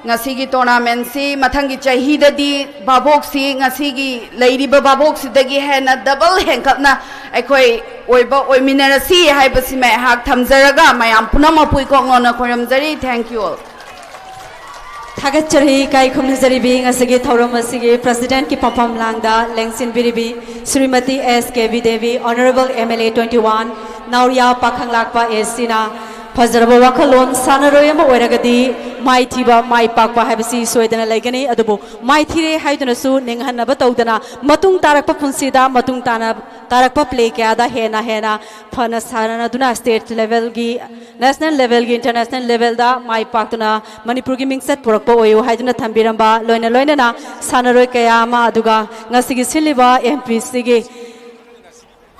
ꯉꯁꯤꯒꯤ ꯇꯣꯔꯅꯥꯃꯦꯟꯁꯤ ꯃꯊꯪꯒꯤ ꯆꯍꯤꯗꯗꯤ ꯚꯥꯕꯣꯛꯁꯤ ꯉꯁꯤꯒꯤ ꯂꯩꯔꯤꯕ ꯚꯥꯕꯣꯛꯁꯤꯗꯒꯤ ꯍꯦꯟꯅ ꯗꯕꯜ ꯍꯦꯟꯀꯠꯅ ꯑꯩꯈꯣꯏ ꯑꯣꯏꯕ ꯑꯣꯏꯃꯤꯟꯅꯔꯁꯤ ꯍꯥꯏꯕꯁꯤꯃ ꯑꯩꯍꯥꯛ ꯊꯝꯖꯔꯒ ꯃꯌꯥꯝ ꯄꯨꯝꯅꯃꯛꯄꯨ ꯏꯀꯣꯛ ꯉꯥꯎꯅ ꯈꯣꯏꯔꯝꯖꯔꯤ꯫ Thank you all. ꯊꯥꯒꯠꯆꯔꯤ꯫ ꯏꯀꯥꯏ ꯈꯨꯝꯅꯖꯔꯤꯕꯤ ꯉꯁꯤꯒꯤ ꯊꯧꯔꯝ ꯑꯁꯤꯒꯤ presidentꯀꯤ ꯐꯝꯐꯝ ꯂꯥꯡꯗ ꯂꯦꯡꯁꯤꯟꯕꯤꯔꯤꯕꯤ ꯁ꯭ꯔꯤꯃꯇꯤ ꯑꯦꯁ ꯀꯦꯕꯤ Devi, Honourable M L A twenty one, ꯅꯥꯎꯔꯤꯌꯥ ꯄꯥꯈꯪ ꯂꯥꯛꯄ ꯑꯦꯁꯤꯅ ꯐꯖꯔꯕ ꯋꯥꯈꯜꯂꯣꯟ, ꯁꯥꯟꯅꯔꯣꯏ ꯑꯃ ꯑꯣꯏꯔꯒꯗꯤ ꯃꯥꯏꯊꯤꯕ ꯃꯥꯏ ꯄꯥꯛꯄ ꯍꯥꯏꯕꯁꯤ ꯁꯣꯏꯗꯅ ꯂꯩꯒꯅꯤ꯫ ꯑꯗꯨꯕꯨ ꯃꯥꯏꯊꯤꯔꯦ ꯍꯥꯏꯗꯨꯅꯁꯨ ꯅꯤꯡꯍꯟꯅꯕ ꯇꯧꯗꯅ ꯃꯇꯨꯡ ꯇꯥꯔꯛꯄ ꯄꯨꯟꯁꯤꯗ ꯃꯇꯨꯡ ꯇꯥꯅ ꯇꯥꯔꯛꯄ play ꯀꯌꯥꯗ ꯍꯦꯟꯅ ꯍꯦꯟꯅ ꯐꯅ ꯁꯥꯟꯅꯗꯨꯅ state levelꯒꯤ, national levelꯒꯤ, international levelꯗ ꯃꯥꯏ ꯄꯥꯛꯇꯨꯅ ꯃꯅꯤꯄꯨꯔꯒꯤ ꯃꯤꯡꯆꯠ ꯄꯨꯔꯛꯄ ꯑꯣꯏꯌꯨ ꯍꯥꯏꯗꯨꯅ ꯊꯝꯕꯤꯔꯝꯕ, ꯂꯣꯏꯅ ꯂꯣꯏꯅꯅ ꯁꯥꯟꯅꯔꯣꯏ ꯀꯌꯥ ꯑꯃ, ꯑꯗꯨꯒ ꯉꯁꯤꯒꯤ ꯁꯤꯜꯂꯤꯕ M P Cꯒꯤ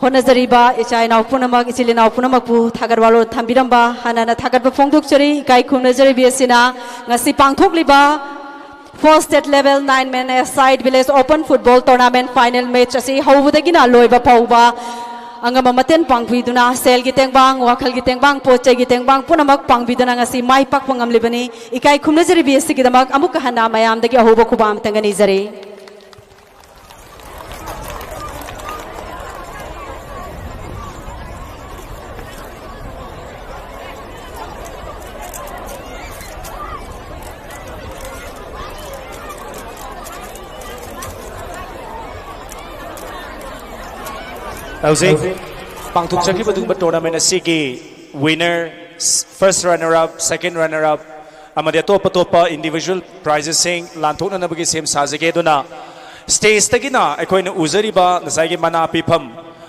ꯍꯣꯠꯅꯖꯔꯤꯕ ꯏꯆꯥ ꯏꯅꯥꯎ ꯄꯨꯝꯅꯃꯛ, ꯏꯆꯤꯜ ꯏꯅꯥꯎ ꯄꯨꯝꯅꯃꯛꯄꯨ ꯊꯥꯒꯠ ꯋꯥꯔꯣꯜ ꯊꯝꯕꯤꯔꯝꯕ ꯍꯥꯟꯅꯅ ꯊꯥꯒꯠꯄ ꯐꯣꯡꯗꯣꯛꯆꯔꯤ꯫ ꯏꯀꯥꯏ ꯈꯨꯝꯅꯖꯔꯤꯕꯤ ꯑꯁꯤꯅ ꯉꯁꯤ ꯄꯥꯡꯊꯣꯛꯂꯤꯕ Four State Level Nine Man Aside Village Open Football Tournament Final Match ꯑꯁꯤ ꯍꯧꯕꯗꯒꯤꯅ ꯂꯣꯏꯕ ꯐꯥꯎꯕ ꯑꯉꯝꯕ ꯃꯇꯦꯡ ꯄꯥꯡꯕꯤꯗꯨꯅ, ꯁꯦꯜꯒꯤ ꯇꯦꯡꯕꯥꯡ, ꯋꯥꯈꯜꯒꯤ ꯇꯦꯡꯕꯥꯡ, ꯄꯣꯠ ꯆꯩꯒꯤ ꯇꯦꯡꯕꯥꯡ ꯄꯨꯝꯅꯃꯛ ꯄꯥꯡꯕꯤꯗꯨꯅ ꯉꯁꯤ ꯃꯥꯏ ꯄꯥꯛꯄ ꯉꯝꯂꯤꯕꯅꯤ꯫ ꯏꯀꯥꯏ ꯈꯨꯝꯅꯖꯔꯤꯕꯤ ꯑꯁꯤꯒꯤꯗꯃꯛ ꯑꯃꯨꯛꯀ ꯍꯟꯅ ꯃꯌꯥꯝꯗꯒꯤ ꯑꯍꯧꯕ ꯈꯨꯕꯥꯛ ꯑꯃꯇꯪꯒ ꯅꯤꯖꯔꯤ꯫ ꯍꯧꯖꯤꯛ ꯄꯥꯡꯊꯣꯛꯆꯈꯤꯕ ꯑꯗꯨꯒꯨꯝꯕ tournament ꯑꯁꯤꯒꯤ winner, first runner up, second runner up ꯑꯃꯗꯤ ꯑꯇꯣꯞ ꯑꯇꯣꯞꯄ individual prizesꯁꯤꯡ ꯂꯥꯟꯊꯣꯛꯅꯅꯕꯒꯤ ꯁꯦꯝ ꯁꯥꯖꯒꯦ꯫ ꯑꯗꯨꯅ stageꯇꯒꯤꯅ ꯑꯩꯈꯣꯏꯅ ꯎꯖꯔꯤꯕ ꯉꯁꯥꯏꯒꯤ ꯃꯅꯥ ꯄꯤꯐꯝ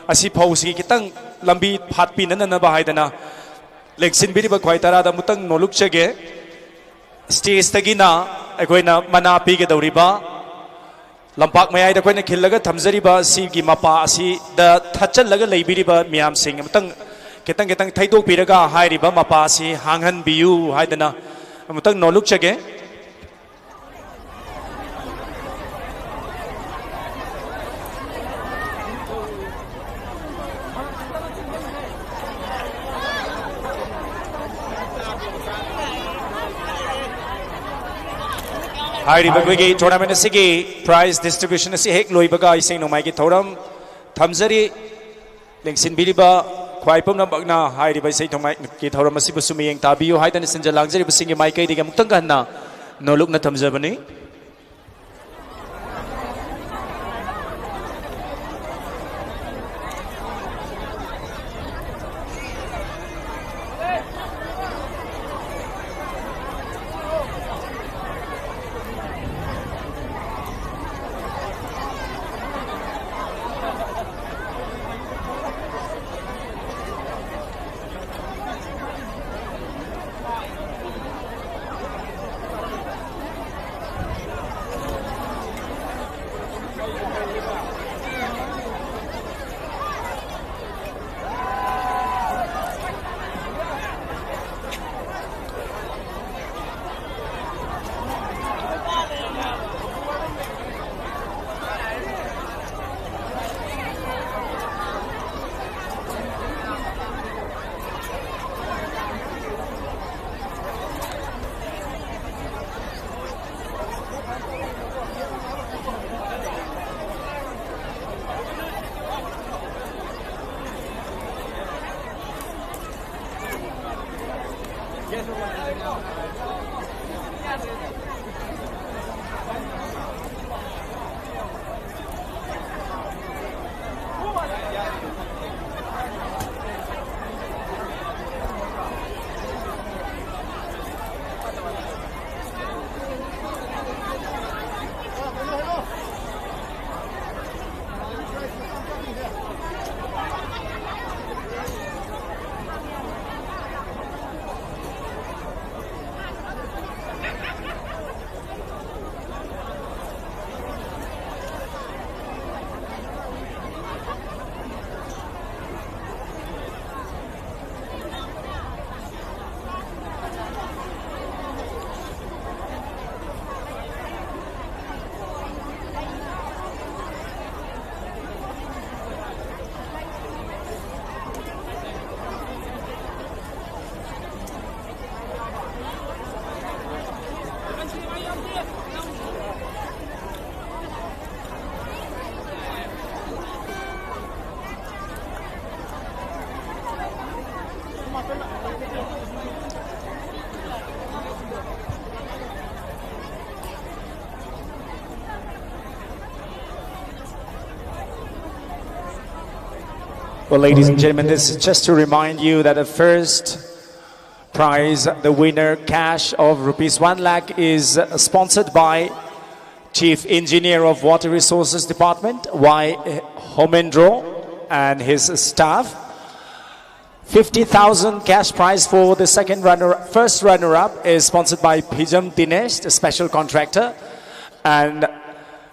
ꯑꯁꯤ ꯐꯥꯎꯁꯤ ꯈꯤꯇꯪ ꯂꯝꯕꯤ ꯐꯥꯠꯄꯤꯅꯅꯕ ꯍꯥꯏꯗꯅ ꯂꯦꯡꯁꯤꯟꯕꯤꯔꯤꯕ ꯈ꯭ꯋꯥꯏ ꯇꯔꯥꯗ ꯑꯃꯨꯛꯇꯪ ꯅꯣꯜꯂꯨꯛꯆꯒꯦ꯫ Stageꯇꯒꯤꯅ ꯑꯩꯈꯣꯏꯅ ꯃꯅꯥ ꯄꯤꯒꯗꯧꯔꯤꯕ ꯂꯝꯄꯥꯛ ꯃꯌꯥꯏꯗ ꯑꯩꯈꯣꯏꯅ ꯈꯤꯜꯂꯒ ꯊꯝꯖꯔꯤꯕ ꯑꯁꯤꯒꯤ ꯃꯄꯥ ꯑꯁꯤꯗ ꯊꯠꯆꯜꯂꯒ ꯂꯩꯕꯤꯔꯤꯕ ꯃꯤꯌꯥꯝꯁꯤꯡ ꯑꯃꯨꯛꯇꯪ ꯈꯤꯇꯪ ꯈꯤꯇꯪ ꯊꯩꯗꯣꯛꯄꯤꯔꯒ ꯍꯥꯏꯔꯤꯕ ꯃꯄꯥ ꯑꯁꯤ ꯍꯥꯡꯍꯟꯕꯤꯌꯨ ꯍꯥꯏꯗꯅ ꯑꯃꯨꯛꯇꯪ ꯅꯣꯜꯂꯨꯛꯆꯒꯦ꯫ ꯍꯥꯏꯔꯤꯕ ꯑꯩꯈꯣꯏꯒꯤ tournament ꯑꯁꯤꯒꯤ prize distribution ꯑꯁꯤ ꯍꯦꯛ ꯂꯣꯏꯕꯒ ꯏꯁꯩ ꯅꯣꯡꯃꯥꯏꯒꯤ ꯊꯧꯔꯝ ꯊꯝꯖꯔꯤ꯫ ꯂꯦꯡꯁꯤꯟꯕꯤꯔꯤꯕ ꯈ꯭ꯋꯥꯏ ꯄꯨꯝꯅꯃꯛꯅ ꯍꯥꯏꯔꯤꯕ ꯏꯁꯩ ꯅꯣꯡꯃꯥꯏꯒꯤ ꯊꯧꯔꯝ ꯑꯁꯤꯕꯨꯁꯨ ꯃꯤꯠꯌꯦꯡ ꯇꯥꯕꯤꯌꯨ ꯍꯥꯏꯗꯅ ꯁꯤꯟꯖ ꯂꯥꯡꯖꯔꯤꯕꯁꯤꯡꯒꯤ ꯃꯥꯏꯀꯩꯗꯒꯤ ꯑꯃꯨꯛꯇꯪꯒ ꯍꯟꯅ ꯅꯣꯂꯨꯛꯅ ꯊꯝꯖꯕꯅꯤ꯫ Well, ladies and gentlemen, this is just to remind you that the first prize, the winner cash of rupees one lakh, is sponsored by Chief Engineer of Water Resources Department, Y Homendro, and his staff. Fifty thousand cash prize for the second runner, first runner-up is sponsored by Phijam Dinesh, the special contractor, and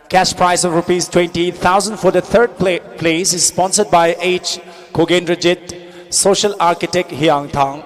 cash prize of rupees twenty thousand for the third pla- place is sponsored by H Khogendrajit, social architect, Hiangthang.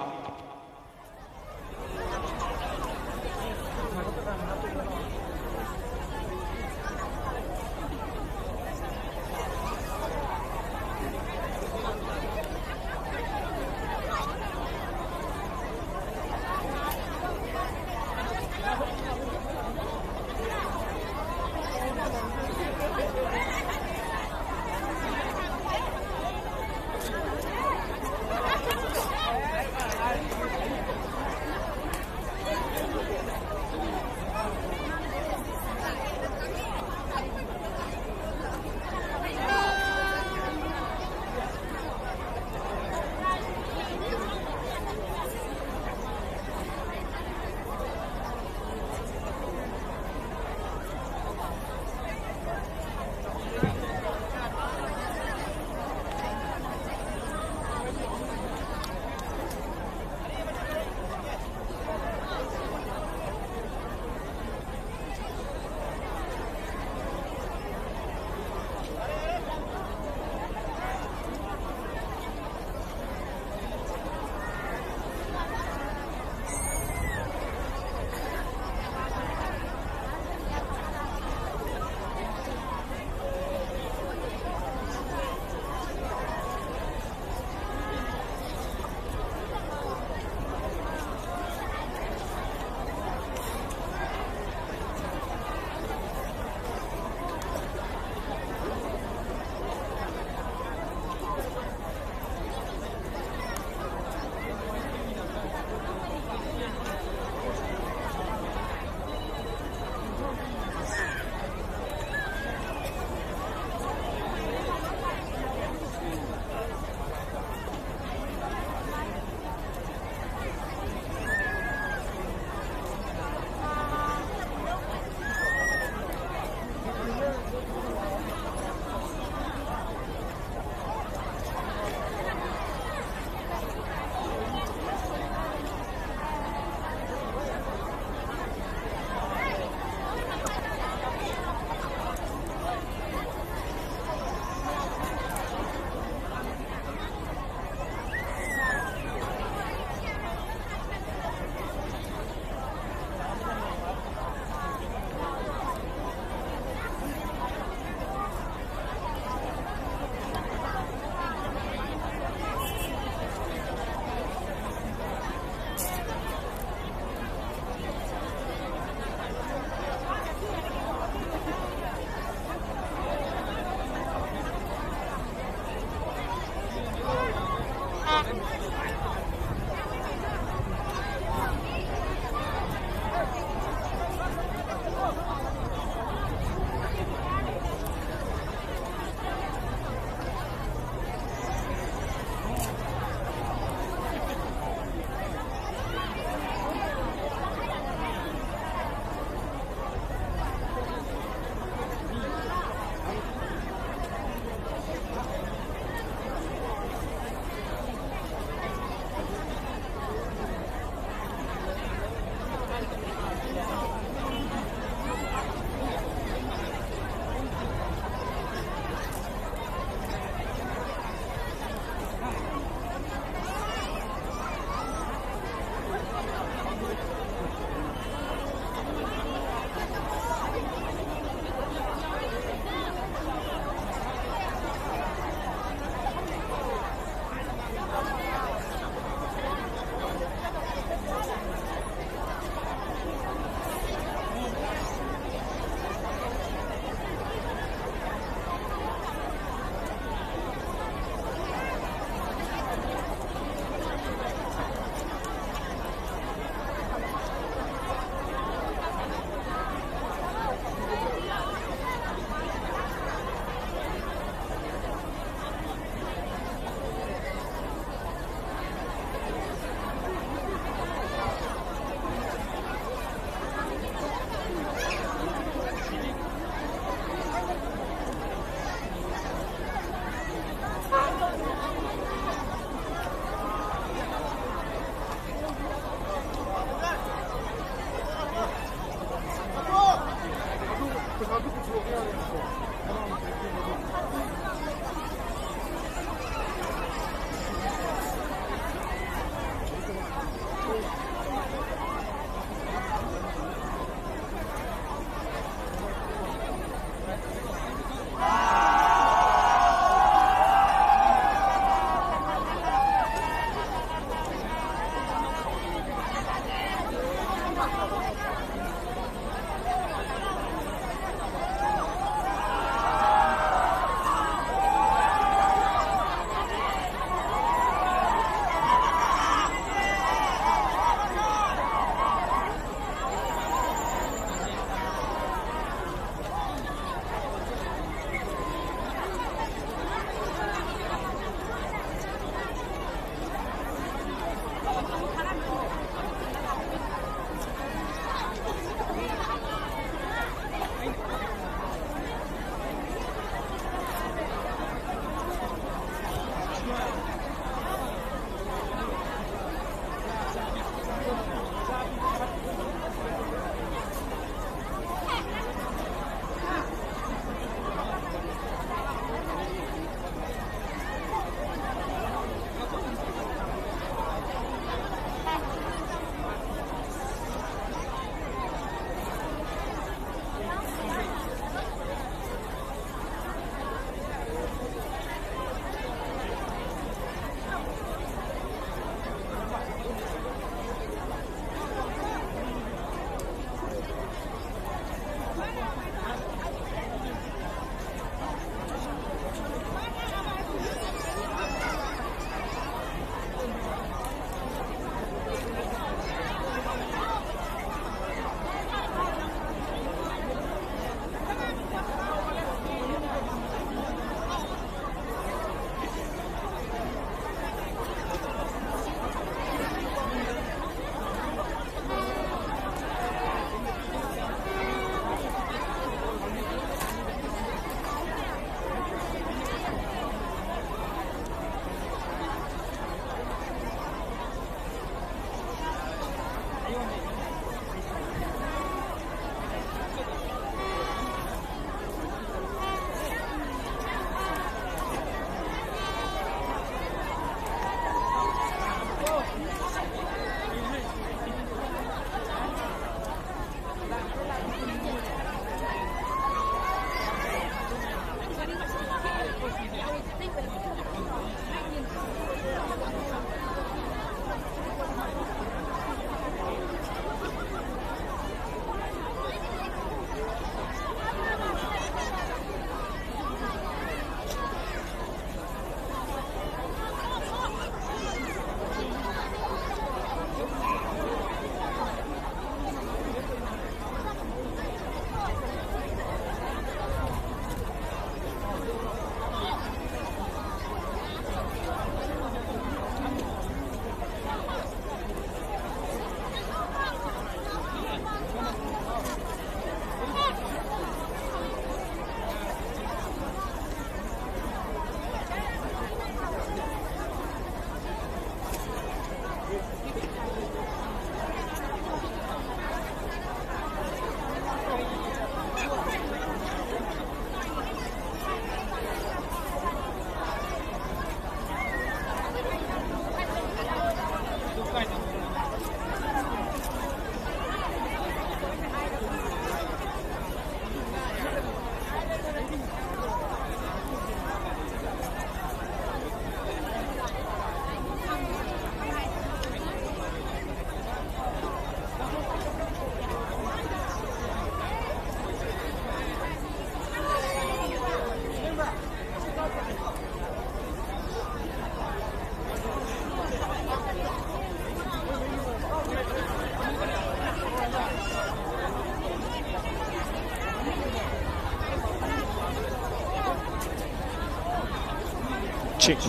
Check.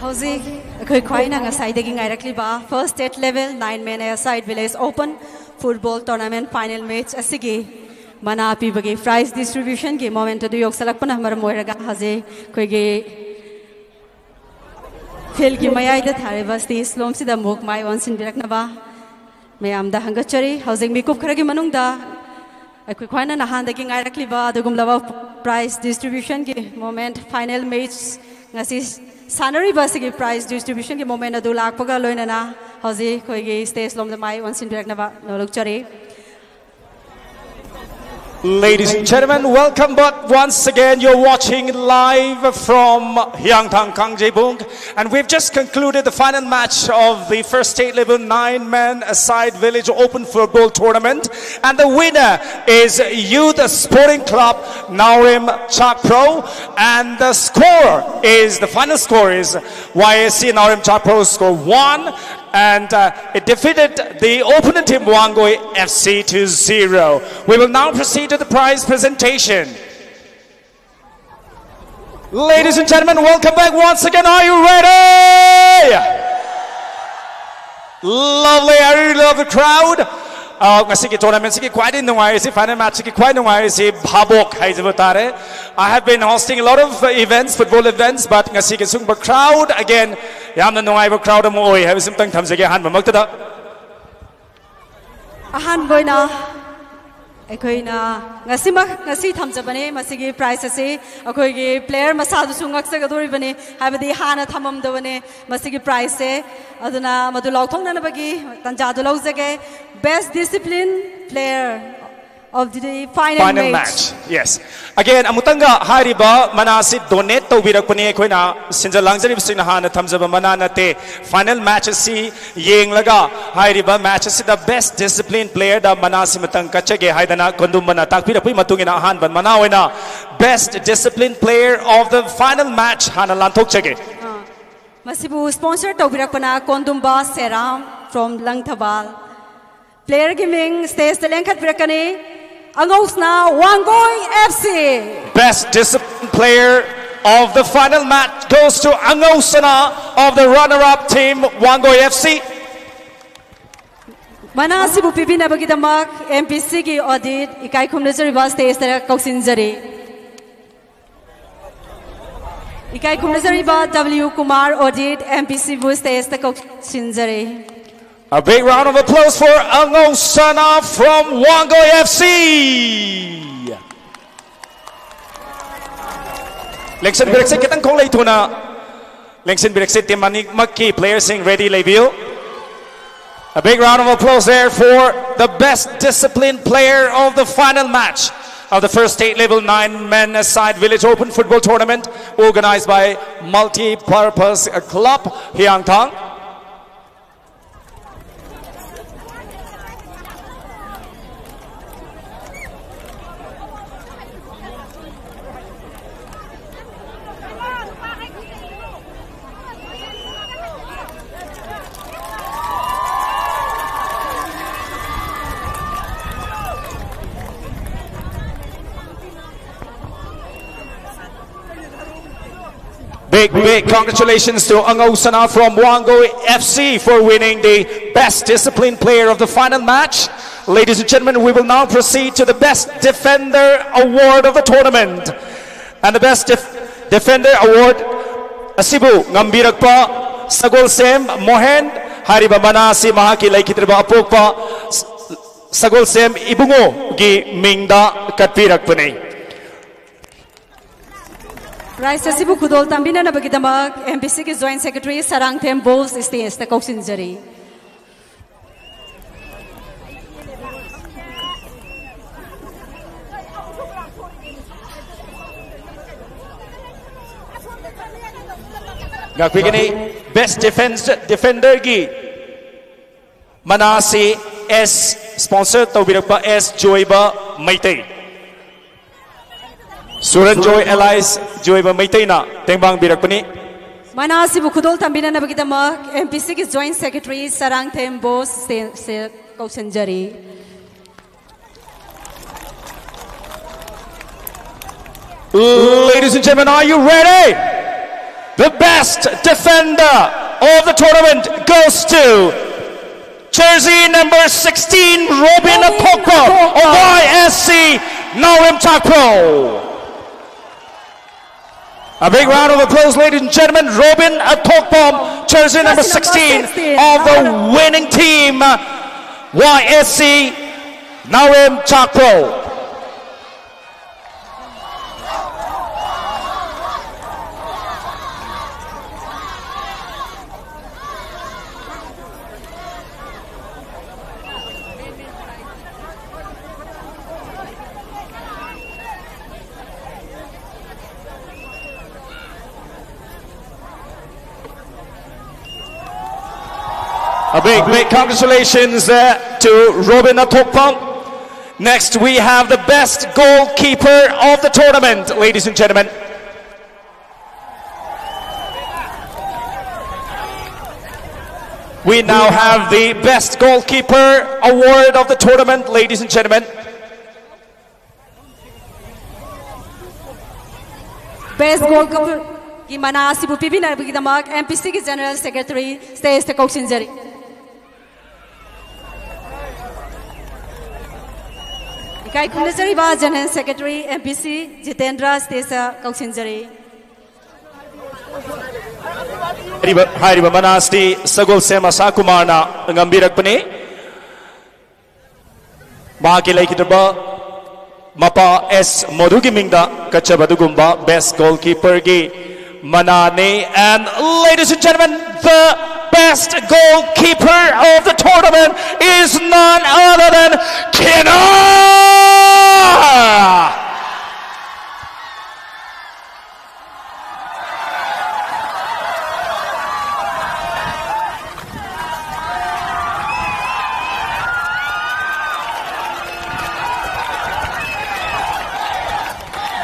ꯍꯧꯖꯤꯛ ꯑꯩꯈꯣꯏ ꯈ꯭ꯋꯥꯏꯅ ꯉꯁꯥꯏꯗꯒꯤ ꯉꯥꯏꯔꯛꯂꯤꯕ First State Level Nine Men Aside Village Open Football Tournament Final Match ꯑꯁꯤꯒꯤ ꯃꯅꯥ ꯄꯤꯕꯒꯤ prize distributionꯒꯤ moment ꯑꯗꯨ ꯌꯧꯁꯜꯂꯛꯄꯅ ꯃꯔꯝ ꯑꯣꯏꯔꯒ ꯍꯧꯖꯤꯛ ꯑꯩꯈꯣꯏꯒꯤ fieldꯀꯤ ꯃꯌꯥꯏꯗ ꯊꯥꯔꯤꯕ stage ꯂꯣꯝꯁꯤꯗ ꯑꯃꯨꯛ ꯃꯥꯏ ꯑꯣꯟꯁꯤꯟꯕꯤꯔꯛꯅꯕ ꯃꯌꯥꯝꯗ ꯍꯪꯒꯠꯆꯔꯤ꯫ ꯍꯧꯖꯤꯛ ꯃꯤꯀꯨꯞ ꯈꯔꯒꯤ ꯃꯅꯨꯡꯗ ꯑꯩꯈꯣꯏ ꯈ꯭ꯋꯥꯏꯅ ꯅꯍꯥꯟꯗꯒꯤ ꯉꯥꯏꯔꯛꯂꯤꯕ ꯑꯗꯨꯒꯨꯝꯂꯕ prize distributionꯒꯤ moment, final match, ꯉꯁꯤ ꯁꯥꯟꯅꯔꯤꯕ ꯑꯁꯤꯒꯤ prize distributionꯒꯤ moment ꯑꯗꯨ ꯂꯥꯛꯄꯒ ꯂꯣꯏꯅꯅ ꯍꯧꯖꯤꯛ ꯑꯩꯈꯣꯏꯒꯤ stage ꯂꯣꯝꯗ ꯃꯥꯏ ꯑꯣꯟꯁꯤꯟꯕꯤꯔꯛꯅꯕ ꯅꯣꯜꯂꯨꯛꯆꯔꯤ꯫ Ladies and gentlemen, welcome back once again. You're watching live from Hiangthang Kangjeibung, and we've just concluded the final match of the First State Level Nine Men Aside Village Open Football Tournament, and the winner is Youth Sporting Club Naorim Chakpro, and the score is, the final score is Y S C Naorim Chakpro score one, and uh, it defeated the opponent team Wangoi F C two zero. We will now proceed to the prize presentation. Ladies and gentlemen, welcome back once again. Are you ready? Lovely, I really love the crowd. Uh, ꯉꯁꯤꯒꯤ tournamentꯁꯤꯒꯤ ꯈ꯭ꯋꯥꯏꯗꯒꯤ ꯅꯨꯡꯉꯥꯏꯔꯤꯁꯤ, final matchꯁꯤꯒꯤ ꯈ꯭ꯋꯥꯏ ꯅꯨꯡꯉꯥꯏꯔꯤꯁꯤ ꯚꯥꯕꯣꯛ ꯍꯥꯏꯖꯕ ꯇꯥꯔꯦ. I have been hosting a lot of uh, events, football events, but ꯉꯁꯤꯒꯤ ꯁꯤꯒꯨꯝꯕ crowd again, ꯌꯥꯝꯅ ꯅꯨꯡꯉꯥꯏꯕ crowd ꯑꯃ ꯑꯣꯏ ꯍꯥꯏꯕꯁꯤ ꯑꯃꯇꯪ ꯊꯝꯖꯒꯦ ꯑꯍꯥꯟꯕꯃꯛꯇꯗ. ꯑꯍꯥꯟꯕ ꯑꯣꯏꯅ ꯑꯩꯈꯣꯏꯅ ꯉꯁꯤꯃꯛ, ꯉꯁꯤ ꯊꯝꯖꯕꯅꯦ꯫ ꯃꯁꯤꯒꯤ prize ꯑꯁꯤ ꯑꯩꯈꯣꯏꯒꯤ player ꯃꯁꯥꯗꯨꯁꯨ ꯉꯛꯆꯒꯗꯧꯔꯤꯕꯅꯤ, ꯍꯥꯏꯕꯗꯤ ꯍꯥꯟꯅ ꯊꯝꯃꯝꯗꯕꯅꯦ ꯃꯁꯤꯒꯤ prizeꯁꯦ꯫ ꯑꯗꯨꯅ ꯃꯗꯨ ꯂꯥꯎꯊꯣꯛꯅꯅꯕꯒꯤ ꯇꯥꯟꯖꯥꯗꯨ ꯂꯧꯖꯒꯦ꯫ Best Discipline Player of the Final Final Match. Match. Yes. Again, ꯑꯃꯨꯛꯇꯪꯒ ꯍꯥꯏꯔꯤꯕ ꯃꯅꯥꯁꯤ donate ꯇꯧꯕꯤꯔꯛꯄꯅꯤ, ꯑꯩꯈꯣꯏꯅ ꯁꯤꯟꯖ ꯂꯥꯡꯖꯔꯤꯕꯁꯤꯡꯅ ꯍꯥꯟꯅ ꯊꯝꯖꯕ ꯃꯅꯥ ꯅꯠꯇꯦ꯫ Final match ꯑꯁꯤ ꯌꯦꯡꯂꯒ ꯍꯥꯏꯔꯤꯕ match ꯑꯁꯤꯗ best discipline playerꯗ ꯃꯅꯥꯁꯤ ꯃꯇꯪ ꯀꯠꯆꯒꯦ ꯍꯥꯏꯗꯅ ꯀꯣꯟꯗꯨꯝꯕꯅ ꯇꯥꯛꯄꯤꯔꯛꯄꯒꯤ ꯃꯇꯨꯡ ꯏꯟꯅ ꯑꯍꯥꯟꯕ ꯃꯅꯥ ꯑꯣꯏꯅ best discipline player of the final match ꯍꯥꯟꯅ ꯂꯥꯟꯊꯣꯛꯆꯒꯦ꯫ ꯃꯁꯤꯕꯨ sponsor ꯇꯧꯕꯤꯔꯛꯄꯅ ꯀꯣꯟꯗꯨꯝꯕ ꯁꯦꯔꯥꯝ from ꯂꯪꯊꯕꯥꯜ꯫ Playerꯒꯤ ꯃꯤꯡ stageꯇ ꯂꯦꯡꯈꯠꯄꯤꯔꯛꯀꯅꯤ꯫ ꯑꯉꯧꯁꯅꯥ Wangoi F C꯫ Best discipline player of the final match goes to Angau Sana of the runner-up team, Wangoi F C. ꯃꯅꯥ ꯑꯁꯤꯕꯨ ꯄꯤꯕꯤꯅꯕꯒꯤꯗꯃꯛ M P Cꯒꯤ audit ꯏꯀꯥꯏ ꯈꯨꯝꯅꯖꯔꯤꯕ stageꯇ ꯀꯧꯁꯤꯟꯖꯔꯤ꯫ ꯏꯀꯥꯏ ꯈꯨꯝꯅꯖꯔꯤꯕ W Kumar audit M P Cꯕꯨ stageꯇ ꯀꯧꯁꯤꯟꯖꯔꯤ꯫ A big round of applause for Angau Sana from Wangoi F C. ꯂꯦꯡꯁꯤꯟꯕꯤꯔꯛꯁꯤ, ꯈꯤꯇꯪ ꯈꯣꯡꯂꯩ ꯊꯨꯅ ꯂꯦꯡꯁꯤꯟꯕꯤꯔꯛꯁꯤ꯫ Team ꯑꯅꯤꯃꯛꯀꯤ playerꯁꯤꯡ ready ꯂꯩꯕꯤꯌꯨ꯫ A big round of applause there for the best disciplined player of the final match of the first state level nine men aside village open football tournament organized by Multi Purpose Club Hiangthang. Big, big congratulations to Angau Sana from Wangoi F C for winning the Best Disciplined Player of the final match. Ladies and gentlemen, we will now proceed to the Best Defender Award of the tournament. And the Best Def- Defender Award asibu ꯉꯝꯕꯤꯔꯛꯄ ꯁꯒꯣꯜꯁꯦꯝ ꯃꯣꯍꯦꯟ ꯍꯥꯏꯔꯤꯕ ꯃꯅꯥ ꯑꯁꯤ ꯃꯍꯥꯛꯀꯤ ꯂꯩꯈꯤꯗ꯭ꯔꯕ ꯑꯄꯣꯛꯄ ꯁꯒꯣꯜꯁꯦꯝ ꯏꯕꯨꯡꯉꯣꯒꯤ ꯃꯤꯡꯗ ꯀꯠꯄꯤꯔꯛꯄꯅꯤ꯫ Prize ꯑꯁꯤꯕꯨ ꯈꯨꯗꯣꯜ ꯇꯝꯕꯤꯅꯅꯕꯒꯤꯗꯃꯛ M P Cꯒꯤ Joint Secretary Sarangthem Bose stageꯇ ꯀꯧꯁꯤꯟꯖꯔꯤ꯫ ꯉꯥꯛꯄꯤꯒꯅꯤ꯫ Best Defense Defenderꯒꯤ ꯃꯅꯥ ꯑꯁꯤ S sponsor ꯇꯧꯕꯤꯔꯛꯄ S ꯖꯣꯏꯕ ꯃꯩꯇꯩ, ꯁꯨꯔꯟꯖꯣꯏ alias ꯖꯣꯏꯕ ꯃꯩꯇꯩꯅ ꯇꯦꯡꯕꯥꯡꯕꯤꯔꯛꯄꯅꯤ꯫ ꯃꯅꯥ ꯑꯁꯤꯕꯨ ꯈꯨꯗꯣꯜ ꯇꯝꯕꯤꯅꯅꯕꯒꯤꯗꯃꯛ M P Cꯒꯤ Joint Secretary Sarangthem Bose stageꯇ ꯀꯧꯁꯤꯟꯖꯔꯤ꯫ Ladies Ladies and gentlemen, are you ready? The best defender of the tournament goes to jersey number sixteen, Robin Athokbom of Y S C Naorim Chakpro. A big round of applause, ladies and gentlemen. Robin Athokbom, jersey number sixteen of the winning team, Y S C Naorim Chakpro. A big, big congratulations uh, to Robin Athokbom. Next, we have the best goalkeeper of the tournament, ladies and gentlemen. We now have the best goalkeeper award of the tournament, ladies and gentlemen. Best goalkeeper ꯒꯤ ꯃꯅꯥ ꯑꯁꯤꯕꯨ ꯄꯤꯕꯤꯅꯕꯒꯤꯗꯃꯛ M P C ꯒꯤ General Secretary stage ꯇ ꯀꯧꯁꯤꯟꯖꯔꯤ꯫ ꯏꯀꯥꯏ ꯈꯨꯝꯅꯖꯔꯤꯕ General Secretary M P C Jitendra stage ꯇ ꯀꯧꯁꯤꯟꯖꯔꯤ꯫ ꯍꯥꯏꯔꯤꯕ ꯍꯥꯏꯔꯤꯕ ꯃꯅꯥ ꯑꯁꯤ ꯁꯒꯣꯜꯁꯦꯝ ꯑꯁꯥ ꯀꯨꯃꯥꯔꯅ ꯉꯝꯕꯤꯔꯛꯄꯅꯤ꯫ ꯃꯍꯥꯛꯀꯤ ꯂꯩꯈꯤꯗ꯭ꯔꯕ ꯃꯄꯥ ꯑꯦꯁ ꯃꯣꯗꯨꯒꯤ ꯃꯤꯡꯗ ꯀꯠꯆꯕ ꯑꯗꯨꯒꯨꯝꯕ best goalkeeper ꯒꯤ ꯃꯅꯥꯅꯤ꯫ And ladies and gentlemen, the best goalkeeper of the tournament is none other than Kina!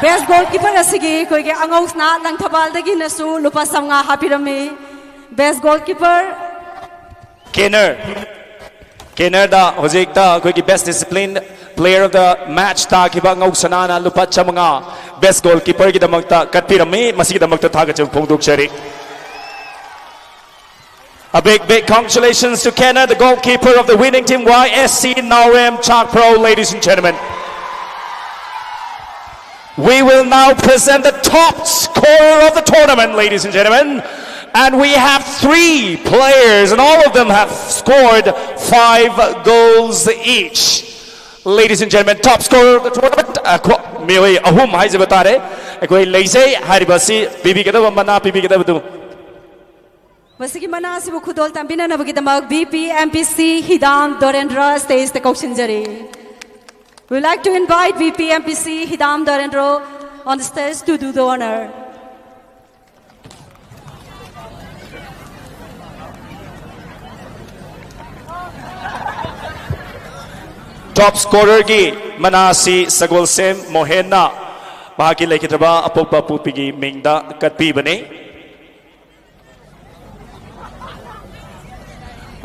Best goalkeeper ꯑꯁꯤꯒꯤ ꯑꯩꯈꯣꯏꯒꯤ ꯑꯉꯧꯁꯅꯥ ꯂꯪꯊꯕꯥꯜꯗꯒꯤꯅꯁꯨ ꯂꯨꯄꯥ ꯆꯥꯝꯃꯉꯥ ꯍꯥꯞꯄꯤꯔꯝꯃꯤ꯫ Best goalkeeper ꯀꯦꯅꯔ, ꯀꯦꯅꯔꯗ ꯍꯧꯖꯤꯛꯇ ꯑꯩꯈꯣꯏꯒꯤ best discipline Player of the match ꯇꯥꯈꯤꯕ ꯉꯧꯁꯅꯥꯅ ꯂꯨꯄꯥ ꯆꯥꯃꯉꯥ best goalkeeperꯒꯤꯗꯃꯛꯇ ꯀꯠꯄꯤꯔꯝꯃꯤ꯫ ꯃꯁꯤꯒꯤꯗꯃꯛꯇ ꯊꯥꯒꯠꯆꯕ ꯐꯣꯡꯗꯣꯛꯆꯔꯤ꯫ A big, big congratulations to Kenneth, the goalkeeper of the winning team Y S C Naorem Chakpro, ladies and gentlemen. We will now present the top scorer of the tournament, ladies and gentlemen. And we have three players, and all of them have scored five goals each. Ladies and gentlemen, top scorer of the tournament, ꯑꯩꯈꯣꯏ ꯃꯤꯑꯣꯏ ꯑꯍꯨꯝ ꯍꯥꯏꯖꯕ ꯇꯥꯔꯦ, ꯑꯩꯈꯣꯏ ꯂꯩꯖꯩ꯫ ꯍꯥꯏꯔꯤꯕ ꯑꯁꯤ ꯄꯤꯕꯤꯒꯗꯕ, ꯃꯅꯥ ꯄꯤꯕꯤꯒꯗꯕꯗꯨ꯫ ꯃꯁꯤꯒꯤ ꯃꯅꯥ ꯑꯁꯤꯕꯨ ꯈꯨꯗꯣꯜ ꯇꯝꯕꯤꯅꯅꯕꯒꯤꯗꯃꯛ V P M P C ꯍꯤꯗꯥꯝ ꯗꯣꯔꯦꯟꯗ꯭ꯔ stageꯇ ꯀꯧꯁꯤꯟꯖꯔꯤ꯫ We would like to invite V P M P C ꯍꯤꯗꯥꯝ ꯗꯣꯔꯦꯟꯗ꯭ꯔ on the stage to do the honor. Top scorerꯒꯤ ꯃꯅꯥ ꯑꯁꯤ ꯁꯒꯣꯜꯁꯦꯝ ꯃꯣꯍꯦꯟꯅ ꯃꯍꯥꯛꯀꯤ ꯂꯩꯈꯤꯗ꯭ꯔꯕ ꯑꯄꯣꯛꯄ ꯄꯨꯄꯤꯒꯤ ꯃꯤꯡꯗ ꯀꯠꯄꯤꯕꯅꯤ꯫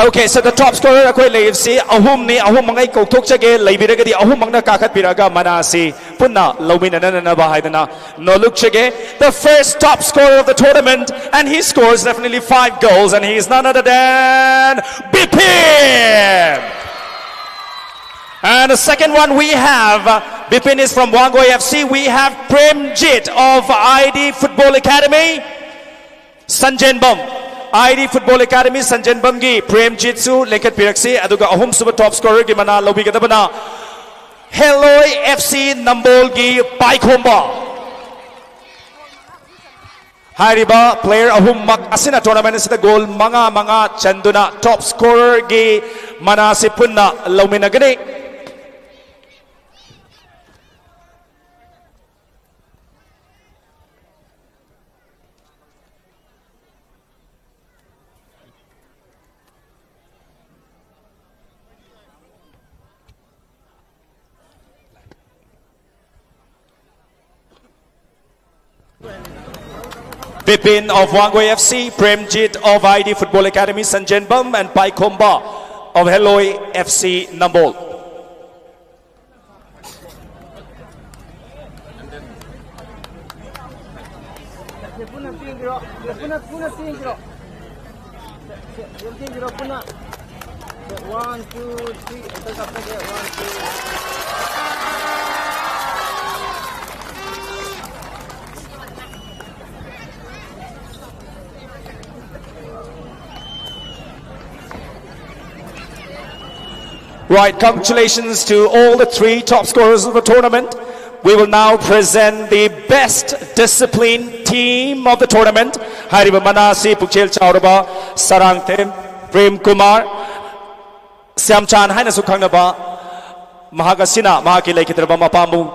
Okay, so the top scorer ꯑꯩꯈꯣꯏ ꯂꯩꯔꯤꯕꯁꯤ ꯑꯍꯨꯝꯅꯤ, ꯑꯍꯨꯝꯃꯛ ꯑꯩ ꯀꯧꯊꯣꯛꯆꯒꯦ, ꯂꯩꯕꯤꯔꯒꯗꯤ ꯑꯍꯨꯝꯃꯛꯅ ꯀꯥꯈꯠꯄꯤꯔꯒ ꯃꯅꯥ ꯑꯁꯤ ꯄꯨꯟꯅ ꯂꯧꯃꯤꯟꯅꯅꯅꯕ ꯍꯥꯏꯗꯅ ꯅꯣꯂꯨꯛꯆꯒꯦ꯫ The first top scorer of the tournament, and he scores definitely five goals, and he is none other than Bipin. And the second one we have, uh, Bipin is from Wangoi F C. We have Premjit of I D Football Academy. Sanjenbam, I D Football Academy, Sanjenbamꯒꯤ ꯄ꯭ꯔꯦꯝꯖꯤꯠꯁꯨ ꯂꯦꯡꯈꯠꯄꯤꯔꯛꯁꯤ꯫ ꯑꯗꯨꯒ ꯑꯍꯨꯝꯁꯨꯕ top scorerꯒꯤ ꯃꯅꯥ ꯂꯧꯕꯤꯒꯗꯕꯅ ꯍꯦꯂꯣꯏ F C ꯅꯝꯕꯣꯜꯒꯤ ꯄꯥꯏꯈꯣꯝꯕ꯫ ꯍꯥꯏꯔꯤꯕ player ꯑꯍꯨꯝꯃꯛ ꯑꯁꯤꯅ tournament ꯑꯁꯤꯗ goal ꯃꯉꯥ ꯃꯉꯥ ꯆꯟꯗꯨꯅ top scorerꯒꯤ ꯃꯅꯥ ꯑꯁꯤ ꯄꯨꯟꯅ ꯂꯧꯃꯤꯟꯅꯒꯅꯤ꯫ Bipin of Wangoi F C, Premjit of I D Football Academy, Sanjenbam, and Paikhomba of Heloi F C Nambol. ꯁꯦ, ꯄꯨꯟꯅ ꯆꯦꯟꯁꯤꯔꯣ? ꯁꯦ, ꯄꯨꯟꯅ, ꯄꯨꯟꯅ ꯆꯦꯟꯁꯤꯔꯣ? ꯁꯦ, ꯁꯦ, ꯆꯦꯟꯁꯤꯔꯣ ꯄꯨꯟꯅ? ꯁꯦ, one, two, three, ꯑꯝꯇ ꯀꯥꯞꯆꯒꯦ꯫ One, two, Right, congratulations to all the three top scorers of the tournament. We will now present the best discipline team of the tournament. ꯍꯥꯏꯔꯤꯕ ꯃꯅꯥ ꯑꯁꯤ ꯄꯨꯛꯆꯦꯜ ꯆꯥꯎꯔꯕ ꯁꯔꯥꯡꯊꯦꯝ ꯄ꯭ꯔꯦꯝ ꯀꯨꯃꯥꯔ, ꯁ꯭ꯌꯥꯝꯆꯥꯟ ꯍꯥꯏꯅꯁꯨ ꯈꯪꯅꯕ, ꯃꯍꯥꯛ ꯑꯁꯤꯅ ꯃꯍꯥꯛꯀꯤ ꯂꯩꯈꯤꯗ꯭ꯔꯕ ꯃꯄꯥꯕꯨꯡ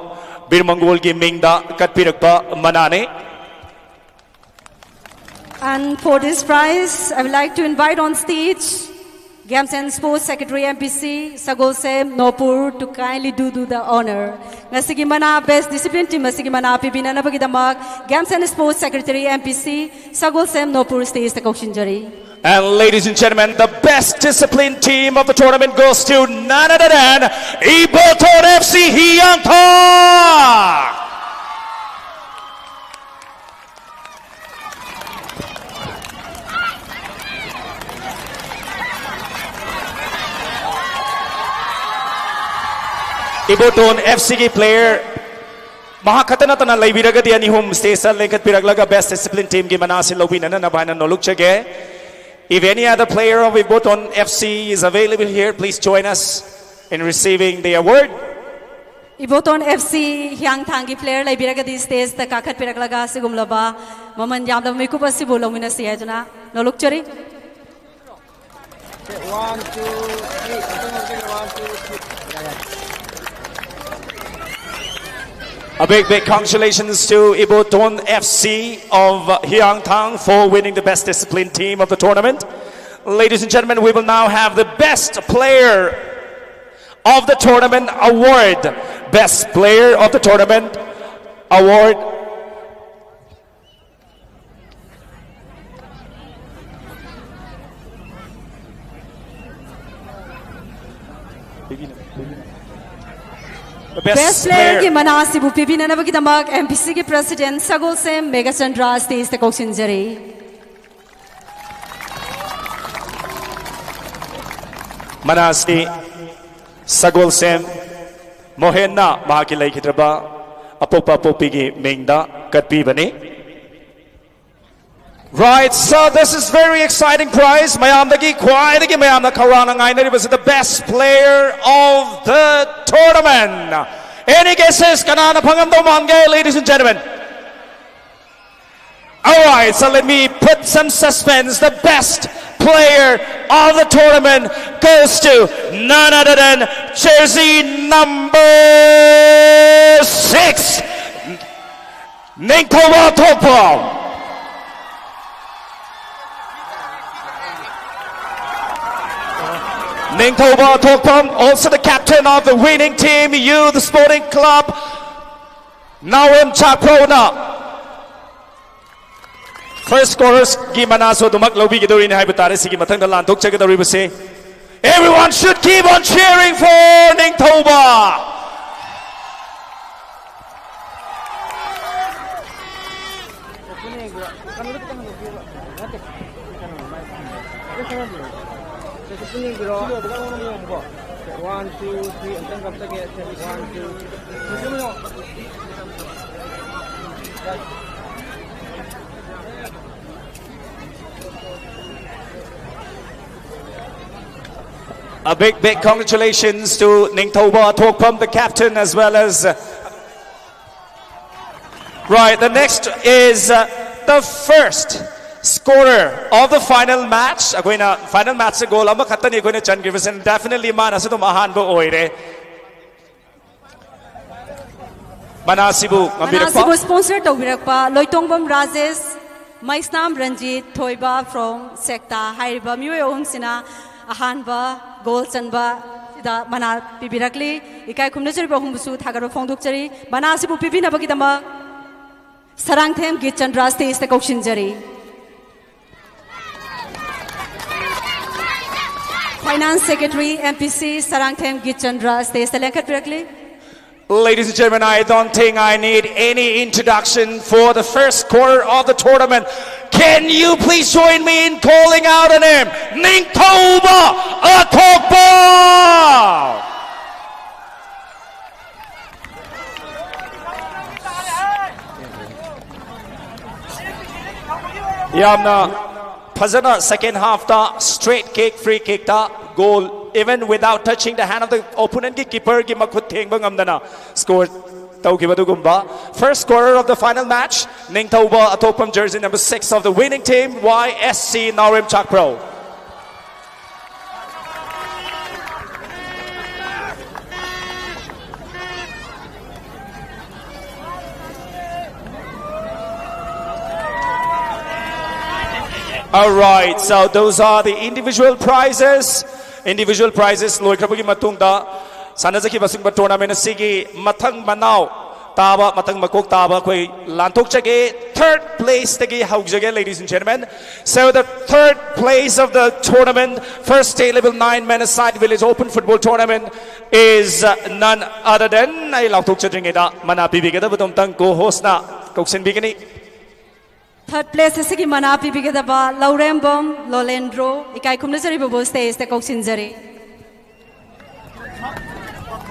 ꯕꯤꯔ ꯃꯪꯒꯣꯜꯒꯤ ꯃꯤꯡꯗ ꯀꯠꯄꯤꯔꯛꯄ ꯃꯅꯥꯅꯤ꯫ And for this prize, I would like to invite on stage Games and Sports Secretary M P C, Sagolsem Nopur, to kindly do, do the honor. ꯉꯁꯤꯒꯤ ꯃꯅꯥ Best Discipline Team ꯑꯁꯤꯒꯤ ꯃꯅꯥ ꯄꯤꯕꯤꯅꯅꯕꯒꯤꯗꯃꯛ Games and Sports Secretary M P C, Sagolsem Nopur stage ꯇ ꯀꯧꯁꯤꯟꯖꯔꯤ꯫ And ladies and gentlemen, the best discipline team of the tournament goes to none other than Iboton F C Hiyangthang! Iboton F C ꯒꯤ player ꯃꯍꯥꯛ ꯈꯛꯇ ꯅꯠꯇꯅ ꯂꯩꯕꯤꯔꯒꯗꯤ ꯑꯅꯤ ꯑꯍꯨꯝ stage ꯇ ꯂꯦꯡꯈꯠꯄꯤꯔꯛꯂꯒ best discipline team ꯒꯤ ꯃꯅꯥ ꯑꯁꯤ ꯂꯧꯕꯤꯅꯅꯕ ꯍꯥꯏꯅ ꯅꯣꯜꯂꯨꯛꯆꯒꯦ꯫ If any other player of Iboton F C is available here, please join us in receiving the award. Iboton F C ꯍꯤꯌꯥꯡꯊꯥꯡꯒꯤ player ꯂꯩꯕꯤꯔꯒꯗꯤ stage ꯇ ꯀꯥꯈꯠꯄꯤꯔꯛꯂꯒ ꯑꯁꯤꯒꯨꯝꯂꯕ ꯃꯃꯜ ꯌꯥꯝꯂꯕ ꯃꯤꯀꯨꯞ ꯑꯁꯤꯕꯨ ꯂꯧꯃꯤꯟꯅꯁꯤ ꯍꯥꯏꯗꯨꯅ ꯅꯣꯜꯂꯨꯛꯆꯔꯤ꯫ One, two, three. One, two, three. A big, big congratulations to Iboton F C of Hiyangthang for winning the best discipline team of the tournament. Ladies and gentlemen, we will now have the best player of the tournament award. Best player of the tournament award. A Best Playerꯒꯤ ꯃꯅꯥ ꯑꯁꯤꯕꯨ ꯄꯤꯕꯤꯅꯅꯕꯒꯤꯗꯃꯛ MPCꯒꯤ President ꯁꯒꯣꯜꯁꯦꯝ ꯃꯦꯘꯆꯟꯗ꯭ꯔ stageꯇ ꯀꯧꯁꯤꯟꯖꯔꯤ꯫ ꯃꯅꯥ ꯑꯁꯤ ꯁꯒꯣꯜꯁꯦꯝ ꯃꯣꯍꯦꯟꯅ ꯃꯍꯥꯛꯀꯤ ꯂꯩꯈꯤꯗ꯭ꯔꯕ ꯑꯄꯣꯛꯄ ꯑꯄꯣꯛꯄꯤꯒꯤ ꯃꯤꯡꯗ ꯀꯠꯄꯤꯕꯅꯤ꯫ Right, so this is very exciting prize. ꯃꯌꯥꯝꯗꯒꯤ ꯈ꯭ꯋꯥꯏꯗꯒꯤ ꯃꯌꯥꯝꯅ ꯈꯧꯔꯥꯡꯅ ꯉꯥꯏꯅꯔꯤꯕꯁꯤ the best player of the tournament. Any guesses? ꯀꯅꯥꯅ ꯐꯪꯉꯝꯗꯧ ꯃꯥꯟꯒꯦ, ladies and gentlemen? All right, so let me put some suspense. The best player of the tournament goes to none other than jersey number six, Ningthouba Thokpham. Ningthouba Thokpham, also the captain of the winning team, Youth Sporting Club, Naorem Chakprona. First scorers ꯒꯤ ꯃꯅꯥꯁꯨ ꯑꯗꯨꯃꯛ ꯂꯧꯕꯤꯒꯗꯧꯔꯤꯅꯤ ꯍꯥꯏꯕ ꯇꯥꯔꯦ꯫ ꯁꯤꯒꯤ ꯃꯊꯪꯗ ꯂꯥꯟꯊꯣꯛꯆꯒꯗꯧꯔꯤꯕꯁꯤ, everyone should keep on cheering for Ningthouba. One, two, three, ꯑꯝꯇꯪ ꯀꯞꯆꯒꯦ꯫ One, two, three. A big, big congratulations to Ningthouba Thokpham, the captain, as well as, uh, right, the next is, uh, the first scorer of the final match. ꯑꯩꯈꯣꯏꯅ final matchꯁꯦ goal ꯑꯃꯈꯛꯇꯅꯤ ꯑꯩꯈꯣꯏꯅ ꯆꯟꯈ꯭ꯔꯤꯕꯁꯤꯅ, definitely ꯃꯥꯅꯁꯨ ꯑꯗꯨꯝ ꯑꯍꯥꯟꯕ ꯑꯣꯏꯔꯦ꯫ ꯃꯅꯥ ꯑꯁꯤꯕꯨ ꯃꯅꯥ ꯉꯝꯕꯤꯔꯛꯄ ꯑꯁꯤꯕꯨ sponsor ꯇꯧꯕꯤꯔꯛꯄ ꯂꯣꯏꯇꯣꯡꯕꯝ ꯔꯥꯖꯦꯁ, ꯃꯩꯁꯅꯥꯝ ꯔꯟꯖꯤꯠ, ꯊꯣꯏꯕ from ꯁꯦꯛꯇꯥ ꯍꯥꯏꯔꯤꯕ ꯃꯤꯑꯣꯏ ꯑꯍꯨꯝꯁꯤꯅ ꯑꯍꯥꯟꯕ goal ꯆꯟꯕ ꯁꯤꯗ ꯃꯅꯥ ꯄꯤꯕꯤꯔꯛꯂꯤ꯫ ꯏꯀꯥꯏ ꯈꯨꯝꯅꯖꯔꯤꯕ ꯑꯍꯨꯝꯕꯨꯁꯨ ꯊꯥꯒꯠꯄ ꯐꯣꯡꯗꯣꯛꯆꯔꯤ꯫ ꯃꯅꯥ ꯑꯁꯤꯕꯨ ꯄꯤꯕꯤꯅꯕꯒꯤꯗꯃꯛ Sarangthem ꯒꯤꯠꯆꯟꯗ꯭ꯔ stageꯇ ꯀꯧꯁꯤꯟꯖꯔꯤ꯫ Finance Secretary, MPC, Sarangthem ꯒꯤꯠꯆꯟꯗ꯭ꯔ stageꯇ ꯂꯦꯡꯈꯠꯄꯤꯔꯛꯂꯤ꯫ Ladies and gentlemen, I don't think I need any introduction for the first quarter of the tournament. Can you please join me in calling out a name? Ningthouba Athokpa! ꯌꯥꯝꯅ ꯐꯖꯅ second half ꯇ straight kick, free kick ꯇ goal, even without touching the hand of the opponent ꯀꯤ keeper ꯒꯤ ꯃꯈꯨꯠ ꯊꯦꯡꯕ ꯉꯝꯗꯅ score ꯇꯧꯈꯤꯕ ꯑꯗꯨꯒꯨꯝꯕ. First scorer of the final match, Ningthouba Athokpam, jersey number six of the winning team, Y S C Naorem Chakpro. All right, so those are the individual prizes. Individual prizes ꯂꯣꯏꯈ꯭ꯔꯕꯒꯤ ꯃꯇꯨꯡꯗ ꯁꯥꯟꯅꯖꯈꯤꯕ ꯑꯁꯤꯒꯨꯝꯕ tournament ꯑꯁꯤꯒꯤ ꯃꯊꯪ ꯃꯅꯥꯎ ꯇꯥꯕ, ꯃꯊꯪ ꯃꯀꯣꯛ ꯇꯥꯕ ꯑꯩꯈꯣꯏ ꯂꯥꯟꯊꯣꯛꯆꯒꯦ꯫ Third place ꯇꯒꯤ ꯍꯧꯖꯒꯦ, ladies and gentlemen. So the third place of the tournament, first state level nine men aside village open football tournament is, uh, none other than, ꯑꯩ ꯂꯥꯎꯊꯣꯛꯆꯗ꯭ꯔꯤꯉꯩꯗ ꯃꯅꯥ ꯄꯤꯕꯤꯒꯗꯕꯗꯣ ꯑꯝꯇꯪ co-host ꯅ ꯀꯧꯁꯤꯟꯕꯤꯒꯅꯤ꯫ Third place ꯑꯁꯤꯒꯤ ꯃꯅꯥ ꯄꯤꯕꯤꯒꯗꯕ ꯂꯧꯔꯦꯝꯕꯝ ꯂꯣꯂꯦꯟꯗ꯭ꯔꯣ, ꯏꯀꯥꯏ ꯈꯨꯝꯅꯖꯔꯤꯕꯕꯨ stage ꯇ ꯀꯧꯁꯤꯟꯖꯔꯤ꯫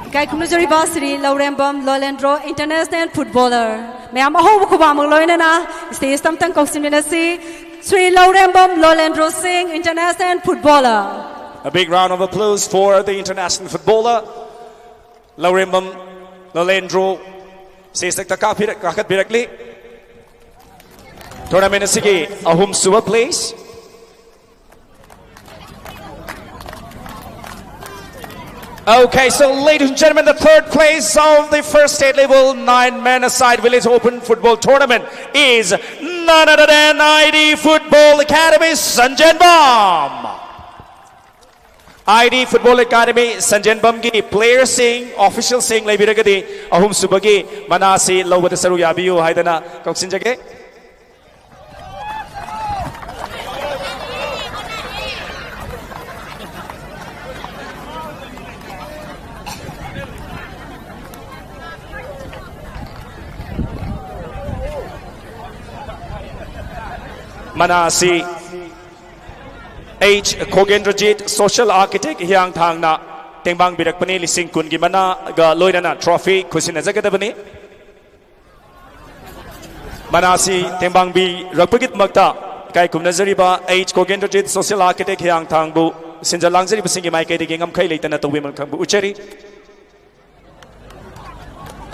ꯏꯀꯥꯏ ꯈꯨꯝꯅꯖꯔꯤꯕ ꯁ꯭ꯔꯤ ꯂꯧꯔꯦꯝꯕꯝ ꯂꯣꯂꯦꯟꯗ꯭ꯔꯣ, international footballer꯫ ꯃꯌꯥꯝ ꯑꯍꯧꯕ ꯈꯨꯕꯥꯃꯛ ꯂꯣꯏꯅꯅ stage ꯇ ꯑꯝꯇꯪ ꯀꯧꯁꯤꯟꯃꯤꯟꯅꯁꯤ꯫ ꯁ꯭ꯔꯤ ꯂꯧꯔꯦꯝꯕꯝ ꯂꯣꯂꯦꯟꯗ꯭ꯔꯣ ꯁꯤꯡ, international footballer꯫ A big round of applause for the international footballer. Laurembam ꯂꯣꯂꯦꯟꯗ꯭ꯔꯣ stage ꯇ ꯀꯥꯈꯠꯄꯤꯔꯛ-, ꯀꯥꯈꯠꯄꯤꯔꯛꯂꯤ꯫ Tournament ꯑꯁꯤꯒꯤ ꯑꯍꯨꯝꯁꯨꯕ place. Okay, so ladies and gentlemen, the third place of the first state level nine men aside village open football tournament is none other than I D Football Academy Sanjenbam. I D Football Academy ꯁꯟꯖꯦꯟꯕꯝꯒꯤ player ꯁꯤꯡ, official ꯁꯤꯡ ꯂꯩꯕꯤꯔꯒꯗꯤ ꯑꯍꯨꯝꯁꯨꯕꯒꯤ ꯃꯅꯥ ꯑꯁꯤ ꯂꯧꯕꯗ ꯁꯔꯨꯛ ꯌꯥꯕꯤꯌꯨ ꯍꯥꯏꯗꯅ ꯀꯧꯁꯤꯟꯖꯒꯦ꯫ ꯃꯅꯥ ꯑꯁꯤ H Khogendrajit, social architect, ꯍꯤꯌꯥꯡꯊꯥꯡꯅ ꯇꯦꯡꯕꯥꯡꯕꯤꯔꯛꯄꯅꯤ꯫ ꯂꯤꯁꯤꯡ ꯀꯨꯟꯒꯤ ꯃꯅꯥꯒ ꯂꯣꯏꯅꯅ trophy ꯈꯨꯠꯁꯤꯟꯅꯖꯒꯗꯕꯅꯤ꯫ ꯃꯅꯥ ꯑꯁꯤ ꯇꯦꯡꯕꯥꯡꯕꯤꯔꯛꯄꯒꯤꯗꯃꯛꯇ ꯏꯀꯥꯏ ꯈꯨꯝꯅꯖꯔꯤꯕ H Khogendrajit, social architect, ꯍꯤꯌꯥꯡꯊꯥꯡꯕꯨ ꯁꯤꯟꯖ ꯂꯥꯡꯖꯔꯤꯕꯁꯤꯡꯒꯤ ꯃꯥꯏꯀꯩꯗꯒꯤ ꯉꯝꯈꯩ ꯂꯩꯇꯅ ꯇꯧꯕꯤꯃꯜ ꯈꯪꯕ ꯎꯠꯆꯔꯤ꯫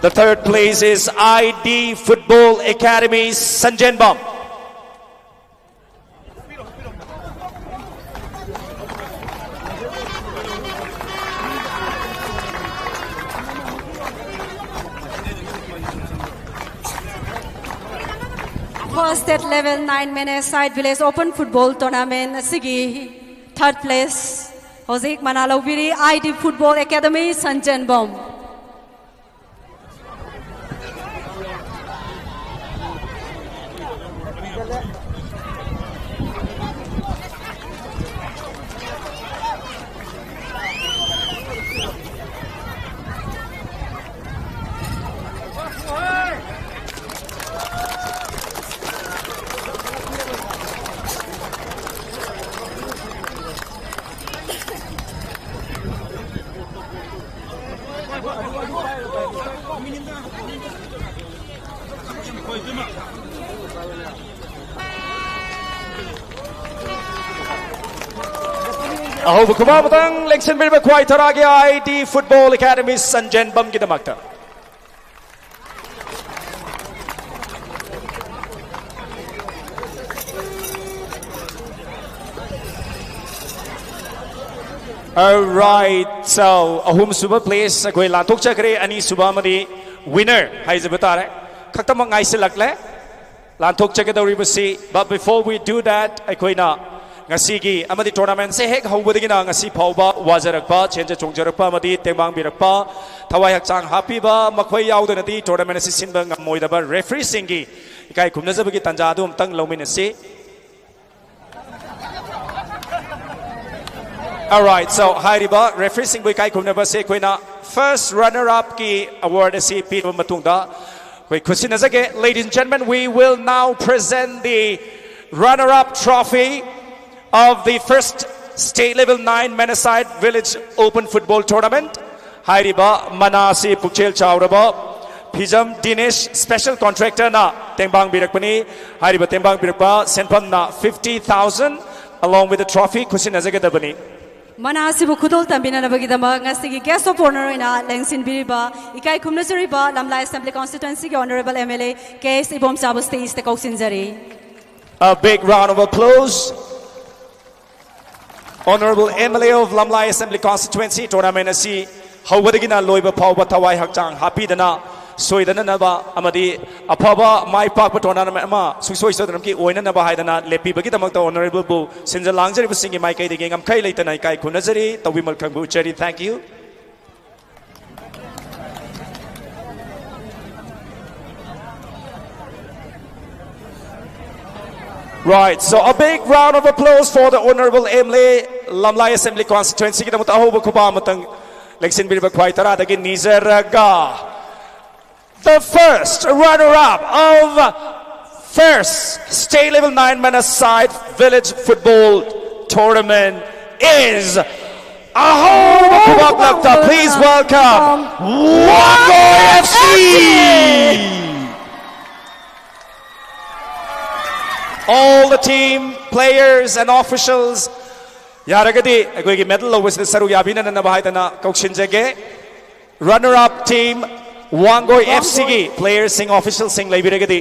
The third place is I D Football Academy, Sanjenbam. First state level nine man a side village open football tournament ꯑꯁꯤꯒꯤ third place ꯍꯧꯖꯤꯛ ꯃꯅꯥ ꯂꯧꯕꯤꯔꯤ I D Football Academy, Sanjenbam. ꯑꯍꯧꯕ ꯈꯨꯕꯥꯛ ꯑꯃꯇꯪ ꯂꯦꯡꯁꯤꯟꯕꯤꯔꯤꯕ ꯈ꯭ꯋꯥꯏ ꯊꯔꯥꯒꯤ I D Football Academy, Sanjenbamꯒꯤꯗꯃꯛꯇ꯫ Alright, so ꯑꯍꯨꯝꯁꯨꯕ place ꯑꯩꯈꯣꯏ ꯂꯥꯟꯊꯣꯛꯆꯈ꯭ꯔꯦ, ꯑꯅꯤꯁꯨꯕ ꯑꯃꯗꯤ winner ꯍꯥꯏꯖꯕ ꯇꯥꯔꯦ꯫ ꯈꯛꯇꯃꯛ ꯉꯥꯏꯁꯤꯜꯂꯛꯂꯦ ꯂꯥꯟꯊꯣꯛꯆꯒꯗꯧꯔꯤꯕꯁꯤ, but before we do that, ꯑꯩꯈꯣꯏꯅ ꯉꯁꯤꯒꯤ ꯑꯃꯗꯤ tournamentꯁꯦ ꯍꯦꯛ ꯍꯧꯕꯗꯒꯤꯅ ꯉꯁꯤ ꯐꯥꯎꯕ ꯋꯥꯖꯔꯛꯄ, ꯆꯦꯟꯖ ꯆꯣꯡꯖꯔꯛꯄ ꯑꯃꯗꯤ ꯇꯦꯡꯕꯥꯡꯕꯤꯔꯛꯄ, ꯊꯋꯥꯏ ꯍꯛꯆꯥꯡ ꯍꯥꯞꯄꯤꯕ ꯃꯈꯣꯏ ꯌꯥꯎꯗꯅꯗꯤ tournament ꯑꯁꯤ ꯁꯤꯟꯕ ꯉꯝꯃꯣꯏꯗꯕ refereeꯁꯤꯡꯒꯤ ꯏꯀꯥꯏ ꯈꯨꯝꯅꯖꯕꯒꯤ ꯇꯥꯟꯖꯥ ꯑꯗꯨ ꯑꯃꯨꯛꯇꯪ ꯂꯧꯃꯤꯟꯅꯁꯤ꯫ Alright, so ꯍꯥꯏꯔꯤꯕ refereeꯁꯤꯡꯕꯨ ꯏꯀꯥꯏ ꯈꯨꯝꯅꯕꯁꯦ ꯑꯩꯈꯣꯏꯅ first runner upꯀꯤ award ꯑꯁꯤ ꯄꯤꯔꯕ ꯃꯇꯨꯡꯗ ꯑꯩꯈꯣꯏ ꯈꯨꯠꯁꯤꯟꯅꯖꯒꯦ꯫ Ladies and gentlemen, we will now present the Runner-up trophy of the first state level nine men's side village open football tournament. ꯍꯥꯏꯔꯤꯕ ꯃꯅꯥ ꯑꯁꯤ ꯄꯨꯛꯆꯦꯜ ꯆꯥꯎꯔꯕ ꯐꯤꯖꯝ ꯗꯤꯅꯦꯁ special contractorꯅ ꯇꯦꯡꯕꯥꯡꯕꯤꯔꯛꯄꯅꯤ꯫ ꯍꯥꯏꯔꯤꯕ ꯇꯦꯡꯕꯥꯡꯕꯤꯔꯛꯄ ꯁꯦꯟꯐꯝꯅ fifty thousand along with the trophy ꯈꯨꯠꯁꯤꯟꯅꯖꯒꯗꯕꯅꯤ꯫ ꯃꯅꯥ ꯑꯁꯤꯕꯨ ꯈꯨꯗꯣꯜ ꯇꯝꯕꯤꯅꯅꯕꯒꯤꯗꯃꯛ ꯉꯁꯤꯒꯤ guest of honour ꯑꯣꯏꯅ ꯂꯦꯡꯁꯤꯟꯕꯤꯔꯤꯕ ꯏꯀꯥꯏ ꯈꯨꯝꯅꯖꯔꯤꯕ ꯂꯝꯂꯥꯏ Assembly Constituencyꯒꯤ Honourable M L A K S ꯏꯕꯣꯝꯆꯥꯕꯨ stageꯇ ꯀꯧꯁꯤꯟꯖꯔꯤ꯫ A big round of applause. Honourable M L A of Lamlai Assembly Constituency, tournament ꯑꯁꯤ ꯍꯧꯕꯗꯒꯤꯅ ꯂꯣꯏꯕ ꯐꯥꯎꯕ ꯊꯋꯥꯏ ꯍꯛꯆꯥꯡ ꯍꯥꯞꯄꯤꯗꯅ ꯁꯣꯏꯗꯅꯅꯕ ꯑꯃꯗꯤ ꯑꯐꯕ ꯃꯥꯏ ꯄꯥꯛꯄ tournament ꯑꯃ ꯁꯨꯡꯁꯣꯏ ꯁꯣꯏꯗꯅꯃꯛꯀꯤ ꯑꯣꯏꯅꯅꯕ ꯍꯥꯏꯗꯅ ꯂꯦꯞꯄꯤꯕꯒꯤꯗꯃꯛꯇ Honourableꯕꯨ ꯁꯤꯟꯖ ꯂꯥꯡꯖꯔꯤꯕꯁꯤꯡꯒꯤ ꯃꯥꯏꯀꯩꯗꯒꯤ ꯉꯝꯈꯩ ꯂꯩꯇꯅ ꯏꯀꯥꯏ ꯈꯨꯝꯅꯖꯔꯤ, ꯇꯧꯕꯤꯃꯜ ꯈꯪꯕ ꯎꯠꯆꯔꯤ꯫ Thank you. Right, so a big round of applause for the Honourable M L A, Lamlai Assembly Constituencyꯒꯤꯗꯃꯛꯇ ꯑꯍꯧꯕ ꯈꯨꯕꯥꯛ ꯑꯃꯇꯪ ꯂꯦꯡꯁꯤꯟꯕꯤꯔꯤꯕ ꯈ꯭ꯋꯥꯏ ꯇꯔꯥꯗꯒꯤ ꯅꯤꯖꯔꯒ, the first runner-up of first state level nine men's side village football tournament is ꯑꯍꯧꯕ ꯈꯨꯕꯥꯛ ꯂꯛꯇ, please welcome Wangoy F C. All the team, players and officials, ꯌꯥꯔꯒꯗꯤ ꯑꯩꯈꯣꯏꯒꯤ medal ꯂꯧꯕꯁꯤꯗ ꯁꯔꯨꯛ ꯌꯥꯕꯤꯅꯅꯕ ꯍꯥꯏꯗꯅ ꯀꯧꯁꯤꯟꯖꯒꯦ꯫ Runner-up team Wangoy F Cꯒꯤ playerꯁꯤꯡ, officialꯁꯤꯡ ꯂꯩꯕꯤꯔꯒꯗꯤ꯫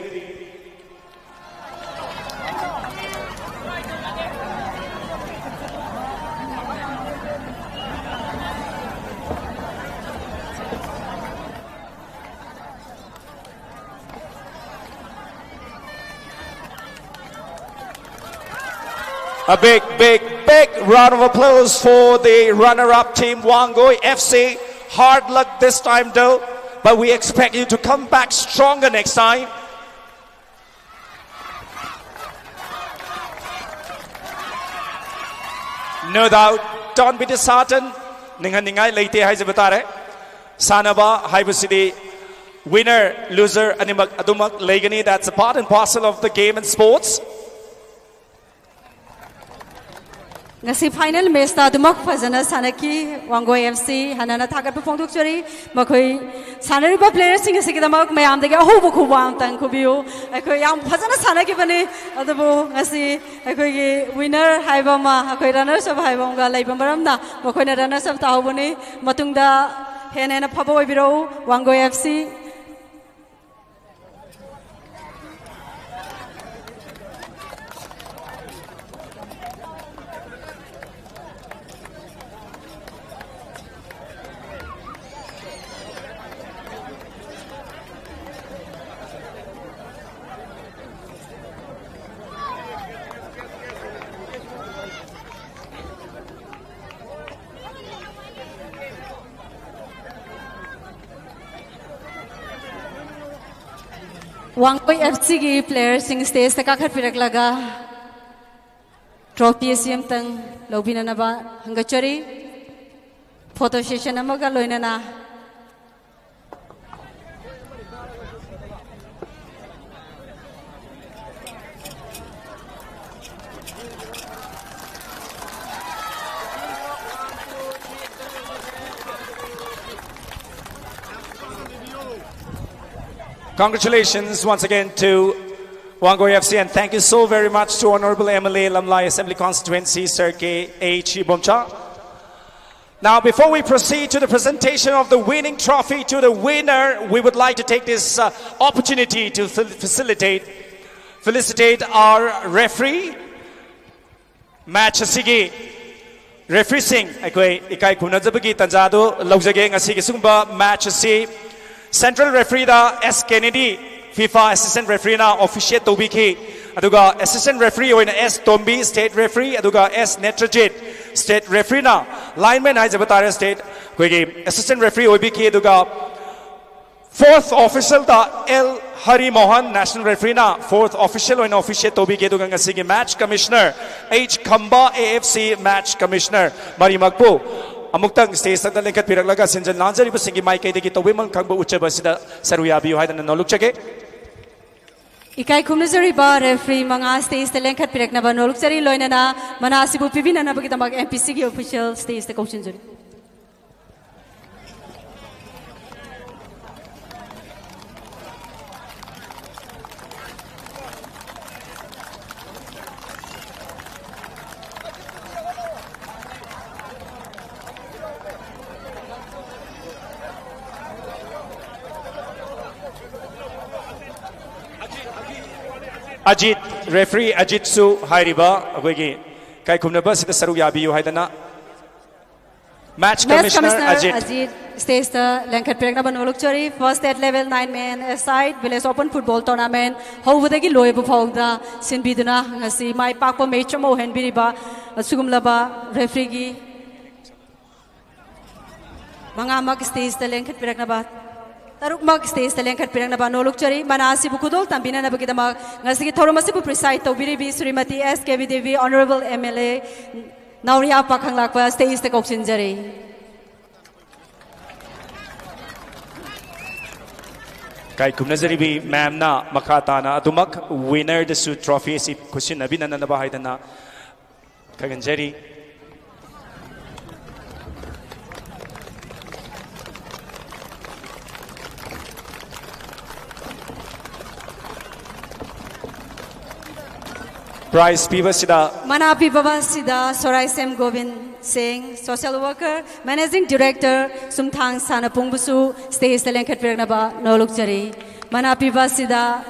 A big, big, big round of applause for the runner-up team, Wangoy F C. Hard luck this time though, but we expect you to come back stronger next time. No doubt, don't be disheartened. ꯅꯤꯡꯍꯟꯅꯤꯡꯉꯥꯏ ꯂꯩꯇꯦ ꯍꯥꯏꯖꯕ ꯇꯥꯔꯦ꯫ ꯁꯥꯟꯅꯕ ꯍꯥꯏꯕꯁꯤꯗꯤ winner, loser ꯑꯅꯤꯃꯛ ꯑꯗꯨꯃꯛ ꯂꯩꯒꯅꯤ. That's a part and parcel of the game and sports. ꯉꯁꯤ final matchꯇ ꯑꯗꯨꯃꯛ ꯐꯖꯅ ꯁꯥꯟꯅꯈꯤ ꯋꯥꯡꯒꯣꯏ F C꯫ ꯍꯥꯟꯅꯅ ꯊꯥꯒꯠꯄ ꯐꯣꯡꯗꯣꯛꯆꯔꯤ꯫ ꯃꯈꯣꯏ ꯁꯥꯟꯅꯔꯤꯕ playerꯁꯤꯡ ꯑꯁꯤꯒꯤꯗꯃꯛ ꯃꯌꯥꯝꯗꯒꯤ ꯑꯍꯧꯕ ꯈꯨꯕꯥꯛ ꯑꯃꯇꯪ ꯈꯨꯕꯤꯌꯨ꯫ ꯑꯩꯈꯣꯏ ꯌꯥꯝ ꯐꯖꯅ ꯁꯥꯟꯅꯈꯤꯕꯅꯤ꯫ ꯑꯗꯨꯕꯨ ꯉꯁꯤ ꯑꯩꯈꯣꯏꯒꯤ winner ꯍꯥꯏꯕ ꯑꯃ, ꯑꯩꯈꯣꯏ runners up ꯍꯥꯏꯕ ꯑꯃꯒ ꯂꯩꯕ ꯃꯔꯝꯅ ꯃꯈꯣꯏꯅ runners up ꯇꯥꯍꯧꯕꯅꯤ꯫ ꯃꯇꯨꯡꯗ ꯍꯦꯟꯅ ꯍꯦꯟꯅ ꯐꯕ ꯑꯣꯏꯕꯤꯔꯛꯎ Wangoi F C꯫ Wangoi F Cꯒꯤ playerꯁꯤꯡ stageꯇ ꯀꯥꯈꯠꯄꯤꯔꯛꯂꯒ trophy ꯑꯁꯤ ꯑꯃꯇꯪ ꯂꯧꯕꯤꯅꯅꯕ ꯍꯪꯒꯠꯆꯔꯤ꯫ Photo session ꯑꯃꯒ ꯂꯣꯏꯅꯅ꯫ Congratulations once again to Wangoi F C, and thank you so very much to Honorable M L A Lamlai Assembly Constituency, Sir K H Ibomcha. Now, before we proceed to the presentation of the winning trophy to the winner, we would like to take this uh, opportunity to fa- facilitate, felicitate our referee, match ꯑꯁꯤꯒꯤ refereeꯁꯤꯡ ꯑꯩꯈꯣꯏ ꯏꯀꯥꯏ ꯈꯨꯝꯅꯖꯕꯒꯤ ꯇꯥꯟꯖꯥ ꯑꯗꯨ ꯂꯧꯖꯒꯦ꯫ ꯉꯁꯤꯒꯤ ꯁꯤꯒꯨꯝꯕ match ꯑꯁꯤ central refereeꯗ S Kennedy, FIFA assistant refereeꯅ officiate ꯇꯧꯕꯤꯈꯤ꯫ ꯑꯗꯨꯒ assistant referee ꯑꯣꯏꯅ S Tombi, state referee, ꯑꯗꯨꯒ S Netrajit, state refereeꯅ, lineman ꯍꯥꯏꯖꯕ ꯇꯥꯔꯦ, state ꯑꯩꯈꯣꯏꯒꯤ assistant referee ꯑꯣꯏꯕꯤꯈꯤ꯫ ꯑꯗꯨꯒ fourth officialꯗ L Hari Mohan, national refereeꯅ fourth official ꯑꯣꯏꯅ officiate ꯇꯧꯕꯤꯈꯤ꯫ ꯑꯗꯨꯒ ꯉꯁꯤꯒꯤ match commissioner H Khamba, A F C match commissioner, ꯃꯔꯤꯃꯛꯄꯨ ꯑꯃꯨꯛꯇꯪ stageꯇ ꯂꯦꯡꯈꯠꯄꯤꯔꯛꯂꯒ ꯁꯤꯟꯖꯟ ꯂꯥꯡꯖꯔꯤꯕꯁꯤꯡꯒꯤ ꯃꯥꯏꯀꯩꯗꯒꯤ ꯇꯧꯕꯤꯃꯜ ꯈꯪꯕ ꯎꯠꯆꯕ ꯑꯁꯤꯗ ꯁꯔꯨ ꯌꯥꯕꯤꯌꯨ ꯍꯥꯏꯗꯅ ꯅꯣꯜꯂꯨꯛꯆꯒꯦ꯫ ꯏꯀꯥꯏ ꯈꯨꯝꯅꯖꯔꯤꯕ referee ꯃꯉꯥ stageꯇ ꯂꯦꯡꯈꯠꯄꯤꯔꯛꯅꯕ ꯅꯣꯂꯨꯛꯆꯔꯤ, ꯂꯣꯏꯅꯅ ꯃꯅꯥ ꯑꯁꯤꯕꯨ ꯄꯤꯕꯤꯅꯅꯕꯒꯤꯗꯃꯛ MPCꯒꯤ official stageꯇ ꯀꯧꯁꯤꯟꯖꯔꯤ꯫ ꯑꯖꯤꯠ, referee ꯑꯖꯤꯠꯁꯨ ꯍꯥꯏꯔꯤꯕ ꯑꯩꯈꯣꯏꯒꯤ ꯏꯀꯥꯏ ꯈꯨꯝꯅꯕ ꯑꯁꯤꯗ ꯁꯔꯨꯛ ꯌꯥꯕꯤꯌꯨ ꯍꯥꯏꯗꯅ꯫ Match Commissioner Ajit. Ajit stageꯇ ꯂꯦꯡꯈꯠꯄꯤꯔꯛꯅꯕ ꯅꯣꯂꯨꯛꯆꯔꯤ꯫ First at level nine man aside village open football tournament ꯍꯧꯕꯗꯒꯤ ꯂꯣꯏꯕ ꯐꯥꯎꯗ ꯁꯤꯟꯕꯤꯗꯨꯅ ꯉꯁꯤ ꯃꯥꯏ ꯄꯥꯛꯄ match ꯑꯃ ꯑꯣꯏꯍꯟꯕꯤꯔꯤꯕ ꯑꯁꯤꯒꯨꯝꯂꯕ refereeꯒꯤ ꯃꯉꯥꯃꯛ stageꯇ ꯂꯦꯡꯈꯠꯄꯤꯔꯛꯅꯕ, ꯇꯔꯨꯛꯃꯛ stageꯇ ꯂꯦꯡꯈꯠꯄꯤꯔꯛꯅꯕ ꯅꯣꯂꯨꯛꯆꯔꯤ꯫ ꯃꯅꯥ ꯑꯁꯤꯕꯨ ꯈꯨꯗꯣꯜ ꯇꯝꯕꯤꯅꯅꯕꯒꯤꯗꯃꯛ ꯉꯁꯤꯒꯤ ꯊꯧꯔꯝ ꯑꯁꯤꯕꯨ preside ꯇꯧꯕꯤꯔꯤꯕꯤ Shrimati S K ꯕꯤꯗꯦꯕꯤ, Honourable MLA, ꯅꯥꯎꯔꯤꯌꯥ ꯄꯥꯈꯪꯂꯥꯛꯄ stageꯇ ꯀꯧꯁꯤꯟꯖꯔꯤ꯫ ꯏꯀꯥꯏ ꯈꯨꯝꯅꯖꯔꯤꯕꯤ ma'amꯅ ꯃꯈꯥ ꯇꯥꯅ ꯑꯗꯨꯃꯛ winnerꯗꯁꯨ trophy ꯑꯁꯤ ꯈꯨꯠꯁꯤꯟꯅꯕꯤꯅꯅꯕ ꯍꯥꯏꯗꯅ ꯈꯪꯍꯟꯖꯔꯤ꯫ Prize ꯄꯤꯕꯁꯤꯗ ꯃꯅꯥ ꯄꯤꯕ ꯑꯁꯤꯗ ꯁꯣꯔꯥꯏꯁꯦꯝ ꯒꯣꯕꯤꯟ ꯁꯤꯡ, social worker, managing director, ꯁꯨꯝꯊꯥꯡ ꯁꯥꯟꯅꯄꯨꯡꯕꯨꯁꯨ stageꯇ ꯂꯦꯡꯈꯠꯄꯤꯔꯛꯅꯕ ꯅꯣꯂꯨꯛꯆꯔꯤ꯫ ꯃꯅꯥ ꯄꯤꯕ ꯑꯁꯤꯗ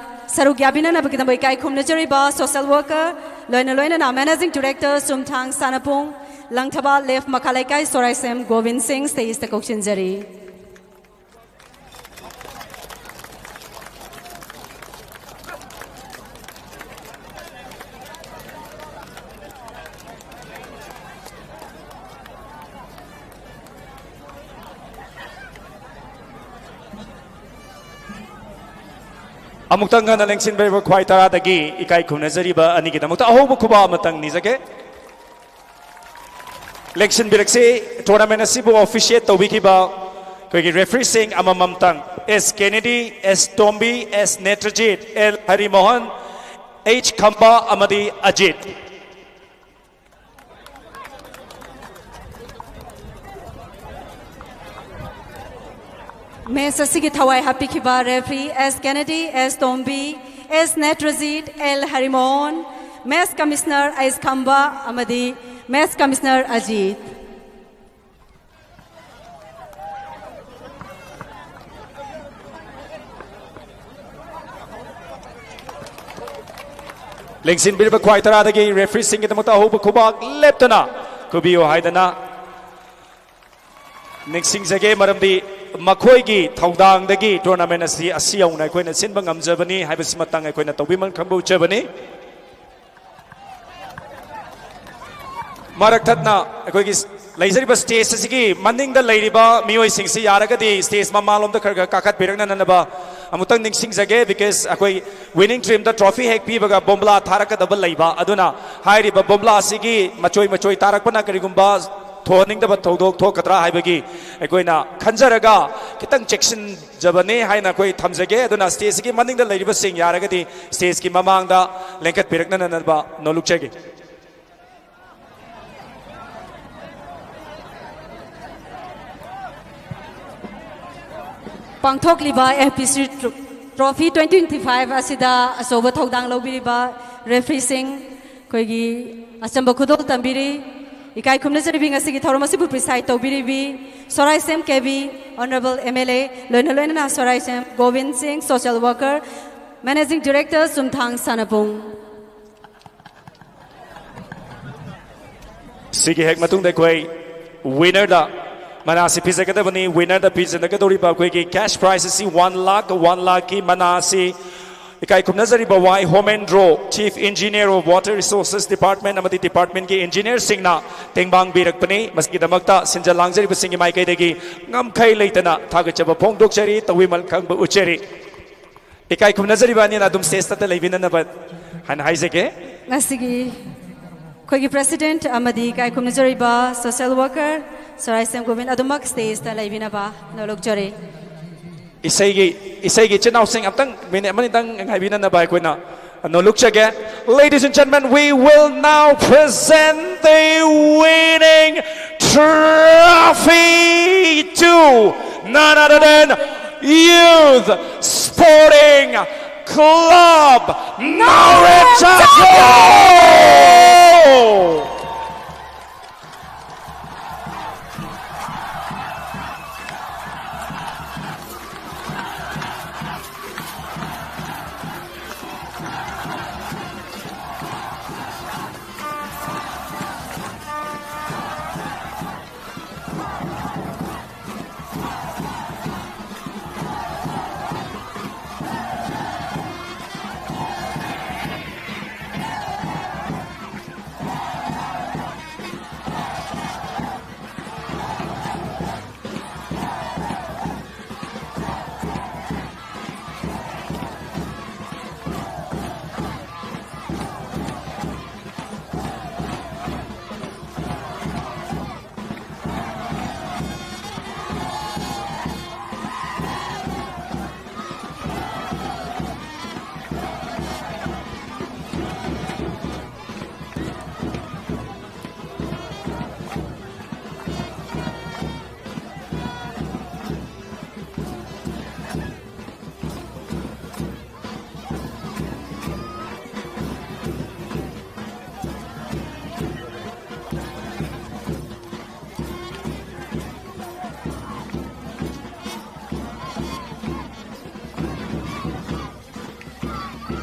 ꯁꯔꯨꯛ ꯌꯥꯕꯤꯅꯅꯕꯒꯤꯗꯃꯛ ꯏꯀꯥꯏ ꯈꯨꯝꯅꯖꯔꯤꯕ social worker, ꯂꯣꯏꯅ ꯂꯣꯏꯅꯅ managing director ꯁꯨꯝꯊꯥꯡ ꯁꯥꯟꯅꯄꯨꯡ, ꯂꯪꯊꯕꯥꯜ left ꯃꯈꯥ ꯂꯩꯀꯥꯏ ꯁꯣꯔꯥꯏꯁꯦꯝ ꯒꯣꯕꯤꯟ ꯁꯤꯡ stageꯇ ꯀꯧꯁꯤꯟꯖꯔꯤ꯫ ꯑꯃꯨꯛꯇꯪ ꯉꯟꯅ ꯂꯦꯡꯁꯤꯟꯕꯤꯔꯕ ꯈ꯭ꯋꯥꯏ ꯇꯔꯥꯗꯒꯤ ꯏꯀꯥꯏ ꯈꯨꯝꯅꯖꯔꯤꯕ ꯑꯅꯤꯒꯤꯗꯃꯛꯇ ꯑꯍꯧꯕ ꯈꯨꯕꯥꯛ ꯑꯃꯇꯪ ꯅꯤꯖꯒꯦ꯫ ꯂꯦꯡꯁꯤꯟꯕꯤꯔꯛꯁꯤ, tournament ꯑꯁꯤꯕꯨ officiate ꯇꯧꯕꯤꯈꯤꯕ ꯑꯩꯈꯣꯏꯒꯤ ꯔꯦꯐ꯭ꯔꯤꯁꯤꯡ ꯑꯃꯃꯝꯇꯪ, ꯑꯦꯁ ꯀꯦꯅꯦꯗꯤ, ꯑꯦꯁ ꯇꯣꯝꯕꯤ, ꯑꯦꯁ ꯅꯦꯇ꯭ꯔꯖꯤꯠ, ꯑꯦꯜ ꯍꯔꯤꯃꯣꯍꯟ, ꯑꯩꯆ ꯈꯝꯕ ꯑꯃꯗꯤ ꯑꯖꯤꯠ꯫ ꯃꯦꯆ ꯑꯁꯤꯒꯤ ꯊꯋꯥꯏ ꯍꯥꯞꯄꯤꯈꯤꯕ ꯔꯦꯐ꯭ꯔꯤ ꯑꯦꯁ ꯀꯦꯅꯦꯗꯤ, ꯑꯦꯁ ꯇꯣꯝꯕꯤ, ꯑꯦꯁ ꯅꯦꯇ꯭ꯔꯖꯤꯠ, ꯑꯦꯜ ꯍꯔꯤꯃꯣꯍꯟ, ꯃꯦꯆ ꯀꯃꯤꯁꯅꯔ ꯑꯩꯆ ꯈꯝꯕ ꯑꯃꯗꯤ ꯃꯦꯆ ꯀꯃꯤꯁꯅꯔ ꯑꯖꯤꯠ꯫ ꯂꯦꯡꯁꯤꯟꯕꯤꯔꯤꯕ ꯈ꯭ꯋꯥꯏ ꯇꯔꯥꯗꯒꯤ ꯔꯦꯐ꯭ꯔꯤꯁꯤꯡꯒꯤꯗꯃꯛꯇ ꯑꯍꯧꯕ ꯈꯨꯕꯥꯛ ꯂꯦꯞꯇꯅ ꯈꯨꯕꯤꯌꯨ ꯍꯥꯏꯗꯅ ꯅꯤꯡꯁꯤꯡꯖꯒꯦ, ꯃꯔꯝꯗꯤ ꯃꯈꯣꯏꯒꯤ ꯊꯧꯗꯥꯡꯗꯒꯤ ꯇꯣꯔꯅꯥꯃꯦꯟ ꯑꯁꯤ ꯑꯁꯤ ꯌꯧꯅ ꯑꯩꯈꯣꯏꯅ ꯁꯤꯟꯕ ꯉꯝꯖꯕꯅꯤ ꯍꯥꯏꯕꯁꯤꯃꯇꯪ ꯑꯩꯈꯣꯏꯅ ꯇꯧꯕꯤꯃꯜ ꯈꯪꯕ ꯎꯠꯆꯕꯅꯤ꯫ ꯃꯔꯛ ꯊꯠꯅ ꯑꯩꯈꯣꯏꯒꯤ ꯂꯩꯖꯔꯤꯕ ꯁ꯭ꯇꯦꯖ ꯑꯁꯤꯒꯤ ꯃꯅꯤꯡꯗ ꯂꯩꯔꯤꯕ ꯃꯤꯑꯣꯏꯁꯤꯡꯁꯤ ꯌꯥꯔꯒꯗꯤ ꯁ꯭ꯇꯦꯖ ꯃꯃꯥꯡꯂꯣꯝꯗ ꯈꯔ ꯈꯔ ꯀꯥꯈꯠꯄꯤꯔꯛꯅꯅꯕ ꯑꯃꯨꯛꯇꯪ ꯅꯤꯡꯁꯤꯡꯖꯒꯦ, because ꯑꯩꯈꯣꯏ ꯋꯤꯅꯤꯡ ꯇꯤꯝꯗ ꯇ꯭ꯔꯣꯐꯤ ꯍꯦꯛ ꯄꯤꯕꯒ ꯕꯣꯝꯕ꯭ꯂꯥ ꯊꯥꯔꯛꯀꯗꯕ ꯂꯩꯕ, ꯑꯗꯨꯅ ꯍꯥꯏꯔꯤꯕ ꯕꯣꯝꯕ꯭ꯂꯥ ꯑꯁꯤꯒꯤ ꯃꯆꯣꯏ ꯃꯆꯣꯏ ꯇꯥꯔꯛꯄꯅ ꯀꯔꯤꯒꯨꯝꯕ ꯊꯣꯛꯍꯟꯅꯤꯡꯗꯕ ꯊꯧꯗꯣꯛ ꯊꯣꯛꯀꯗ꯭ꯔꯥ ꯍꯥꯏꯕꯒꯤ ꯑꯩꯈꯣꯏꯅ ꯈꯟꯖꯔꯒ ꯈꯤꯇꯪ ꯆꯦꯛꯁꯤꯟꯖꯕꯅꯤ ꯍꯥꯏꯅ ꯑꯩꯈꯣꯏ ꯊꯝꯖꯒꯦ꯫ ꯑꯗꯨꯅ ꯁ꯭ꯇꯦꯖꯁꯤꯒꯤ ꯃꯅꯤꯡꯗ ꯂꯩꯔꯤꯕꯁꯤꯡ ꯌꯥꯔꯒꯗꯤ ꯁ꯭ꯇꯦꯖꯀꯤ ꯃꯃꯥꯡꯗ ꯂꯦꯡꯈꯠꯄꯤꯔꯛꯅꯅꯕ ꯅꯣꯜꯂꯨꯛꯆꯒꯦ꯫ ꯄꯥꯡꯊꯣꯛꯂꯤꯕ ꯑꯦꯐ ꯄꯤ ꯁꯤ ꯇ꯭ꯔꯣ-, ꯇ꯭ꯔꯣꯐꯤ ꯇ꯭ꯋꯦꯟꯇꯤ ꯇ꯭ꯋꯦꯟꯇꯤ ꯐꯥꯏꯚ ꯑꯁꯤꯗ ꯑꯆꯧꯕ ꯊꯧꯗꯥꯡ ꯂꯧꯕꯤꯔꯤꯕ ꯔꯦꯐ꯭ꯔꯤꯁꯤꯡ, ꯑꯩꯈꯣꯏꯒꯤ ꯑꯆꯝꯕ ꯈꯨꯗꯣꯜ ꯇꯝꯕꯤꯔꯤ꯫ ꯏꯀꯥꯏ ꯈꯨꯝꯅꯖꯔꯤꯕꯤ, ꯉꯁꯤꯒꯤ ꯊꯧꯔꯝ ꯑꯁꯤꯕꯨ ꯄ꯭ꯔꯤꯁꯥꯏꯗ ꯇꯧꯕꯤꯔꯤꯕꯤ ꯁꯣꯔꯥꯏꯁꯦꯝ ꯀꯦꯕꯤ, ꯑꯣꯅꯔꯦꯕꯜ ꯑꯦꯝ ꯑꯦꯜ ꯑꯦ, ꯂꯣꯏꯅ ꯂꯣꯏꯅꯅ ꯁꯣꯔꯥꯏꯁꯦꯝ ꯒꯣꯕꯤꯟ ꯁꯤꯡ, ꯁꯣꯁꯤꯌꯦꯜ ꯋꯥꯔꯀꯔ, ꯃꯦꯅꯦꯖꯤꯡ ꯗꯤꯔꯦꯛꯇꯔ ꯆꯨꯝꯊꯥꯡ ꯁꯥꯅꯄꯨꯡ꯫ ꯁꯤꯒꯤ ꯍꯦꯛ ꯃꯇꯨꯡꯗ ꯑꯩꯈꯣꯏ ꯋꯤꯅꯔꯗ ꯃꯅꯥꯁꯤ ꯄꯤꯖꯒꯗꯕꯅꯤ꯫ ꯋꯤꯅꯔꯗ ꯄꯤꯖꯒꯗꯧꯔꯤꯕ ꯑꯩꯈꯣꯏꯒꯤ ꯀꯦꯁ ꯄ꯭ꯔꯥꯏꯖ ꯑꯁꯤ ꯋꯥꯟ ꯂꯥꯈ, ꯋꯥꯟ ꯂꯥꯈꯀꯤ ꯃꯅꯥ ꯑꯁꯤ ꯏꯀꯥꯏ ꯈꯨꯝꯅꯖꯔꯤꯕ Y Homendro, chief engineer of water resources department ꯑꯃꯗꯤ ꯗꯤꯄꯥꯔꯠꯃꯦꯟꯒꯤ ꯏꯟꯖꯤꯅꯤꯌꯔꯁꯤꯡꯅ ꯇꯦꯡꯕꯥꯡꯕꯤꯔꯛꯄꯅꯤ꯫ ꯃꯁꯤꯒꯤꯗꯃꯛꯇ ꯁꯤꯟꯖ ꯂꯥꯡꯖꯔꯤꯕꯁꯤꯡꯒꯤ ꯃꯥꯏꯀꯩꯗꯒꯤ ꯉꯝꯈꯩ ꯂꯩꯇꯅ ꯊꯥꯒꯠꯆꯕ ꯐꯣꯡꯗꯣꯛꯆꯔꯤ, ꯇꯧꯕꯤꯃꯜ ꯈꯪꯕ ꯎꯠꯆꯔꯤ꯫ ꯏꯀꯥꯏ ꯈꯨꯝꯅꯖꯔꯤꯕ ꯑꯅꯤꯅ ꯑꯗꯨꯝ ꯁ꯭ꯇꯦꯖꯇ ꯂꯩꯕꯤꯅꯅꯕ ꯍꯥꯏꯅ ꯍꯥꯏꯖꯒꯦ꯫ ꯉꯁꯤꯒꯤ ꯑꯩꯈꯣꯏꯒꯤ ꯄ꯭ꯔꯦꯁꯤꯗꯦꯟꯠ ꯑꯃꯗꯤ ꯏꯀꯥꯏ ꯈꯨꯝꯅꯖꯔꯤꯕ ꯁꯣꯁꯤꯌꯦꯜ ꯋꯥꯔꯀꯔ ꯁꯣꯔꯥꯏꯁꯦꯝ ꯒꯣꯕꯤꯟ ꯑꯗꯨꯃꯛ ꯁ꯭ꯇꯦꯖꯇ ꯂꯩꯕꯤꯅꯕ ꯅꯣꯂꯨꯛꯆꯔꯤ꯫ ꯏꯁꯩꯒꯤ ꯏꯁꯩꯒꯤ ꯏꯆꯤꯟ ꯏꯅꯥꯎꯁꯤꯡ ꯑꯝꯇꯪ ꯃꯤꯅꯤꯠ ꯑꯃꯅꯤꯇꯪ ꯉꯥꯏꯕꯤꯅꯅꯕ ꯑꯩꯈꯣꯏꯅ ꯅꯣꯂꯨꯛꯆꯒꯦ꯫ Ladies and gentlemen, we will now present the winning trophy to none other than Youth Sporting Club Naorim Taku.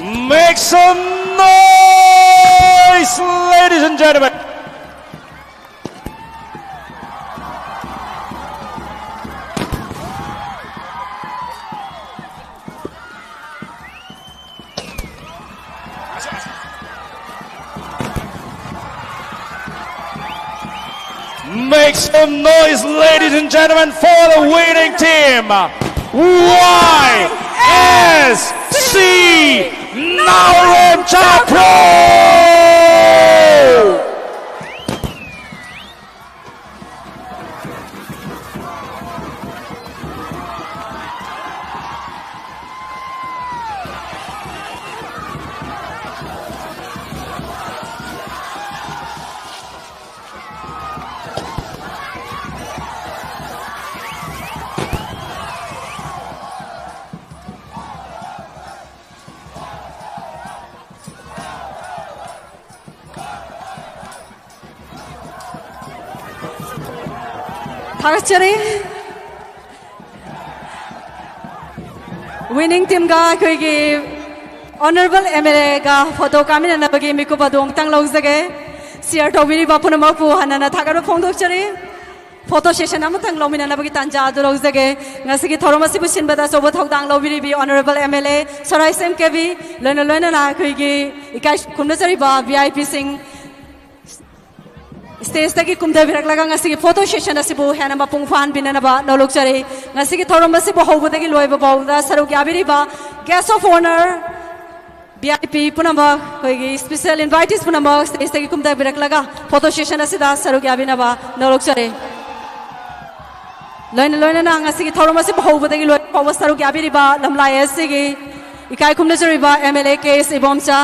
Make some noise, ladies and gentlemen. Make some noise, ladies and gentlemen, for the winning team, Y S C Naorem Chakro! ꯊꯥꯒꯠꯆꯔꯤ꯫ Winning teamꯒ ꯑꯩꯈꯣꯏꯒꯤ Honourable M L Aꯒ photo ꯀꯥꯃꯤꯟꯅꯅꯕꯒꯤ ꯃꯤꯀꯨꯞ ꯑꯗꯨ ꯑꯃꯨꯛꯇꯪ ꯂꯧꯖꯒꯦ꯫ Share ꯇꯧꯕꯤꯔꯤꯕ ꯄꯨꯝꯅꯃꯛꯄꯨ ꯍꯟꯅ ꯍꯟꯅ ꯊꯥꯒꯠꯄ ꯐꯣꯡꯗꯣꯛꯆꯔꯤ꯫ Photo session ꯑꯃꯇꯪ ꯂꯧꯃꯤꯟꯅꯅꯕꯒꯤ ꯇꯥꯟꯖꯥ ꯑꯗꯨ ꯂꯧꯖꯒꯦ꯫ ꯉꯁꯤꯒꯤ ꯊꯧꯔꯝ ꯑꯁꯤꯕꯨ ꯁꯤꯟꯕꯗ ꯑꯆꯧꯕ ꯊꯧꯗꯥꯡ ꯂꯧꯕꯤꯔꯤꯕꯤ Honourable M L A ꯁꯣꯔꯥꯏꯁꯦꯝ ꯀꯦꯕꯤ, ꯂꯣꯏꯅ ꯂꯣꯏꯅꯅ ꯑꯩꯈꯣꯏꯒꯤ ꯏꯀꯥꯏ ꯈꯨꯝꯅꯖꯔꯤꯕ V I Pꯁꯤꯡ stageꯇꯒꯤ ꯀꯨꯝꯊꯕꯤꯔꯛꯂꯒ ꯉꯁꯤꯒꯤ photo session ꯑꯁꯤꯕꯨ ꯍꯦꯟꯅ ꯃꯄꯨꯡ ꯐꯥꯍꯟꯕꯤꯅꯅꯕ ꯅꯣꯜꯂꯨꯛꯆꯔꯤ꯫ ꯉꯁꯤꯒꯤ ꯊꯧꯔꯝ ꯑꯁꯤꯕꯨ ꯍꯧꯕꯗꯒꯤ ꯂꯣꯏꯕ ꯐꯥꯎꯕꯗ ꯁꯔꯨꯛ ꯌꯥꯕꯤꯔꯤꯕ guest of honour, V I P ꯄꯨꯝꯅꯃꯛ, ꯑꯩꯈꯣꯏꯒꯤ special invitees ꯄꯨꯝꯅꯃꯛ stageꯇꯒꯤ ꯀꯨꯝꯊꯕꯤꯔꯛꯂꯒ photo session ꯑꯁꯤꯗ ꯁꯔꯨꯛ ꯌꯥꯕꯤꯅꯕ ꯅꯣꯜꯂꯨꯛꯆꯔꯤ꯫ ꯂꯣꯏꯅ ꯂꯣꯏꯅꯅ ꯉꯁꯤꯒꯤ ꯊꯧꯔꯝ ꯑꯁꯤꯕꯨ ꯍꯧꯕꯗꯒꯤ ꯂꯣꯏꯕ ꯐꯥꯎꯕ ꯁꯔꯨꯛ ꯌꯥꯕꯤꯔꯤꯕ ꯂꯝꯂꯥꯏ ꯑꯁꯤꯒꯤ ꯏꯀꯥꯏ ꯈꯨꯝꯅꯖꯔꯤꯕ M L A K S Ibomcha,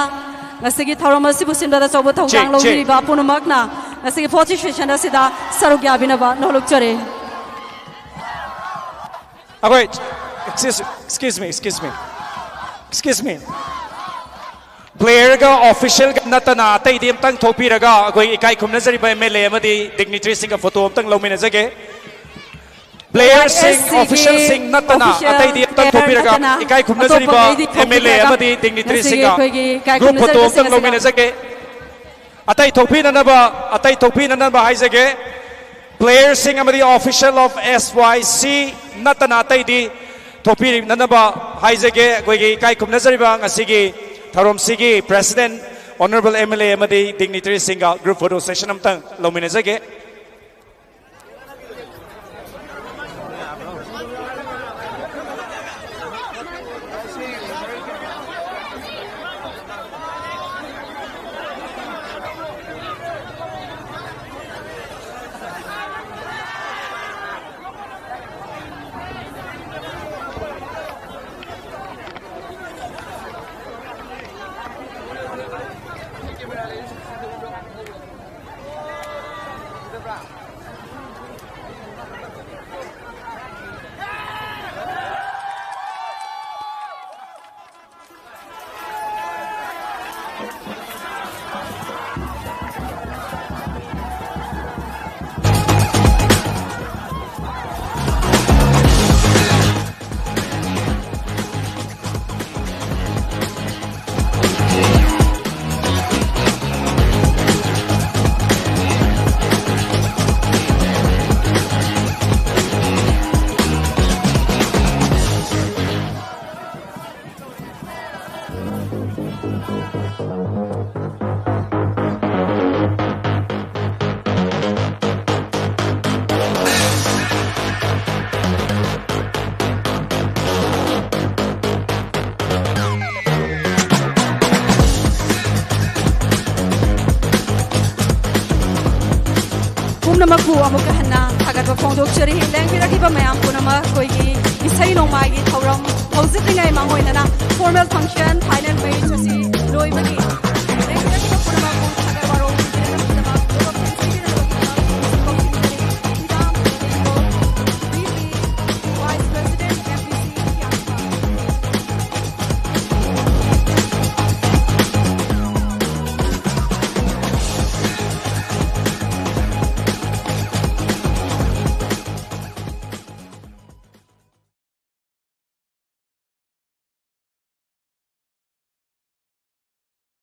ꯉꯁꯤꯒꯤ ꯊꯧꯔꯝ ꯑꯁꯤꯕꯨ ꯁꯤꯟꯕꯗ ꯑꯆꯧꯕ ꯊꯧꯗꯥꯡ ꯆꯦꯛ, ꯆꯦꯛ꯫ ꯂꯧꯕꯤꯔꯤꯕ ꯄꯨꯝꯅꯃꯛꯅ ꯉꯁꯤꯒꯤ photo session ꯑꯁꯤꯗ ꯁꯔꯨꯛ ꯌꯥꯕꯤꯅꯕ ꯅꯣꯜꯂꯨꯛꯆꯔꯤ꯫ ꯑꯩꯈꯣꯏ, excuse, excuse me, excuse me, excuse me. Playerꯒ officialꯒ ꯅꯠꯇꯅ ꯑꯇꯩꯗꯤ ꯑꯝꯇꯪ ꯊꯣꯛꯄꯤꯔꯒ ꯑꯩꯈꯣꯏ ꯏꯀꯥꯏ ꯈꯨꯝꯅꯖꯔꯤꯕ M L A ꯑꯃꯗꯤ dignitaryꯁꯤꯡꯒ photo ꯑꯝꯇꯪ ꯂꯧꯃꯤꯟꯅꯖꯒꯦ꯫ Playerꯁꯤꯡ, officialꯁꯤꯡ ꯅꯠꯇꯅ ꯑꯇꯩꯗꯤ ꯑꯝꯇꯪ ꯊꯣꯛꯄꯤꯔꯒ ꯏꯀꯥꯏ ꯈꯨꯝꯅꯖꯔꯤꯕ M L A ꯑꯃꯗꯤ dignitaryꯁꯤꯡꯒ group photo ꯑꯝꯇꯪ ꯂꯧꯃꯤꯟꯅꯖꯒꯦ꯫ ꯑꯇꯩ ꯊꯣꯛꯄꯤꯅꯅꯕ, ꯑꯇꯩ ꯊꯣꯛꯄꯤꯅꯅꯕ ꯍꯥꯏꯖꯒꯦ꯫ Playerꯁꯤꯡ ꯑꯃꯗꯤ official of S Y C ꯅꯠꯇꯅ ꯑꯇꯩꯗꯤ ꯊꯣꯛꯄꯤꯅꯅꯕ ꯍꯥꯏꯖꯒꯦ꯫ ꯑꯩꯈꯣꯏꯒꯤ ꯏꯀꯥꯏ ꯈꯨꯝꯅꯖꯔꯤꯕ ꯉꯁꯤꯒꯤ ꯊꯧꯔꯝꯁꯤꯒꯤ President, Honourable M L A ꯑꯃꯗꯤ dignitaryꯁꯤꯡꯒ group photo session ꯑꯝꯇꯪ ꯂꯧꯃꯤꯟꯅꯖꯒꯦ꯫ ꯄꯨꯝꯅꯃꯛꯄꯨ ꯑꯃꯨꯛꯀ ꯍꯟꯅ ꯊꯥꯒꯠꯄ ꯐꯣꯡꯗꯣꯛꯆꯔꯤ꯫ ꯂꯦꯡꯕꯤꯔꯛꯂꯤꯕ ꯃꯌꯥꯝ ꯄꯨꯝꯅꯃꯛ, ꯑꯩꯈꯣꯏꯒꯤ ꯏꯁꯩ ꯅꯣꯡꯃꯥꯏꯒꯤ ꯊꯧꯔꯝ ꯍꯧꯖꯤꯛꯂꯤꯉꯩ ꯃꯥꯡꯑꯣꯏꯅꯅ formal function, final match ꯑꯁꯤ